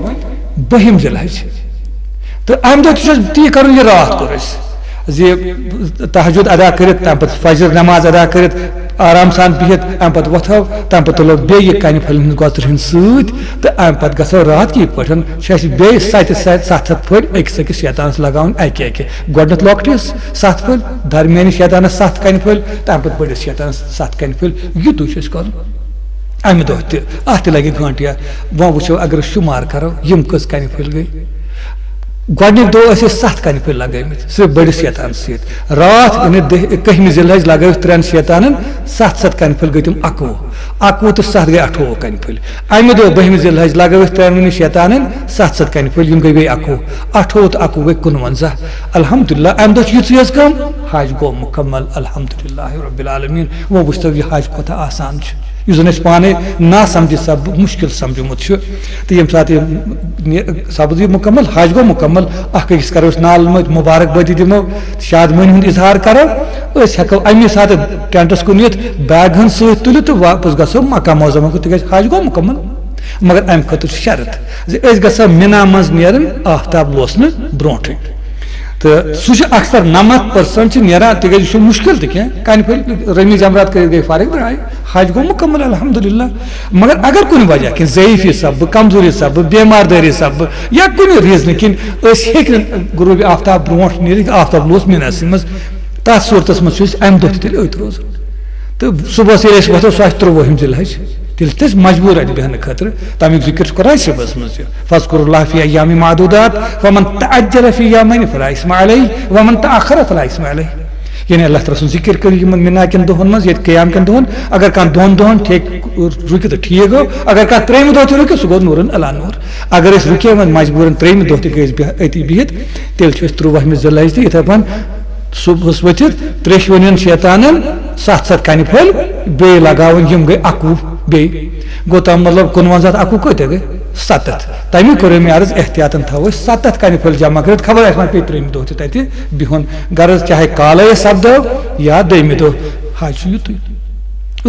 بٔہِم ذی الحج۔ تہٕ امہِ دۄہ تہِ چھُ اَسہِ تی کرُن، یہِ راتھ کوٚر اَسہِ زِ تہجد ادا کٔرِتھ، تمہِ پتہٕ فجر نماز ادا کٔرِتھ، آرام سان بِہِتھ، اَمہِ پَتہٕ وۄتھو، تَمہِ پَتہٕ تُلو بیٚیہِ یہِ کَنہِ پھٔلۍ ہٕنٛز گۄژٕر ہٕنٛز سۭتۍ، تہٕ اَمہِ پَتہٕ گژھو راتھ کہِ یِتھ پٲٹھۍ چھِ اَسہِ بیٚیہِ سَتہِ، سَتہِ، سَتھ ہَتھ پھٔلۍ أکِس أکِس شیطانَس لَگاوٕنۍ اَکہِ اَکہِ۔ گۄڈٕنٮ۪تھ لۄکٹِس سَتھ پھٔلۍ، درمیٲنی شیطانَس سَتھ کَنہِ پھٔلۍ، تَمہِ پَتہٕ بٔڑِس شیطانَس سَتھ کَنہِ پھٔلۍ۔ یُتُے چھُ اَسہِ کَرُن۔ اَمہِ دۄہ تہِ، اَتھ تہِ لَگہِ گٲنٛٹیا۔ وۄنۍ وٕچھو، اگر أسۍ شُمار کَرو، یِم کٔژ کَنہِ پھٔلۍ گٔے۔ گۄڈٕنِکۍ دۄہ ٲسۍ أسۍ سَتھ کَنہِ پھٔلۍ لَگٲومٕتۍ، صرف بٔڑِس شیطانَس سۭتۍ۔ راتھ، یعنی دٔہ-، کٔہمہِ ذی الحج لَگٲوِتھ ترٛٮ۪ن شیطانَن، سَتھ سَتھ کَنہِ پھٔلۍ گٔے تِم اَکوُہ۔ اَکوُہ تہٕ سَتھ گٔے اَٹھووُہ کَنہِ پھٔلۍ۔ اَمہِ دۄہ بٔہمہِ ذی الحج لَگٲوِتھ ترٛٮ۪نؤنی شیطانَن سَتھ سَتھ کَنہِ پھٔلۍ، یِم گٔے بیٚیہِ اَکوُہ۔ اَٹھووُہ تہٕ اَکوُہ گٔے کُنوَنزاہ۔ الحمدللہ، اَمہِ دۄہ چھِ یِژٕے یٲژ کٲم، حج گوٚو مُکمل، الحمدللہ رب العالمین۔ وۄنۍ وٕچھتو، یہِ حج کوٗتاہ آسان چھُ۔ یُس زن أسۍ پانے ناسمجھی سببہٕ مُشکل سمجھومُت چھُ، تہٕ ییٚمہِ ساتہٕ یہِ نہِ-، سپُد یہِ مُکمل، حج گوٚو مُکمل، اکھ أکِس کرو أسۍ نالہٕ مٔتۍ، مُبارک بٲدی دِمو، شادمٲنی ہُنٛد اظہار کرو، أسۍ ہٮ۪کو امی ساتہٕ ٹینٹس کُن یِتھ، بیگ ہن سۭتۍ تُلِتھ تہٕ واپس گژھو مکہ معظمہ کُن، تِکیازِ حج گوٚو مُکمل۔ مگر امہِ خٲطرٕ چھُ شرط زِ أسۍ گژھو مِنا منٛز نیرٕنۍ آفتاب لوسنہٕ برونٛٹھٕے۔ تہٕ سُہ چھُ اکثر نَمَتھ پٔرسنٹ چھِ نیران، تِکیازِ یہِ چھُ مُشکل تہِ کینٛہہ۔ کنہِ پھٔلۍ رٔمی جمرات کٔرِتھ گٔے فارغ، درٛاے، حج گوٚو مُکمل الحمدللہ۔ مگر اگر کُنہِ وجہ کِنۍ، ضعیفی سببہٕ، کمزوری سببہٕ، بیمار دٲری سببہٕ یا کُنہِ ریزنہٕ کِنۍ أسۍ ہیٚکۍ نہٕ غروب آفتاب برونٛٹھ نیٖرِتھ، آفتاب لوس مِناسٕے منٛز، تتھ صورتس منٛز چھُ أسۍ امہِ دۄہ تہِ تیٚلہِ أتھۍ روزُن۔ تہٕ صبحس ییٚلہِ أسۍ وۄتھو، سُہ آسہِ ترٛۆوُہِم ذی الحج، تیٚلہِ چھِ أسۍ مجبوٗر اَتہِ بیٚہنہٕ خٲطرٕ۔ تَمیُک ذِکِر چھُ قرآن شریٖفَس منٛز تہِ، فَاذْكُرُوا اللَّهَ فِي أَيَّامٍ مَعْدُودَاتٍ، فَمَنْ تَعَجَّلَ فِي يَوْمَيْنِ فَلَا إِثْمَ عَلَيْهِ، وَمَنْ تَأَخَّرَ فَلَا إِثْمَ عَلَيْهِ۔ یعنی اللہ تعالیٰ سُنٛد ذِکِر کٔرِو یِمَن مِنا کٮ۪ن دۄہَن منٛز، ییٚتہِ قیام کٮ۪ن دۄہَن۔ اگر کانٛہہ دۄن دۄہَن ٹھیک رُکہِ تہٕ ٹھیک گوٚو، اگر کانٛہہ ترٛیٚیِمہِ دۄہ تہِ رُکہِ، سُہ گوٚو نوٗرًا علیٰ نوٗر۔ اگر أسۍ رُکے وۄنۍ مجبوٗرًا ترٛیٚیِمہِ دۄہ تہِ گٔے أسۍ بیٚہ-، أتی بِہِتھ، تیٚلہِ چھُ أسۍ ترٛۆوُہمہِ ذی الحج تہِ یِتھَے پٲٹھۍ صُبحَس ؤتھِتھ ترٛیشوٕنٮ۪ن شیطانَن ستھ ستھ کَنہِ پھٔلۍ بیٚیہِ لگاوٕنۍ، یِم گٔے اَکوُہ بیٚیہِ۔ گوٚو تَمیُک مطلب کُنوَنزاہ تہٕ اَکوُہ کۭتیٛاہ گٔے؟ سَتَتھ۔ تَمی کوٚر مےٚ عرض، احتیاطاً تھاوو أسۍ سَتَتھ کَنہِ پھٔلۍ جمع کٔرِتھ، خبر اَسہِ ما پیٚیہِ ترٛیٚیِمہِ دۄہ تہِ تَتہِ بِہُن۔ غرض چاہے کالے أسۍ سپدو یا دوٚیمہِ دۄہ، حج چھُ یُتُے۔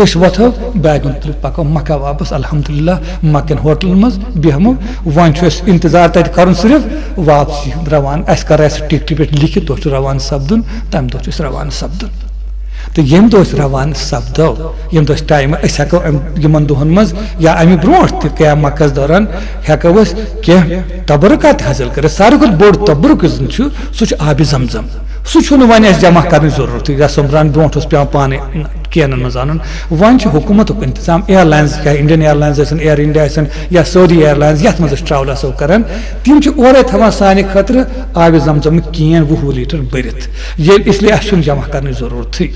أسۍ وۄتھو، بیگن تُلِتھ پکو مکہ واپس۔ الحمدللہ، مکہ کٮ۪ن ہوٹلن منٛز بیہمو۔ وۄنۍ چھُ اَسہِ انتظار تتہِ کرُن صرف واپسی ہُنٛد، روانہٕ۔ اَسہِ کر آسہِ ٹکٹہِ پٮ۪ٹھ لیکھِتھ، تُہۍ چھِو روانہٕ سپدُن، تمہِ دۄہ چھُ أسۍ روانہٕ سپدُن۔ تہٕ ییٚمہِ دۄہ أسۍ روانہٕ سپدو، ییٚمہِ دۄہ أسۍ ٹایم، أسۍ ہٮ۪کو امہِ، یِمن دۄہن منٛز یا امہِ برونٛٹھ تہِ قیام مکس دوران ہٮ۪کو أسۍ کینٛہہ تبرکات حٲصِل کٔرِتھ۔ ساروی کھۄتہٕ بوٚڑ تبرک یُس زن چھُ، سُہ چھُ آبِ زمزم۔ سُہ چھُنہٕ وۄنۍ اَسہِ جمع کرنٕچ ضروٗرتٕے۔ رسم بران برونٛٹھ اوس پٮ۪وان پانَے کینن منٛز اَنُن۔ وۄنۍ چھُ حکوٗمتُک انتظام، ایئر لائنز، چاہے انڈین ایئر لائنز ٲسِن، ایئر انڈیا ٲسِن یا سعودی ایئر لائنز، یَتھ منٛز أسۍ ٹریول آسو کران، تِم چھِ اورَے تھاوان سانہِ خٲطرٕ آبِ زمزمٕکۍ کین وُہ وُہ لیٹر بٔرِتھ۔ ییٚلہِ، اس لیے اَسہِ چھُنہٕ جمع کرنٕچ ضروٗرتھٕے۔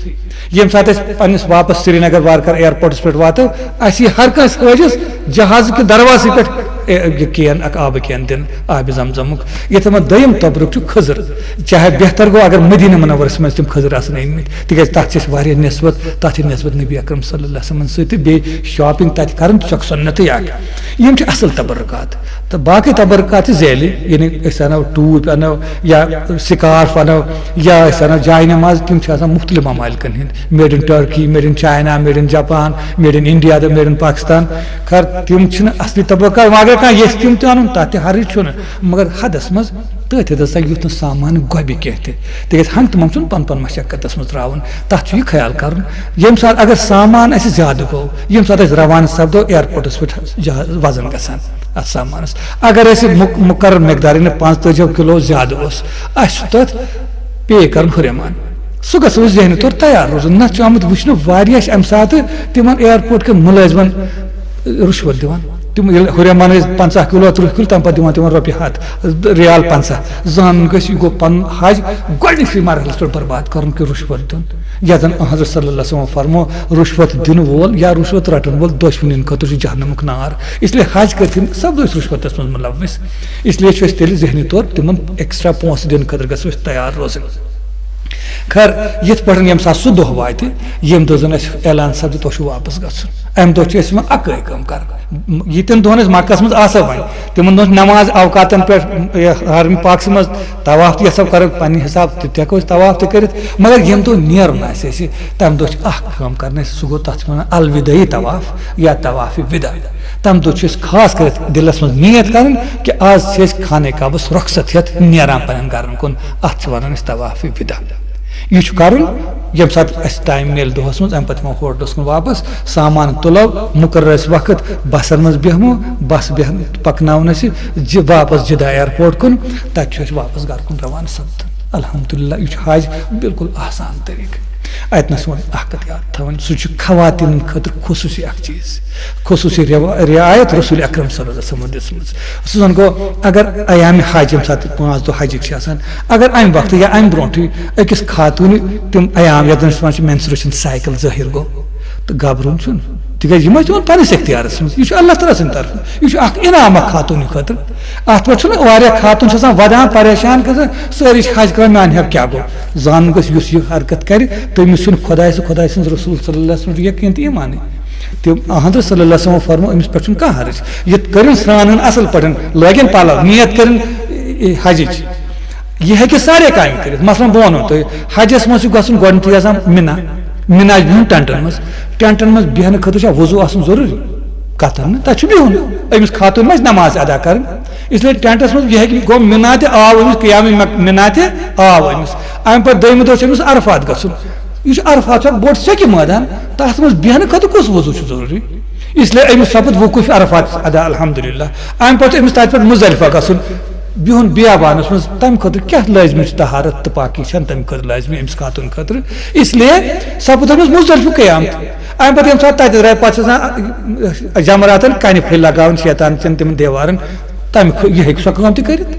ییٚمہِ ساتہٕ أسۍ پننِس واپس سرینگر وارٕ کارٕ ایئرپورٹس پٮ۪ٹھ واتو، اَسہِ یی ہر کٲنٛسہِ حٲجِس جہازٕ کہِ دروازٕ پٮ۪ٹھ، اے، یہِ کین، اکھ آبہٕ کین دِنہٕ، آبِ زمزمُک۔ یِتھے پٲٹھۍ دوٚیِم تبرک چھُ کھٔزٕر۔ چاہے بہتر گوٚو اگر مدینہ منورس منٛز تِم کھٔزٕر آسن أنۍ مٕتۍ، تِکیازِ تتھ چھِ اَسہِ واریاہ نسبت، تتھ چھِ نسبت نبی اکرم صلی اللہ علیہ وسلمن سۭتۍ، تہٕ بیٚیہِ شاپنگ تتہِ کرٕنۍ، تہِ چھُ اکھ سُنتٕے اکھ۔ یِم چھِ اصل تبرکات۔ تہٕ باقٕے تبرکات چھِ ذیلی، یعنی أسۍ انو ٹوٗپۍ، انو یا سکارف انو، یا أسۍ انو جاے نماز، تِم چھِ آسان مختلف ممالکن ہٕنٛدۍ، made in Turkey، made in China، made in Japan، made in India، تہٕ made in Pakistan۔ خیر، تِم چھِنہٕ اصلی تبرکات، وۄنۍ اگر کانٛہہ یژھِ تِم تہِ انُن، تتھ تہِ حرج چھُنہٕ، مگر حدس منٛز تٔتھۍ حدس تام، یُتھ نہٕ سامان گۄبہِ کینٛہہ تہِ، تِکیازِ ہنٛگتہٕ منٛگہٕ چھُنہٕ پنُن پنُن مشقتس منٛز ترٛاوُن۔ تَتھ چھُ یہِ خیال کَرُن، ییٚمہِ ساتہٕ اگر سامان اَسہِ زیادٕ گوٚو، ییٚمہِ ساتہٕ أسۍ روانہٕ سَپدو، ایئرپورٹَس پٮ۪ٹھ جہاز وَزَن گژھان اَتھ سامانَس۔ اگر اَسہِ مُق-، مُقرر مقدار، یعنی پانٛژتٲجی کِلوٗ زیادٕ اوس، اَسہِ چھُ تَتھ پے کَرُن ہُریمان۔ سُہ گژھو أسۍ ذہنی طور تیار روزُن۔ نَتہٕ چھُ آمُت وٕچھنہٕ، واریاہ چھِ اَمہِ ساتہٕ تِمَن ایئرپورٹ کٮ۪ن مُلٲزمَن رُشوت دِوان۔ تِم ییٚلہِ ہُریمان ٲسۍ پنٛژاہ کِلوٗ، تٕرٛہ کِلوٗ، تَمہِ پَتہٕ دِوان تِمَن رۄپیہِ ہَتھ، ریال پنٛژاہ۔ زانُن گژھِ، یہِ گوٚو پَنُن حج گۄڈٕنِکسٕے مرحلَس پٮ۪ٹھ برباد کَرُن کہِ رُشوت دیُن۔ یَتھ زَن حضرت صلی اللہ علیہ وسلم فرمو، رُشوت دِنہٕ وول یا رُشوت رَٹَن وول دۄشوٕنی ہٕنٛدِ خٲطرٕ چھُ جہنمُک نار۔ اس لیے حج کٔرِتھ سپدو أسۍ رُشوتَس منٛز مُلوث۔ اس لیے چھُ اَسہِ تیٚلہِ ذہنی طور تِمَن ایکسٹرا پونٛسہٕ دِنہٕ خٲطرٕ گژھو أسۍ تیار روزٕنۍ۔ خیر، یِتھ پٲٹھۍ ییٚمہِ ساتہٕ سُہ دۄہ واتہِ، ییٚمہِ دۄہ زَن اَسہِ اعلان سپدِ، تۄہہِ چھُو واپس گژھُن، اَمہِ دۄہ چھِ أسۍ یِوان اَکٲے کٲم کَرٕنۍ۔ ییٚتٮ۪ن دۄہَن أسۍ مکس منٛز آسو وۄنۍ، تِمَن دۄہَن نٮ۪ماز اوقاتَن پٮ۪ٹھ، یہِ، حرم پاکسٕے منٛز طواف تہِ یَژھو کَرُن پنٛنہِ حساب، تہِ تہِ ہٮ۪کو أسۍ طواف تہِ کٔرِتھ۔ مگر ییٚمہِ دۄہ نیرُن آسہِ اَسہِ، تَمہِ دۄہ چھِ اَکھ کٲم کَرٕنۍ اَسہِ، سُہ گوٚو تَتھ چھِ وَنان الودٲعی طواف یا طواف وِدا۔ تَمہِ دۄہ چھِ أسۍ خاص کٔرِتھ دِلَس منٛز نیت کَرٕنۍ کہِ آز چھِ أسۍ خانہ کعبَس رۄخصت ہٮ۪تھ نیران پنٛنٮ۪ن گَرَن کُن۔ اَتھ چھِ وَنان أسۍ طواف وِدا۔ یہِ چھُ کَرُن ییٚمہِ ساتہٕ اَسہِ ٹایم میلہِ دۄہَس منٛز، اَمہِ پَتہٕ یِمو ہوٹلَس کُن واپَس، سامان تُلو، مُقرر اَسہِ وقت، بَسَن منٛز بیٚہمو، بَس بیٚہن پَکناوَن اَسہِ زِ واپَس جِدہ ایئرپورٹ کُن، تَتہِ چھُ اَسہِ واپَس گَرٕ کُن رَوانہٕ سَپدُن۔ الحمدللہ، یہِ چھُ حج بالکل آسان طریٖقہٕ۔ اَتہِ نَس وَن اَکھ کَتھ یاد تھاوٕنۍ، سُہ چھُ خواتیٖنَن خٲطرٕ خصوٗصی اَکھ چیٖز، خصوٗصی رِوا-، رعایت رسول اکرم صلی اللہ علیہ وسلم دِژمٕژ۔ سُہ زَن گوٚو، اگر ایام حج، ییٚمہِ ساتہٕ پانٛژھ دۄہ حجٕکۍ چھِ آسان، اگر اَمہِ وقتہٕ یا اَمہِ برونٛٹھٕے أکِس خاتوٗنہِ تِم ایام، یَتھ زَن أسۍ وَنان چھِ مینسٹریشن سائیکل، ظٲہِر گوٚو، تہٕ گھبرُن چھُنہٕ، تِکیٛازِ یِم ٲسۍ تِمَن پَنٕنِس اختیارَس منٛز۔ یہِ چھُ اللہ تعالیٰ سٕنٛدِ طرفہٕ، یہِ چھُ اَکھ انعام اَکھ خاتوٗنہِ خٲطرٕ۔ اَتھ پٮ۪ٹھ چھُنہٕ واریاہ خاتوٗن چھِ آسان وَدان، پریشان گژھان، سٲری چھِ حج کران، میٛانہِ حق کیٛاہ گوٚو؟ زانُن گژھِ، یُس یہِ حرکت کرِ، تٔمِس چھُنہٕ خۄداے سُہ، خۄداے سٕنٛز، رسول صلی اللہ علیہ وسلم یقیٖن تہٕ ایٖمانٕے۔ تہٕ احمد صلی اللہ علیہ وسلم فرمو، أمِس پٮ۪ٹھ چھُنہٕ کانٛہہ حرج۔ یہِ کٔرِن سرٛان اَصٕل پٲٹھۍ، لٲگِن پَلو، نیت کٔرِن، اے، حجٕچ۔ یہِ ہیٚکہِ سارے کامہِ کٔرِتھ۔ مثلاً بہٕ وَنو تۄہہِ، حجَس منٛز چھُ گژھُن گۄڈٕنیتھٕے آسان مِنا۔ مِنا چھُ بِہُن ٹینٹَن منٛز۔ ٹینٹَن منٛز بیٚہنہٕ خٲطرٕ چھا وضوٗ آسُن ضروٗری؟ قطعاً نہٕ، تَتہِ چھُ بِہُن۔ أمِس خاتوٗن ما آسہِ نماز ادا کَرٕنۍ؟ اس لیے ٹینٹَس منٛز یہِ ہیٚکہِ گوٚو مِنا تہِ آو أمِس، قیام مِنا تہِ آو أمِس۔ اَمہِ پَتہٕ دوٚیمہِ دۄہ چھُ أمِس عرفات گژھُن۔ یہِ چھُ عرفات چھُ اَکھ بوٚڑ سیٚکہِ مٲدان، تَتھ منٛز بیٚہنہٕ خٲطرٕ کُس وضوٗ چھُ ضروٗری؟ اس لیے أمِس سپُد وقوٗف عرفات ادا، الحمدللہ۔ اَمہِ پَتہٕ چھُ أمِس تَتہِ پٮ۪ٹھ مُزدلفہ گژھُن، بِہُن بیابانَس منٛز، تَمہِ خٲطرٕ کیٛاہ لٲزمی چھُ؟ طہارت تہٕ پاکی چھَنہٕ تَمہِ خٲطرٕ لٲزمی أمِس خاتوٗن خٲطرٕ۔ اس لیے سپُد أمِس مُزدلفُک قیام تہِ۔ اَمہِ پَتہٕ ییٚمہِ ساتہٕ تَتہِ درٛاے، پَتہٕ چھِ آسان جمراتَن کَنہِ پھٔلۍ لگاوٕنۍ شیطان چٮ۪ن تِمَن دیوارَن، تَمہِ خٲ-، یہِ ہیٚکہِ سۄ کٲم تہِ کٔرِتھ۔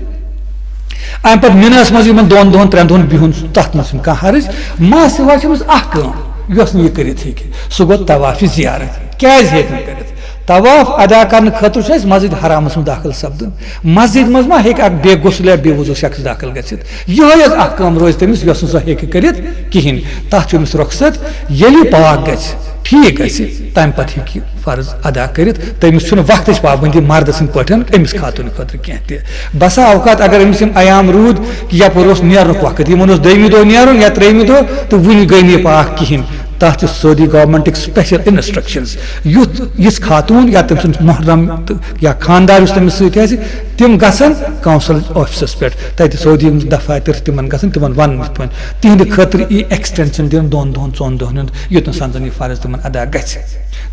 اَمہِ پَتہٕ مِنَس منٛز یِمَن دۄن دۄہَن، ترٛٮ۪ن دۄہَن بِہُن، تَتھ منٛز چھُنہٕ کانٛہہ حرج۔ مَس سِوا چھِ أمِس اَکھ کٲم، یۄس نہٕ یہِ کٔرِتھ ہیٚکہِ، سُہ گوٚو طواف زیارت۔ کیٛازِ ہیٚکہِ نہٕ کٔرِتھ؟ طواف ادا کرنہٕ خٲطرٕ چھُ اَسہِ مسجد حرامَس منٛز دٲخل سپدُن۔ مسجد منٛز ما ہیٚکہِ اَکھ بے غسل یا بے وضوٗ شخص دٲخل گٔژھِتھ؟ یِہوٚے یٲژ اَکھ کٲم روزِ تٔمِس، یۄس نہٕ سۄ ہیٚکہِ کٔرِتھ کِہیٖنۍ۔ تَتھ چھُ أمِس رۄخصت، ییٚلہِ یہِ پاک گژھِ، ٹھیٖک گژھِ، تَمہِ پَتہٕ ہیٚکہِ یہِ فرض ادا کٔرِتھ۔ تٔمِس چھُنہٕ وقتٕچ پابندی مردٕ سٕنٛدۍ پٲٹھۍ أمِس خاتوٗنہِ خٲطرٕ کینٛہہ تہِ۔ بسا اوقات اگر أمِس یِم ایام روٗدۍ، یپٲرۍ اوس نیرنُک وقت، یِمن اوس دوٚیمہِ دۄہ نیرُن یا ترٛیٚیمہِ دۄہ، تہٕ وُنہِ گٔے نہٕ یہِ پاک کِہیٖنۍ۔ تَتھ چھِ سعودی گورنمنٹٕکۍ special instructions، یُتھ یِژھ خاتوٗن یا تٔمۍ سُنٛد محرم تہٕ یا خانٛدار یُس تٔمِس سۭتۍ آسہِ، تِم گژھن council officeس پٮ۪ٹھ، تَتہِ سعودی ہٕنٛز دفاتر، تِمن گژھن تِمن وَننہٕ یِتھ پٲٹھۍ، تِہنٛدِ خٲطرٕ یی extension دِنہٕ دۄن دۄہن، ژۄن دۄہن ہُنٛد، یوٚت نہٕ سان زن یہِ فرض تِمن ادا گژھِ،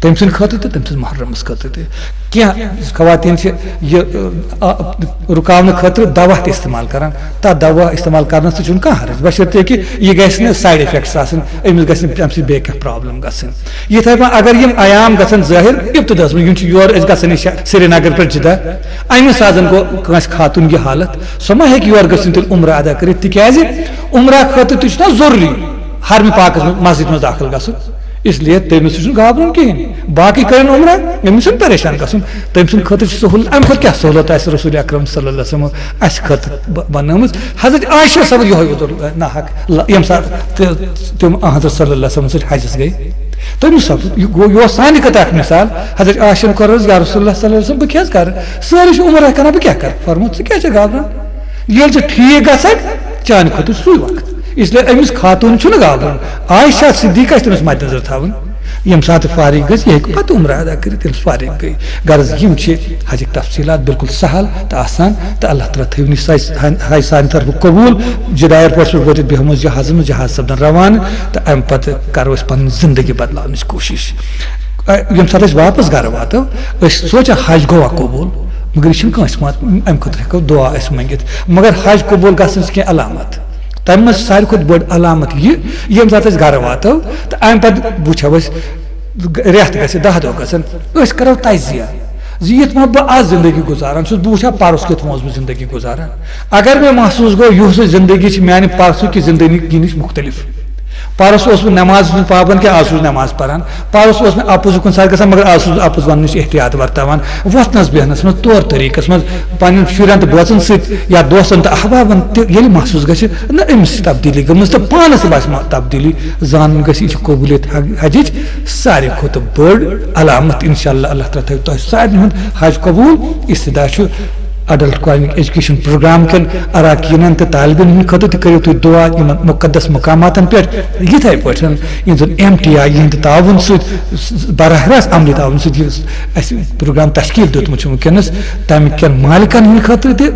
تٔمۍ سٕنٛدِ خٲطرٕ تہٕ تٔمۍ سٕنٛدِس محرمس خٲطرٕ تہِ۔ کینٛہہ خواتین چھِ یہِ، آ، رُکاونہٕ خٲطرٕ دوا تہِ استعمال کران۔ تَتھ دوا استعمال کرنہٕ سۭتۍ چھُنہٕ کانٛہہ حرج، بشرطیکہِ یہِ گژھِ نہٕ side effects آسٕنۍ، أمِس گژھِ نہٕ اَمہِ سۭتۍ بیٚیہِ کانٛہہ problem گژھٕنۍ۔ یِتھَے پٲٹھۍ اگر یِم ایام گژھن ظٲہِر ابتداہَس منٛز، یِم چھِ یور أسۍ گژھان، یہِ چھِ سرینگر پٮ۪ٹھ جدہ، اَمہِ ساتہٕ گوٚو کٲنٛسہِ خاتوٗن یہِ حالت، سۄ ما ہیٚکہِ یور گٔژھِتھ تیٚلہِ عمرہ ادا کٔرِتھ؟ تِکیٛازِ عمرہ خٲطرٕ تہِ چھُنہ ضروٗری حرمِ پاکَس منٛز، مسجد منٛز دٲخل گژھُن۔ اس لیے تٔمِس چھُنہٕ گھابرُن کِہیٖنۍ۔ باقٕے کَرن عمرہ، أمِس چھُنہٕ پریشان گژھُن۔ تٔمۍ سٕنٛدِ خٲطرٕ چھِ سہوٗلت، اَمہِ کھۄتہٕ کیٛاہ سہوٗلت آسہِ رسول اکرم صلی اللہ علیہ وسلم اَسہِ خٲطرٕ ب-، بنٲومٕژ؟ حضرت عائشہ سَپٕد یِہوٚے عذر ناحق، ل-، ییٚمہِ ساتہٕ تہِ تِم حضرت صلی اللہ علیہ وسلم سۭتۍ حجَس گٔے۔ تٔمِس سَپُد، یہِ گوٚو، یہِ اوس سانہِ خٲطرٕ اَکھ مثال۔ حضرت عائشہ ہَن کوٚر عرض، یا رسول اللہ صلی اللہ علیہ وسلم، بہٕ کیٛازِ کَرٕ؟ سٲری چھِ عمرہ کَران، بہٕ کیٛاہ کَرٕ؟ فرموو، ژٕ کیٛازِ چھَکھ گھابران؟ ییٚلہِ ژٕ ٹھیٖک گژھکھ، چانہِ خٲطرٕ چھُ سُے وقت۔ اس لیے أمِس خاتوٗن چھُنہٕ گھابرُن۔ عائشہ صدیقہ چھِ تٔمِس مدِ نظر تھاوٕنۍ۔ ییٚمہِ ساتہٕ فارغ گژھِ، یہِ ہیٚکہِ پتہٕ عمرہ ادا کٔرِتھ، ییٚلہِ فارغ گٔے۔ غرض، یِم چھِ حجٕکۍ تفصیٖلات بالکل سہل، تہٕ آسان، تہٕ اللہ تعالیٰ تھٲوِن یہِ سا-، حج سانہِ طرفہٕ قبوٗل۔ جدہ ایئرپورٹس پٮ۪ٹھ وٲتِتھ بیٚہمو أسۍ جہازس منٛز، جہاز سپدن روانہٕ، تہٕ اَمہِ پتہٕ کرو أسۍ پنٕنۍ زندگی بدلاونٕچ کوٗشش۔ اَ، ییٚمہِ ساتہٕ أسۍ واپس گرٕ واتو، أسۍ سونٛچان، حج گوٚوا قبوٗل؟ مگر یہِ چھُنہٕ کٲنٛسہِ مان-، اَمہِ خٲطرٕ ہٮ۪کو دُعا أسۍ مٔنٛگِتھ۔ مگر حج قبوٗل گژھنٕچ کینٛہہ علامت۔ تَمہِ منٛز چھِ ساروی کھۄتہٕ بٔڑ علامت یہِ، ییٚمہِ ساتہٕ أسۍ گرٕ واتو تہٕ اَمہِ پتہٕ وٕچھو أسۍ، رٮ۪تھ گژھِ، دَہ دۄہ گژھن، أسۍ کرو تجزیہ زِ یِتھ پٲٹھۍ بہٕ آز زندگی گُزاران چھُس، بہٕ وٕچھا پَرُس کِتھ پٲٹھۍ اوسُس بہٕ زندگی گُزاران۔ اگر مےٚ محسوٗس گوٚو، یُس زندگی چھِ میانہِ پَرسُکہِ زندگی نِش مُختلف۔ پَرُس اوسُس بہٕ نماز ہُنٛد پابند، کہِ آز چھُس نماز پَران۔ پَرُس اوس مےٚ اَپُز کُن ساتہٕ گژھان، مگر آز چھُس بہٕ اَپُز وَننٕچ احتیاط ورتاوان۔ وۄتھنَس بیٚہنَس منٛز، طور طریٖقَس منٛز، پنٛنٮ۪ن شُرٮ۪ن تہٕ بٲژَن سۭتۍ یا دوستَن تہٕ احبابَن تہِ ییٚلہِ محسوٗس گژھِ، نہ، أمِس چھِ تبدیٖلی گٔمٕژ، تہٕ پانَس تہِ باسہِ ما تبدیٖلی۔ زانُن گژھِ، یہِ چھِ قبوٗلیت حج-، حجٕچ ساروی کھۄتہٕ بٔڑ علامت۔ انشاءاللہ، اللہ تعالیٰ تھٲوِ تۄہہِ سارنٕے ہُنٛد حج قبوٗل۔ استدعا چھُ adult qualifying education program کٮ۪ن اراکیٖنن تہٕ طالب علمن ہٕنٛدِ خٲطرٕ تہِ کٔرِو تُہۍ دُعا یِمن مُقدس مقاماتن پٮ۪ٹھ۔ یِتھے پٲٹھۍ یِم زن M T I یِہنٛدِ تعاوُن سۭتۍ، براہ راست عملی تعاوُن سۭتۍ یُس اَسہِ program تشکیٖل دیُتمُت چھُ وٕنکیٚنس، تَمہِ کٮ۪ن مالکن ہٕنٛدِ خٲطرٕ تہِ،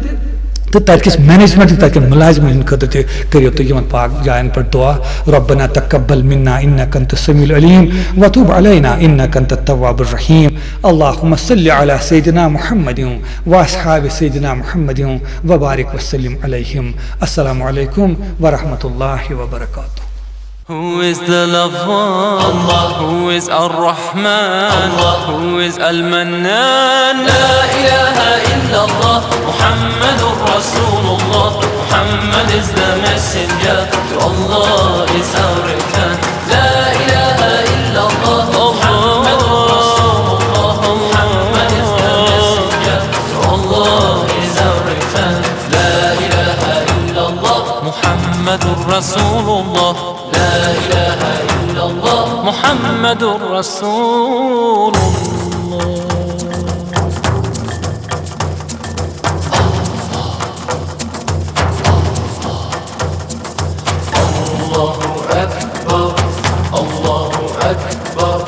تہٕ تَتہِ کِس مینجمنٹ تہٕ تَتہِ کٮ۪ن مُلازمَن ہٕنٛدِ خٲطرٕ تہِ کٔرِو تُہۍ یِمَن پاک جایَن پٮ۪ٹھ دُعا۔ ربنا تقبل منا انك انت السميع العليم وتب علينا انك انت التواب الرحيم۔ اللهم صل على سيدنا محمد واصحاب سيدنا محمد وبارك وسلم عليهم۔ السلام عليكم ورحمة الله وبركاته۔ Who is the love one? Allah. Who is Ar-Rahman? Allah. Who is Al-Mannan? لا إله إلا الله محمد رسول الله. Muhammad is the messenger. To Allah is our return. لا إله إلا الله محمد رسول الله. Muhammad is the messenger. To Allah is our return. لا إله إلا الله محمد رسول الله. لا إله إلا الله محمد رسول الله. الله أكبر، الله أكبر،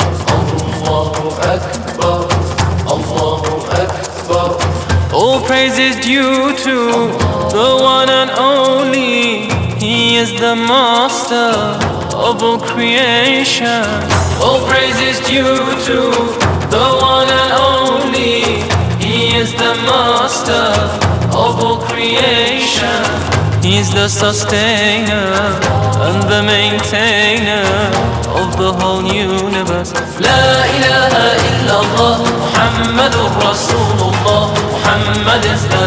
الله أكبر، الله أكبر. All praise is due to the one and only. He is the master of all creation. All praise is due to the one and only. He is the master of all creation. He's the sustainer and the maintainer of the whole universe. لا إله إلا الله محمد رسول الله. Muhammad is the